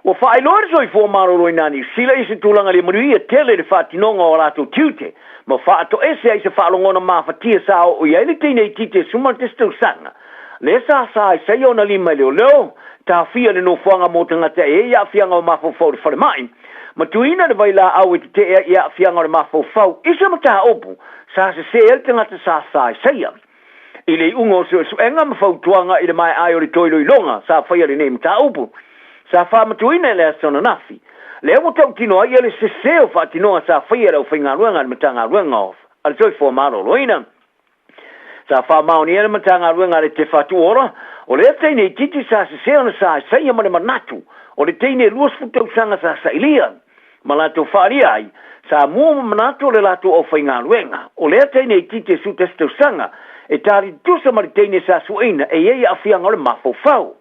Ua faailoa e le Soifua Maloloina a Niu Sila i se tulaga le manuia tele i le faatinoga o a latou tiute ma faatoese ai se faalogona mafatia sa oo i ai le teine itiiti e 11 tausaga lea sa sa ai saia ona lima e leoleo taofia i le nofoaga mo tagata e i ai aafiaga o mafaufau i le falemai ma tuuina le vailaau e tetee ai i aafiaga o le mafaufau i se mataupu sa sese ai le tagata sa sa ai saia. I le iuga o suesuega ma fautuaga i le maea ai o le toiloiloga sa faia lenei mataupu, sa faamatuina e le aso ananafi, lea ua tautino ai ia le sese o faatinoga sa faia e le aufaigaluega a le Matagaluega o a le Soifua Maloloina. Sa faamaonia e le Matagaluega a le Te Whatu Ora, o lea teine itiiti sa sese ona sa saia ma le manatu o le teine e 20 tausaga sa sailia ma latou faaalia ai, sa mua ma manatu o le latou aufaigaluega. O lea teine itiiti e 11 tausaga, e tali tutusa ma le teine sa sueina e i ai aafiaga o le mafaufau.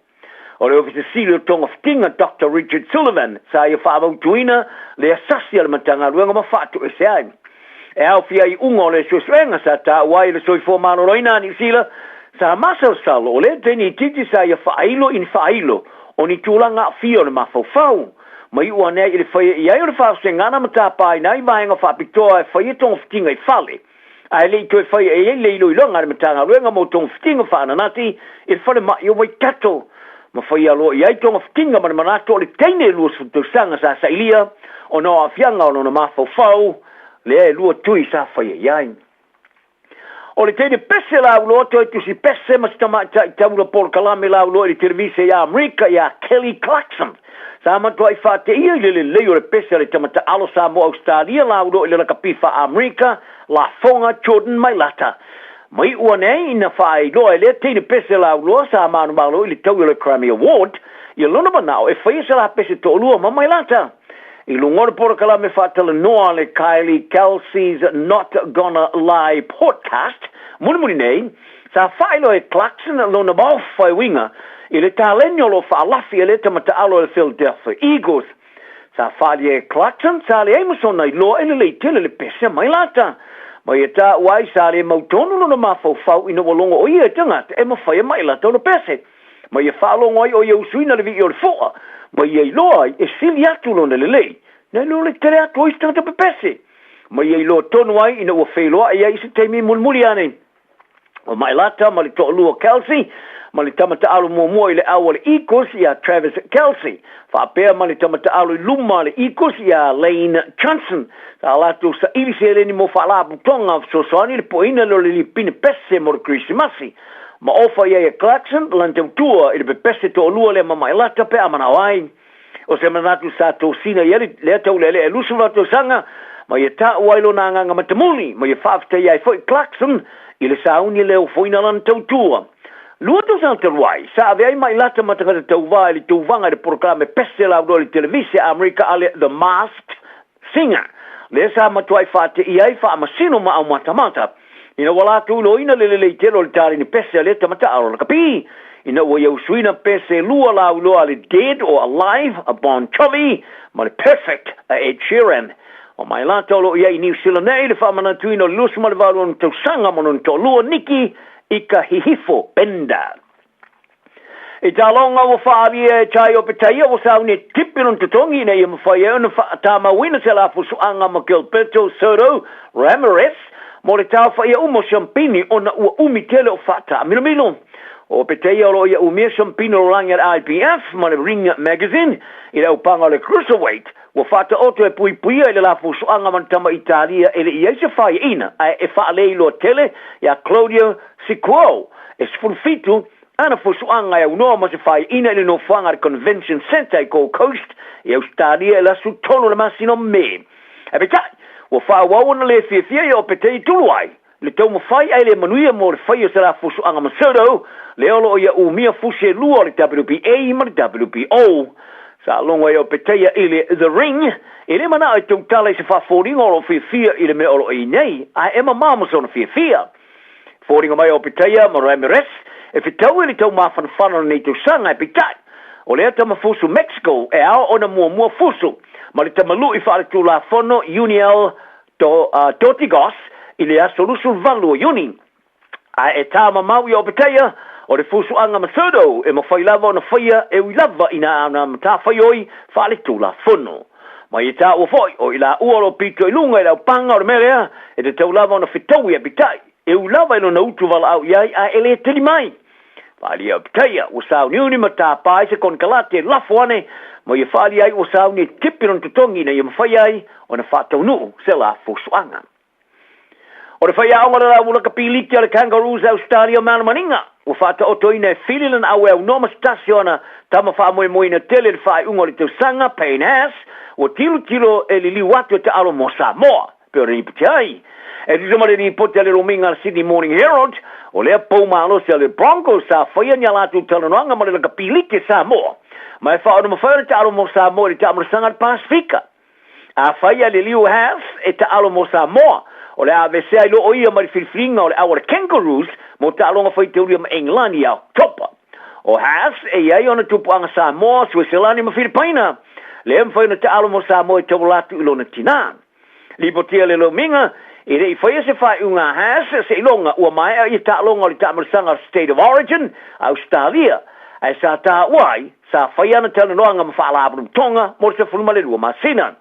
O le Ofisa Sili o Togafitiga Doctor Richard Sullivan sa ia faamautuina le asasi a le Matagaluega ma faatoese ai. E aofia ai iuga o le suesuega sa taua ai le soifua maloloina a Niu Sila, sa masalosalo o lea teine itiiti sa ia faailo i ni faailo o ni tulaga aafia o le mafaufau. Ma iu ane ai i le faia i ai o le faafesegana ma tapaina ai vaega faapitoa e faia togafitiga i fale, ae le i toe faia i ai le iloiloga a le Matagaluega mo Togafitiga Faananati i le falemai o Waikato. Ma faia loa i ai togafitiga ma le manatu o le teine e 20 tausaga sa sailia ona o aafiaga o lona mafaufau lea e lua tui sa faia i ai. O le teine pese lauloa toe tusi pese ma si tamaitai taula polokalame lauloa i le televise i Amerika iā Kelly Clarkson. Sa matuai faateia i le lelei o le pese a le tama taalo Samoa Ausetalia lauloa i le lakapi faa-Amerika lafoga Jordan Mailata. Ma iu ane ai ina faailoa e lea teine pese lauloa sa manumalo i le taui o le Grammy Award ia lona manao e faia se la pese toalua ma Mailata. I luga o le polokalame faatalanoa a le Kylie Kelce's Not Gonna Lie Podcast mulimuli nei, sa faailoa e Clarkson lona maofa e uiga i le taleni o lo o faalafi e lea tama taalo a le Philadelphia Eagles. Sa faaalia e Clarkson sa leai ma sona iloa e lelei tele le pese a Mailata. Ma ia taua ai sa le mautonu lona mafaufau ina ua logo o ia e tagata e mafai e Mailata ona pese. Ma ia faalogo ai o ia usuina le vii o le foa, ma ia iloa ai e sili atu lona lelei, nai lo le tele atu o isi tagata pepese. Ma ia iloa tonu ai ina ua feiloai ai i se taimi mulimuli ane. O Mailata ma le toalua Kelce, ma le tama taalo muamua i le au a le Eagles iā Travis Kelce, faapea ma le tama taalo i luma a le Eagles iā Lane Johnson, sa latou saili seleni mo faalapotopotoga fesoasoani i le poina lea o le lipine pese mo le Kerisimasi. Ma ofa i ai e Clarkson lana tautua i le pepese toalua lea ma Mailata pe a manao ai. O se manatu sa tosina i ai lea taulealea e 28 tausaga, ma ia taua ai lona agaga matamuli, ma ia faafetaia ai foi Clarkson i le sauni lea ofoina lana tautua. Lua tausaga talu ai, sa ave ai Mailata ma tagata tauva i le tauvaga i le polokalame pese lauloa i le televise a Amerika a le The Masked Singer, lea sa matuai faateia ai faamasino ma aumatamata, ina ua latou iloaina le lelei tele o le taleni pese a lea tama taalo lakapi, ina ua ia usuina pese e lua lauiloa a le Dead or Alive a Bon Jovi ma le Perfect a Ed Sheeran. O Mailata o lo o i ai i Niu Sila nei i le faamanatuina o le 28 ona tausaga ma lona toalua Nicky Ikahihifo Bender. I taloga ua faaalia e Chai Opetaia ua sauni e tipi lona totogi ina ia mafai ai ona faatamauina se lafusuaga ma Gilberto Soto Ramirez mo le taofaia uma o siampini ona ua umi tele o faataamilomilo. O Opetaia o lo o ia umia siampini o lalagi a le IBF ma le Ring Magazine i le aupaga o le Cruiserweight ua faataoto e puipuia i le lafusuaga ma le tama Italia e le i ai se faiaina ae e faaleiloa tele iā Claudio Sicuro e 17 Ana fusuaga e aunoa ma se faiaina i le nofoaga a le Convention Centre i Gold Coast i Ausetalia i le aso 3 o le masina o Me. Ae peitai, ua faaauau ona le fiafia ia o Petei tulu ai le taumafai ae le manuia mo le fai o se la fusuaga ma Soto, lea o lo o ia umia fusi e lua o le WBA ma le WBO. Sa logo ai o Petaia i le The Ring, e le manao e tautala i se faafoliga o loo fiafia i le mea o lo o i nei, ae e mamao ma sona fiafia. Foliga mai o Petaia ma Ramirez e fetaui le taumafanafana o lenei tausaga, ae peitai, o lea tama fusu Mexico e ao ona muamua fusu ma le tamalu'i faaletulafono Yuniel Dorticos i le aso 28 o Iuni. Ae e tā mamao i Opetaia, o le fusuaga ma Trudeau e mafai lava ona faia e ui lava ina ana matafaioi faaletulafono. Ma ia taua foi, o i laua o lo o pito i luga i le aupaga o le mea lea, e tatau lava ona fetaui ae peitai, e ui lava i lona utu valaau i ai ae e le tali mai. Faaalia e Opetaia, ua sauniuni ma tapa ai se konekarate e lafo ane ma ia faaalia ai ua sauni e tipi lona totogi ina ia mafai ai ona faataunuu se la fusuaga. O le faiaoga o le laumula kapiliki a le Kangaroos a Ausetalia o Manamaniga, ua faataotoina e Fili lana auē aunoa ma se tasi o ana tama faamoemoeina tele i le faaiuga o le tausaga, Payne Haas, ua tilotilo e liliu atu e taalo mo Samoa, pei ona lipoti ai. E tusa ma le lipoti a le lomiga a le Sydney Morning Herald, o lea pou malosi a le Broncos sa faia ni a latou talanoaga ma le lakapiliki a Samoa, ma e faaona mafai ona taalo mo Samoa i le taamulasaga a le Pasefika. Afai a le Liu Haas e taalo mo Samoa, o le a aveesea ai loa o ia mai le filifiliga o le au a le Kangaroos mo taaloga faitaulia ma Engelani ia Oketopa. O Haas e i ai ona tupuaga Samoa, Sueselani ma Filipaina, lea e mafai ona taalo mo Samoa e tauala atu i lona tina. Lipotia le lomiga, e le i faia se faaiuga a Haas seiloga ua maea ia taaloga o le taamalasaga State of Origin a Ausetalia, ae sa taua ai Sa fai ana talanoaga ma faalapotopotoga mo le 12 masina.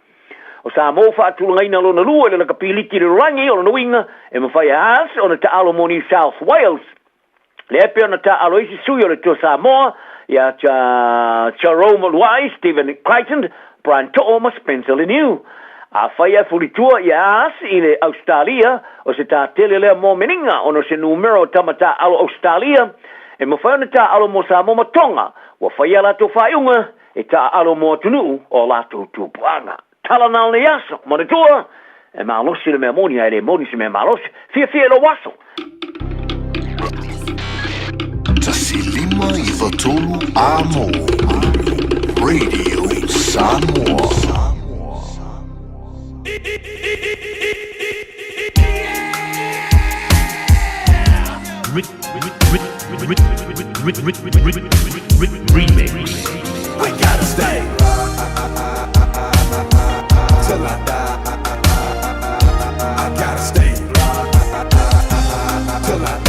O Samoa ua faatulagaina lona lua i le lakapiliki i le lalolagi, o lona uiga e mafai e Haas ona taalo mo New South Wales. Lea e pei ona taaalo isi sui o le Toa Samoa ia Jarome Luai, Stephen Crichton, Brian To'o ma Spencer Leniu. Afai ae fulitua ia Haas i le Ausetalia, o se tā tele lea mo Meninga ona o se numera o tama taaalo Ausetalia e mafai ona taaalo mo Samoa ma Tonga, ua fai a latou faaiuga e taaalo mo atunuu o latou tupuaga. Tala na o lenei aso, manatua, e malosi le mea moni ae le moni se mea malosi. Fiafia i lou aso! 1 5 9 3 Amo Radio Samoa. Remix. We gotta stay till I die. I gotta stay till I die.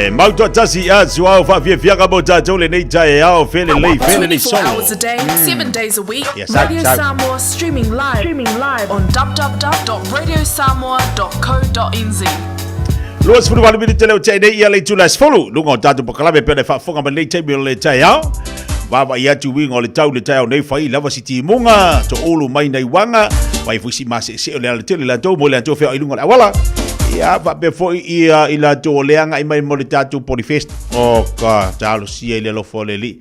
E mau toatasi ia suao faafiafiaga mo tatou lenei taeao felelei felelei 24 solo. hours a day, 7 days a week. Yes, I- Radio I- Samoa streaming live, streaming live on www.radiosamoa.co.nz. 28 minute leo te nei ia le itula e 10 luga o tatou pokalame pe ona e faafofoga mai lenei taimi o le taeao. Vaavaai atu uiga o le tau le taeao nei fai lava si timuga toulu mai nai uaga fai foi si maseesee o le alatele latou mo le latou feoai i luga o le auala. Ia faapea foi ia i latou o le agai mai mo le tatou Polyfest. O ka talosia i le alofa o le Alii.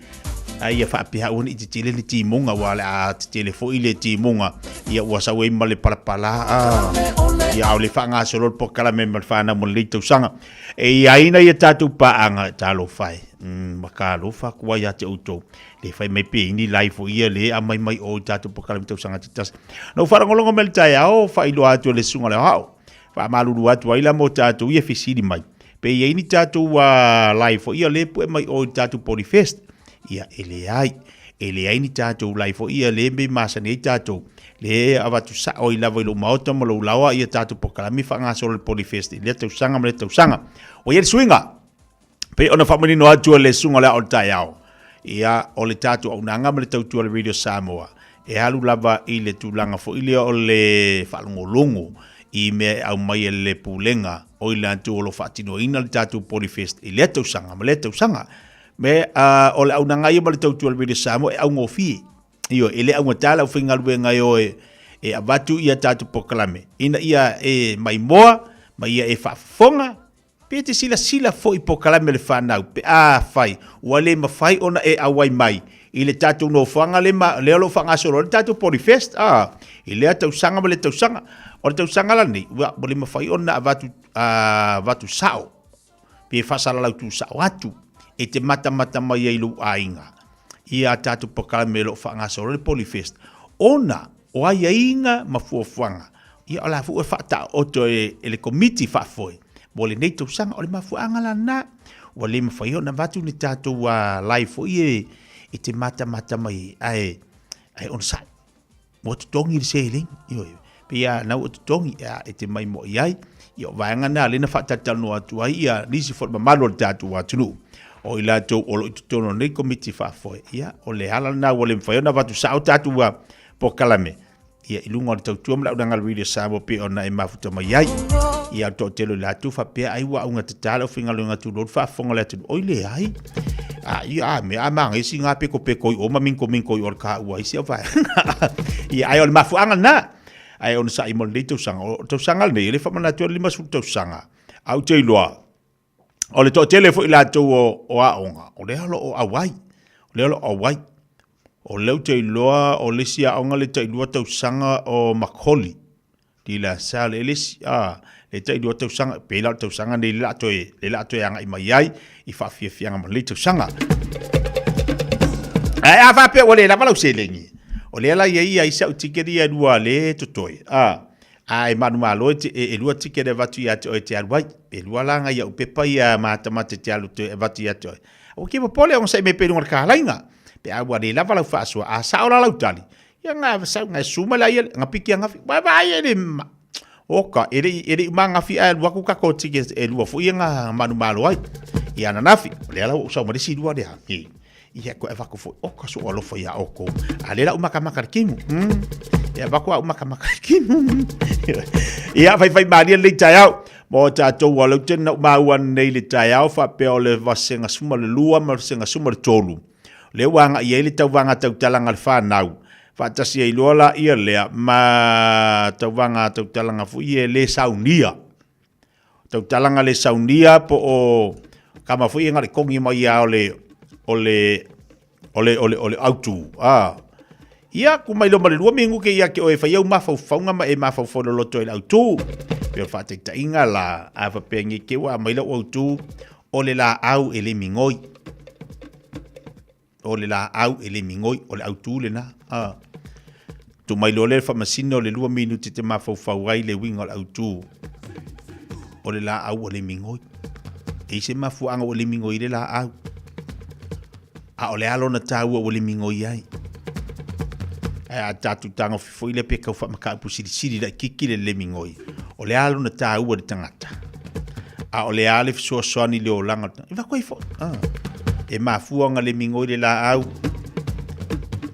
A ia faapea aua ne i tetele le timuga aua o le a tetele foi le timuga ia ua sau ai ma le palapala a ia a o le faagasolo le polokalame ma le fanau mo lenei tausaga. E i ai nai a tatou paaga talofa e ma talofa atu ai ia te outou le fai mai pe i ni live foi ia le aumai mai o i tatou polokalame i tausaga taitasi. Na ou faalogologo mai i le taeao faailoa atu e le susuga o le aoao faamalulu atu ai la mo tatou ia fesili mai pe i ai ni tatou live foi ia le pue mai o i le tatou Polyfest. Ia, e leai. E leai ni tatou live foi ia le mea i masani ai tatou. Le avatu sao ai lava i lou maota ma lou laoa ia tatou polokalame faagasolo le Polyfest i lea tausaga ma lea tausaga. Ua i ai le suiga, pei ona faamanino atu e le susuga o le ao o le taeao, ia, o le tatou auaunaga ma le tautua a le Radio Samoa, e alu lava i le tulaga foi lea o le faalogologo i mea e aumai e le Pulega o i latou o lo o faatinoina le tatou Polyfest i lea tausaga ma lea tausaga. Me, o le auaunaga ia ma le tautua a le Radio Samoa e augofie. Ioe, e le augata le aufaigaluega e o e, e avatu ia tatou polokalame ina ia e maimoa ma ia e faafofoga Pe te silasila foi i polokalame a le fanau pe afai ua le mafai ona e auai mai i le tatou nofoaga le ma, lea o lo o faagasolo ai le tatou Polyfest a, i lea tausaga ma lea tausaga. O le tausaga la lenei, ua, ua le mafai ona avatu, avatu sao pe faasalalau tuusao atu e te matamata mai ai i lou aiga i a tatou polokalame o lo o faagasolo ai le Polyfest ona o aiaiga ma fuafuaga, ia o la foi ua faataoto e le Komiti Faafoe mo lenei tausaga. O le mafuaaga la lena, ua le mafai ona avatu ni tatou live foi e, e te matamata mai ai, ae, ae onosai. Ua totogi le seleni, ioe. Pei lava na ua totogi, ia, e te maimoa i ai. Ia, o vaega na lea na faatalatalanoa atu ai ia nisi foi o le mamalu o le tatou atunuu o i latou o lo o i totonu o lenei Komiti Faafoe. Ia, o le ala lena ua le mafai ona avatu sao tatou polokalame ia i luga o le tautua ma le auaunaga a le Radio Samoa pei ona e mafuta mai ai. Ia o le toatele o i latou faapea ai ua augatata le aufaigaluega tulou le faafofoga a le atunuu. Oi leai. A ia a mea a manaia si ngā pekopeko i o ma minkominko i o le kāua ai si au vaega. Ia ae o le mafuaaga lena. Ae onosai mo lenei tausaga. O le tausaga lenei, e le faamanatu ai le 50 tausaga. Ae ou te iloa, o le toatele foi latou o, o aoga, o lea o lo o auai. O lea o lo o auai. O lea ou te iloa o le isi aoga le tailua tausaga o Makoli. De La Salle e le isi, a, le tailua tausaga, pei la o le tausaga nei le la toe, le la toe agai mai ai i faafiafiaga ma lenei tausaga. Ae a faapea ua le lava lau seleni, o lea la e i ai sau tiketi ia e lua le totoe, a, a e manumalo e, te, e, e lua tiketi e avatu ia te oe e te alu ai. E lua la ngai au pepa ia matamata e te alu te avatu ia te oe. Ua ke popole ona sai mai pea i luga o le kalaiga. Pe a ua le lava lau faasoa, a sao la lau tali, ia nga sau nga su mai la ia, nga piki a ngafi. Wa va ia le ma. Oka, e le e le ma ngafi a lua ku ka ko tike e lua fo ia nga manu malo ai. Ia na nafi, le ala o sau ma le si lua le ha. Ia ia ko e vaku fo oka so alofa ia oko. A le la u maka maka le kimu. Ia vaku a u maka maka le kimu. Ia fai fai malia le taeao. Mo tatou ua leu tele na ou maua nei le taeao faapea o le vasega 12 ma le vasega 13. O lea ua agai ai le tauvaga tautalaga a le fanau, faatasi ai loa laia lea ma tauvaga tautalaga foi e le saunia. Tautalaga le saunia po o kama foi e na le kogi mai lava o le o le o le o le o le autu a ia ku mai lo ma le lua minuke ia ke oe fai au mafaufauga ma e mafaufau loloto i le autu pe o faataitaiga la a faapea nge ke ua aumai lau autu o le laau e le migoi o le laau e le migoi o le autu lena a tu mai loa le faamasino le lua minuti te mafaufau ai le uiga o le autu o le laau ua le migoi. E i se mafuaaga ua le migoi le laau. A o le a lona taua ua le migoi ai. Ae a tatou tagofi foi lea pe tau faamataupu silisili laitiiti le le migoi, o le a lona taua i le tagata. A o le a le fesoasoani i le olaga o le tagata. E vaku ai foi. Ah. E mafua ona le migoi le laau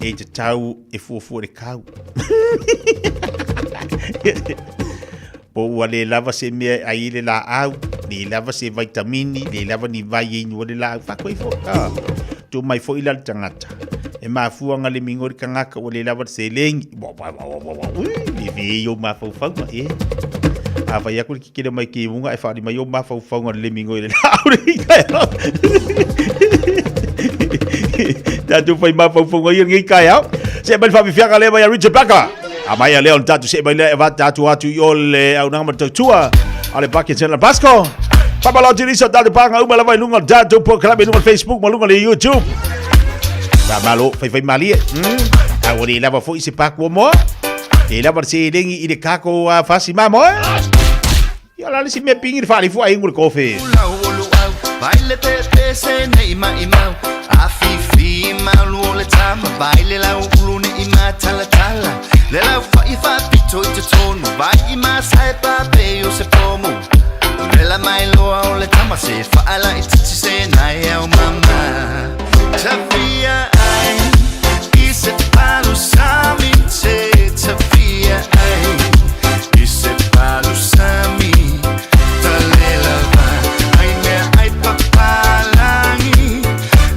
e tatau e fuafua i le kau. Po ua le lava se mea e ai ai le laau, le lava se vaitamini, le lava ni vai e inu ai le laau. Vaku ai foi. Ah. Tuu mai foi la le tagata. E mafua ona le migoi le tagata ua le lava le seleni. Wa, wa, wa, wa, wa, wa. Ui, le vē i ou mafaufauga, e. A fai aku le kikele mai ke unga e whaari mai o mafaufauga le migoi le laau le i taeao. Tātou whai mafaufauga ia lenei taeao. Se mai le whaafifiaga lea mai a Richard Barker. A mai a lea o le tātou se mai lea e va tātou atu i o le aunaga ma le tautua. A le Bucket Chandler Pasco. Whamalo tirisa o tātou pānga uma lava i lunga o tātou pōkalame i lunga o le Facebook ma lunga o le YouTube. Whamalo, whai whai malie. A ua le lava foi se pākua moa. Le lava le seleni i le kako a fasi mamoe. Ia la le si mea pingi le whaalifu ai ingu le kofe. Lau o luau, vai le pepe se nei mai mau. A fifi malu o le tama, vai le lau ulu ne i matalatala. Le lau whai whapito i te tonu, vai i masai pape o se pomu. Vela mai loa o le tama se whaala i titi se nai au mama. Tawhia ai, i se palu sami te tawhia ai. I se palu sami, ta lela va. Ai mea ai papalangi,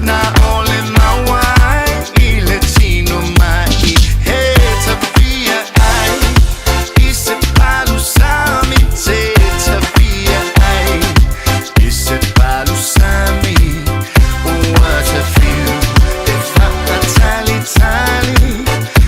na ole maua ai i le tino mai. He tawhia ai, i se palu sami te tawhia ai. I se palu sami, ua te whiu. E whakatali tali,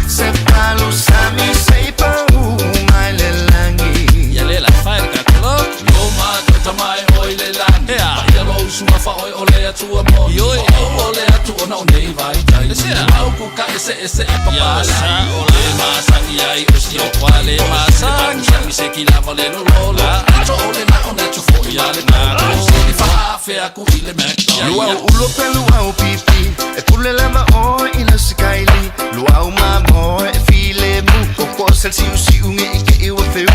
se palu sami se pau mai le langi. Ia le la whae le kakolo. Lo ma tauta mai oi le langi. Hea. Ia lo usunga wha oi o le atua mo. Ioi. O o le atu ona o nei vai tai. Lesea. Au ku ka ese ese e papa. Ia sa o le masangi ai o si o kwa le masangi. Le se ki lava le lo lo la. Ato o le na o na tu fo ia le na. Se li wha awhea ku i le McDonald's. Luau ulo pe luau pipi, e pule lava oe i le sikaili. Luau mamo e file mu, koko sel siu siu nge i ke iwa feu.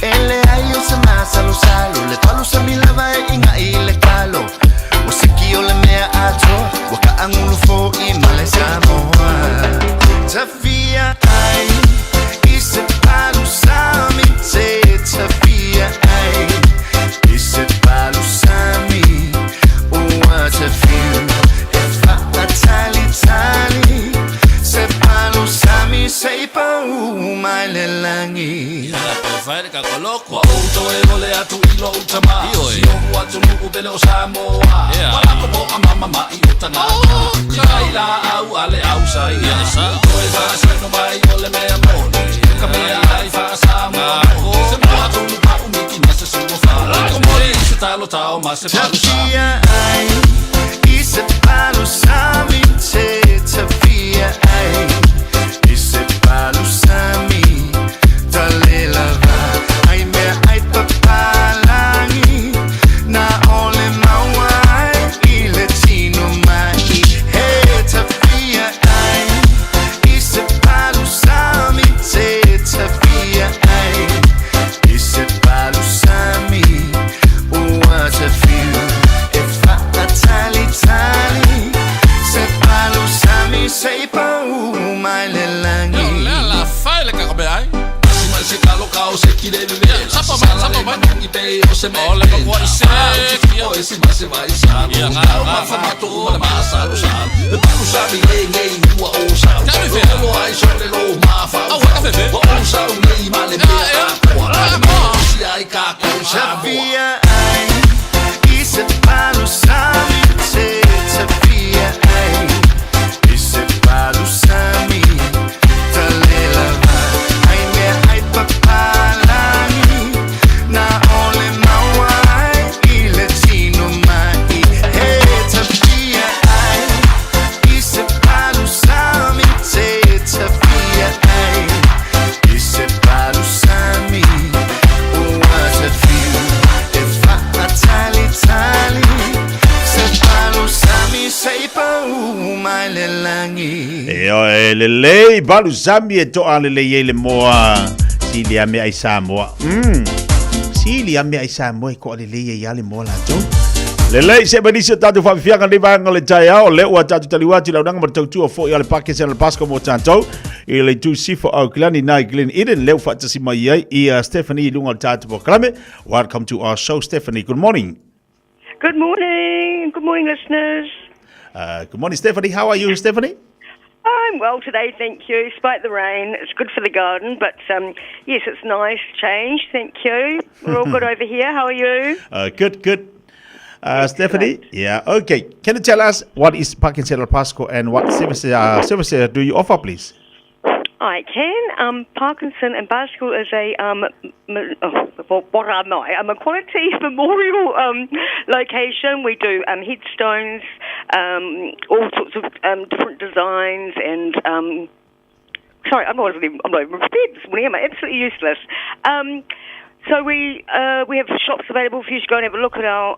E le ai o se masalo salo, le palu sa milava e inga i le kalo. O siki o le mea atoa, wa ka angulu fo i male Samoa. Tawhia ai, i se palu sami te tawhia ai. I se palu sami, ua te whiu. E whaatali tali, se palu sami se pau mai le langi. Ia la pe whae le kakolo. Kua outou e ole atu i lou tama. Ioe. Si ou atunuu pele o Samoa. Ea. Ua lako po a mama mai o tagata. I kai la au a le au sa ia. Toe faasino mai o le mea moni. Ka mea ai faa-Samoa moni. Se moa tonu pa umiki na se sua whānau. Ko mori i se talo tao ma se palu sami. Tawhia ai, i se palu sami te tawhia ai. I se palu sami, ta le lava. Ai mea ai papalangi, na ole maua ai i le tino mai. He tawhia ai, i se palu sami te tawhia ai. I se palu sami, ua te whiu. E whaatali tali, se palu sami se pau mai le langi. Lea la whae le kakabe ai. Asi mai se kalo kao se ki le veve. Sapa mai, sapa mai. Mangi pe o se me. O le pakua i se. O e si ma se vai sa. Ia ngā ngā ngā. Mato uma le masalo salo. Le palu sami le ngei ua o sao. Kame fea. Lo ai so le lo ma fa. Au ka fefe. Wa o sao nei ma le mea a koa. Le mea si ai ka ko Samoa. Tawhia ai, i se palu sami te tawhia ai. I se palu sami, ta le lava. Ai mea ai papalangi, na ole maua ai i le tino mai. He tawhia ai, i se palu sami te tawhia ai. I se palu sami, ua te whiu. E whaatali tali, se palu sami se pau mai le langi. E oe lelei, palu sami e toa lelei e le moa. Si le ame ai Samoa. sili a mea i Samoa e toalelei ai lava le moa latou. Lelei, se mai nisi o tatou faafiafiaga lenei vaega o le taeao, lea ua tatou taliu atu i le auaunaga ma le tautua foi a le Parkinson le Pasco mo tatou i le itu sifo o Aukilani nai Glen Eden, lea ua faatasi mai ai ia Stephanie i luga o le tatou polokalame. Welcome to our show, Stephanie. Good morning. Good morning. Good morning, listeners. Good morning, Stephanie. How are you, Stephanie? I'm well today, thank you. Despite the rain, it's good for the garden, but yes, it's nice change, thank you. We're all good over here. How are you? Good, good. Stephanie, yeah, okay. Can you tell us what is Parkinson Pasco and what services do you offer, please? I can. Parkinson and Basquill is a, oh, what am I? I'm a quality memorial location. We do headstones, all sorts of different designs and... Sorry, I'm not even prepared this morning, am I? Absolutely useless. So we have shops available for you to go and have a look at our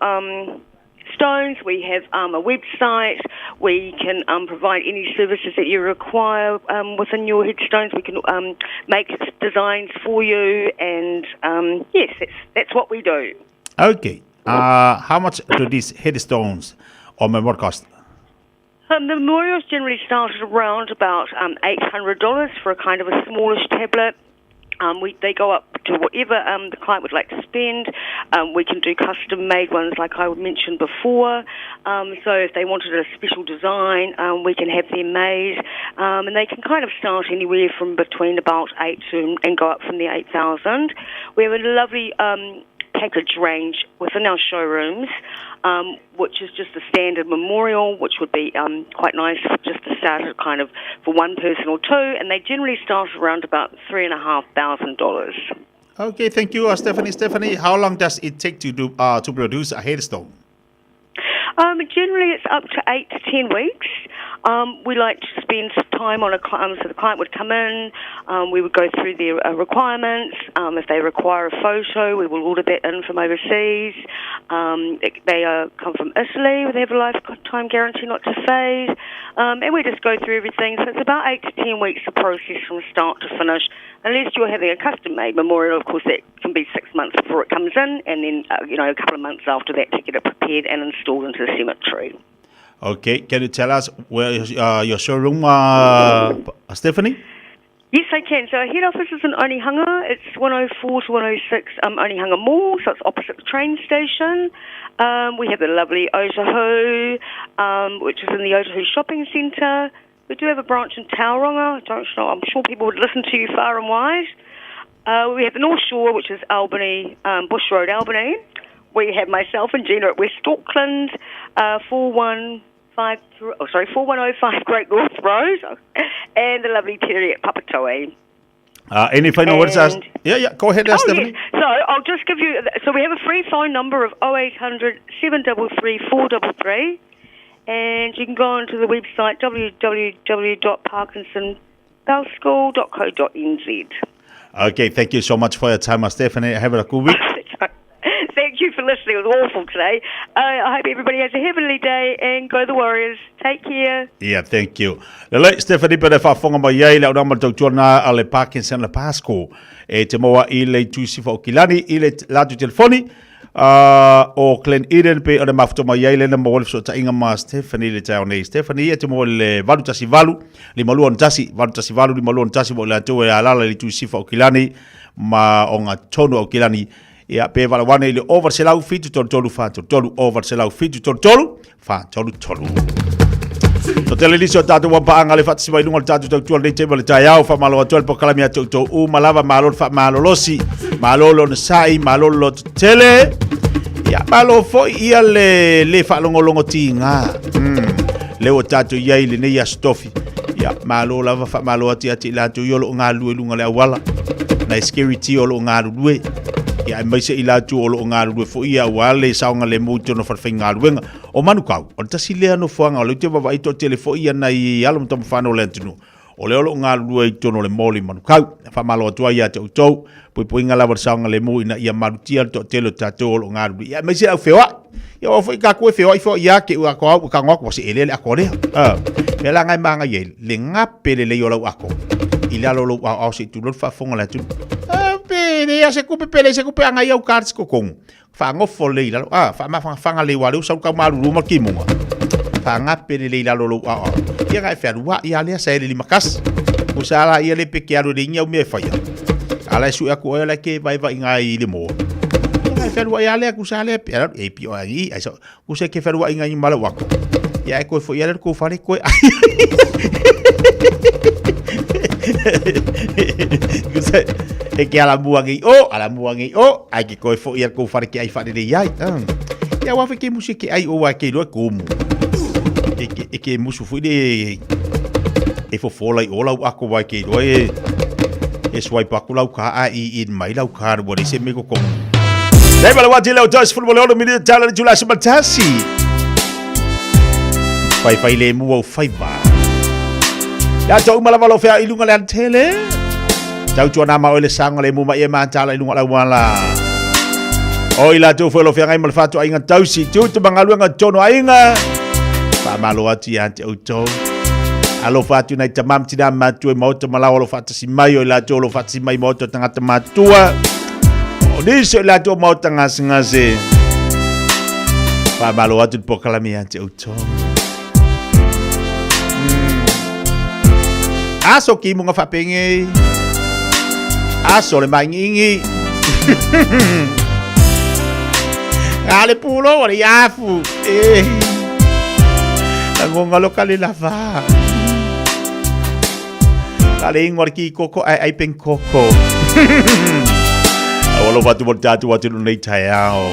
stones. We have a website. We can provide any services that you require within your headstones. We can make designs for you, and yes, that's what we do. Okay. How much do these headstones or memorial cost? The memorials generally start at around about $800 for a kind of a smallish tablet. They go up to whatever the client would like to spend. We can do custom-made ones like I mentioned before. So if they wanted a special design, we can have them made. And they can kind of start anywhere from between about 8 to and go up from the 8,000. We have a lovely package range within our showrooms, which is just a standard memorial, which would be quite nice for just to start it kind of for one person or two, and they generally start around about $3,500. Okay, thank you, Stephanie. Stephanie, how long does it take to produce a headstone? Generally, it's up to 8 to 10 weeks. We like to spend time on a so the client would come in, we would go through their requirements. If they require a photo, we will order that in from overseas. They come from Italy, where they have a lifetime guarantee not to fade. And we just go through everything. So it's about 8 to 10 weeks of process from start to finish. Unless you're having a custom-made memorial, of course, that can be 6 months before it comes in, and then a couple of months after that to get it prepared and installed into the cemetery. Okay, can you tell us where is your showroom, Stephanie? Yes, I can. So our head office is in Onehunga. It's 104 to 106 Onehunga Mall, so it's opposite the train station. We have the lovely Otahu, which is in the Otahu Shopping Centre. We do have a branch in Tauranga. I don't know. I'm sure people would listen to you far and wide. We have the North Shore, which is Albany, Bush Road, Albany. We have myself and Gina at West Auckland, 4153, oh, sorry, 4105 Great North Road, and the lovely Terry at Papatoetoe. Any final words? Yeah, yeah, go ahead, Stephanie. Yes. So I'll just give you, so we have a free phone number of 0800 733 433, and you can go onto the website www.parkinsonbellschool.co.nz. Okay, thank you so much for your time, Stephanie. Have a good week. Thank you for listening. It was awful today. I hope everybody has a heavenly day, and go the Warriors. Take care. Yeah, thank you. Lelei, Stephanie, pe le faafofoga mai ai le auaunaga ma le tautuana a le Parkinson le Pasco. E te maua i le itu sifa o Kilani i le latu telefoni o Glen Eden pe o le mafuta mai ai lena maua le fesootaiga ma Stephanie le taeao nei. Stephanie, e te maua i le 818 521 818 521 mo i latou e alala i le itu sifa o Kilani ma o ngā tonu o Kilani. Ia, pe walawane i le over se lau fitu tolu tolu wha tolu tolu, over se lau fitu tolu tolu, wha tolu tolu. So te lelisi o tātou wampaanga le whaatasi mai lunga le tātou tautua le tema le taiao, wha malo atoa le pokalami a tautou u, malava malo le wha malolosi, malo lo na sai, malo lo te tele, ia malo foi ia le whaalongolongo ti ngā. Le o tātou iai le nei astofi. Ia malo lava wha malo ati ati la atu i o lo ngā lue lunga le awala. Nai security o lo ngā lue. Ia e maise i la atu o lo ngā lue fo ia ua le saonga le mou tono wharwhai ngā luenga. O Manukau, o le tasi lea no fuanga o le te wawa i to tele fo ia nai alo matamu whano le antunu. O le olo ngā lue i tono le moli Manukau. Wha malo atua ia te utou. Pui pui ngā lawa saonga le mou ina ia marutia le to tele o tātou o lo ngā lue. Ia maise au wheoa. Ia o fo i ka koe wheoa i fo ia ke ua ko au ka ngoa ko se ele le ako lea. Me la ngai manga ye le ngape le le o lau ako. I lalo lo au au se tu lo whaafonga le atu. Pe e leai se tupe pe leai se tupe agai au cards i totonu. Faagofo lelei i lalo, a, faamafanafana lelei aua o lea ua sau le taumalulu ma le timuga. Faagape lelei i lalo o lou aoao. Ia na e fealuai lava lea, saele 51. Tusa lava laia lea pe te alu e leai ni au mea e faia. A la e sue atu oe o la e te vaevae i ina i le mall. Ia na e fealuai lava lea, tusa lava lea pe alu e pio ai i, ai sa, tusa e te fealuai i ina i ma lau ato. Ia ae toe foi lava lea i le tou fale toe ai. Tusa e te alamua nei i o, alamua nei i o, ae te toe foi lava i le tou fale e te ai faalelei ai. Ia aua foi e te musu e te ai o aua e te iloa e tumu. E te musu foi le e fofola i o lau ato aua e te iloa e e swipe atu lau car ae i in mai lau car ua leai se mea i totonu. Lei ma le wati leo toa 16 minute tala le tula se matasi. Fai fai le mua u faiva. Ya to uma lava lo fea i lunga le antele. Tau tua nā ma oe le sanga le mua mai e mātala i lunga lau wala. O i la tau foi lo fea ngai ma le whātua ainga tausi. Tu tu mangaluenga tono ainga. Wha malo atu ia te outou. Alofa atu nei tamam tina matua i maota malawa alofa atasi mai o i latou alofa atasi mai maota tangata matua. O nisi o i latou maota ngasengase. Wha malo atu le pokalame ia te outou. Aso ki munga whapenge. Aso le maingiingi. Ngā le pūlo o le iafu. E. Langonga lo ka le lava. Ka le ingoa le ki koko ai ai pen koko. Au alofa atu mo le tātou atu nei taeao.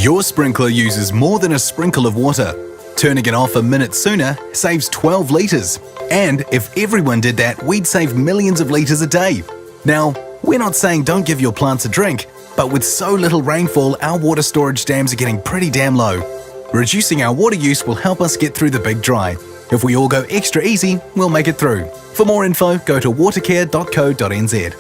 Your sprinkler uses more than a sprinkle of water. Turning it off a minute sooner saves 12 litres. And if everyone did that, we'd save millions of litres a day. Now, we're not saying don't give your plants a drink, but with so little rainfall, our water storage dams are getting pretty damn low. Reducing our water use will help us get through the big dry. If we all go extra easy, we'll make it through. For more info, go to watercare.co.nz.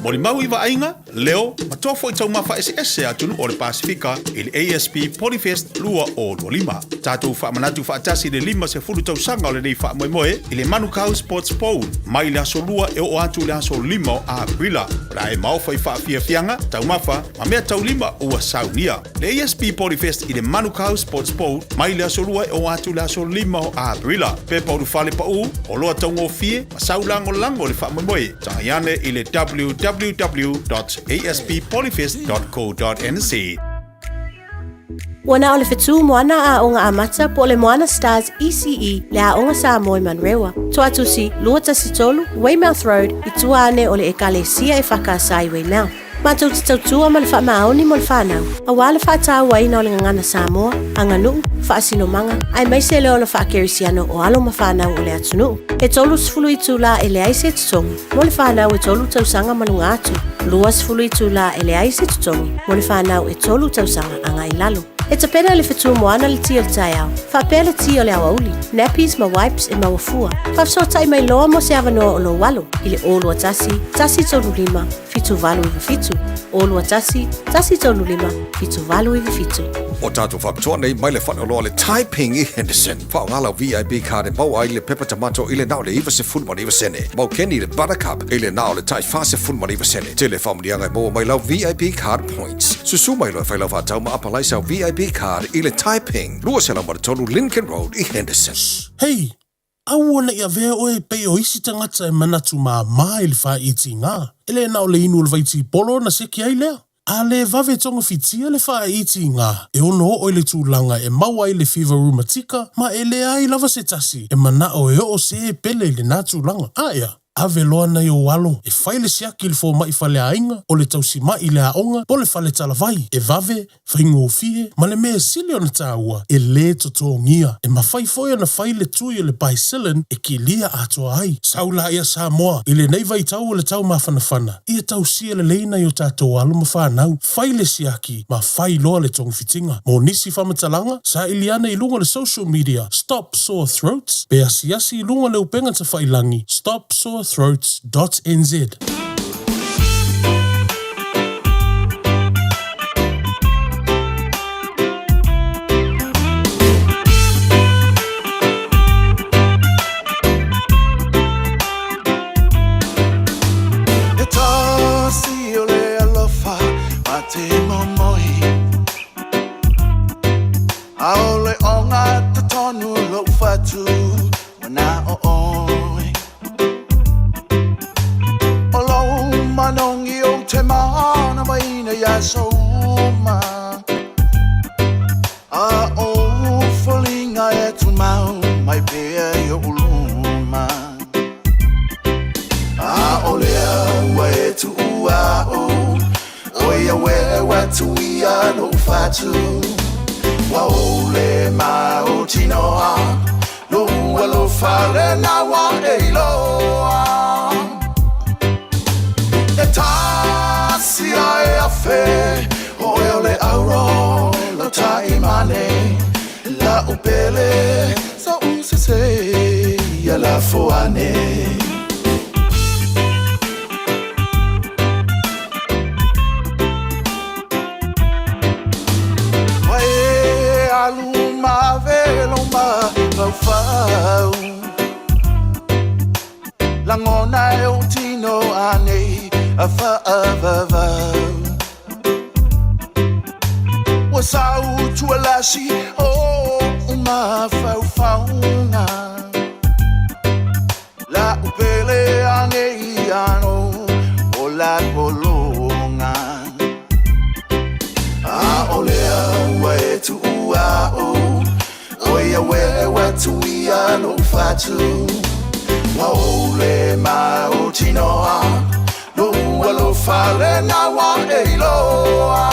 Molimau i vaaiga, leo, ma toa foi taumafa eseese a atunuu o le Pasifika i le ASP Polyfest 2025. Tatou faamanatu faatasi i le 50 tausaga o lenei faamoemoe i le Manukau Sports Bowl mai le aso 2 e oo atu i le aso 5 o Aperila. O le a e maofa i faafiafiaga, taumafa ma meataulima ua saunia. Le ASP Polyfest i le Manukau Sports Bowl mai le aso 2 e oo atu i le aso 5 o Aperila. Pepa ulufale paū, oloa taugofie ma saulagolago i le faamoemoe. Tagai ane i le www.asppolyfest.co.nz. Ua na o le fetu moana aoga amata po o le Moana Stars ECE le Aoga Samoa i Manurewa. Tuatusi 213 Weymouth Road i tua ane o le Ekalesia e Whakaasa i Weymouth. Matou te tautua ma le faamaoni mo le fanau, aua le faatauaina o le gagana Samoa, aganuu, faasinomaga, aemaise le ola faakerisiano o alo ma fanau o le atunuu. E 30 itulā e leai se totogi mo le fanau e tolu tausaga ma luga atu, 20 itulā e leai se totogi mo le fanau e tolu tausaga agai i lalo. E tapena e le fetu moana le ti o le taeao, faapea le ti o le aoauli, nappies ma wipes e maua fua. Faafesootai mai loa mo se avanoa o lou alo i le 021 135 7897, 021 135 7897. O tatou faapitoa nei mai le faleoloa le Taiping i Henderson. Faaaoga lau VIP card e maua ai le pepa tamato i le na o le 99 sene. Maukeni le Buttercup i le na o le tai 49 sene. Tele faamanuiaga e maua mai lau VIP card points. Susu mai loa e fai lau faatau ma apalai sau VIP card i le Taiping, 203 Lincoln Road i Henderson. Hei! Aua ne i avea oe e pei o isi tagata e manatu māmā i le faaitiga. E le na o le inu o le vaitipolo ona seki ai lea. A le vave togafitia le faaitiga, e ono oo i le tulaga e maua ai le fiva rumatika ma e leai lava se tasi e manao e oo se pele i lena tulaga. Aea, ave loa nai ou alo e fai le siaki i le fomai faleaiga, o le tausimai i le aoga po o le fale talavai, e vave, faigofie, ma le mea sili ona taua, e lē totogia. E mafai foi ona fai le tui o le Bicillin e kilia atoa ai. Sau laia Samoa, i lenei vaitau o le taumafanafana, ia tausia lelei nai o tatou alo ma fanau, fai le siaki ma fai loa le togafitiga. Mo nisi faamatalaga, saili ane i luga o le social media Stop Sore Throats pe asiasi i luga o le upega tafailangi stopsorethroats.nz. E tasi o le alofa ma te momoi Aole o ngā tonu lou fatu Wana o oi O lou manongi o te mana maina ia souma A o folinga e tumau mai pea i o uluma A o lea ua e tuua o O ia we wa tuia no fatu Wa o le ma o tinoa Lo ua lo fale na wa e iloa E tasi a e afe O e o le auro Lo tai mane La upele Sa usese Ia la foane Ua e alu ma velo ma faufau Lagona e ou tino anei a faavavau Ua sau tualasi o mafaufauga La upele anei ano o la pologa A o lea ua e tuua o O ia we ua tuia lou fatu Ua ou le ma o tinoa Lou alofa lena ua e iloa.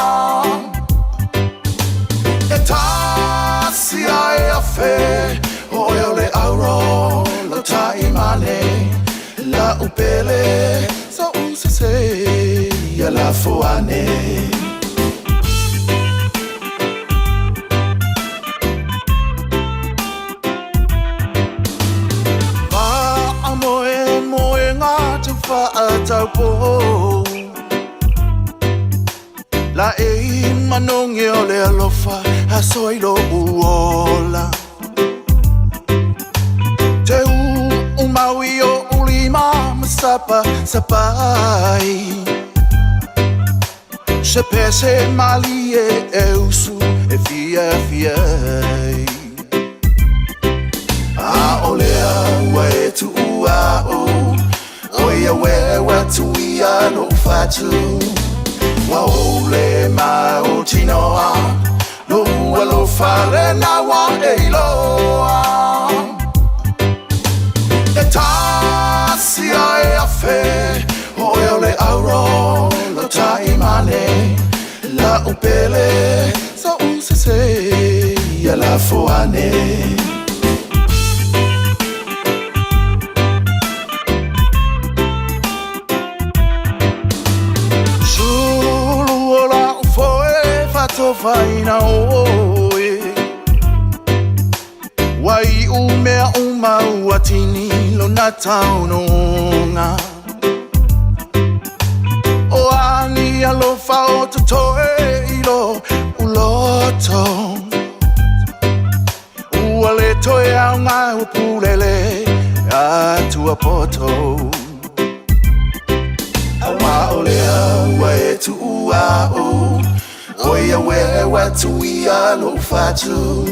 afe O e o le auro Lo taimane La upele Sa usese Ia la foane Faamoe moe ngā tau whaatau La e manonge o le alofa A soi lo uola Te u umaui o ulima Masapa sapai Se pese mali e eusu E fia fia ai A o lea ua e tuua o O ia wewa tuia lo fatu Wa o le ma o tinoa Lo ua lo fale na wa e iloa E tasi a e afe O e o le auro Lo taimane La upele Sa usese Ia la foane Sulu o la ufoe Fatofaina oe Wai umea uma uatini Lona taunonga O ani alofa o totoe ilo uloto Ua le toe au ngā upulele Atua poto Awa o lea ua e tuua o O ia wewa tuia lo fatu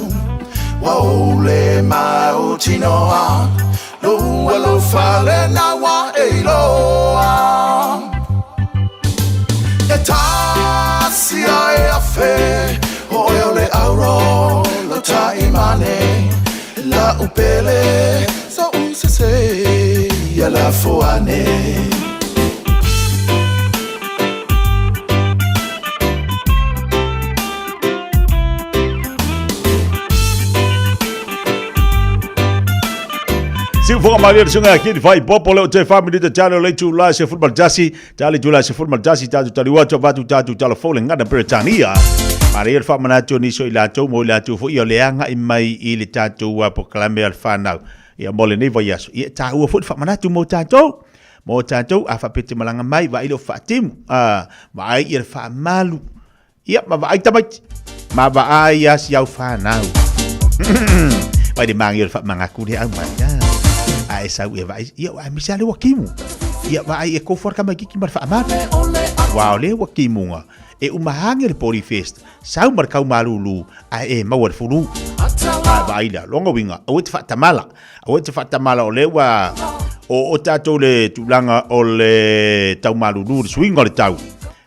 Wa o le ma o tinoa Lo ua lo fale na wa e iloa E tasi a e afe O e o le auro Lo taimane La upele Sa usese Ia la foane Siufoga malie le suga kini fai popo le o te family te talo le tu la se football jasi tali tu la se football jasi tatu tali watu vatu tatu talo fo le ngana Britania. Maria le whamanatu ni so i latou mo i latou fo ia le anga i mai i le tatou pokalame al whanau. Ia mo le nei vai aso. Ia tā ua fo le whamanatu mo tatou. Mo tatou a whapete malanga mai wa i le whaatimu. Wa ai ia le whaamalu. Ia ma wa ai tamaiti. Ma wa ai ia si au whanau. Vai le mangi o le whamangaku le au mai. A e sau e vai. Ia wa misa le wakimu. Ia wa ai e kofor ka mai kiki mar whaamalu. Wa o le wakimunga. E umahange le pori fest. Sau mar kau malulu. A e maua le fulu. A vai la longa winga. Au e te whaatamala. Au e te whaatamala o le wa o tātou le tūlanga o le tau malulu, le swinga o le tau.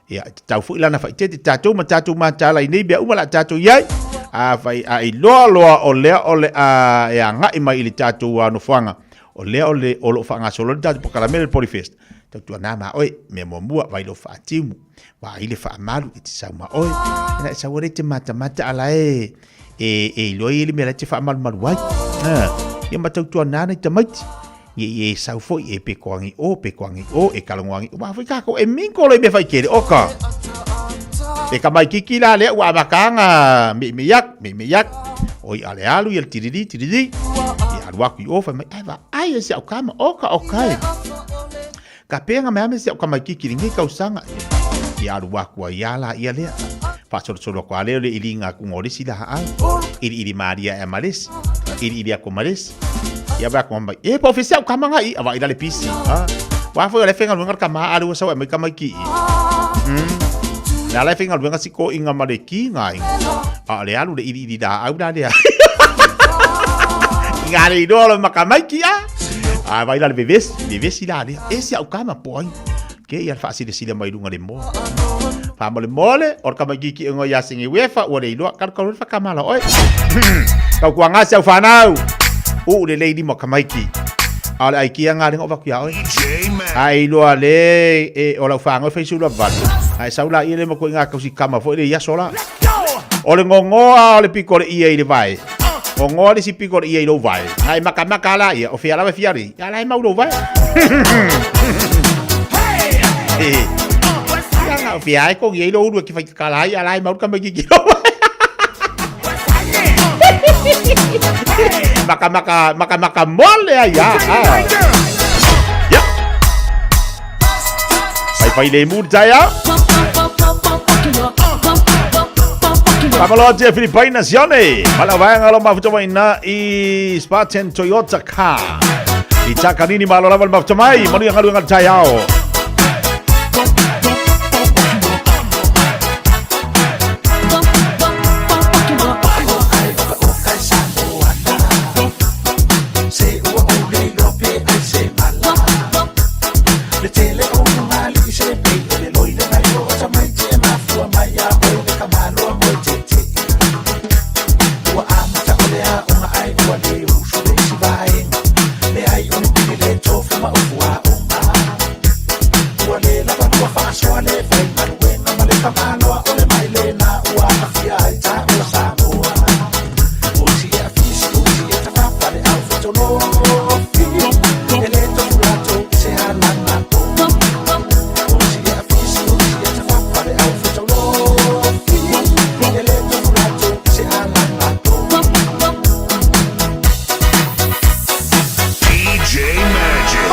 Ia, te tau fui lana whai te tātou ma tātou mātāla i nei bea uma la tātou iai. A whai a i loa loa o lea o le a e a ngai mai i le tātou a nofoanga. O lea o le o lo whaanga solo le tātou pokalamele le pori fest. Tau tua nā mā oe, mea mua mua, vai lo whaatimu. Wa i le whaamalu i te sau ma oe. Ena e sau te mata mata ala e e e iloa i le mea lai te whaamalu malu ai. Ia ma tau tua nāna i tamaiti. Ia e sau foi e pe koangi o, pe koangi o, e kalongoangi o. Wa foi kako e minko le mea whai kere oka. E ka mai kiki la lea ua makanga mi mi yak, mi mi yak. Oi ale alu ia le tiriri, tiriri. Ia alu aku i o whai mai, ai wa ai e se au kama, oka oka e. Ka penga me ame se au kama kiki ringi kausanga. Ia alu aku ai ala ia lea. Whasorosoro ko ale le ili ngā kunga o lesi la haau. Ili ili maria e malesi. Ili ili ako malesi. Ia wa ko mai. E po fese au kama ngai awa ila le pisi. Ha. Wa fo le fenga lunga ka ma alu sa mai kama ki. Na le fenga lunga siko inga male ki ngai. A le alu le ili ili da au la le. Inga le ilo lo makamai ki a. A vai la le veves, veves ila le. E si au kama po ai. Ke ia fa sile sile mai lunga le mo. Fa mo le mole, or kama ki ki ngo ya singi wefa o le ilo ka ka fa kamala oi. Kau kuanga se au whanau. U le lady mo kamaiki. A le ai kia ngā ringa o vaku ia oi. Ai loa le e o lau whango whai sula valu. Ai saula ia le mo ko ngā kausi kama fo le ia sola. O le ngongoa o le piko le ia i le vai. O ngoa le isi piko o le ie i lou vae, a e makamaka a laia, o fea lava e fia alei, a la e mau lou vae. Ia na o fea e kogi ai lou ulu e ke whaitakala ai, a la e mau le tamaititi i lou vae. Makamaka, makamaka mole ai a. Ia. Fai fai le mu le taeao. Faamalo atu ia Filipaina Sione ma lau vaega o lo mafuta mai ina i Spartan Toyota Car. I Takanini malo lava le mafuta mai, manuia galuega le taeao. DJ Magic.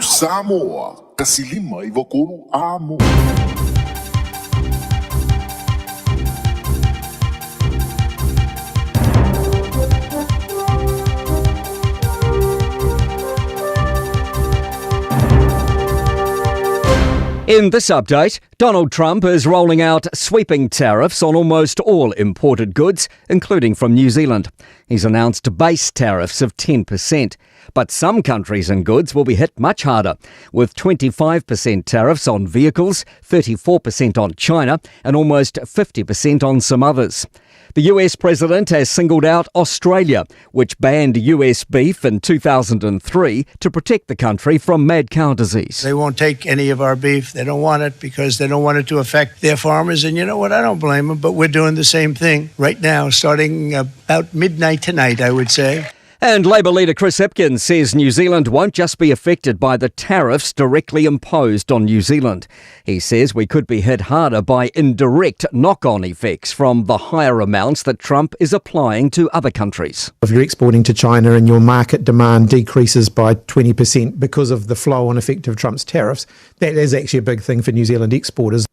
Samoa, 1 5 93 Amo. In this update, Donald Trump is rolling out sweeping tariffs on almost all imported goods, including from New Zealand. He's announced base tariffs of 10%. But some countries and goods will be hit much harder, with 25% tariffs on vehicles, 34% on China, and almost 50% on some others. The US president has singled out Australia, which banned US beef in 2003 to protect the country from mad cow disease. They won't take any of our beef. They don't want it because they don't want it to affect their farmers. And you know what? I don't blame them, but we're doing the same thing right now, starting about midnight tonight, I would say. And Labour leader Chris Hipkins says New Zealand won't just be affected by the tariffs directly imposed on New Zealand. He says we could be hit harder by indirect knock on effects from the higher amounts that Trump is applying to other countries. If you're exporting to China and your market demand decreases by 20% because of the flow on effect of Trump's tariffs, that is actually a big thing for New Zealand exporters.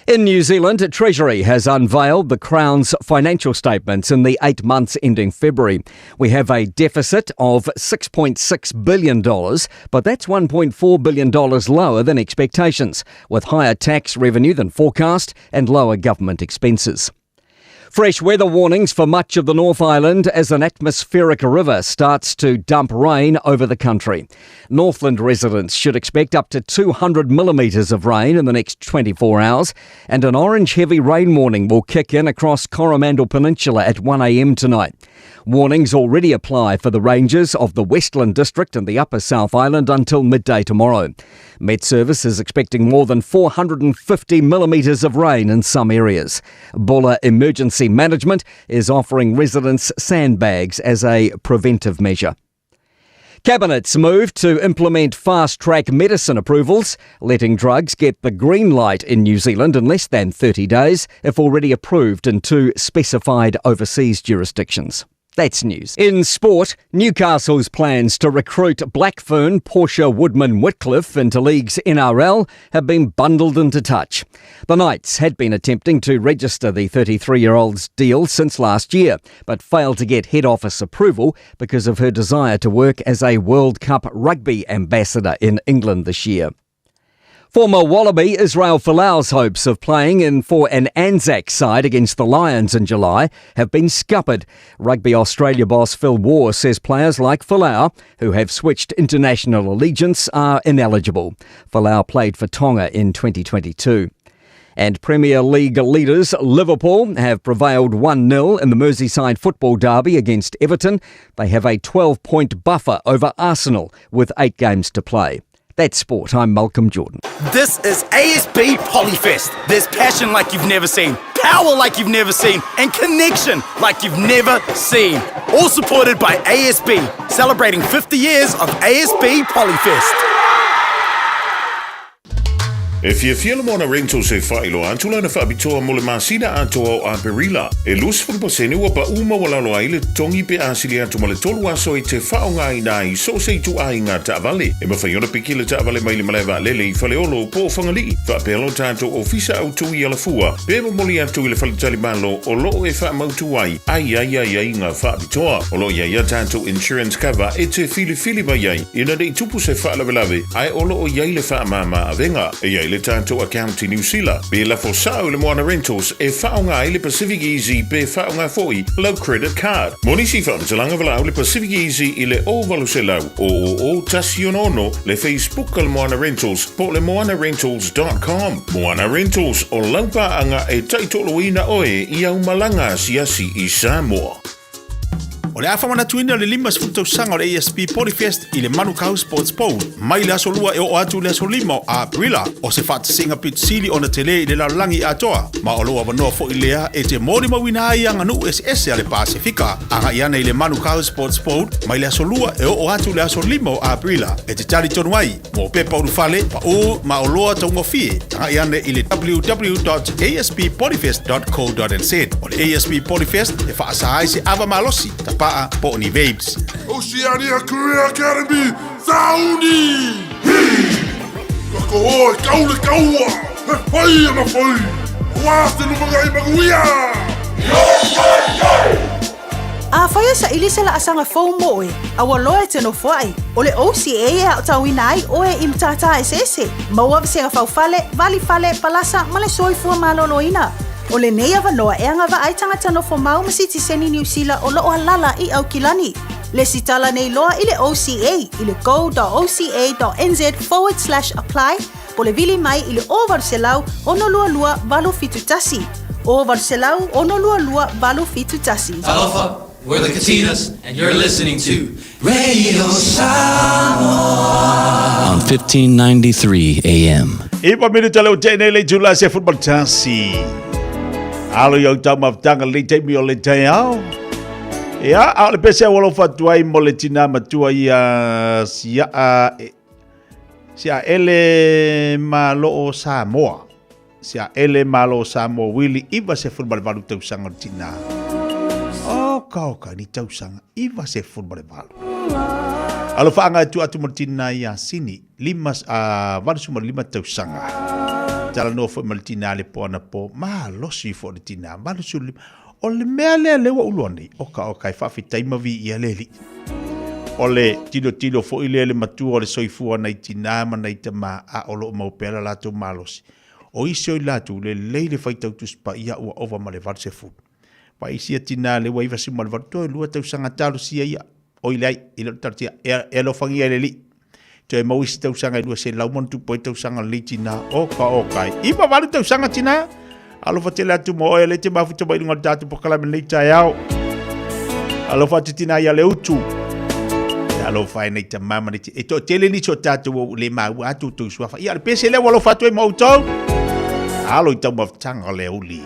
In New Zealand, Treasury has unveiled the Crown's financial statements in the 8 months ending February. We have a deficit of $6.6 billion, but that's $1.4 billion lower than expectations, with higher tax revenue than forecast and lower government expenses. Fresh weather warnings for much of the North Island as an atmospheric river starts to dump rain over the country. Northland residents should expect up to 200 millimetres of rain in the next 24 hours, and an orange heavy rain warning will kick in across Coromandel Peninsula at 1am tonight. Warnings already apply for the ranges of the Westland District and the Upper South Island until midday tomorrow. Met Service is expecting more than 450 millimetres of rain in some areas. Buller Emergency Management is offering residents sandbags as a preventive measure. Cabinet's move to implement fast track medicine approvals, letting drugs get the green light in New Zealand in less than 30 days if already approved in two specified overseas jurisdictions. That's news. In sport, Newcastle's plans to recruit Blackfern Portia Woodman Whitcliffe into League's NRL have been bundled into touch. The Knights had been attempting to register the 33 year old's deal since last year, but failed to get head office approval because of her desire to work as a World Cup rugby ambassador in England this year. Former Wallaby Israel Folau's hopes of playing in for an Anzac side against the Lions in July have been scuppered. Rugby Australia boss Phil Waugh says players like Folau, who have switched international allegiance, are ineligible. Folau played for Tonga in 2022. And Premier League leaders Liverpool have prevailed 1 0 in the Merseyside football derby against Everton. They have a 12 point buffer over Arsenal with eight games to play. That's sport. I'm Malcolm Jordan. This is ASB Polyfest. There's passion like you've never seen, power like you've never seen, and connection like you've never seen. All supported by ASB, celebrating 50 years of ASB Polyfest. E fiafia le Moana Rentals e faailoa atu lana faapitoa mo le masina atoa o Aperila. E 20% ua paʻū maualalo ai le totogi pe a sili atu ma le tolu aso e te faaaogaina ai so o se ituaiga taavale. E mafai ona piki le taavale mai le malae vaalele i Faleolo po o Fagalii, faapea lo tatou ofisa autū i Alafua, pe momoli atu i le faletalimalo o loo e faamautu ai ai ai aiaiga faapitoa. O loo i ai a tatou insurance cover e te filifili mai ai ina nei tupu se faalavelave ae o loo i ai le faamāmā avega. E i ai le tatou account i Niu Sila, pe lafo sao i le Moana Rentals e faaaoga ai le Pacific Easy pe faaaoga foi lau credit card. Mo nisi faamatalaga valaau le Pacific Easy i le 0800 000 166, le Facebook a le Moana Rentals po o le moanarentals.com. Moana Rentals, o lau paaga e taitoaluaina oe i au malaga asiasi i Samoa. O le a faamanatuina o le 50 tausaga o le ASB Polyfest i le Manukau Sports Bowl mai le aso 2 e oo atu i le aso 5 o Aperila. O se faatasiga pito sili ona telē i le lalolagi atoa, ma o lou avanoa foʻi lea e te molimauina ai aganuu eseese a le Pasefika. Agai ane i le Manukau Sports Bowl mai le aso 2 e oo atu i le aso 5 o Aperila e te talitonu ai mo pepa ulufale paʻū ma oloa taugofie. Agai ane i le www.asppolyfest.co.nz. O le ASB Polyfest e faasā ai se ava malosi, tapaa po o ni vapes. Oceania Career Academy. Tauni! Hi! Tatou o e kau le kaua! E fai ana fai! Aua se lumanai manuia! Yo, yo, yo! Afai e saili se laasaga fou mo oe, a ua loa e te nofoai, o le OCA e aotauina ai oe i matata eseese, maua vasega faufale, valifale, palasa ma le soifua maloloina. O lenei avanoa e agavaa ai tagata nofomau ma sitiseni Niu Sila o lo o alaala i Aukilani. Lesitala nei loa i le OCA i le go.oca.nz/apply po o le vili mai i le 0800 622 871. 0800 622 871. Talofa, we're the Katinas, and you're listening to Radio Samoa on 1593 AM. Ipa minuta le o tēnei le itula se football tasi. Alo i au tau mafutaga le taimi o le taeao. Ia, a o le pese au alofa atu ai mo le tinā matua ia siaa, siaa ele malo o Samoa. Siaa ele malo o Samoa Willy 98 tausaga o le tinā. Oka oka ni tausaga 98. Alofaaga e tua atu mo le tinā ia Sini, lima, 85 tausaga. Talanoa foi ma le tinā le po anapo, malosi foi le tinā, 85. O le mea lea lea ua ou iloa nei, oka oka e faafetai ma viia le Alii. O le tilotilo foi lea i le matua o le soifua o nai tinā ma nai tamā, a o lo o mau pea la latou malosi. O isi o i latou, lelei le faitau Tusi Paia ua ova ma le 80. Vaai sia tinā lea ua 98, toe lua tausaga talosia ia, oi leai, e le o le talosia, e, e alofagia e le Alii. Toe maua isi tausaga e 200 ma ona tupu ai tausaga lelei tinā. Oka oka e. 98 tausaga tinā. Alofa tele atu mo oe le te mafuta mai lunga o le tātou pokalame nei taeao. Alofa atu tinā ia le utu. E alofa e nei tamā ma nei te. E to tele nisi o tātou o le maua atu tou suafa. Ia le pese lea ua alofa atu ai mo outou. Alo i taumafataga o le auli.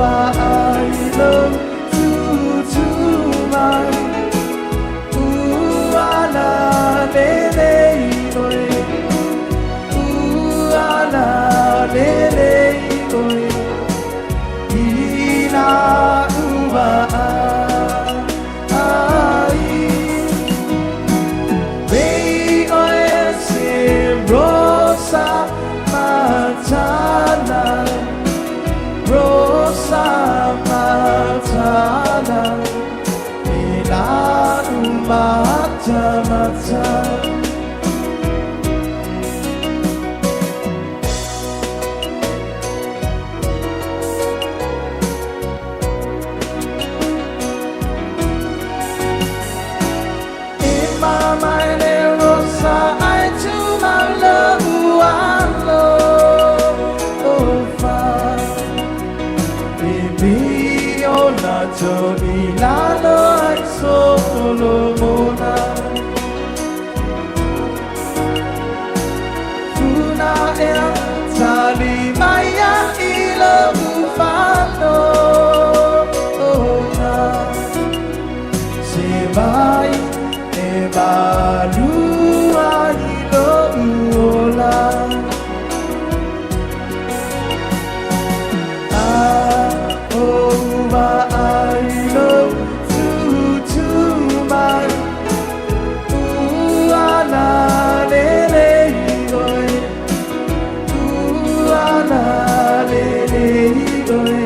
vaai lou tūtū mai Ua lelei oe Ua lelei oe I la ua ai Vei oe se rosa matana Rosa matana I la mata mata E mama le rosa ai tu maula ualo ofa Baby o na to ilalo ai Solomona Funa ea tali maia i lo ufano ona Se vai e malua i lo uola A o ua ai lo tūtū mai Ua la lelei oe Ua la lelei oe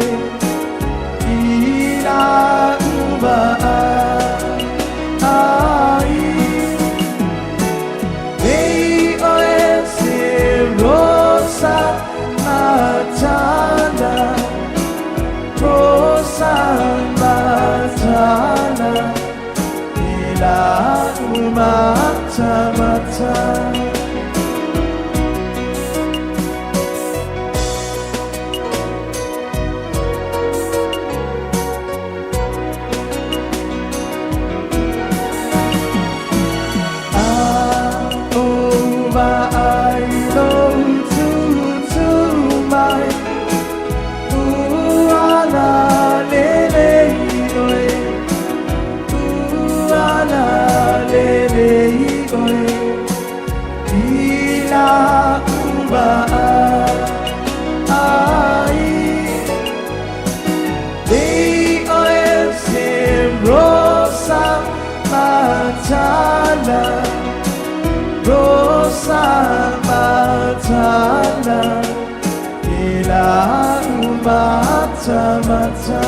I la ua ai Vei oe se rosa matana Rosa matana I la mata mata A o vaai lou tūtū mai Ua la lelei oe Ua la lelei oe I la ua ai Lei oe se rosa matana Rosa matana I la mata mata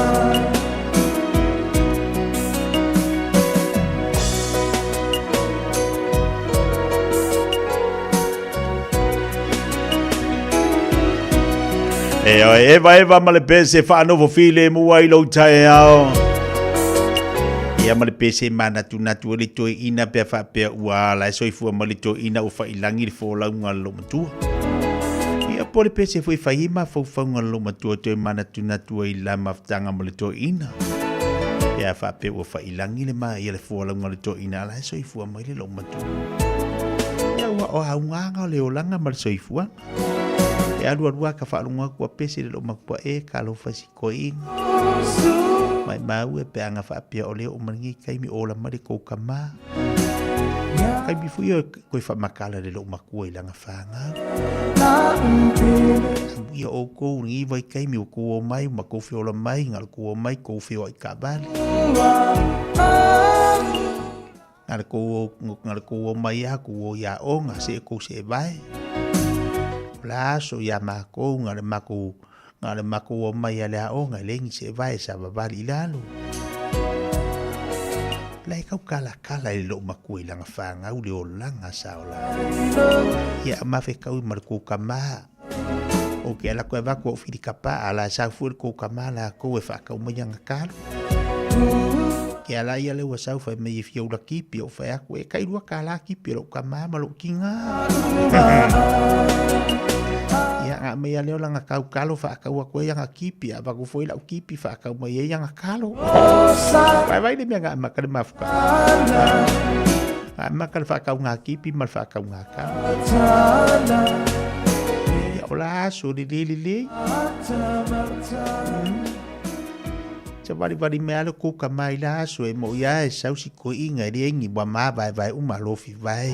E oe, eva eva ma le pese whaanofo file mua i lou taeao. Ia ma le pese manatunatu e le toe ina pea whaapea ua ala e soifua ma le toe ina ua whailangi le fōlaunga le matua. Ia po le pese foi whai ma faufaunga le matua toe manatunatu ai la mafutanga ma le toe ina. Pea whaapea ua whailangi le ma ia le fōlaunga le toe ina ala e soifua mai le matua. Ia ua o haunganga o le olanga ma le soifuaga. E alu alu a ka faalogo atu a pese le loomatua e talofa i si toeaina. Maimau e pe a na faapea o lea oo mai lenei taimi o ola mai le tou tama. Taimi foi ia toe faamatala le loomatua i lana fanau. Amuia outou i lenei vaitaimi ua tou omai ma tou feola mai na o le tou omai tou feoai taavale. Na le kou na le kou omai lava kou o i aoga see kou seevae. O le aso iā makou na le makou na le makou omai a le aoga e leai ni seevae e savavali i lalo. La e tau kalakala i le loomatua i lana fanau le olaga sa ola ai. Ia mafetaui ma le kou tama. Ou te ala koe avatu au whiri kapa, a la e sau fue le kou tama lakou e whaakau mai ana kalo. Ke ala ia le ua sau whai mai e whia ula kipi, o whai aku e kai rua ka la kipi o lou tama ma lou kinga. Ia nga mai a leo langa kau kalo whaakau aku e anga kipi, a vaku foi lau kipi whaakau mai e anga kalo. Vai vai le mea nga maka le mafuka. Nga maka le whaakau ngā kipi ma le whaakau ngā kalo. Ia o la aso le le le le. Savalivali mai lava le kou tama i la aso e moʻi lava e sau si toeʻina e leai ni ua mavaevae uma alofi vae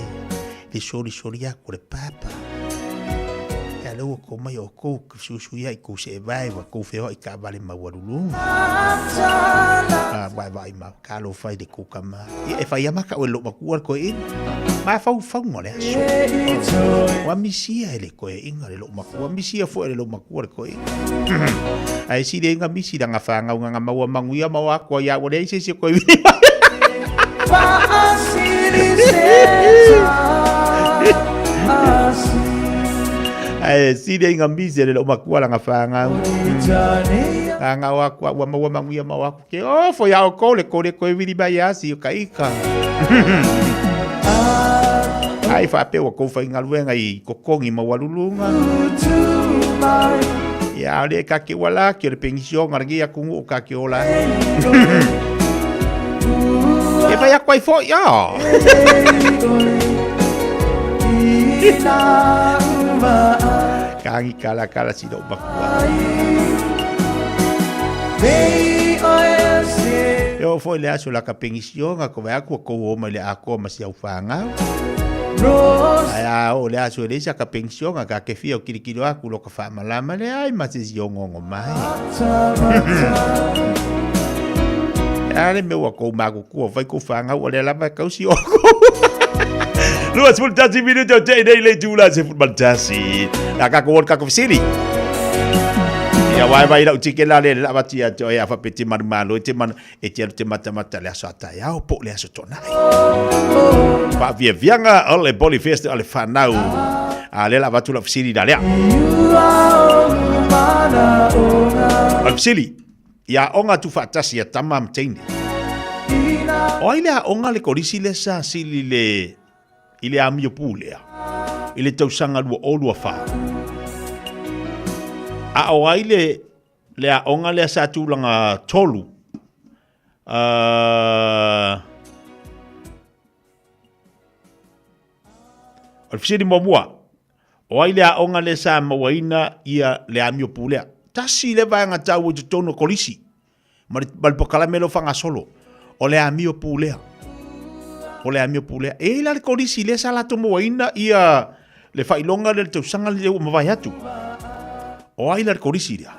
le solisoli atu o le papa. Ia lea ua tou mai outou fesuisuiaʻi tou seevae ua tou feoaʻi taavale maualuluga. A vaevaai mau talofa i le kou tama. Ia e fai lava ma tau e le loomatua le toeaina. Mafaufauga o le aso. Ua misia e le toeaina le loomatua, misia foi e le loomatua le toeaina. Ae sili ai na misi lana fanau na maua manuia ma o atoa ia ua leai se isi e toe vili mai. Ae sili ai na misi e le loomatua lana fanau. Lana o atoa ua maua manuia ma o atoa. Ke ofo iā oukou le kou le toe vili mai ia si o ka ika. Ai faapea ua kou faigaluega i totogi maualuluga. Ia aole e ka ke ua laki o le penisiona o lenei atunuu ka ke ola ai. E fai atu ai foi, ah. Kagi kala kala si lou makua. E oo foi le aso la ka penisiona ko vae atu ua kou o mai le atoa ma si au fanau. Ae a oo le aso e leai sa ka penisiona ka ke fia o kilokilo atu lo ka faamalama leai ma se isi ongoongo mai. A le mea ua kou matutua fai kou fanau o lea lava e tausi oukou. 21 minute o te'i nei le itula 11. La tatou o le tatou fesili. Ia wae vai lau tike la le la vati atu ai afa pe te manu malo e te manu e te alu te matamata le aso ataiao po le aso tonai. Faafiafiaga o le Polyfest o le fanau. A le la vatu lau fesili la lea. O le fesili, i aoga tuufaatasi a tama ma teine. O ai le aoga le kolisi lea sa sili le i le amio pū lea i le tausaga 2024? A o ai le le aoga lea sa tulaga tolu O le fesili muamua, o ai le aoga lea sa mauaina ia le amio pū lea? Tasi le vaega taua i totonu o kolisi ma le, ma le polokalame lea o faagasolo, o le amio pū lea. O le amio pū lea. E i ai la le kolisi lea sa latou mauaina ia le faailoga lea i le tausaga lea ua mavae atu. O ai la le kolisi lea?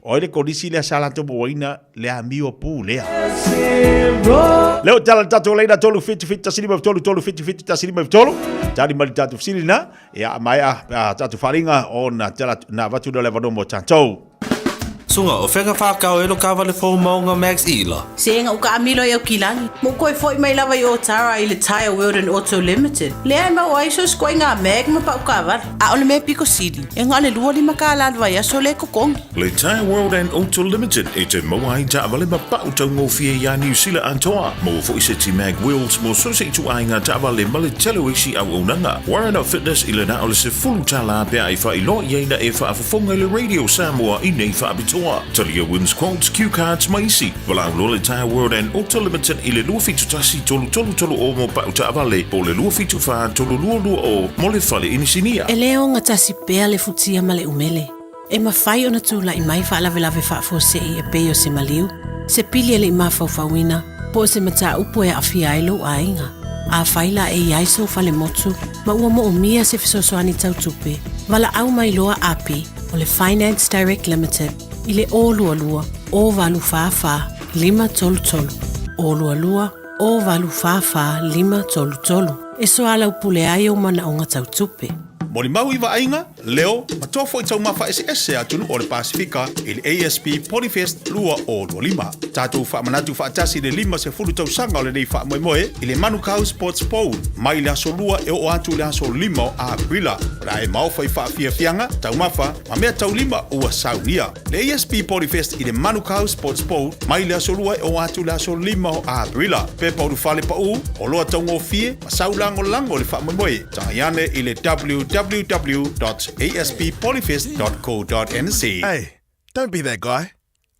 O ai le kolisi lea sa latou mauaina le amio pū lea? Lea ua tala le tatou laina 3 7 7 1 5 3 3 7 7 1 5 3. Tali mai le tatou fesili na. Ia, maea a tatou faaaliga ona tala atu, na avatu lea o le avanoa mo tatou. Suga, o fea ka whakao e lo kawale fou maunga Max Ila? Se ga u kaamilo i Aukilani, ma u koe foi mai lava i Otara i le Tyre World and Auto Limited. Lea e maua ai so sikoaiga mag ma pau kaavale. A o le mea piko sili, e ga o le 25 kālā le vaiaso le totogi. Le Tyre World and Auto Limited e toe maua ai taavale ma pau taugofie iā Niu Sila atoa. Maua foi seti mag wheels mo so se ituaiga taavale ma le tele o isi auaunaga. Warren of Fitness i le na o le $10 pe a e faailoa i ai na e faafofoga i le Radio Samoa i nei faapitoa. Talia Wins Quotes, Cue Cards ma isi. Valaau loa le Tyre World and Auto Limited i le 271 3330 mo pau taavale po o le 274 3220 mo le fale inisinia. E le ogatasi pea le futia ma le umele. E mafai ona tulai mai faalavelave faafuasei e pei o se maliu, se pili e le i mafaufauina, po o se mataupu e aafia ai lou aiga. Afai la e i ai sou fale motu ma ua moomia se fesoasoani tau tupe, valaau mai loa api o le Finance Direct Limited i le 022 084 533, 022 084 533 e soalaupule ai ou manaoga tau tupe. Molimau i vaaiga, leo, ma toa foi taumafa eseese a atunuu o le Pasefika i le ASB Polyfest 2025. Tatou faamanatu faatasi i le 50 tausaga o lenei faamoemoe i le Manukau Sports Bowl mai le aso Lua e oo atu i le aso 5 o Aperila. O le a e maofa i faafiafiaga, taumafa, ma mea taulima ua saunia. Le ASB Polyfest i le Manukau Sports Bowl mai le aso Lua e oo atu i le aso 5 o Aperila. Pepa ulufale paū, oloa taugofie, ma sau lagolago i le faamoemoe. Tagai ane i le www.asbpolyfest.co.nz. Hey, don't be that guy.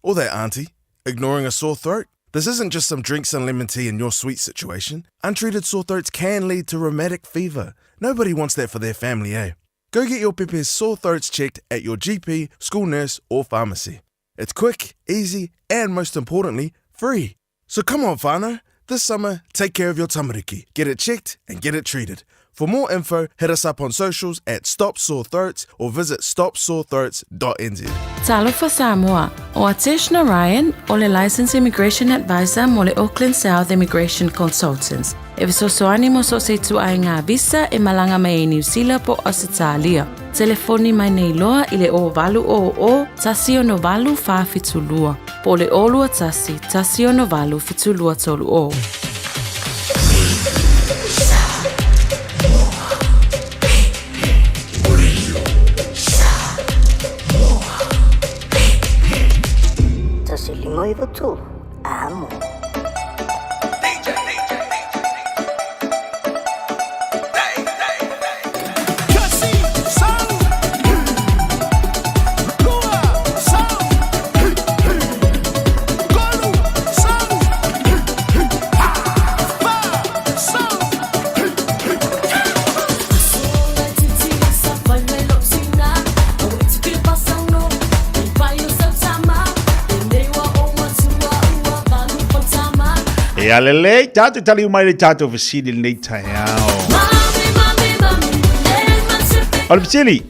Or that auntie. Ignoring a sore throat? This isn't just some drinks and lemon tea in your sweet situation. Untreated sore throats can lead to rheumatic fever. Nobody wants that for their family, eh? Go get your pepe's sore throats checked at your GP, school nurse, or pharmacy. It's quick, easy, and most importantly, free. So come on, whānau. This summer, take care of your tamariki. Get it checked and get it treated. For more info, hit us up on socials at Stop Sore Throats or visit stopsorethroats.nz. Talofa Samoa, ʻO Atesh Narayan, ʻo le Licensed Immigration Advisor mo le Auckland South Immigration Consultants. E fesoasoani mo so o se ituaiga visa e malaga mai ai Niu Sila po o Ausetalia. Telefoni mai nei loa i le 0800 168 472 po o le 021 168 7230. 1 5 9 3, amo. Ia lelei, tatou taliu mai le tatou fesili lenei taeao. O le fesili,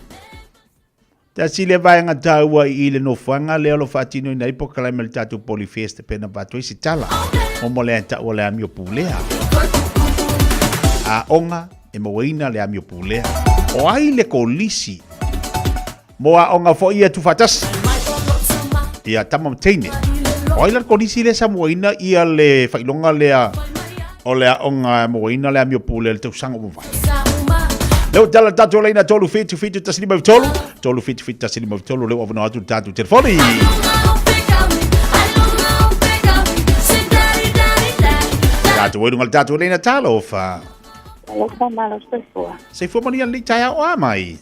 tasi le vaega taua i le nofoaga lea o lo o faatinoina ai polokalame o le tatou Polyfest pe na avatu ai se tala mo le taua o le amio pulea. Aoga e mauaina le amio pulea. O ai le kolisi mo aoga foi ia tuufaatasi ia tama ma teine. O ai la le kolisi lea sa mauaina ia le faailoga lea o le aoga e mauaina le amio pulea i le tausaga ua mavae. Lea ua tala le tatou laina 3 7 7 1 5 3 3 7 7 1 5 3 lea ua avanoa atu le tatou telefoni. Tatou ai luga le tatou laina talofa. Talofa malo soifua. Soifua manuia lenei taeao a mai.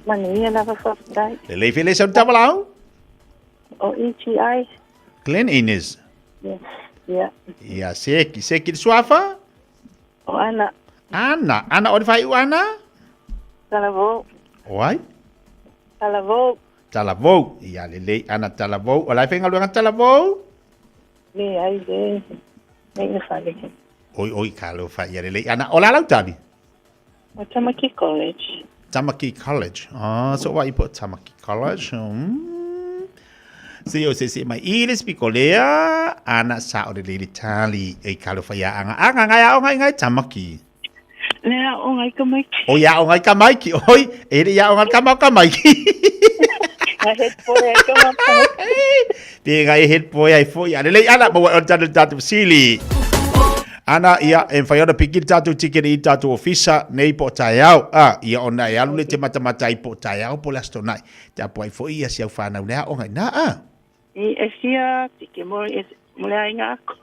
Manuia lava faafetai. Lelei fele sau tavalau. O EGI. Glen Innes. Yes. Yeah. Ia seki, seki le suafa. O Ana. Ana, Ana o le faaiu Ana? Talavou. O ai? Talavou. Talavou. Ia lelei Ana Talavou. O la e faigaluega Talavou? Leai le nei le fale. Oi oi talofa ia lelei Ana. O la lau tali? O Tamaki College. Tamaki College. Ah, so wa ipo Tamaki College. Se o se se mai i le spiko lea, ana sa o le lele tali e kalo whai a anga. Anga ngai a o ngai ngai Tamaki. Le a o ngai ka maiki. O ia o ngai ka maiki. Oi, e le ia o ngai ka mau ka maiki. Ngai head boy ai ka mau ka maiki. Pe ngai head boy ai foi. Ale lei ana, mo wa o tanu tatu sili. Ana, ia, e mawhai ona piki le tātou tikete i tātou ofisa nei po o taeao. A, ia ona e alu le te matamata ai po o taeao po le aso tonai. Te apo ai foi ia si au whanau le aonga i nā, a. I e sia tike mo e mo le ainga ako.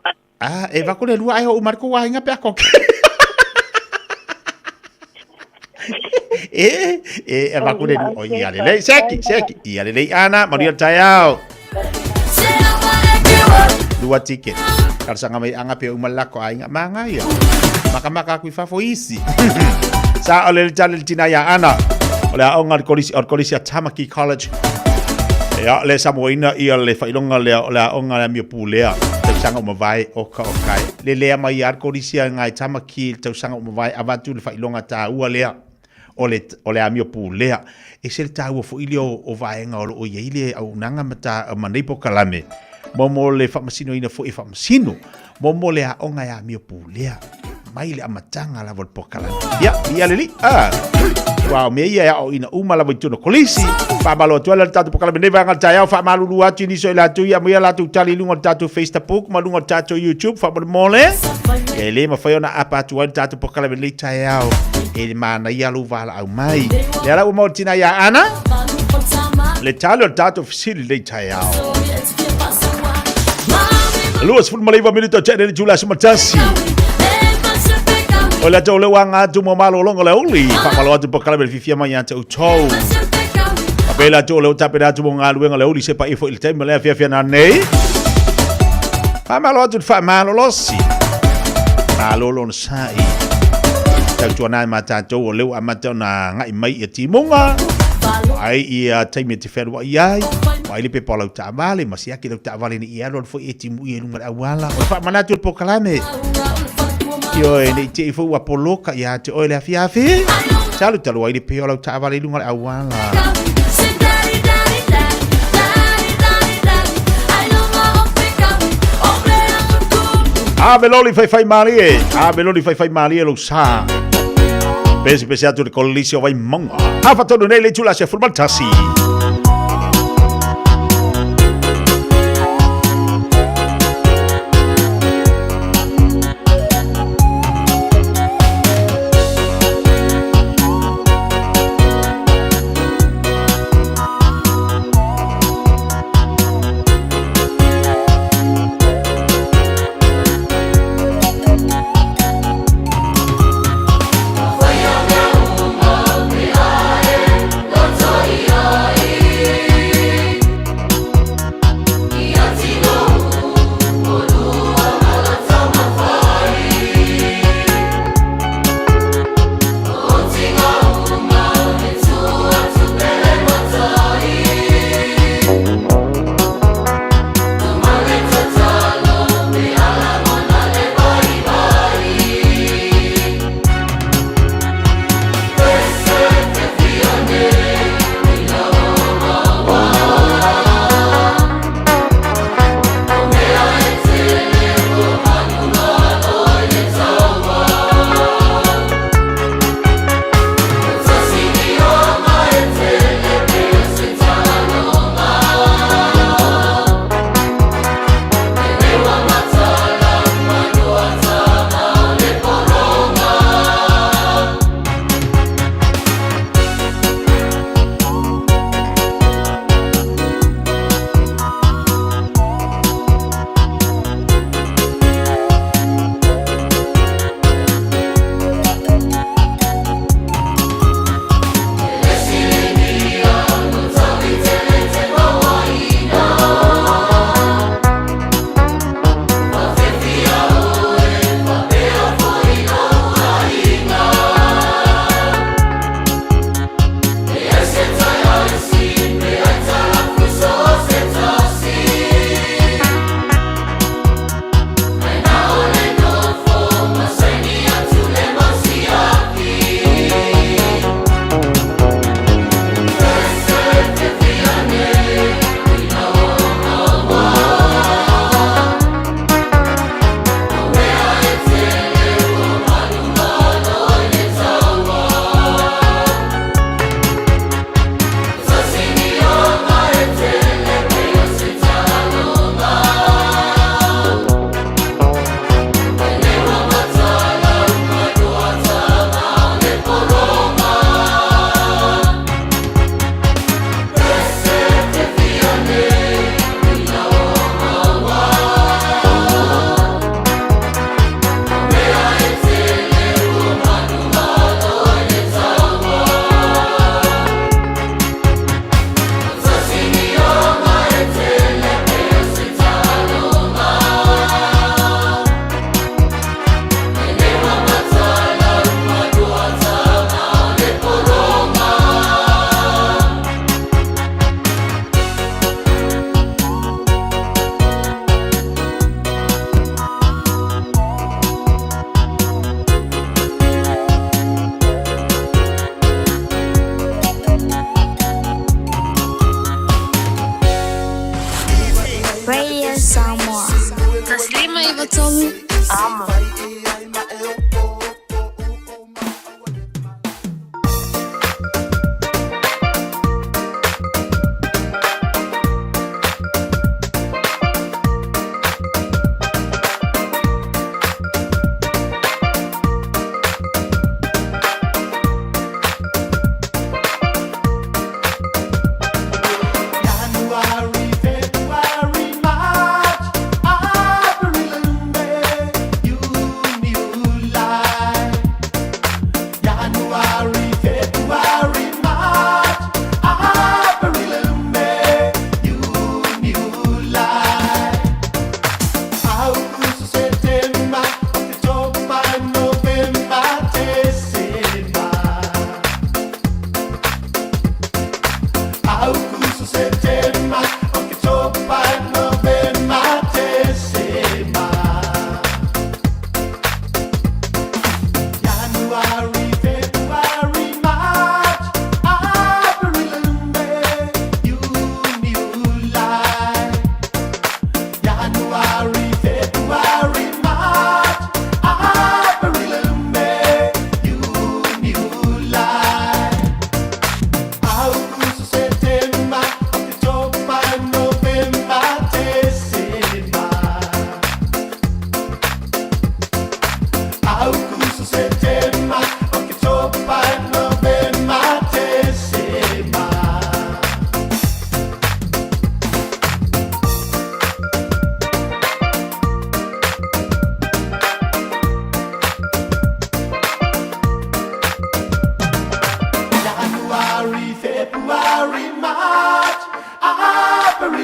A, e vako le lua ai ho umariko wa ainga pe ako. E, e, e vako le lua, ia le lei, seki, seki, ia le lei ana, manuia le taeao. Lua ticket. Talosaga mai anga pe uma lako aiga manga ia. Makamaka aku i fafo isi. Sa o le tali le tina ia ana. O le aoga o le kolisi, o le kolisi a Tamaki College. Ia le samoina ia le faailoga lea o le aoga le amio pulea. Tausaga ua mavae oka oka e. Le lea mai ia le kolisi a ngai Tamaki le tausaga ua mavae avatu le faailoga taua lea. O le, o le amio pulea. E se le taua foi lea o, o vaega o lo o i ai le auaunaga ma ta, ma nei polokalame, mo, mo le faamasinoina foi e faamasino, mo, mo le aoga e amio pulea mai le amataga lava o le polokalame. Ia, ia le alii, a, aua o mea ia e aoaoina uma lava i totonu o kolisi. Faamalo atu ai la le tatou polokalame nei vaega o le taeao, faamalulu atu i nisi o i latou ia aumaia latou tali i luga o le tatou Facebook ma luga o le tatou YouTube, faamolemole. Ia e le mafai ona apa atu ai le tatou polokalame nei taeao e le manaia lou valaau mai. Lea la ua maua le tina ia Ana, le tali o le tatou fesili nei taeao. 29 minuta o le itula aso ma tasi. O le tou leo anga atu mo malologa o le aoauli. Faamalo atu polokalame le fiafia mai ia te outou. Faapea la tou leo tapena atu mo galuega o le aoauli se paia foi i le taimi o le afiafi ana nei. Faamalo atu le faamalolosi. Malolo ona sa'i. Tautuana ai ma tatou o lea ua amata ona agai mai ia timuga. Vaai ia taimi e te fealuai ai, vaai le pepa o lau taavale, ma siaki lau taavale ne i alualu foi e timuia i luga o le auala. O le faamanatu o le polokalame, ioe, ne i te i foi ua poloka ia te oe le afiafi, talu talu ai le pea o lau taavale i luga o le auala. Ave loli faifai malie, ave loli faifai malie lou sa. Pese pese atu le kolisi o Vaimauga. Afa tonu nei le itula se 11. Radio Samoa. Taslima Ivatolu. Amo. January, February, March, April, May, you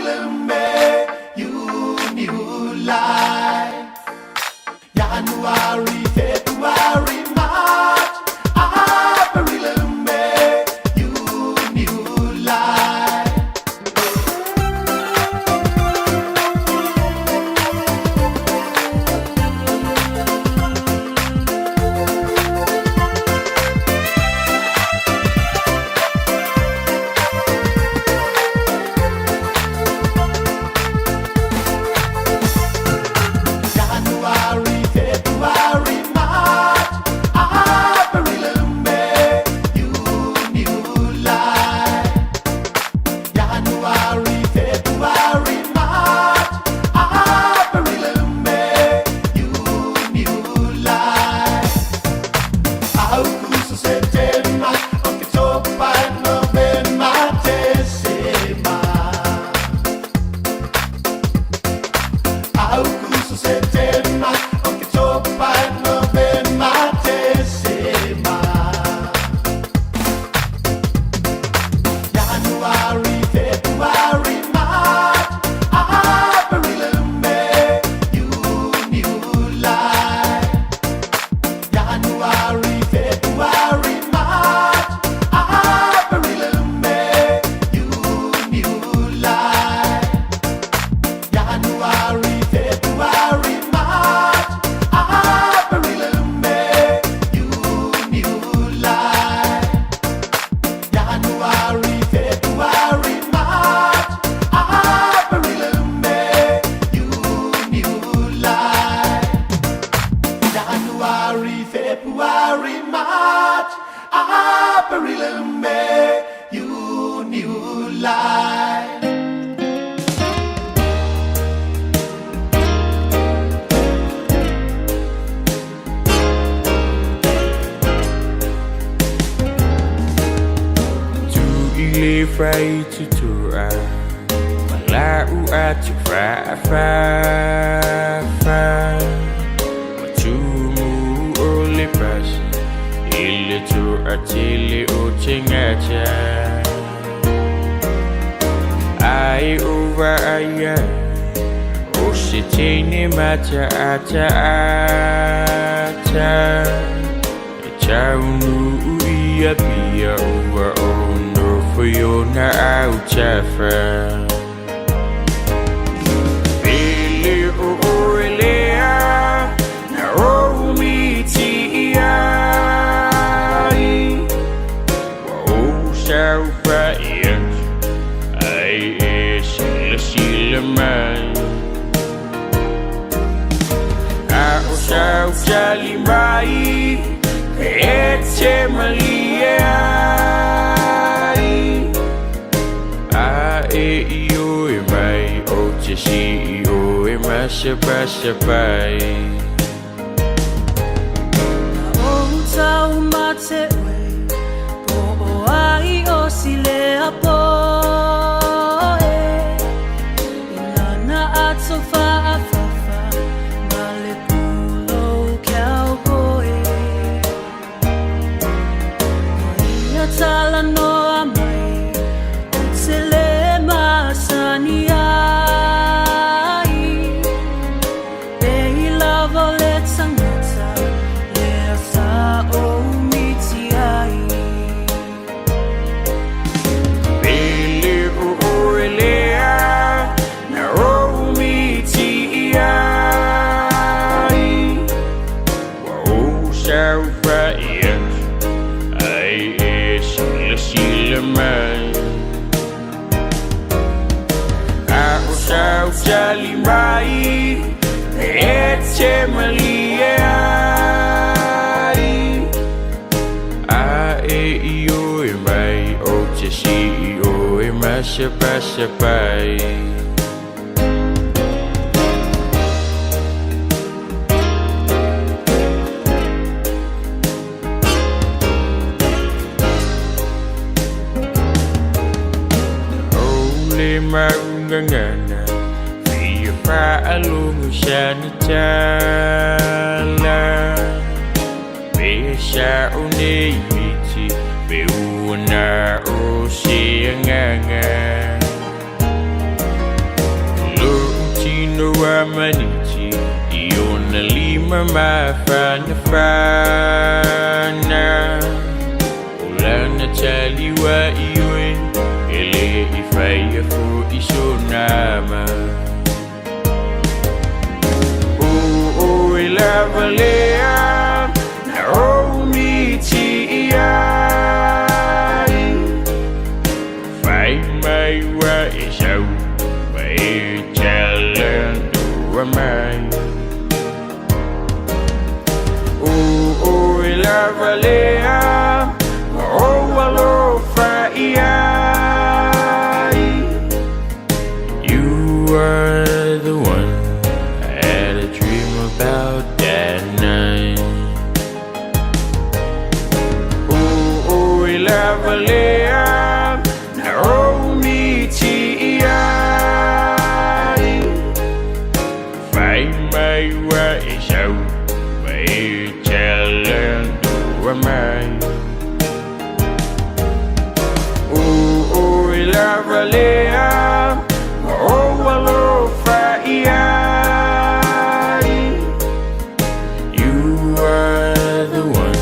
April, May, June, July. January, February, March, April, May, June, July. January, February, March, April, May, June, July. January, February, March, April, May, June, July. August, September, October, November, December. August, September, October, November, December. January, February, March, April, May, June, July. January, February, March, April, May, June, July. January, February, March, April, May, June, July. January, February, March, April, May, June, July. January, February, March, April, May, June, July. Tu i le fai tutua Ma lau atu fa fa fa Ma tumu o le pasi I le tu atele o te ngata Ai ova ai ai O se teine mata ata ata E taunu ia pia ua o no fo na au tafa Ele o o elea na o miti ai Wa o sau fa ia ai e sila sila mai A o sau tali mai E te malie ai A e i o e mai O te si i o e masa pasa pai O tau mate oe, po o ai o sile a poe. Ilana ato whaafafa, ma le pulo cowboy. O ia tala noa mai, o te le masani ai. Pe i lava le tangata, lea sa o miti ai. Pele o o elea na o miti ai. Wa o sau fa ia ai e sila sila mai. A o sau tali mai e te malie ai. A e i o e mai o te si i o e masa pasa pai. O le maungangana Fia whaalungu sa ni tala Pe sa o nei miti Pe uana o se anganga maniti i ona lima mafanafana. O lana tali ua ioe, e le i faia fo'i sona ma. O oe lava lea na ou miti i ai. Fai mai ua e sau ma e talanoa mai. O oe lava lea na ou alofa i ai. You are the one I had a dream about that night. O oe lava lea na ou miti i ai. Fai mai ua e sau ma e talanoa mai. O oe lava lea na ou alofa i ai. You are the one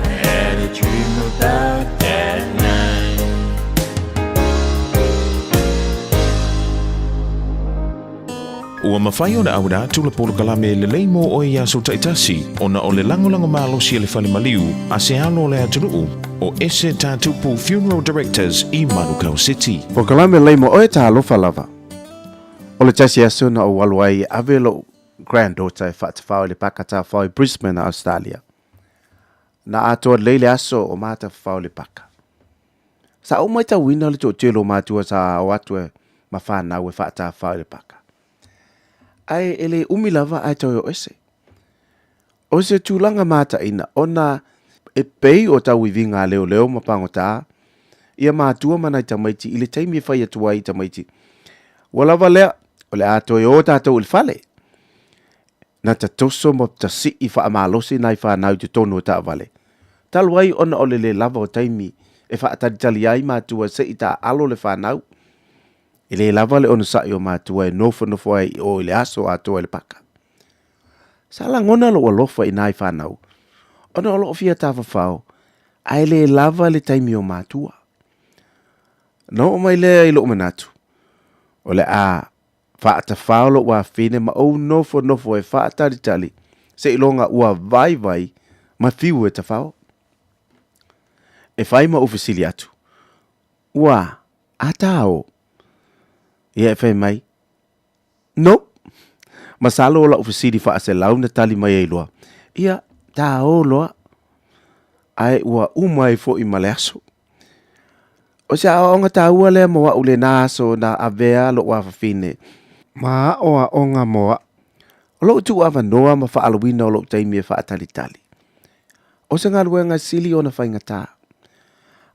I had a dream about that night. Ua mafai ona auina atu le polokalame lelei mo oe i aso taitasi ona o le lagolago malosi a le Fale Maliu a se alo o le atunuu o Ese Tatupu Funeral Directors i Manukau City. Polokalame lelei mo oe talofa lava. O le tasi aso na ou alu ai e ave lou granddaughter e faatafao i le paka tafao i Brisbane, Australia. Na atoa lelei le aso o matafafao i le paka. Sa ou matauina le toatele o matua sa o atu e ma whanau e whaatawhao i le paka. Ae e le umi lava ae toe o ese. O se tulaga mataina ona e pei o tauiviga a leoleo ma pagotā ia matua ma nai tamaiti i le taimi e fai atu ai i tamaiti, Ua lava lea, o le a toe o tātou i le fale. Na tatoso ma tasii faamalosi nai whanau i totonu o taavale. Talu ai ona o le le lava o taimi e faatalitali ai matua se i taaalo le whanau. E le lava le onosai o matua e nofonofo ai i o i le aso atoa i le paka. Sa lagona lou alofa i nai whanau, ona o loo fia tafafao, ae le lava le taimi o matua. Na oo mai lea i lou manatu, o le a faatafao lou afine ma ou nofonofo e faatalitali seiloga ua vaivai ma fiu e tafao. E fai ma ou fesili atu, Ua a tā o? Ia e fai mai, Nope. Masalo o lau fesili faaselau na tali mai ai loa, Ia, tā o loa. Ae ua uma ai foi ma le aso. O se aoaoga taua lea mo a'u lenā aso na avea lo'u afafine ma aoaoga mo a'u. O lo'u tuuavanoa ma faaluina o lo'u taimi e faatalitali. O se galuega sili ona faigata.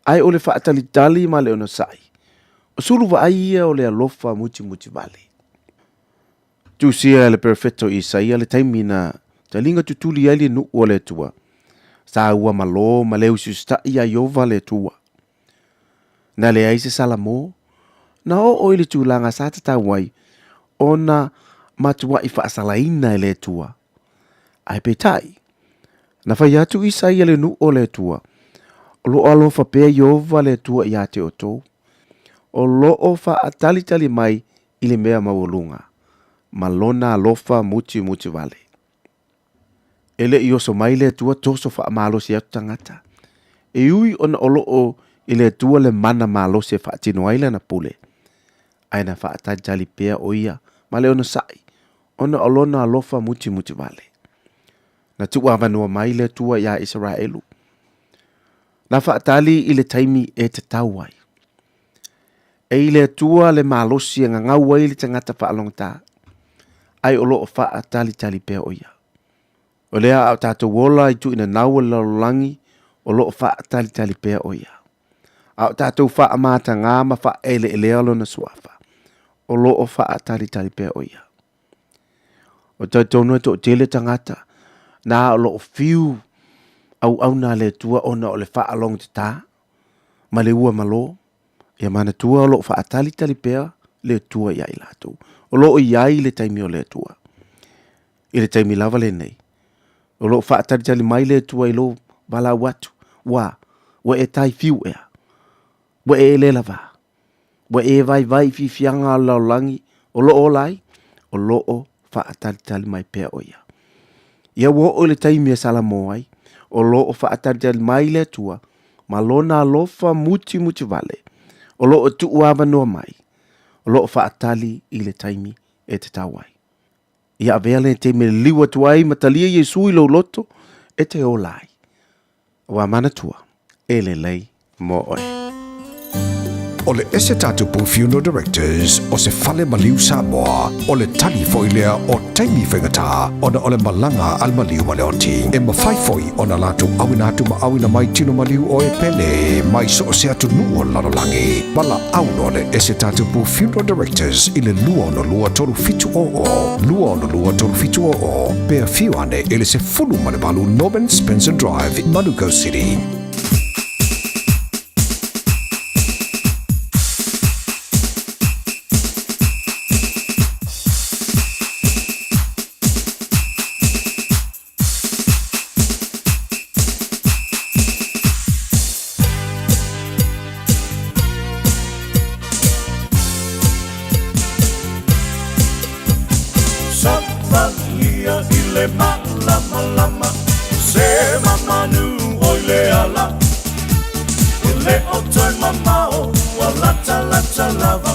Ae o le faatalitali ma le onosai, o sulu vaai ia o le alofa mutimuti vale. Tusia e le Perofeta o Isaia le taimi na taliga tutuli ai le nuu o le Atua. Sa ua malo ma le usiusitaʻi iā Ieova le Atua. Na leai se Salamo, na oo i le tulaga sa tatau ai ona matuaʻi faasalaina e le Atua. Ae peitai, na fai atu Isaia le nuu o le Atua, O loo alofa pea Ieova le Atua iā te outou, o loo faatalitali mai i le mea maualuga, ma lona alofa mutimuti vale. E le i oso mai le Atua toso faamalosi atu tagata. E ui ona o loo i le Atua le mana malosi e faatino ai lana pule, ae na faatalitali pea o ia ma le onosai, ona o lona alofa mutimuti vale. Na tuuavanoa mai le Atua iā Isaraelu. Na faatali i le taimi e tatau ai. E i le Atua le malosi e gagau ai le tagata faalogotā, ae o lo o faatalitali pea o ia. O lea a o tatou ola i tuuinanau o le lalolagi, o lo o faatalitali pea o ia. A o tatou faamatagā ma faaeleelea lona suafa, o lo o faatalitali pea o ia. O talitonu e toatele tagata na o lo o fiu auauna a le Atua ona o le faalogotatā ma le ua malo, ia manatua o lo o faatalitali pea le Atua iā i latou. O lo o i ai le taimi o le Atua. I le taimi lava lenei, o lo o faatalitali mai le Atua i lou valaau atu, ua, ua e tai fiu ea, ua e le lavā, ua e vaivai i fiafiaga a le lalolagi o lo o ola ai, o lo o faatalitali mai pea o ia. Ia ua oo i le taimi e Salamo ai, o lo o faatalitali mai le Atua ma lona alofa mutimuti vale, o lo o tuu avanoa mai, o lo o faatali i le taimi e tatau ai. Ia avea lenei taimi e liliu atu ai ma talia Iesu i lou loto e te ola ai. Ua manatua, e lelei mo oe. O le Ese Tatupu Funeral Directors o se fale maliu Samoa, o le tali foi lea o taimi faigata ona o le malaga a le maliu ma le oti. E mafai foi ona latou auina atu ma auina mai tino maliu o e pele mai so o se atunuu o le lalolagi. Valaau loa le Ese Tatupu Funeral Directors i le 262 3700, 262 3700, pe afio ane i le 18 Norman Spencer Drive, Manukau City. Savalia i le malamalama Se mamanu o i le ala E le o toe mamao Ua latalata lava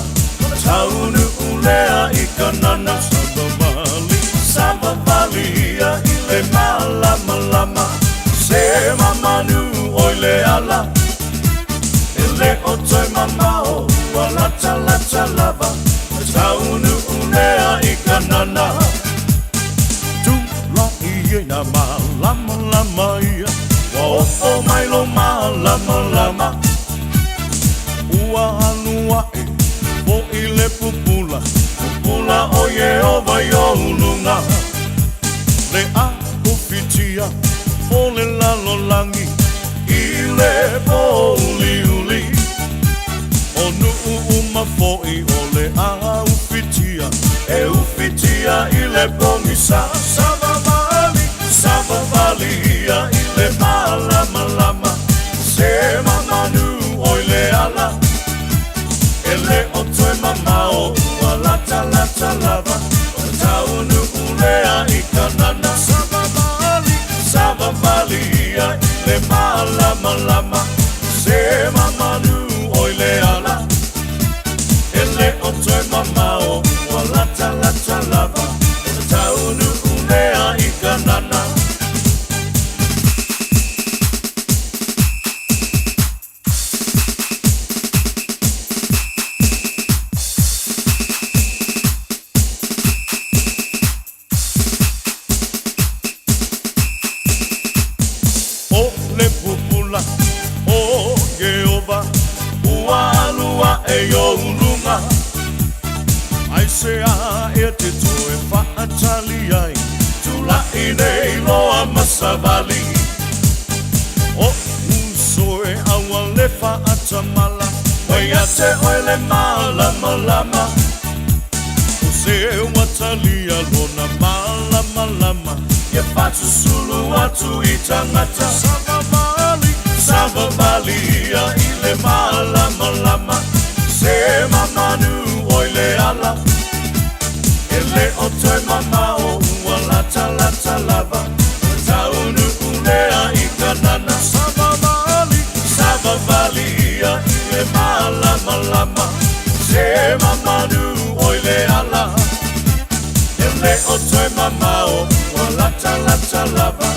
Taunuu lea i Kanana Savavali Savavalia i le malamalama Se mamanu o i le ala E le o toe mamao Ua latalata lava Taunuu lea i Kanana Tula'i ai nā malamalama ia Ua oo mai lou malamalama Ua alu aʻe foʻi le pupula Pupula o Iēhova i ou luga Le ʻapufitia o le lalolagi I le pōuliuli O nuʻu uma foʻi o le ʻaufitia E ufitia i le pogisa Savavali, savavali ia i le malamalama Se mamanu ʻo i le ala E le o toe mamao ua latalata lava O ka taunuu lea i Kanana Savavali, savavali ia i le malamalama Se mamanu ʻo i le ala E le o toe mamao ua latalata lava O ka taunuu lea i Kanana. ʻO le pupula o Iēhova ua alu aʻe i ou luga, Aisea ea te toe faatali ai, Tulaʻi nei loa ma savali. O uso e aua le faatamala, Ua ia te oe le malamalama. O se ua talia lona malamalama, Ia faasusulu atu i tagata. Savavali, savavali ia i le malamalama, Se mamanu ʻoe le ala. E le o toe mamao ua latalata lava, Taunuu lea i Kanana. Savavali, savavali ia i le malamalama, Se mamanu ʻoe le ala. E le o toe mamao ua latalata lava,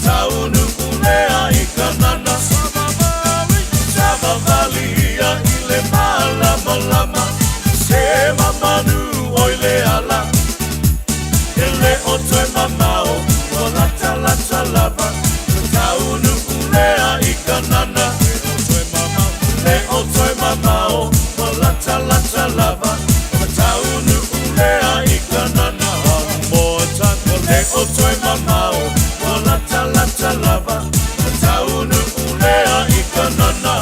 Taunuu lea i Kanana. Savavali, savavali ia i le malamalama, Se mamanu ʻoe le ala. E le o toe mamao ua latalata lava, Taunuu lea i Kanana. Le o toe mamao ua latalata lava, Taunuu lea i Kanana. One more time. Le o toe mamao ua latalata lava, Taunuu lea i Kanana.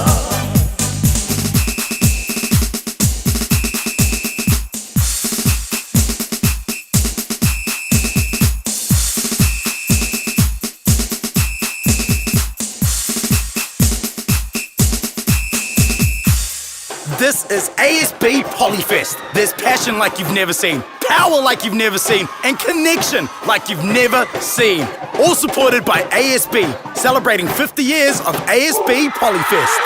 Polyfest. There's passion like you've never seen, power like you've never seen, and connection like you've never seen. All supported by ASB, celebrating 50 years of ASB Polyfest.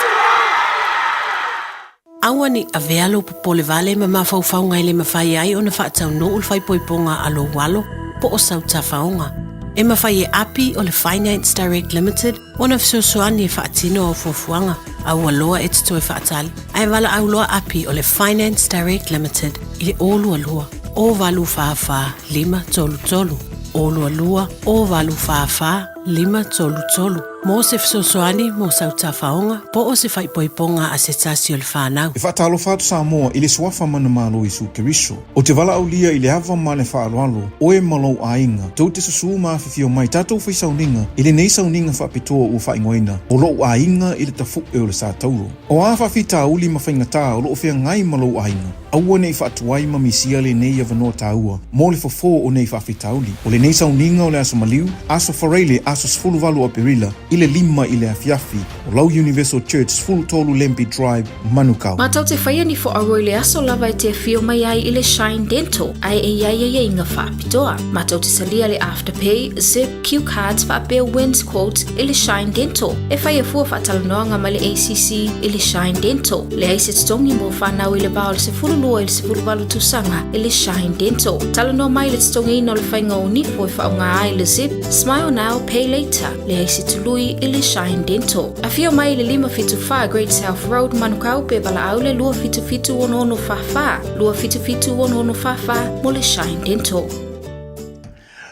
Aua ne i avea lou popole vale ma mafaufauga e le mafai ai ona faataunuu le faaipoipoga a lou alo po o sau tafaoga. E mafai e Api o le Finance Direct Limited ona fesoasoani e faatino au fuafuaga. Aua loa e te toe faatali, ae valaau loa Api o le Finance Direct Limited i le 022 084 533, 022 084 533 mo se fesoasoani mo sau tafaoga po o se faaipoipoga a se tasi o le fanau. E faatalofa atu Samoa i le Suafa Manumalo Iesu Keriso. Ou te valaaulia i le ava ma le faaaloalo, oe ma lou aiga, tou te susū ma afifio mai tatou fai sauniga i lenei sauniga faapitoa ua faaigoaina o lou aiga i le tafu'e o le Sa Tauro. O a faafitauli ma faigatā o lo o feagai ma lou aiga, aua ne i faatuai ma misia lenei avanoa taua mo le fofo o nei faafitauli. O lenei sauniga o le Aso Maliu, Aso Faraile, aso 18 Aperila, i le 5 i le afiafi, o lau Universal Church 13 Lambie Drive, Manukau. Matou te faia ni fo'auo i le aso lava e te afio mai ai i le Shine Dental ae e i ai aiaiga faapitoa. Matou te talia le Afterpay, Zip, Cue Cards faapea Wins Quote i le Shine Dental. E faia fua faatalanoaga ma le ACC i le Shine Dental. Leai se totogi mo fanau i le va o le 12 i le 18 tausaga i le Shine Dental. Talanoa mai i le totogiina o le faiga o nifo e faaaoga ai le Zip, Smile Now, Pay Later. Leai se tului i le Shine Dental. Afio mai i le 574 Great South Road, Manukau pe valaau le 277 6644, 277 6644 mo le Shine Dental.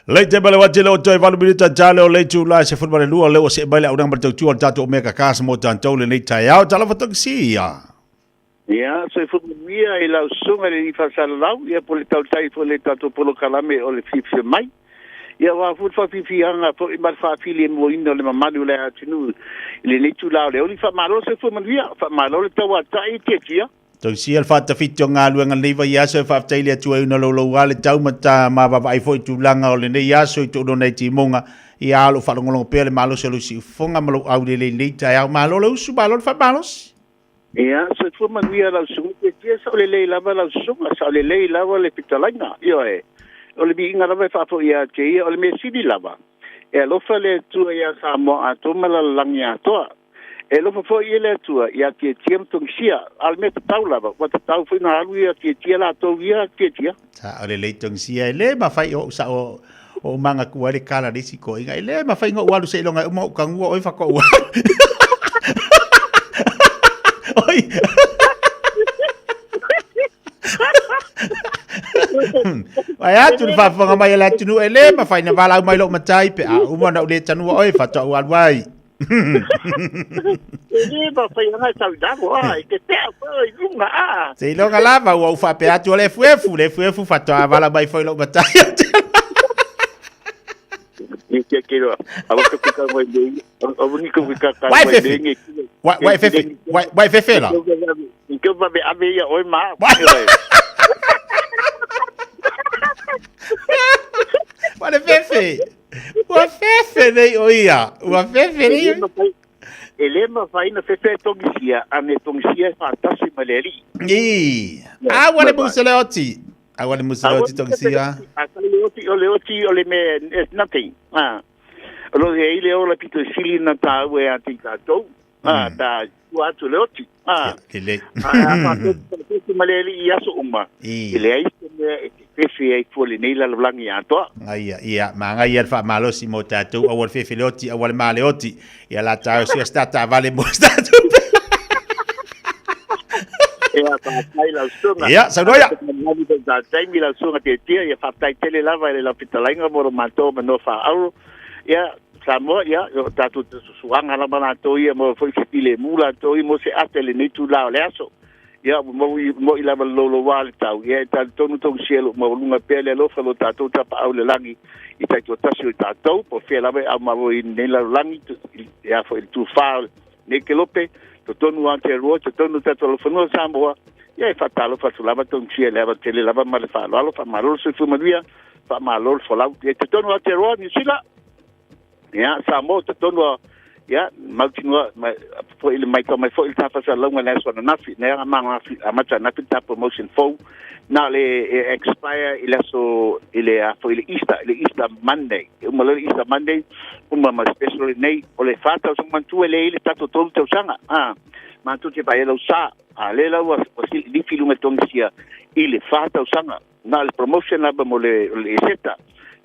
Lei te mele wati le o toi valu minita tale o lei tu la se fulu male lua le o se mai le aunanga ma le tautua o le tatou Omega Cars mo tātou lenei taeao. Talofa Tokisi ia. Ia, soifua manuia i lau susuga i le Alii Faasalalau, ia po o le tautai foi o le tatou polokalame o le Fiafia Mai. Ia, aua foi le faafiafiaga foi ma le faafilimuaina o le mamalu o le atunuu i lenei itula o le aoauli. Faamalo le soifua manuia, faamalo le tauatai i Tiatia. Tausia le faatafiti o galuega lenei vaiaso e faafetai i le Atua i ona louloua le tau ma ta ma vaavaai foi i tulaga o lenei aso i tuuloa nai timoga ia a o lo o faalogologo pea le malosi o lou siufofoga ma lou aulelei i lenei taeao. Malo le usu, malo le faamalosi. Ia, soifua manuia lau susuga. Tiatia, sao lelei lava lau susuga, sao lelei lava le fetalaiga. Ioe, o le viiga lava e faafoi ia te ia, o le mea sili lava, e alofa le Atua ia Samoa atoa ma lalolagi atoa. E alofa foi ia le Atua ia Tiatia ma Togisia. A o le mea tatau lava, ua tatau foi ona alu ia Tiatia latou ia Tiatia. Sao lelei Togisia, e le mafai o'u sao o magatua ai le kala le isi koiga. E le mafai ona ou alu seiloga e uma ou tagua oe faatoa ou alu. Oi. Vai atu le faafofoga mai a le atunuu e le mafai na valaau mai lou matai pe a uma ona ou le tanua oe faatoa ou alu ai. E le mafai ona tau i lalo, a, e te pea foi i luga, a. Seiloga lava ua ou faapea atu o le efuefu, le efuefu faatoa vala mai foi lou matai. Wai fefe. Wai fefe. Wai fefe la. Wai le fefe. Ua fefe nei o ia. Ua fefe nei. E le mafai na fefe e togisia, a me togisia e faatasi ma le Alii. I. A ua le musa le oti. A ua le musa le oti togisia. A kai le oti, o le oti o le mea, it's nothing. Ah. O lo he ile ola pito sili na tāua e a te tātou. Ah, ta tua atu le oti. Ah. Lelei. A faatasi ma le Alii i aso uma. E leai se mea e te fefe ai fua lenei lalolagi atoa. Ngaia, ia, magaia le faamalosi mo tatou, aua le fefe le oti, aua le ma le oti. Ia la tae o sia sta taavale mo sta tupe. Ia, faafetai lau susuga. Ia, saunoa ia. Taimi lau susuga Tiatia, ia faafetai tele lava i le lau fetalaiga mo lo matou manoa faaaulo. Ia, Samoa, ia, o tatou susuaga lava latou ia mo foi se filemu latou ia mo se ata i lenei itula o le aso. Ia, ua mo'i lava le louloua le tau, ia e talitonu togisia lou maualuga pea le alofa lo tatou tapaau i le lagi i taitoatasi o i tatou, po o fea lava e aumalo ai i lenei lalolagi, ia foi i le tufa o lenei kelope, totonu o Aotearoa, totonu o tatou alofanua o Samoa, ia e faatalofa atu lava togisia i le ava tele lava ma le faaaloalo, faamalo le soifua manuia, faamalo le folau. Ia, totonu o Aotearoa, Niu Sila, ia, Samoa, totonu o Ia, mautinoa foi i le matau mai foi i le ta faasalalauga i le aso ananafi, na amata ananafi le ta promotion fou, na o le e expire i le aso i le a foi i le Easter, i le Easter Monday. E uma loa le Easter Monday, uma ma le special lenei, o le 4 tausaga manatua e le i le tatou 3 tausaga. A, matou te vaai ai lau sa, a lea la ua lifi i luga i togisia i le 4 tausaga. Na o le promotion lava mo le Eseta.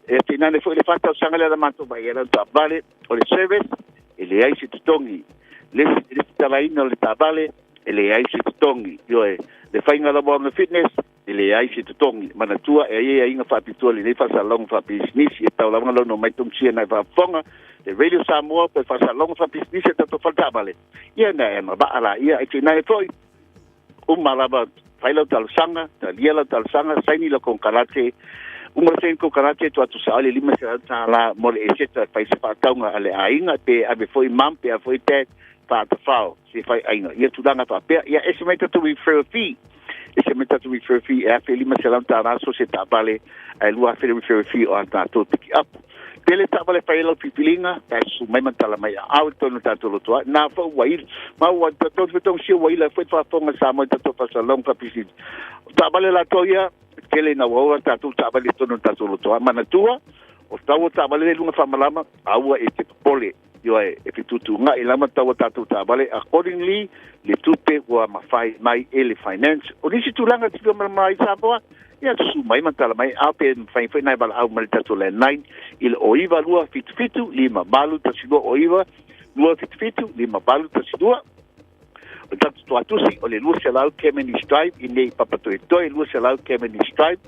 E tinane foi le 4 tausaga lea la matou vaai ai lau taavale, o le service, e leai se totogi. Le talaina o le taavale, e leai se totogi. Ioe, le faiga lava o fitness, e leai se totogi. Manatua e ai aiga faapitoa lenei faasalalauga faapisinisi e tau lava launo mai togisia nai faafofoga. Le Radio Samoa pe faasalalauga faapisinisi e tatou fale taavale. Ia na e mavaa la ia e tinane foi uma lava fai lau talosaga, talia lau talosaga, saini lau konekarate, uma le saini konekarate to atu sao le $500 mo le eseta fai se faatauga a le aiga pe ave foi mum pe ave foi dad faatafao se fai aiga. Ia tulaga faapea, ia ese mai tatou referral fee. Ese mai tatou referral fee e $1500 so se taavale ae 2000 le referral fee o a tatou piki up. Tele taavale fai ai lau filifiliga, pe susu mai ma tala mai aao i totonu o tatou loto ai. Na foi ua ila, ma ua tatou fetogisia ua ila foi faafofoga Samoa i tatou faasalalauga faapisinisi. O taavale latou ia, tele ina ua ola tatou taavale i totonu o tatou loto ai. Manatua, o tau o taavale le luga faamalama, aua e te popole. Ioe, e fetutuga'i lava tau o tatou taavale accordingly le tupe ua mafai mai e le finance. O nisi tulaga te fia malamalama ai Samoa, ia susu mai ma tala mai a pe mafai foi nai valaau mai le tatou landline i le 09 277 5812 09 277 5812. O tatou tuatusi o le 200 Cavendish Drive i nei Papatoetoe, 200 Cavendish Drive.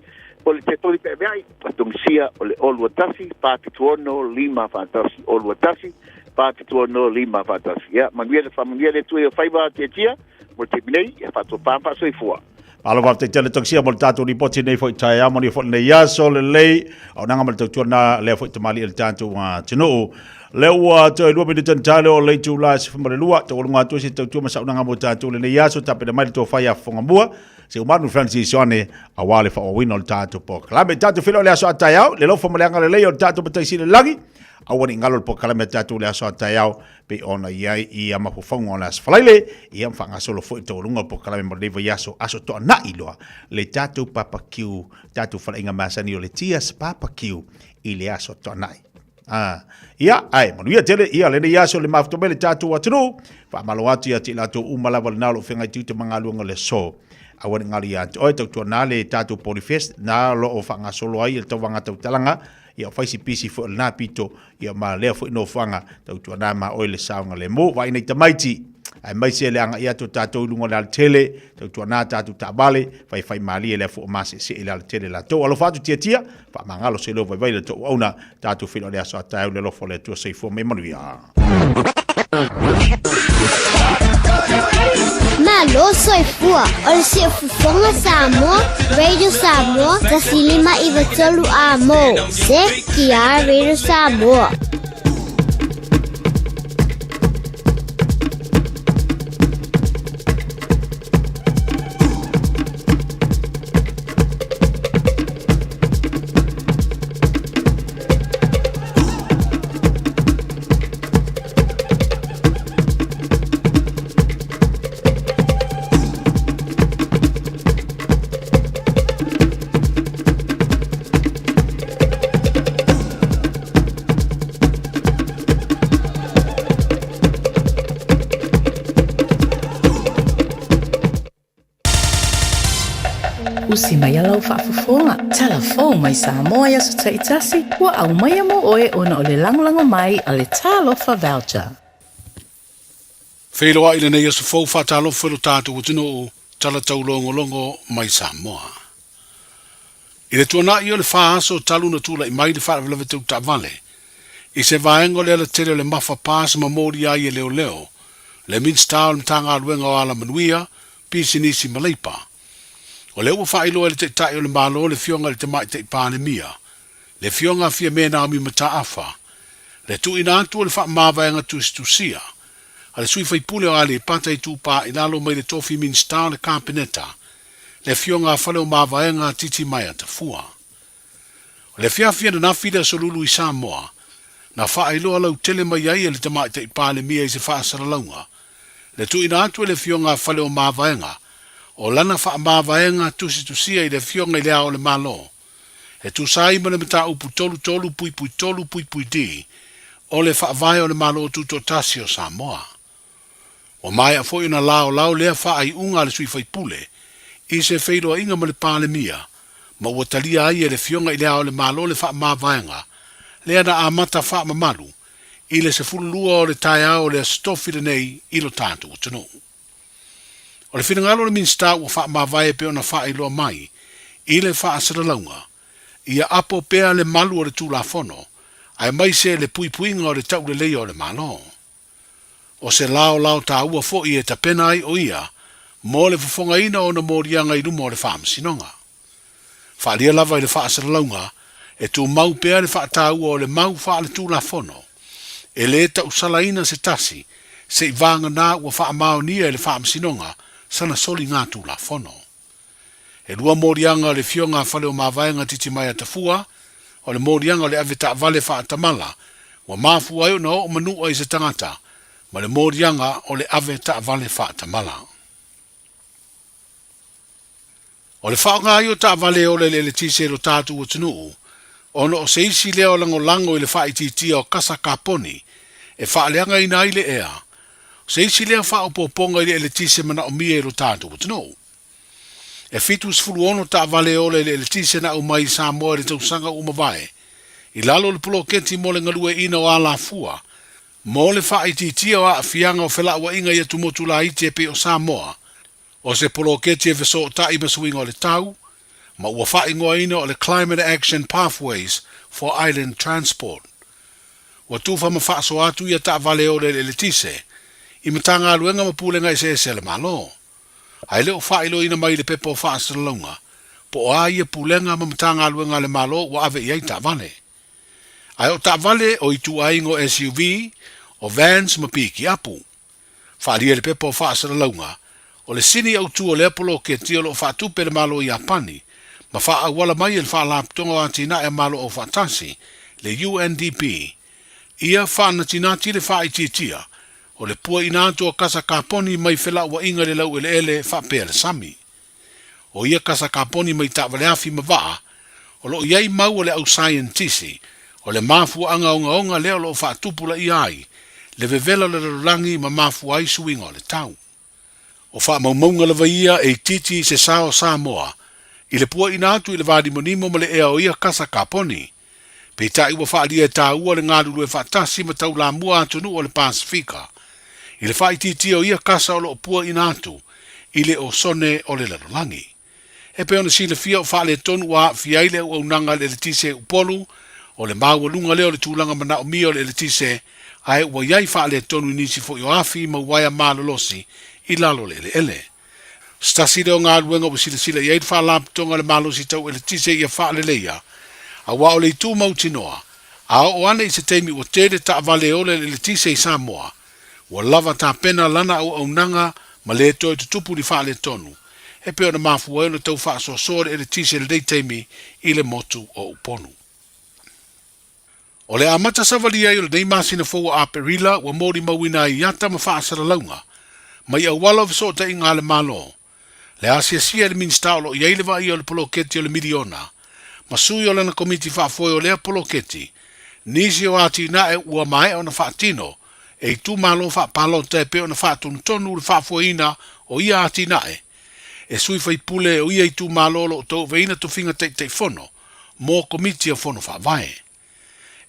O le telefoni feaveai patogisia o le 021 476 541, 021 476 541. Ia manuia le faamanuia le Atua i o faiva tiatia mo le taimi nei, ia faatopā ma faasoifua. Malo faafetai tele togisia mo le tatou lipoti nei foi taeao ma foi lenei aso lelei. Auaunaga ma le tautua na lea foi tamalii e le tatou atunuu. Lea ua toe 2 minute na tale o le itula e 12, taualuga atu ai se tautua ma saunoaga mo tatou lenei aso tapena mai le tofa ia Fofogamua. Se umanu Francis Ioane aua le faaauauina o le tatou polokalame. Tatou feiloai le aso a taeao, le alofa ma le agalelei o le tatou Matai Sili i le lagi. Aua ne i galo le polokalame a tatou le aso a taeao pei ona i ai ia mafaufauga o le Aso Faraile, ia ma faagasolo foi le taualuga o le polokalame mo lenei vaiaso, aso toanai loa le tatou barbecue, tatou faleaiga masani o le Tia's Barbecue i le aso toanai. Ah, ia, ae manuia tele ia lenei aso le mafuta mai le tatou atunuu. Faamalo atu ia te i latou uma lava lena o lo o feagai tiute ma galuega o le aso. Aua ne i galo ia te oe, tautua na le tatou Polyfest, na o lo o faagasolo ai le tauvaga tautalaga, ia o fai si pisi foi o lena pito, ia ma lea foi nofoaga, tautua na ma oe le saogalemu. Vaai nei tamaiti, aemaise le agai atu o tatou i luga o le alatele, tautua na tatou taavale, faifai malie le afu o maseesee i le alatele latou. Alofa atu tiatia, faamagalo se leo vaivai le tou auauna, tatou feiloai le aso a taeao i le alofa o le Atua. Soifua ma ia manuia. Malo soifua o le Siufofoga Samoa, Radio Samoa, 1593 Amo, CTR Radio Samoa. Usi mai a lau faafofoga, tala fou mai Samoa i aso taitasi, ua aumaia mo oe ona o le lagolago mai a le Talofa Voucher. Feiloai lenei aso fou faatalofa i lo tatou atunuu tala taulogologo mai Samoa. I le tuanai o le 4 aso talu na tulai mai le faalavelave tau taavale i se vaega o le alatele o le Mafa Pass ma molia ai e leoleo le Minisita o le Matagaluega o Alamanuia, Pisinisi ma Leipa. O lea ua faailoa e le Taitai o le Malo le Afioga i le Tamaitai Palemia, le Afioga a Fiame Naomi Mataafa, le tuuina atu o le faamavaega tusitusia a le sui faipule o Aleipata Itupa i Lalo mai le tofi Minisita o le Kapeneta, le Afioga a Faleomavaega Titimaea Tafua. O le afiafi ananafi le Aso Lulu i Samoa, Na faailoa lautele mai ai e le Tamaitai Palemia i se faasalalauga le tuuina atu e le Afioga a Faleomavaega o lana faamavaega tusitusia i le Afioga i Le Ao o le Malo e tusa ai ma le mataupu 33.3.D o le Faavae o le Malo Tutoatasi o Samoa. Ua maea foi ona laolao lea faaiuga a le sui faipule i se feiloaiga ma le Palemia ma ua talia ai e le Afioga i Le Ao o le Malo le faamavaega lea na amata faamamalu i le 12 o le taeao o le Aso Tofi lenei i lo tatou atunuu. O le finagalo o le Minisita ua faamavae e pei ona faailoa mai i le faasalalauga, ia apo pea le malu o le Tulafono aemaise le puipuiga o le tauleleia o le Malo. O se laolao taua foi e tapena ai o ia mo le fofogaina o ona moliaga i luma o le Faamasinoga. Faaalia lava i le faasalalauga e tumau pea le faataua o le mau faaletulafono, e le tausalaina se tasi se i vagana ua faamaonia e le Faamasinoga sana soligatulafono. E lua moliaga o le Afioga a Faleomavaega Titimaea Tafua, o le moliaga o le avetaavale faatamala ua mafua ai ona oo manua i se tagata ma le moliaga o le avetaavale faatamala. O le faaaoga ai o taavale e ola i le eletise i lo tatou atunuu, ona o se isi lea o lagolago i le faaitiitia o kasa kaponi e faaleagaina ai le ea, o se isi lea faaopoopoga i le eletise manaomia i lo tatou atunuu. E 76 taavale e ola i le eletise na aumai i Samoa i le tausaga ua mavae, i lalo o le poloketi mo le galueaiina o alafua mo le faaitiitia o aafiaga o felauaiga i atumotu laiti e pei o Samoa, O se poloketi e fesootai ma suiga o le tau, ma ua faaigoaina o le Climate Action Pathways for Island Transport. Ua tufa ma faasoa atu ia taavale e ola i le eletise i Matagaluega ma Pulega eseese a le Malo. Ae le o faailoaina mai i le pepa o faasalalauga po o a ia Pulega ma Matagaluega a le Malo ua ave i ai taavale. Ae o taavale o ituaiga o SUV, o vans ma pikiapu. Faaalia i le pepa o faasalalauga, o le sini autu o lea poloketi o lo o faatupe e le Malo o Iapani ma faaauala mai e le Faalapotopotoga o Atinae a Malo Aufaatasi, le UNDP, ia faanatinati le faaitiitia o le puaina atu o kasa kaponi mai felauaiga i le laueleele faapea le sami. O ia kasa kaponi mai taavaleafi ma vaa, o lo o i ai mau a le au saienitisi, o le mafuaaga ogaoga lea o lo o faatupulaia ai le vevela o le lalolagi ma mafua ai suiga o le tau. O faamaumauga lava ia e itiiti i se sao o Samoa i le puaina atu i le vānimonimo ma le ea o ia kasa kaponi. Peitai ua faaalia e tāua le galulue faatasi ma taulamua atunuu o le Pasefika i le faaitiitia o ia kasa o lo o puaina atu i le osone o le lalolagi. E pei ona silafia o faaletonu ua aafia ai le auaunaga a le eletise i Upolu, o le maualuga lea o le tulaga manaomia o le eletise, ae ua i ai faaletonu i nisi foi o afi ma uaea malolosi i lalo o le eleele. O se tasi lea o galuega ua silasila i ai le Faalapotopotoga o le Malosi Tau Eletise ia faaleleia, aua o le itu mautinoa, a oo ane i se taimi ua tele taavale e ola i le eletise i Samoa, ua lava tapena lana auaunaga ma le toe tutupu ni faaletonu, e pei ona mafua ai ona tau faasoasoa le eletise i lenei taimi i le motu o Upolu. O le amata savali ai o lenei masina fou o Aperila ua molimauina ai i ata ma faasalalauga mai auala o fesootaiga a le Malo, le asiasia e le Minisita o lo o i ai le vaaia o le poloketi o le miliona ma sui o lana komiti faafoe o lea poloketi, nisi o atinae ua maea ona faatino e itumalo faapalota e pei ona faatonutonu le faafoeina o ia atinae e sui faipule o ia itumalo o lo o tauaveina tofiga Taitaifono mo Komiti o Fono Faavae.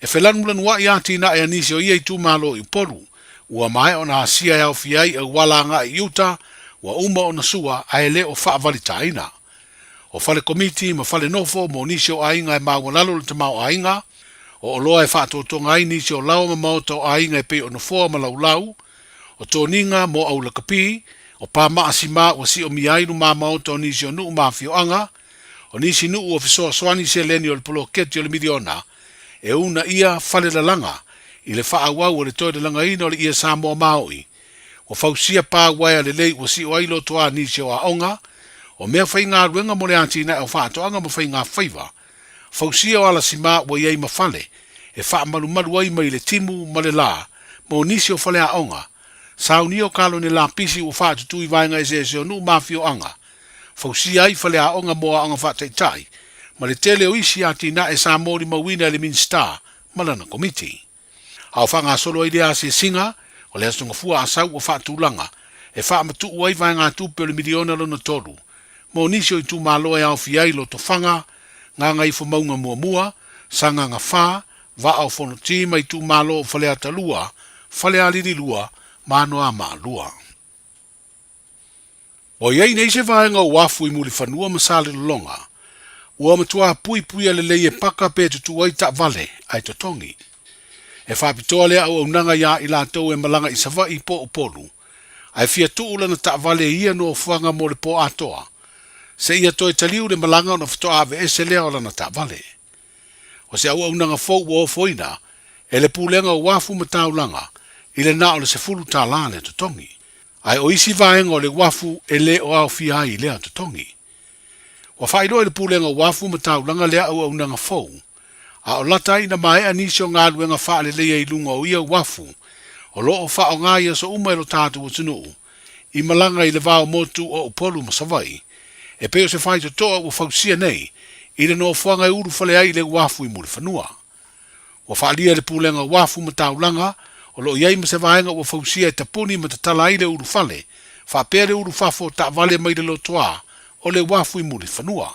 E felanulanuaʻi atinae a nisi o ia itumalo i Upolu, ua maea ona asia e aofia ai auala agai i uta, ua uma ona sua ae le o faavalitaina. O fale komiti ma fale nofo mo nisi o aiga e maualalo le tamaoaiga, o oloa e faatotoga ai nisi o laoa ma maota o aiga e pei o nofoa ma laulau, o toniga mo aulakapi, o pamaa sima ua siomia ai lumā maota o nisi o nuu ma afioaga, O nisi nuu ua fesoasoani seleni o le poloketi o le miliona e uunaia falelalaga i le faaauau o le toe lalagaina o le ie Samoa maoi. Ua fausia pā uaea lelei ua sio ai lotoā nisi o aoga, o mea faigaluega mo le atinae o faatoaga ma faigafaiva, fausia o alasima ua i ai ma fale. e faamalumalu ai mai le timu ma le lā mo nisi o faleaoga, saunia o kalone lapisi ua faatutū i vaega eseese o nuu ma afioaga, fausia ai faleaoga mo aoga faataitai, ma le tele o isi atinae sa molimauina e le Minisita ma lana Komiti. A o faagasolo ai lea asiasiga, o le Aso Gafua Asau ua faatulaga e faamatuu ai vaegatupe o le miliona lona tolu mo nisi o itumalo e aofia ai Lotofaga, Gagaifomauga Muamua, Sagaga 4, Vaa o Fonoti ma itumalo o Faleata 2, Falealili 2 ma Anoamaa 2. Ua i ai nei se vaega o uafu i Mulifanua ma Salelologa, ua matuā puipuia lelei e paka pe tutū ai taavale ae totogi. E faapitoa lea auaunaga iā i latou e malaga i Savaii po o Upolu, ae fia tuu lana taavale i ia nofoaga mo le pō atoa, seia toe taliu le malaga ona faatoa aveese lea o lana taavale. O se auaunaga fou ua ofoina e le Pulega o Uafu ma Taulaga i le na o le $10 le totogi, ae o isi vaega o le uafu e le o aofia ai i lea totogi. Ua faailoa i le Pulega o Uafu ma Taulaga lea auaunaga fou, a o lata ai ina maea nisi o galuega faaleleia i luga o ia uafu o lo o faaaoga i aso uma e lo tatou atunuu i malaga i le va o motu o Upolu ma Savaii, e pei o se faitotoa ua fausia nei i le nofoaga e ulufale ai i le uafu i Mulifanua. Ua faaalia e le Pulega o Uafu ma Taulaga o lo o i ai ma se vaega ua fausia e tapuni ma tatala ai le ulufale, faapea le ulufafo o taavale mai le lotoā o le uafu i Mulifanua.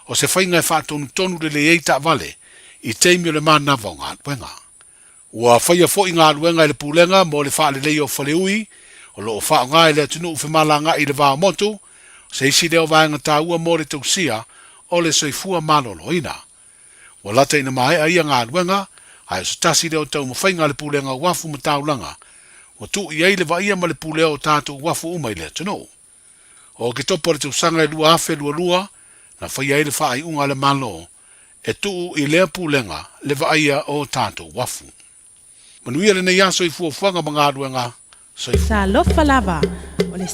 O se faiga e faatonutonu lelei ai taavale i taimi o le manava o galuega. Ua faia foi galuega e le Pulega mo le faaleleia o faleui o lo o faaaoga e le atunuu femalagaai i le va o motu, o se isi lea o vaega taua mo le tausia o le soifua maloloina. Ua lata ina maea ia galuega, ae o se tasi lea o taumafaiga a le Pulega o Uafu ma Taulaga, ua tuu i ai le vaaia ma le pulea o tatou uafu uma i le atunuu. O Oketopa o le tausaga e 2022, na faia ai le faaiuga a le Malo e tuu i lea pulega le vaaia o tatou uafu. Manuia lenei aso i fuafuaga ma galuega. Soifua. Talofa lava, o le.